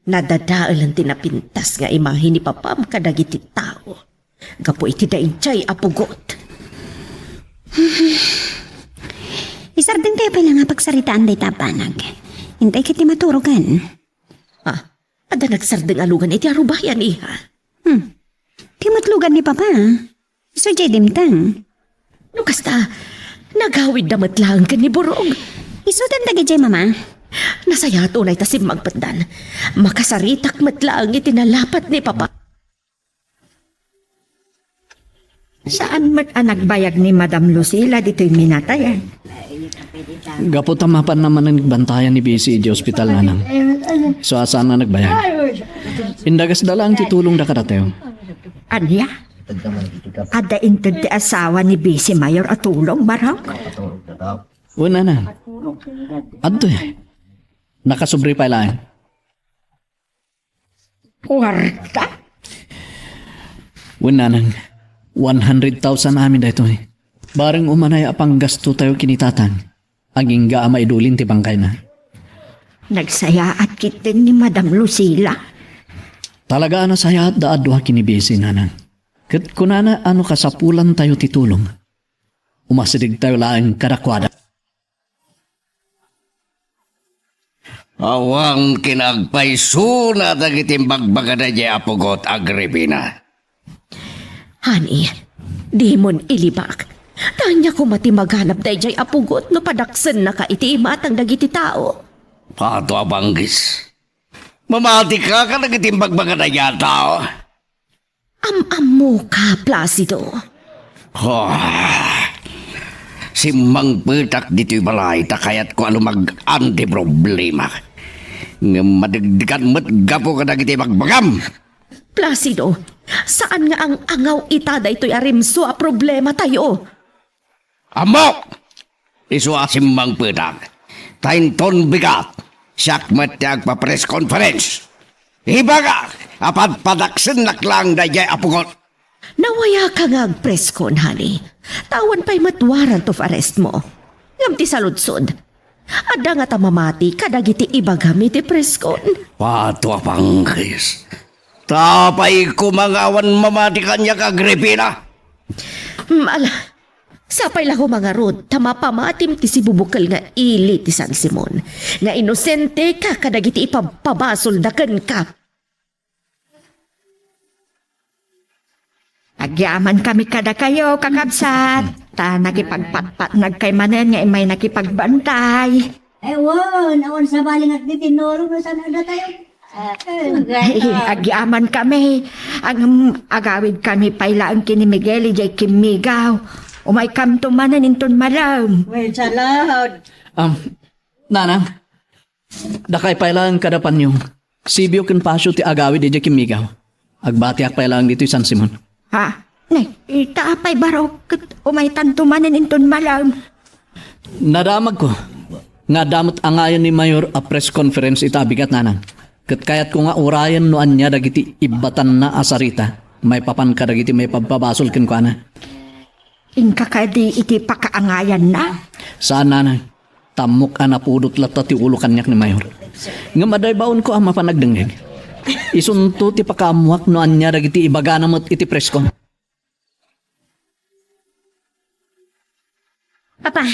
nadadaelen ti napintas nga imahe ni Papam kadagiti tao gapu iti daydiay a Pugot. Isardengtayo pay la nga pagsaritaan dayta a banag. Intay ket ti maturogan. Ah, adda nagsardeng a lugan iti arubayan, iha. Hmm. Ti met lugan ni Papa. Isu diay dimteng. No kasta, nagawidda met laeng ken ni Burog. Isudan dagidiay, Mama. Nasayaat unay ta simmangpetdan. Makasaritak met laeng iti nalapat ni Papa. Saan met a nagbayag ni Madam Lucila ditoy minatay, eh? Gapu ta mapanna manen bantayan ni Vice iti ospital, nanang. So, saan a nagbayag? Indagasda laeng ti tulongda kadatayo. Ania? Adda inted ti asawa ni Vice Mayor a tulong, Barok? Wen, nanang. Adtoy. Nakasubri pay laeng. Kuwarta? Wen, nanang, one hundred thousand amin daytoy. Bareng umanay a panggastotayo ken ni Tatang, agingga a maidulin ti bangkayna. Nagsayaat ketdin ni Madam Lucila. Talaga a nasayaatda a dua ken ni Bessie, nanang. Ket kunana a no kasapulantayo ti tulong, umasidegtayo laeng kadakuada. Awan kinaagpaysona dagiti imbagbaga daydiay a pugot, Agripina. Honey, dimon ilibak. Ania koma ti maganab daydiay a pugot no padaksennaka iti imatang dagiti tao? Pato a banggis. Mamatika kadagiti imbagbaga daydiay a tao? Am-ammoka, Placido. Oh, simmangpetak ditoy balay ta kayatko a lumag-an ti problema. Ngem madegdegan met gapu kadagiti ibagbagam. Placido, saan nga ang-angaw ita daytoy a rimso a problematayo? Ammok! Isu a simmangpetak. Ta inton bigat, siak met ti agpa-press conference. Ibagak a padpadaksennak laeng daydiay a pugot. Nawayaka nga agpreskon, honey. Ta awan pay met warrant of arrest mo. Ngem ti saludsod, adda ngata mamati kadagiti ibagam iti preskon? Pato a panggis. Ta apay koma nga awan mamati kaniak, Agripina? Mm, ala, sapay la koma ngarud ta mapamatim ti sibubukel nga ili ti San Simon, nga inosenteka kadagiti ipabpabasolda kenka. Agyamankami kadakayo, kakabsat, ta nakipagpatpatnagkay manen nga immay nakipagbantay. Ay, wen, awan sabali nga ti tinurog no saan adda tayo. Ay, agyamankami. Ang agawidkami pay laeng ken ni Miguel idiay kimmigaw. Umaykamto manen inton malem. Well, salamat. Um, Nanang, dakay pay laeng kada Panyong, Sibio ken Pasio ti agawid idiay kimmigaw. Agbatiak pay laeng ditoy San Simon. Ha? Ne, ita apay barok ket umaytanto manen inton malem? Nadamagko nga adda met angayan ni Mayor a press conference ita a bigat, Nanang. Ket kayatko nga urayen no ania dagiti ibbatanna a sarita maipapan kadagiti maipabpabasol kenkuana. Inka kadi iti pakaangayanna? Saan, Nanang. Ta ammok a napudot latta ti ulo kaniak ni Mayor. Ngem adda ibaonko a mapan agdengngeg. Isunto ti pakaammoak no ania dagiti ibagana met iti preskon. Papa,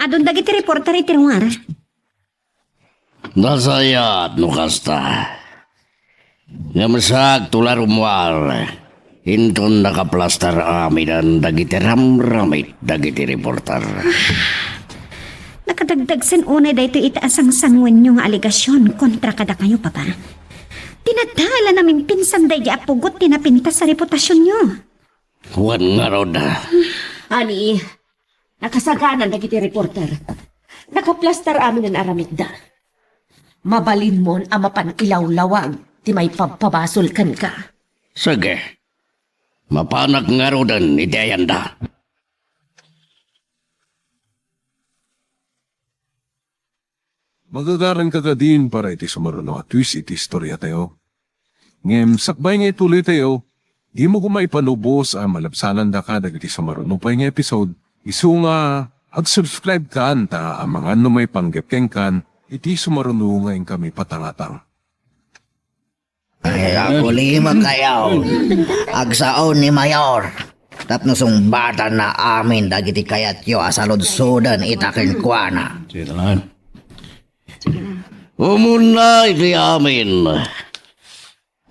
adun dagiti reporter iti ruar. Nasayaat no kasta. Ngem saakto la, Romuald, inton nakaplastar aminen dagiti ramramit dagiti reporter. Nakadagdagsen unay daytoy iti a sangsanguenyo nga alegasion kontra kadakayo, Papa. Dinadael a namimpinsan daydi a pugot ti napintas a reputasionyo. Wen ngarud. Ani, nakasaganan dagiti reporter. Nakaplastar aminen a ramitda. Mabalinmon a mapan ilawlawag ti maipabpabasol kenka. Sige. Mapanak ngaruden iti ayanda. Magagaranka kadin para iti sumaruno a twist iti istoriatayo. Ngem sakbay nga ituloytayo, dimo koma ipalubos a malabsanandaka dagiti sumaruno pay nga episode, isu nga ag-subscribe kan ta amangan no maipanggep kenkan iti sumaruno nga inkami patangatang. Ay, agulima kayo. Agsao ni Mayor. Tapno sungbatanna amin dagiti kayatyo a saludsoden ita kenkuana. Sige lang. Umuna iti amin.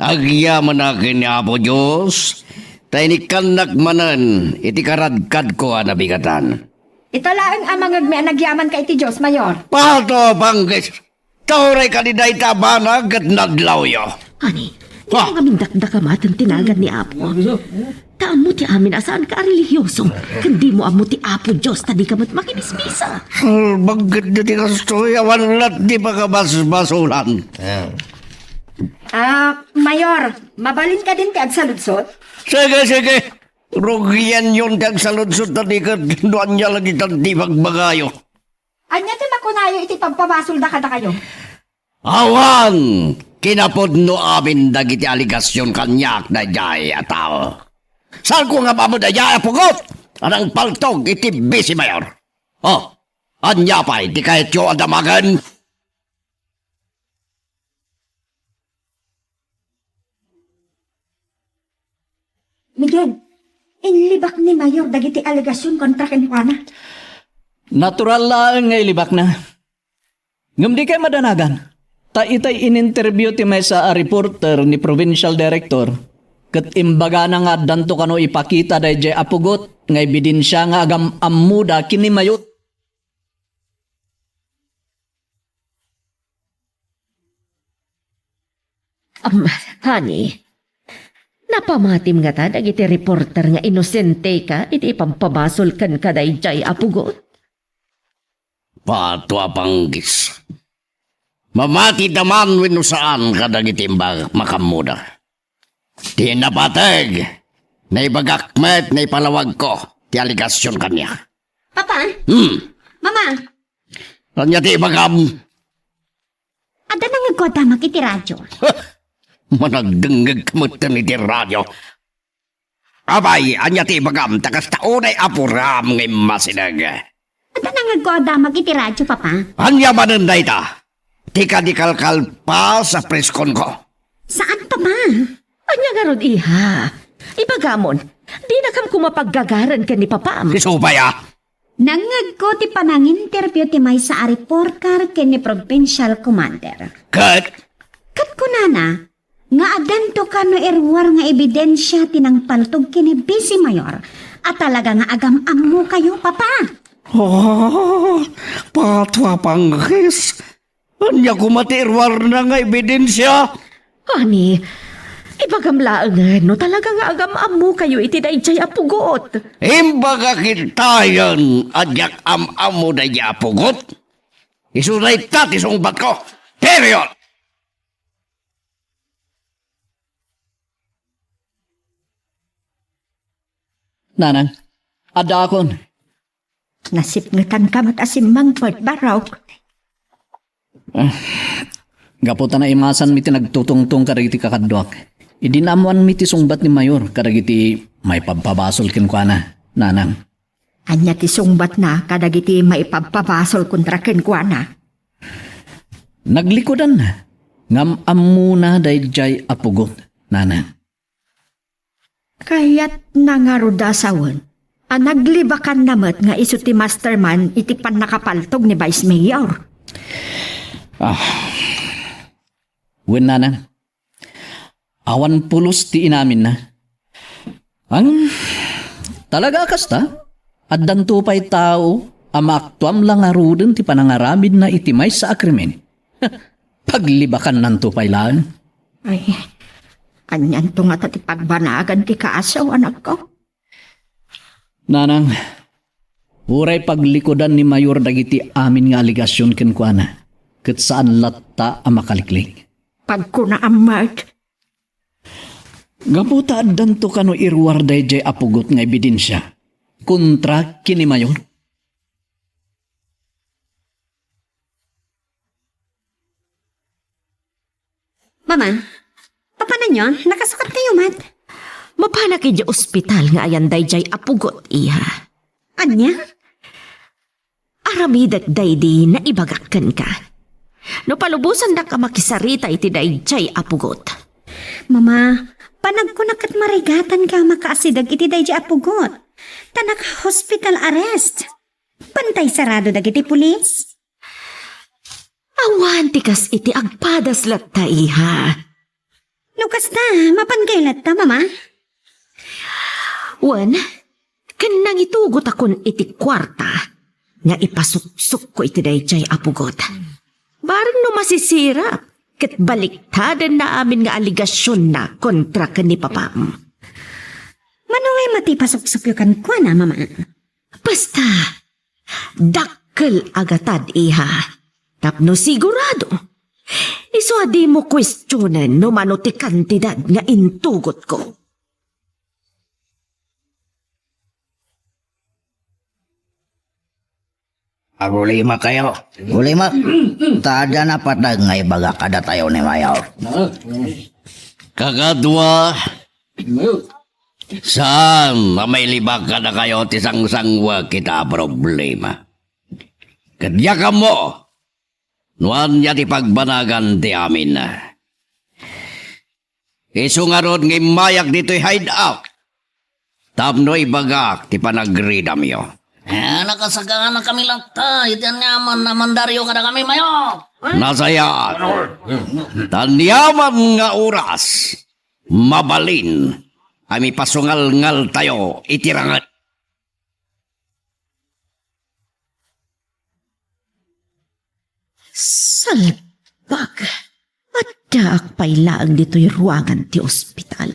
Agyamanak ken ni Apo Dios, ta inikkannak manen iti karadkadko a nabigatan. Ita laeng a mangngegmi a nagyamanka iti Dios, Mayor. Pato, panggis! Ta uray kadi dayta a banag ket nadlawyo. Ani, Ha? Dimo ngamin dakdakamaten ti nagan ni Apo. Ta ammo ti amin a saanka a relihioso, ken dimo ammo ti Apo Dios ta dika met makimismisa. Salbag ket dagiti kastoy, awan latta ti pakabasbasolan. Ah, Mayor, mabalin kadin ti agsaludsod? Sige, sige. Rugianyon ti agsaludsod ta di ket no ania la ditan ti ibagbagayo. Ania ti makunayo iti pagpabasolda kadakayo? Awan kinapudno amin dagiti alegasion kaniak daydiay a tao. Saanko nga ammo daydiay a pugot a nangpaltog iti Vice Mayor. Oh, ania pay ti kayatyo a damagen? Inlibak ni Mayor dagiti alegasion kontra kenkuana. Natural laeng nga ilibakna. Ngem dikay madanagan, ta itay in-interview ti maysa a reporter ni Provincial Director, ket imbagana nga addanto kano ipakita daydiay a pugot nga ebidensia nga agam-ammoda ken ni Mayor. Am, honey, napamatim ngata dagiti reporter nga inosenteka iti ipampabasol kenka daydiay a pugot? Pato a panggis. Mamatida man wenno saan kadagiti imbagak makammoda. Ti napateg, naibagak met naipalawagko ti alegasion kaniak. Papa? Hmm. Mama? Ania ti ibagam? Adda nangngegko a damag iti radio. Managdengngeg ka metten iti radio. Apay, ania ti ibagam ta kasta unay apuram nga immasideg? Adda nangngegko a damag iti radio, Papa. Ania manen dayta? Ti kadi kalkalpas a preskonko? Saan, Papa. Ania ngarud, iha? Ibagamon, dinakam koma paggagaren ken ni Papam. Isu pay a. Nangngegko ti pananginterview ti maysa a reporter ken ni Provincial Commander. Ket? Ket kunana nga addanto kano iruar nga ebidensia ti nangpaltog ken ni Vice Mayor a talaga nga agam-ammokayo, Papa. Oh, pato a panggis. Ania koma ti iruarna nga ebidensia? Honey, ibagam laengen no talaga nga agam-ammokayo iti daydiay a pugot. Imbagak itayen a diak am-ammo daydiay a pugot. Isu dayta ti sungbatko. Period! Nanang, addaakon. Nasipngetanka met a simmangpet, Barok. Ah, gapu ta naimasanmi ti nagtutungtong kadagiti kakaduak, idi naammoanmi ti sungbat ni Mayor kadagiti maipabpabasol kenkuana, Nanang. Ania ti sungbatna kadagiti maipabpabasol kontra kenkuana? Naglikudanna, ngem ammona daydiay a pugot, Nanang. Kayatna ngarud a sawen a naglibakanna met nga isu ti mastermind iti pannakapaltog ni Vice Mayor. Ah. Wen, Nanang. Awan pulos ti inaminna. Ang talaga a kasta, addanto pay tao a maaktuam la ngaruden ti panangaramidna iti maysa a krimen. Paglibakannanto pay laeng. Ay, anianto ngata ti pagbanagan ti kaso, anakko? Nanang, uray paglikudan ni Mayor dagiti amin nga alegasion kenkuana, ket saan latta a makaliklik. Pagkunaam met. Gapu ta addanto kano iruar daydiay a pugot nga ebidensia kontra ken ni Mayor. Mama, papananyo, nakasukat kayo met? Mapanak idiay ospital nga ayan daydiay a pugot, iha. Ania? Aramidek daydi naibagak kenka. No palubosandak a makisarita iti daydiay a pugot. Mama, panagkunak ket marigatanka a makaasideg iti daydiay a pugot. Ta naka-hospital arrest. Bantay sarado dagiti pulis. Awan ti kas iti agpadas latta, iha. No kasta, mapankayo latta, Mama? Wen, ken nangitugotakon iti kuarta nga ipasuksukko iti daydiay a pugot. Bareng no masisirap, ket baliktadenna amin nga alegasionna kontra ken ni Papam. Mano ngay met ti ipasuksukyo kenkuana, Mama? Basta, dakkel a gatad, iha. Tapno sigurado, isu a dimo kuestionen no mano ti kantidad nga intugotko. Agulimakayo. Gulimak. Ta adda napateg nga ibaga kadatayo ni Mayor. Kakadua, saan a mailibak kadakayo ti sangsangwek ita a problema. Ket diak ammo no ania ti pagbanagan ti amin. Isu ngarud nga immayak ditoy hideout. tapno ibagak ti panagridamyo. Eh, nakasaganakami latta iti aniaman a mandaryo kadakami, Mayor. Nasayaat. Ta aniaman nga oras, mabalin a mipasungalngaltayo iti ranget. Salbag! Addaak pay laeng ditoy ruangan ti ospital.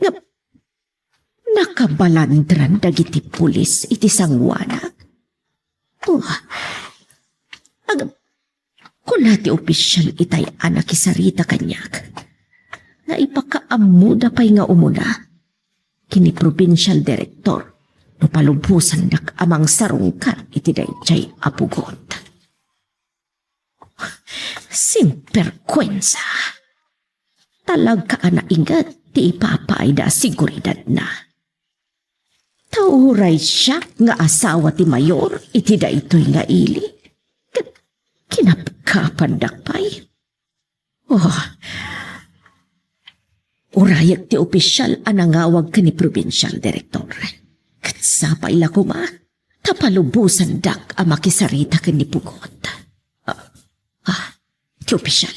Ngem nakabalandran dagiti pulis iti sanguanak. Oh, ag-, kuna ti opisial itay a nakisarita kaniak nga ipakaammoda pay nga umuna ken ni probinsial direktor no palubosandak a mangsarungkar iti daydiay a pugot. Simperkuensa! Talaga a nainget ti ipapaayda a seguridadna. Ta uray siak nga asawa ti mayor iti daytoy nga ili, ket kinapkapandak pay. Oh, urayek ti opisial a nangawag ken ni probinsial direktor. Ket sapay la koma, ta palubosandak a makisarita ken ni pugot. Ah, ah, ti opisial.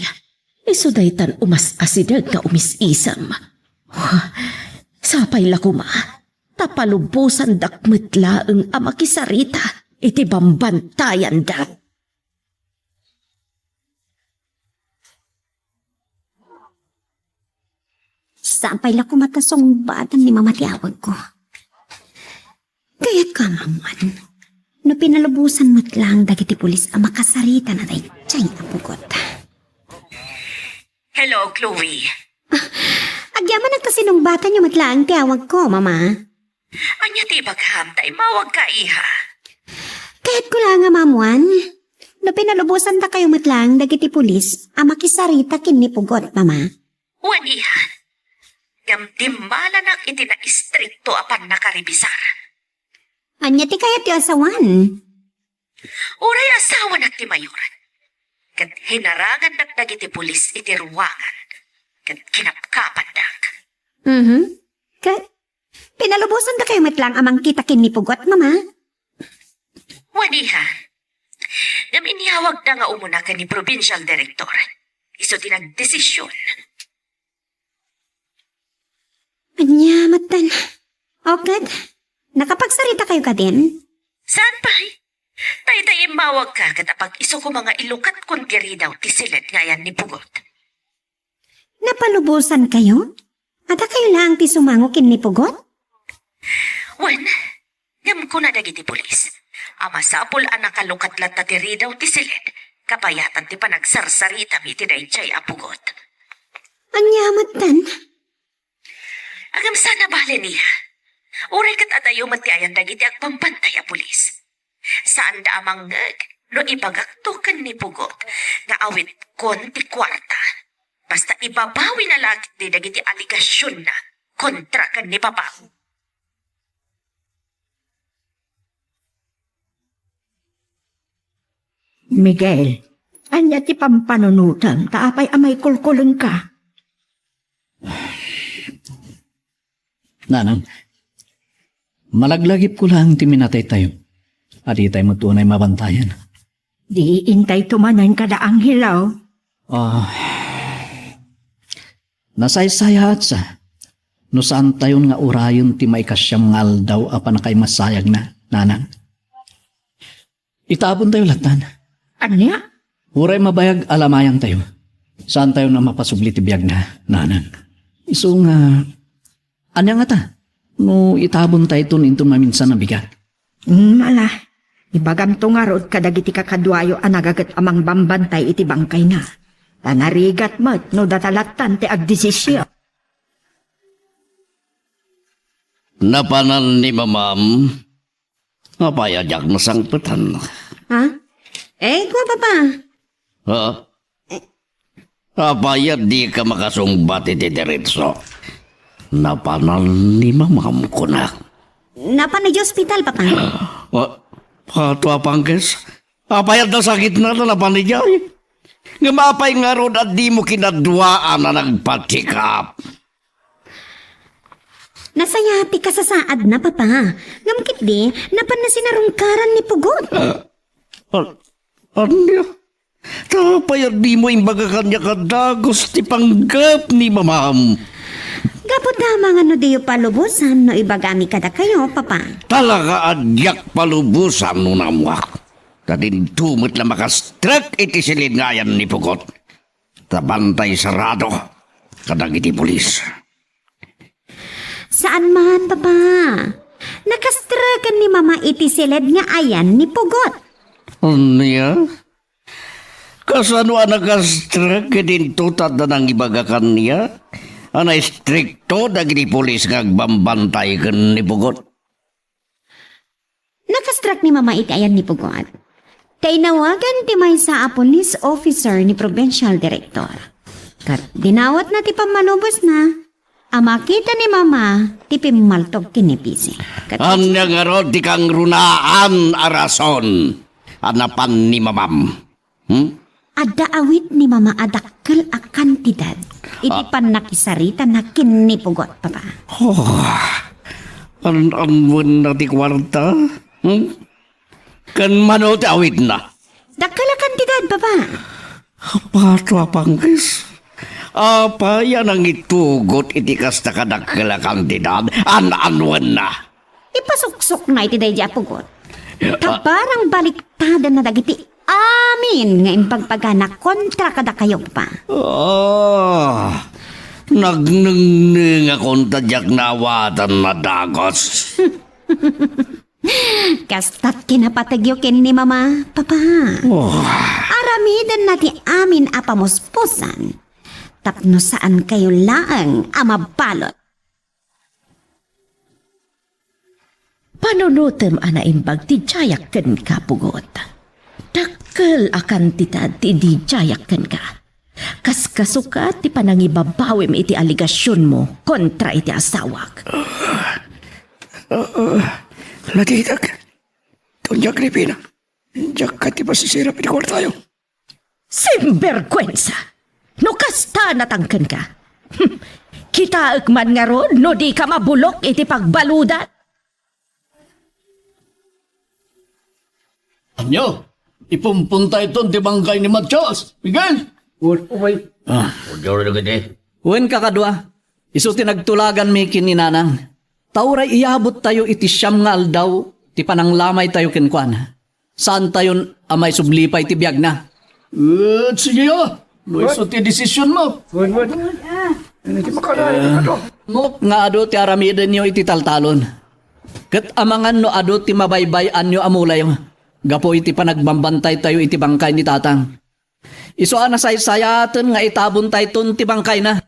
Isu daytan umas-asideg nga umis-isem. Ah, sapay la koma, ta palubosandak met laeng a makisarita iti bambantayanda. Sapay la koma ta sungbatan ni Mama ti awagko. Kayatko a maammuan no pinalubosan met laeng dagiti pulis a makasarita na daydiay a pugot. Hello, Chloe. Ah, agyamanak ta sinungbatanyo met laeng ti awagko, Mama. Ania ti ibagam ta immawagka, iha? Kayatko laeng a maammuan no pinalubosandakayo met laeng dagiti pulis a makisarita ken ni pugot, Mama. Wen, iha. Ngem dimmalanak iti naistrikto a pannakarebisar. Ania ti kayatyo a sawen? Uray asawanak ti mayor, ket hinarangandak dagiti pulis iti ruangan, ket kinapkapandak. Mhm. Ket pinalubosandakayo met laeng a mangkita ken ni pugot, Mama? Wen, iha. Ngem inyawagda nga umuna ken ni provincial director. Isu ti nagdesisyon. Ania metten? O ket, nakapagsaritakayo kadin? Saan pay? Dayta immawagka ket apag-isu koma nga ilukatkon ti ridaw ti siled nga ayan ni pugot. Napalubosankayo? Adakayo laeng ti sumango ken ni pugot? Wen, ngem kuna dagiti pulis a masapul a nakalukat latta ti ridaw ti siled, kabayatan ti panagsarsaritami iti daydiay a pugot. Ania metten? Ngem saan a bale, iha. Uray ket adayo met ti ayan dagiti agbambantay a pulis. Saanda a mangngeg no ibagakto ken ni pugot nga awitkon ti kuarta. Basta ibabawina la ketdi dagiti alegasionna kontra ken ni papa. Miguel, ania ti pampanunotem ta apay a maikulkulengka? Nanang, malaglagipko laeng ti minataytayo. A ditay met unay mabantayan. Di intay tumanen kada anghel, aw? Ah, nasaysayaat sa no saantayon nga urayen ti maikasiam nga aldaw a pannakaimasayagna, Nanang. Itabontayo lattan. Ania? Uray mabayag a lamayangtayo, saantayon a mapasubli ti biagna, Nanang. Isu nga, ania ngata no itabontayton inton maminsan a bigat? Hmm, ala, ibagamto ngarud kadagiti kakaduayo a nagaget a mangbambantay iti bangkayna. Ta narigat met no data lattan ti agdesisyon. Napanan ni Mamam. Apay a diak nasangpetan? Ha? Eh, kua, Papa. Ha? Apay a dika makasungbat iti diretso? Napanan ni Mamam, kunak. Napan idiay ospital, Papa. Wa-, Ato a pangkes? Apay adda sakitna ta napan idiay? Ngem apay ngarud a dimo kinaduaan a nagpa-check up? Nasayaat ti kasasaadna, Papa. Ngem ketdi, napanna sinarungkaran ni Pugot. Ah, an-, ania? Ta apay a dimo imbaga kaniak a dagus ti panggep ni Mamam? Gapu ta amangan no diyo palubosan no ibagami kadakayo, Papa. Talaga a diak palubosan no naammoak. Ta dinto met la makastrek iti siled nga ayan ni Pugot. Ta bantay sarado kadagiti pulis. Saan man, Papa. Nakastreken ni Mama iti siled nga ayan ni Pugot. Ania? Kasano a nakastrek ket intotat da nangibaga kaniak a naistrikto dagiti pulis nga agbambantay ken ni Pugot? Nakastrek ni Mama iti ayan ni Pugot. Ta inawagan ti maysa a police officer ni provincial director. Ket dinawatna ti pammalubosna a makita ni Mama ti pimmaltog ken ni Pisi. Ket ania ngarud ti kangrunaan a rason a napan ni Mamam? Hmm? Adda awit ni Mama a dakkel a kantidad iti Ah. pannakisaritana ken ni Pugot, Papa. Oh, an-, anwenna ti kuarta? Hmm? Ken mano ti awitna? Dakkel a kantidad, Papa. Apato a pangkis. Apay a nangitugot iti kasta kadakkel a kantidad? An-, anwenna? Ipasuksokna iti daydi a Pugot. Ta Ah. barang baliktadanna dagiti amin nga imbagbagana kontra kadakayo, Papa. Ah, nagnengnengakon ta diak naawatan a dagus. Kasta't kinapategyo ken ni Mama, Papa. Oh. Aramidenna ti amin a pamuspusan tapno saankayo laeng a mabalud. Panunotem a naimbag ti diayak kenka, Pugot. Dakkel a kantidad ti idi diayak kenka. Kaskasukat ti panangibabawim iti alegasionmo kontra iti asawak. Ah, ah, latitak. Doña Agripina, diak kadi masisirap iti kuartayo. Sinberguensa! No kasta natangkenka, kitaek man ngarud no dika mabulok iti pagbaludan. Ania? Ipumpuntayton ti bangkay ni Matias, Miguel? Wen, umay. Ah, odiaw na gidi. Wen, kakadua, isu ti nagtulaganmi ken ni Nanang. Ta uray iyabuttayo iti siam nga aldaw ti pananglamaytayo kenkuana. Saantayon a maisubli pay ti biagna. Et, sige, ah. No isu ti desisionmo. Wen, wen. Ano ti makalayo, ano? Mok nga adu ti aramidenyo iti taltalon. Ket amangan no adu ti mabaybay-anyo a mulayo gapu iti panagbambantaytayo iti bangkay ni Tatang. Isu a nasaysayaten nga itabontayton ti bangkayna.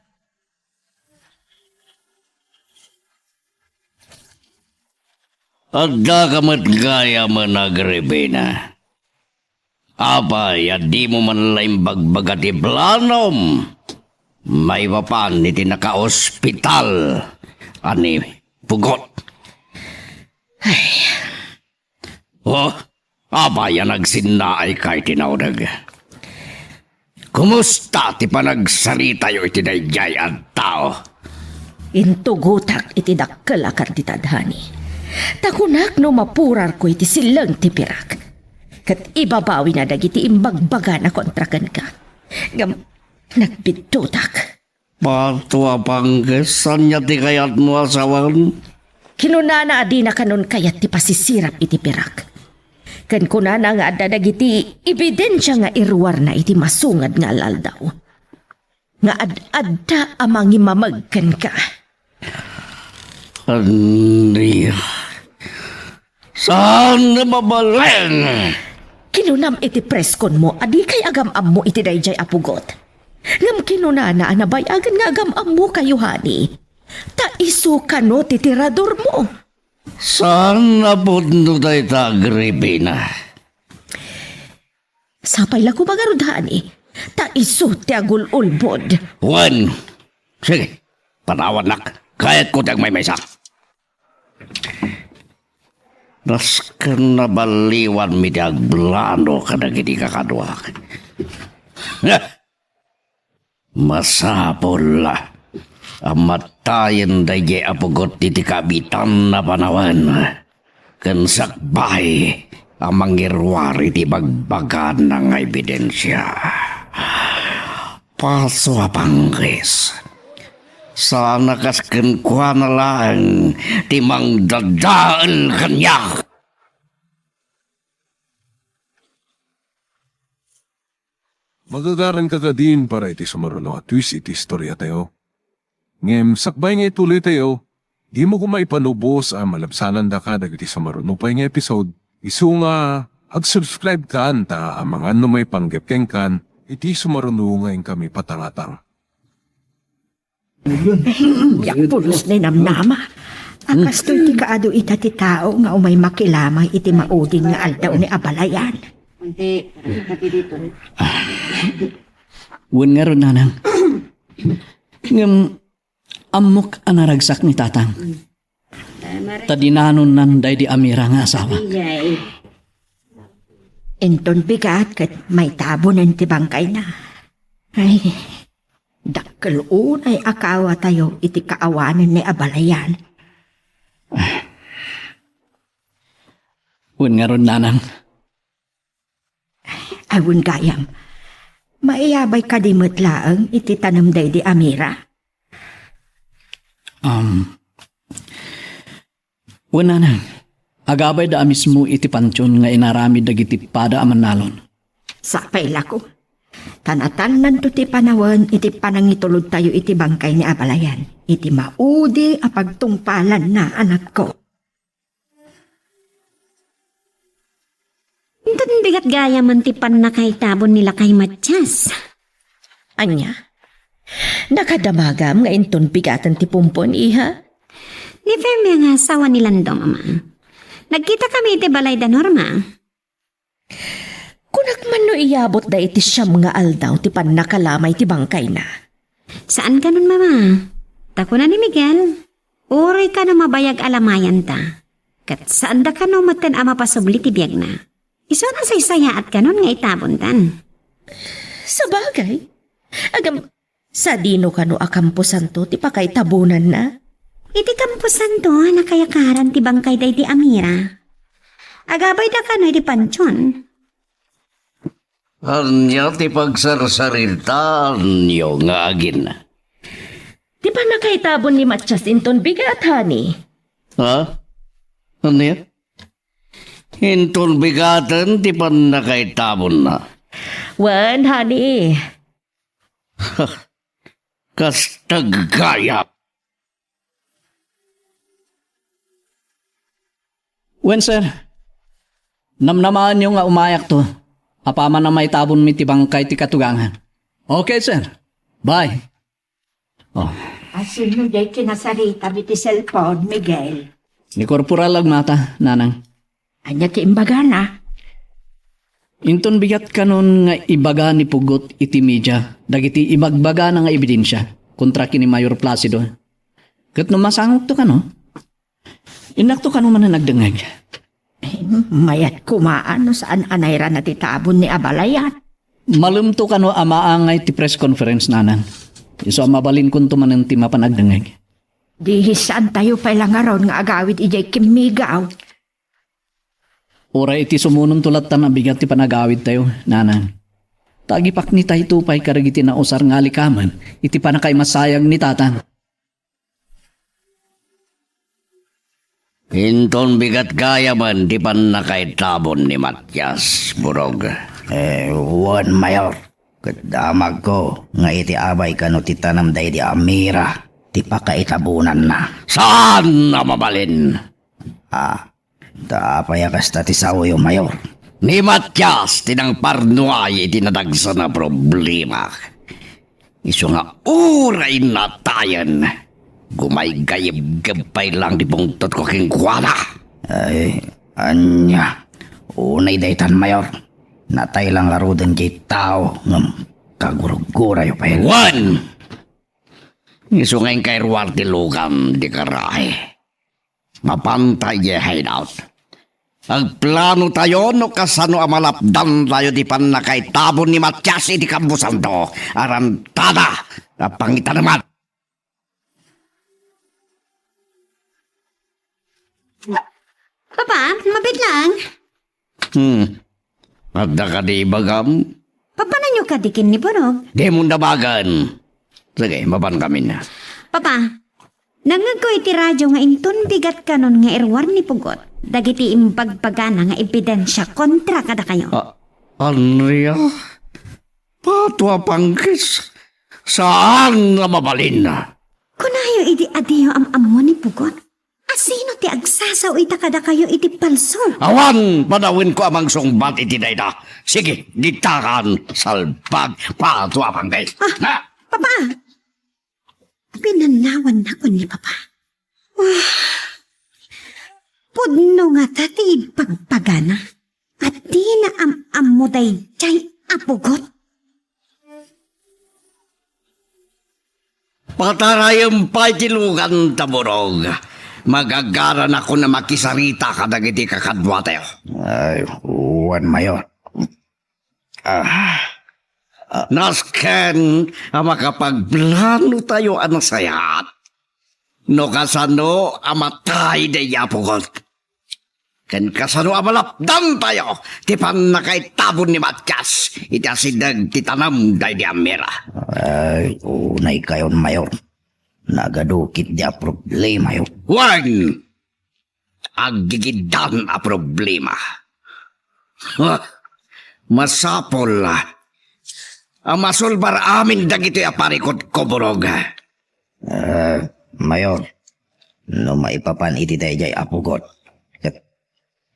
Addaka met gayamen, Agripina. Apay a dimo man la imbagbaga ti planom maipapan iti nakaospital a ni Pugot? Ay. Oh, apay a nagsinnaayka iti nauneg? Kumusta ti panagsaritayo iti daydiay a tao? Intugotak iti dakkel a kantidad, honey. Ta kunak no mapurarko iti silleng ti pirak. Ket ibabawina dagiti imbagbagana kontra kenka. Ngem nagbidduttak. Bato a pangkis, ania ti kayatmo a sawen? Kinunana a dina kanon kayat ti pasisirap iti pirak. Ken kunana nga adda dagiti ebidensia nga iruarna iti masungad nga al-aldaw. Nga ad-adda a mangimameg kenka. Ania? Saan nga mabalin? Kinunam iti preskonmo a dikay agam-ammo iti daydiay a Pugot. Ngem kinunana a nabayagen nga agam-ammokayo, honey. Ta isu kano ti tiradormo. Saan a pudno dayta, Agripina? Sapay la koma ngarud, honey, ta isu ti agul-ulbod. Wen, sige, panawannak. Kayatko ti agmaymaysa. Nasken naballiwanmi ti agplano kadagiti kakaduak. Masapul a a matayen daydiay a pugot iti kabitan a panawen ken sakbay a mangiruar iti bagbagana nga ebidensia. Paso a panggis, saan a kas kenkuana laeng ti mangdadael kaniak. Magagaranka kadin para iti sumaruno a twist iti istoriatayo. Ngem sakbay nga ituloytayo, dimo koma ipanubos a malabsanandaka dagiti sumaruno pay nga episode. Isu nga ag-subscribe kan ta amangan no maipanggep kenkan iti sumaruno nga inkami patangatang. Diak pulos ni namnama a kastoy ti kaadu ita ti tao nga umay makilamay iti maudin nga aldaw ni abalayan. Wen ngarud, nanang. Ngem ammok a naragsak ni tatang. Ta dinanonnan daydi Amira nga asawa. Inton bigat ket maitabonen ti bangkayna. Ay, dakkel unay a kaawatayo iti kaawanen ni abalayan. Wen ngarud, nanang. Ay, wen gayam, maiyabay kadi met laeng iti tanem daydi Amira? Um, wen, nanang, agabay da a mismo iti pantion nga inaramid dagiti pada a mannalon. Sapay la ko. Ta natannanto ti panawen iti panangitulodtayo iti bangkay ni abalayan iti maudi a pagtungpalanna, anakko. Inton bigat gayamen ti pannakaitabon ni lakay Matias. Ania? Nakadamagam nga inton bigaten ti pumpon, iha? Ni Fermia nga asawa ni Lando, mama. Nagkitakami iti balay da Norma. Kunak man no iyabot da iti siam nga aldaw ti pannakalamay ti bangkayna. Saan kanon, mama. Ta kuna ni Miguel, uray kano mabayag a lamayanta. Ket saan da kano metten a mapasubli ti biagna. Isu a nasaysayaat kanon nga itabontan. Sabagay. Agam, Sadino kano a kamposanto ti pakaitabonanna? Iti kamposanto a nakayakaran ti bangkay daydi Amira. Agabay da kano iti pantion. Ania ti pagsarsaritaanyo nga agin? Ti pannakaitabon ni Matias inton bigat, honey. Ha? Ania? Inton bigaten ti pannakaitabonna. Wen, honey. Kasta gayam. Wen, sir. Namnamaenyo nga umayakto. Apaman a maitabonmi ti bangkay ti katugangan. Okay, sir. Bye. Oh. Asino diay kinasaritam iti cellphone, Miguel? Ni Corporal Agmata, nanang. Ania ti imbagana? Inton bigat kanon nga ibaga ni Pugot iti media dagiti ibagbagana nga ebidensia kontra ken ni Mayor Placido. Ket no masangokto kano, innakto kano manen agdengngeg. Eh, mayat koma no saan a nairana ti tabon ni abalayan. Malemto kano a maangay ti press conference, nanang. Isu a mabalinkonto manen ti mapan agdengngeg. Di saantayo pay la ngarud nga agawid idiay kimmigaw. Uray iti sumunonto lattan a bigat ti panagawidtayo, nanang. Ta agipaknitayto pay kadagiti nausar nga alikamen iti pannakaimasayag ni tatang. Inton bigat gayamen ti pannakaitabon ni Matias, Burog. Eh, wen, Mayor. Ket damagko nga iti abay kano ti tanem daydi Amira ti pakaitabonanna. Saan a mabalin? Ah, ta apay a kasta ti saoyo, Mayor? Ni Matias ti nangparnuay iti nadagsen a problema. Isu nga uray natayen, gumaygaybgeb pay lang ti pungtotko kenkuana. Ay, ania? Unay daytan, Mayor. Natay lang ngaruden diay tao ngem kagurgurayo pay. Wen! Isu nga inkay ruar ti lugan, di karahi. Mapanta idiay hideout. Agplanotayo no kasano a malapdantayo ti pannakaitabon ni Matias iti kamposanto. Arantada a pangitaneman. Papa, mabiit lang. Hmm. Adda kadi ibagam? Papananyo kadi ken ni Borog? Di mo dabagan. Sige, mapan kami na. Papa, nangngegko iti radio nga inton bigat kanon nga iruar ni Pugot dagiti imbagbagana nga ebidensia kontra kadakayo. Ah, Andrea? Patua pangkis? Saan nga mabalin? Kunayo idi adiyo am-ammo ni Pugot. Asino ti agsasao ita kadakayo iti palso? Awan panawenko a mangsungbat iti dayta. Sige, ditakan, salbag, patua pangkis. Ah, Na! Papa! Pinanawannakon ni Papa. Wah! Pudno ngata ti ibbagbagana. Adina am-ammo daydiay a Pugot. Patarayem pay ti lugan ta, Borog. Magagaranakon a makisarita kadagiti kakaduatayo. Ay, wen, Mayor. Ah, nasken a makapagplanotayo a nasayaat no kasano a matay daydiay a Pugot. Ken kasano a malapdantayo ti pannakaitabon ni Matias iti asideg ti tanem daydi a mira. Ay, unay kayon, Mayor. Nagadukit di a problemayo. Wen, aggigiddan a problema. Ha, masapul a masulbar amin dagitoy a parikutko, Borog. Ah, Mayor, no maipapan iti daydiay a Pugot, ket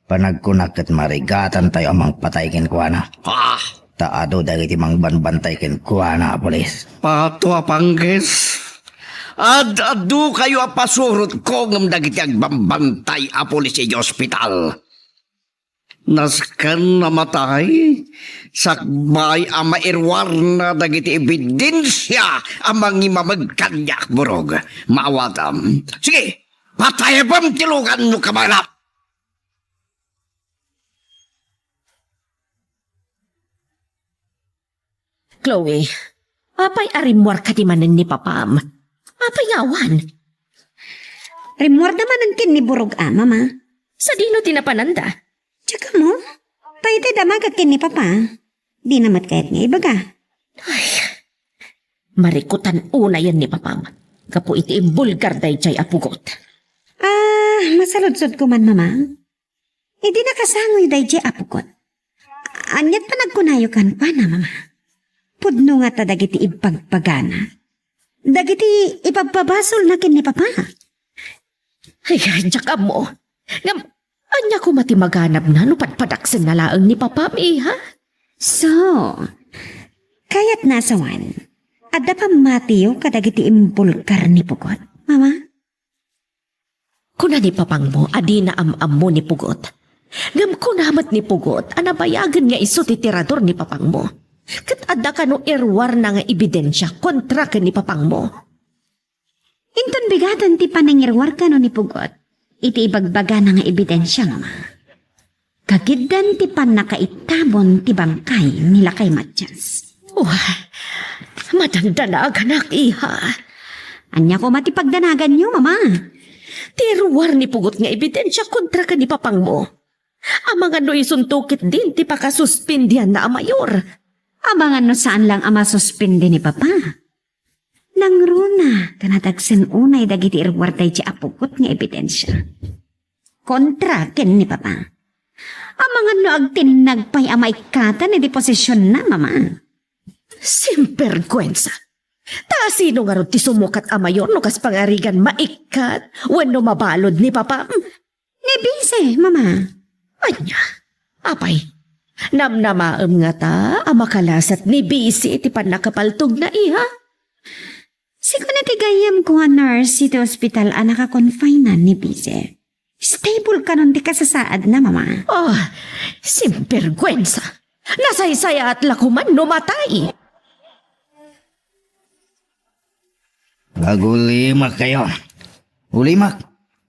panagkunak ket marigatantayo a mangpatay kenkuana. Ah! Ta adu dagiti mangbanbantay kenkuana a pulis. Patua pangkis. Ad-adukayo a pasurotko ngem dagiti agbambantay a pulis iti ospital. Nasken a matay, sakbay a mairuarna dagiti ebidensia a mangimameg kaniak, Borog. Maawatam. Sige, patayem ti lugan no kabaelak. Chloe, apay a rimmuar kadi manen ni Papam? Apay nga awan? Rimmuarda manen ken ni Borog a, Mama. Sadino ti napananda? Diak ammo. Dayta damagak ken ni Papa. Dina met kayat nga ibaga. Ay, marikutan unayen ni Papam gapu iti imbulgar daydiay a Pugot. Ah, masaludsodko man, Mama. Idi nakasangoy daydiay a Pugot, aniat panagkunayo kenkuana, Mama? Pudno ngata dagiti ibagbagana? Dagiti ipabpabasolna ken ni Papa? Ay, diak ammo. Ngem, ania koma ti maganabna no padpadaksenna laeng ni Papam, iha? So, kayatna a sawen, adda pammatiyo kadagiti imbulgar ni Pugot, Mama? Kuna ni Papangmo a dina am-ammo ni Pugot. Ngem kuna met ni Pugot a nabayagen nga isu ti tirador ni Papangmo. Ket adda kano iruarna nga ebidensia kontra ken ni Papangmo. Inton bigaten ti panangiruar kano ni Pugot iti ibagbagana nga ebidensia, Mama. Kagiddan ti pannakaitabon ti bangkay ni Lakay Matias. Wah, madandanaganak, iha. Ania koma ti pagdanaganyo, Mama? Ti iruar ni Pugot nga ebidensia kontra ken ni Papangmo. Amangan no isunto ketdin ti pakasuspindianna a mayor. Amangan no saan lang a masuspindi ni Papa. Nangruna ta nadagsen unay dagiti iruar daydiay a Pugot nga ebidensia kontra ken ni Papa. Amangan no agtinnag pay a maikkatan iti posisionna, Mama. Simberguensa! Ta sino ngarud ti sumukat a mayor no kas pangarigan maikkat wenno mabalud ni Papam? Ni Bise, Mama. Ania? Apay, namnamaem ngata a makalasat ni Bise iti pannakapaltogna, iha? Sika ti gayyemko nga nurse iti ospital a nakakonfinan ni Bise. Stable kanon ti kasasaadna, Mama. Oh, simberguensa! Nasaysayaat la koman no matay! Agulimak kayo. Ulimak.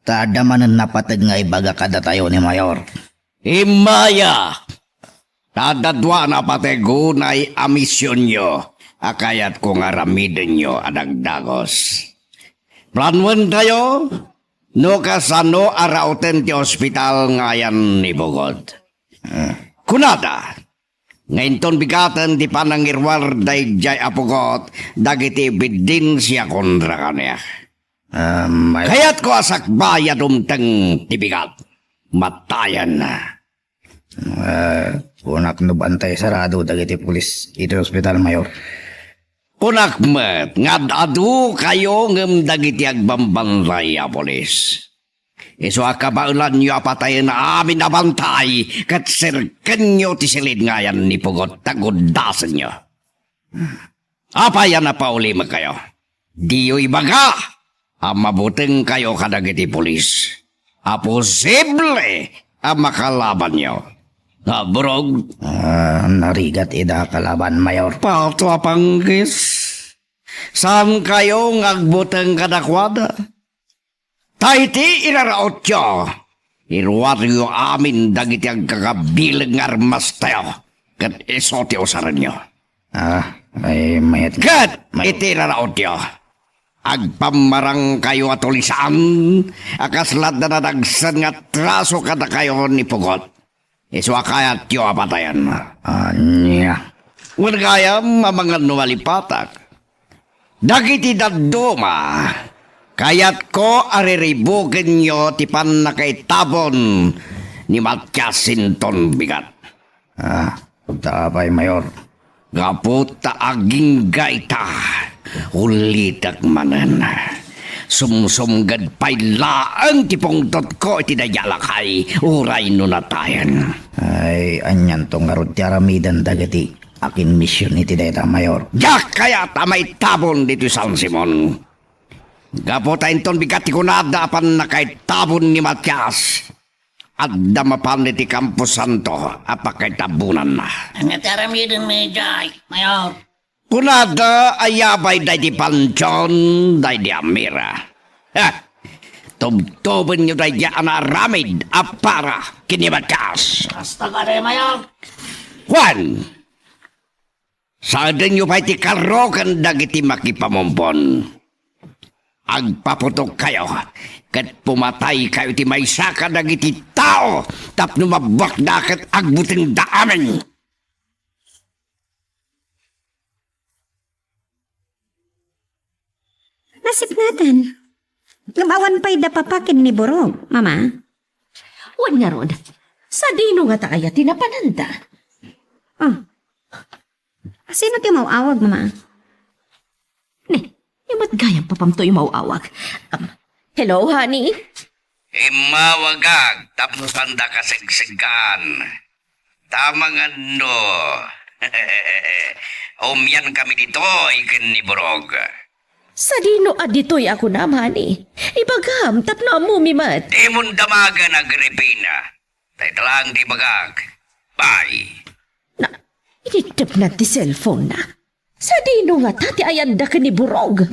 Ta adda manen napateg nga ibaga kadatayo ni Mayor. Immaya! Ta adda dua a napateg unay a misionyo a kayatko nga aramidenyo a dagdagos. Planuentayo, no kasano a rauten ti ospital nga ayan ni Pugot. Ah. Kunada, nga inton bigaten ti panangiruar daydiay a Pugot dagiti ebidensya kontra kaniak. Ah, may- Kayatko a sakbay a dumteng ti bigat. Matayen. Ah, kunak no bantay sarado dagiti pulis iti ospital, Mayor. Kunak met nga ad-adu kayo ngem dagiti agbambantay a pulis. Isu a kabaelanyo a patayen amin a bantay ket serkenyo ti silid nga ayan ni Pugot ta guddasenyo. Apay a napaulimokayo? Diyo ibaga a mabutengkayo kadagiti pulis a posible a makalabanyo. Naburog. Ah, narigat ida kalaban, Mayor. Pato a panggis. Saankayo nga agbuteng kadakuada? Ta iti irarautyo, iruaryo amin dagiti agkakabileg nga armastayo, ket isu ti usarenyo. Ah, ay, mayat. Ket may- iti irarautyo, agpammarangkayo a tulisaan a kasla adda nadagsen nga atraso kadakayo ni Pugot. Isu a kayatyo a patayen. Ania? Wen gayam, amangan no malipatak. Dagiti dadduma, kayatko a riribukenyo ti pannakaitabon ni Matias inton bigat. Ah, ta apay, Mayor? Gapu ta agingga ita, ulitek manen. Sumsumged pay laeng ti pungtotko iti daydiay a lakay, uray no natayen. Ay, anianto ngarud ti aramiden dagiti akinmision iti dayta, Mayor? Diak kayat a maitabon ditoy San Simon. Gapu ta inton bigat ti kunada a pannakaitabon ni Matias, adda mapan iti Camposanto a pakaitabonan. Ania ti aramiden mi idiay, Mayor? Kunada a yabay daydi Panchon, daydi Amira. Ha! Tubtubenyo daydi a naaramid a para ken ni Matias. Basta kadi, Mayor. Juan! Saedenyo pay ti karro ken dagiti makipamumpon. Agpaputokkayo, ket pumataykayo iti maysa kadagiti tao tapno mabbuakda ket agbutengda amin. Nasipngetan. Ngem awan pay da papa ken ni Burog, Mama. Wen ngarud, sadino ngata aya ti napananda? Ah. Sino ti umaw-awag, Mama? Ne, imat gayam papamto umaw-awag. Um, hello, honey? Immawagak tapno sanda kasegseggan. Ta amangan no umian kami ditoy ken ni Burog. Sadino a ditoy a kunam, honey? Ibagam tapno ammomi met. Dimon damagen, Agripina. Ta ita laeng ti ibagak. Bye. Na, iniddepna ti cellphone na. Sadino ngata ti ayanda ken ni Burog?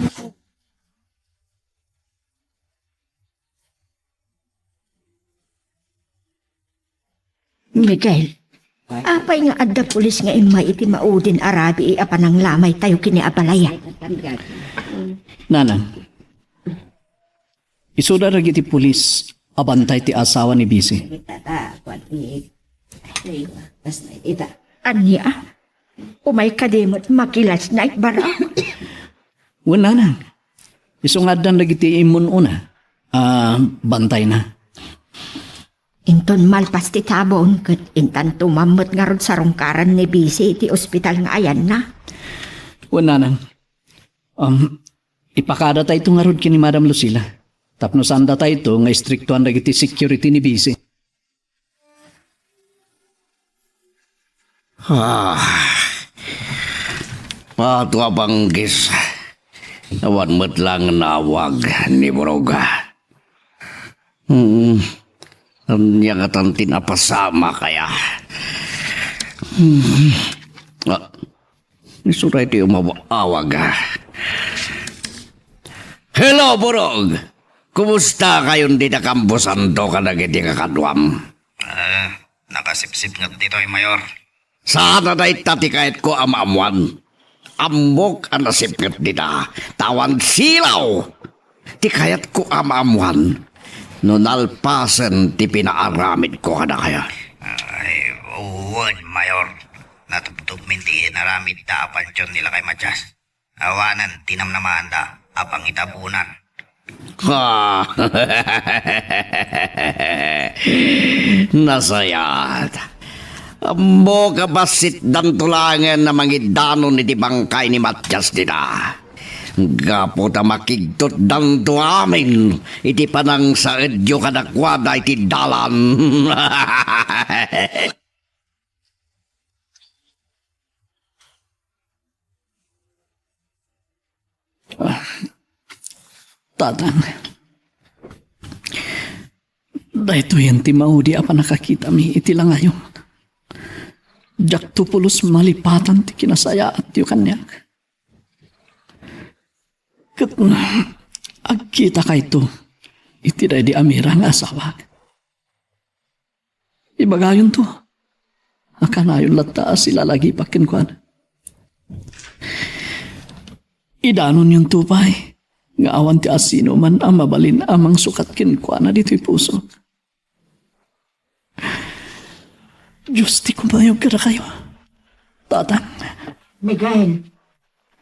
Miguel, apay nga adda pulis nga immay iti maudin a rabii a pananglamaytayo ken ni Abalaya? Nanang, isuda dagiti pulis a bantay ti asawa ni Bisi. Ania? Umay kadi met makilasna, Ibarra? Wen, nanang. Isu nga addan dagiti immun-una a bantayna. Inton malpas ti tabon, ket intanto mammet ngarud sarungkaran ni Bisi iti ospital nga ayanna. Wen, nanang. Um, ipakadatayto ngarud ken ni Madam Lucila. Tapno saan datayto nga istriktuan dagiti security ni Bisi. Ah, pato a panggis. Awan met laeng naawag ni Burog. Hmm. Ania ngatan ti napasamak aya? Hmm. Ah, isuda ti umaw-awag, ah. Hello, Burog! Kumusta kayon dita Camposanto kadagiti kakaduam? Ah, nakasipsipnget ditoy, Mayor. Saan a dayta ti kayatko a maammuan. Ammok a nasipnget dita, ta awan silaw. Ti kayatko a maammuan, no nalpasen ti pinaaramidko kadakayo. Ay, wen, Mayor. Natubtubmin ti inaramidda a pantion ni Lakay Matias. Awanen ti namnamaanda a pangitabunan. Ha! Nasayaat. Ammok a bassit danto laengen a mangidanon iti bangkay ni Matias dita. Gapu ta makigtotdanto amin iti panangsaedyo kadakuada iti dalan. Ah, Tatang, daytoyen ti maudi a pannakakitami iti langayom. Diakto pulos malipatan ti kinasayaatyo kaniak. Ket agkitakayto iti daydi Amira nga asawak. Ibagayonto a kanayon latta a silalagipak kenkuana. Idanonyonto pay nga awan ti asinoman a mabalin a mangsukat kenkuana ditoy pusok. Dios ti kumayog kadakayo, Tatang. Miguel,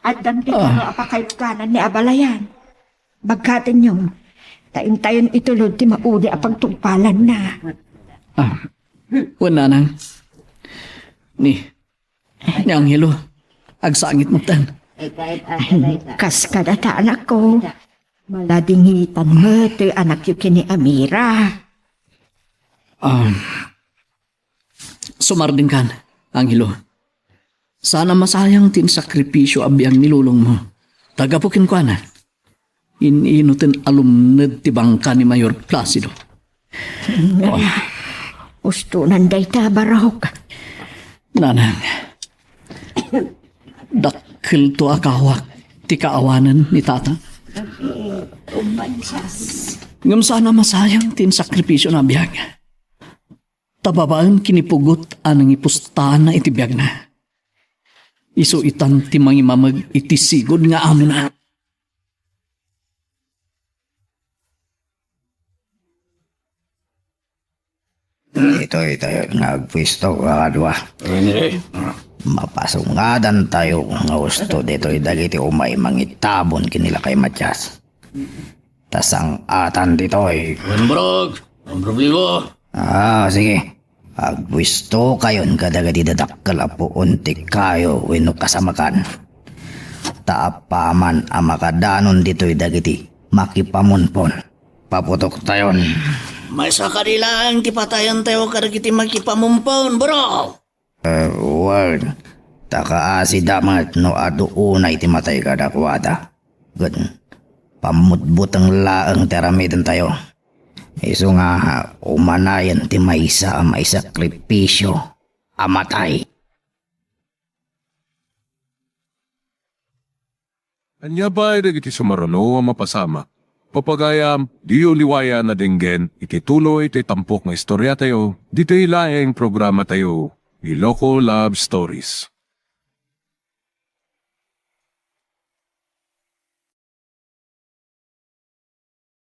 addan ti Ah. kano a pakailuganan ni abalayan. Bagkatenyo, ta intayon itulod ti maudi a pagtungpalanna. Ah, wen, Nanang. Ni, ni Angelo, agsangit metten. Kas kadata, anakko, maladingitan met ti anakyo ken ni Amira. Ah, sumardengkan, Angelo. Saan a masayang ti insakripisio a biag ni lolongmo. Ta gapu kenkuana, in-inuten a lumned ti bangka ni Mayor Placido. Ustonan dayta, Barok. Nanang, dakkelto a kawak ti kaawanen ni Tata. Ngem saan a masayang ti insakripisio na biag. Ta babaen ken ni pugot a nangipustaanna iti biagna, isu itan ti mangimameg iti sigud nga amona. Ditoy tayo nga agpuesto, kakadua. Mapasungadan tayo nga usto ditoy dagiti umay mangitabon ken ni Lakay Matias. Ta sang-atan ditoy. Wen, Barok, ang problema. Ah, sige. Agpuestokayon kadagiti dadakkel a puon ti kayo wenno kasamakan. Ta apaman a makadanon ditoy dagiti makipamunpon, paputoktayon. Maysa kadi laeng ti patayantayo kadagiti makipamunpon, Barok. Eh, wen, ta kaasida met no adu unay ti matay kadakuada. Ket pammutbuteng laeng ti aramidentayo. Isu nga umanayen ti maysa a maisakripisio a matay. Ania pay dagiti sumaruno a mapasamak? Papagayam, diyo liwayan a denggen iti tuloy ti tampok nga istoriatayo, ditoy laeng programatayo, Iloko Love Stories.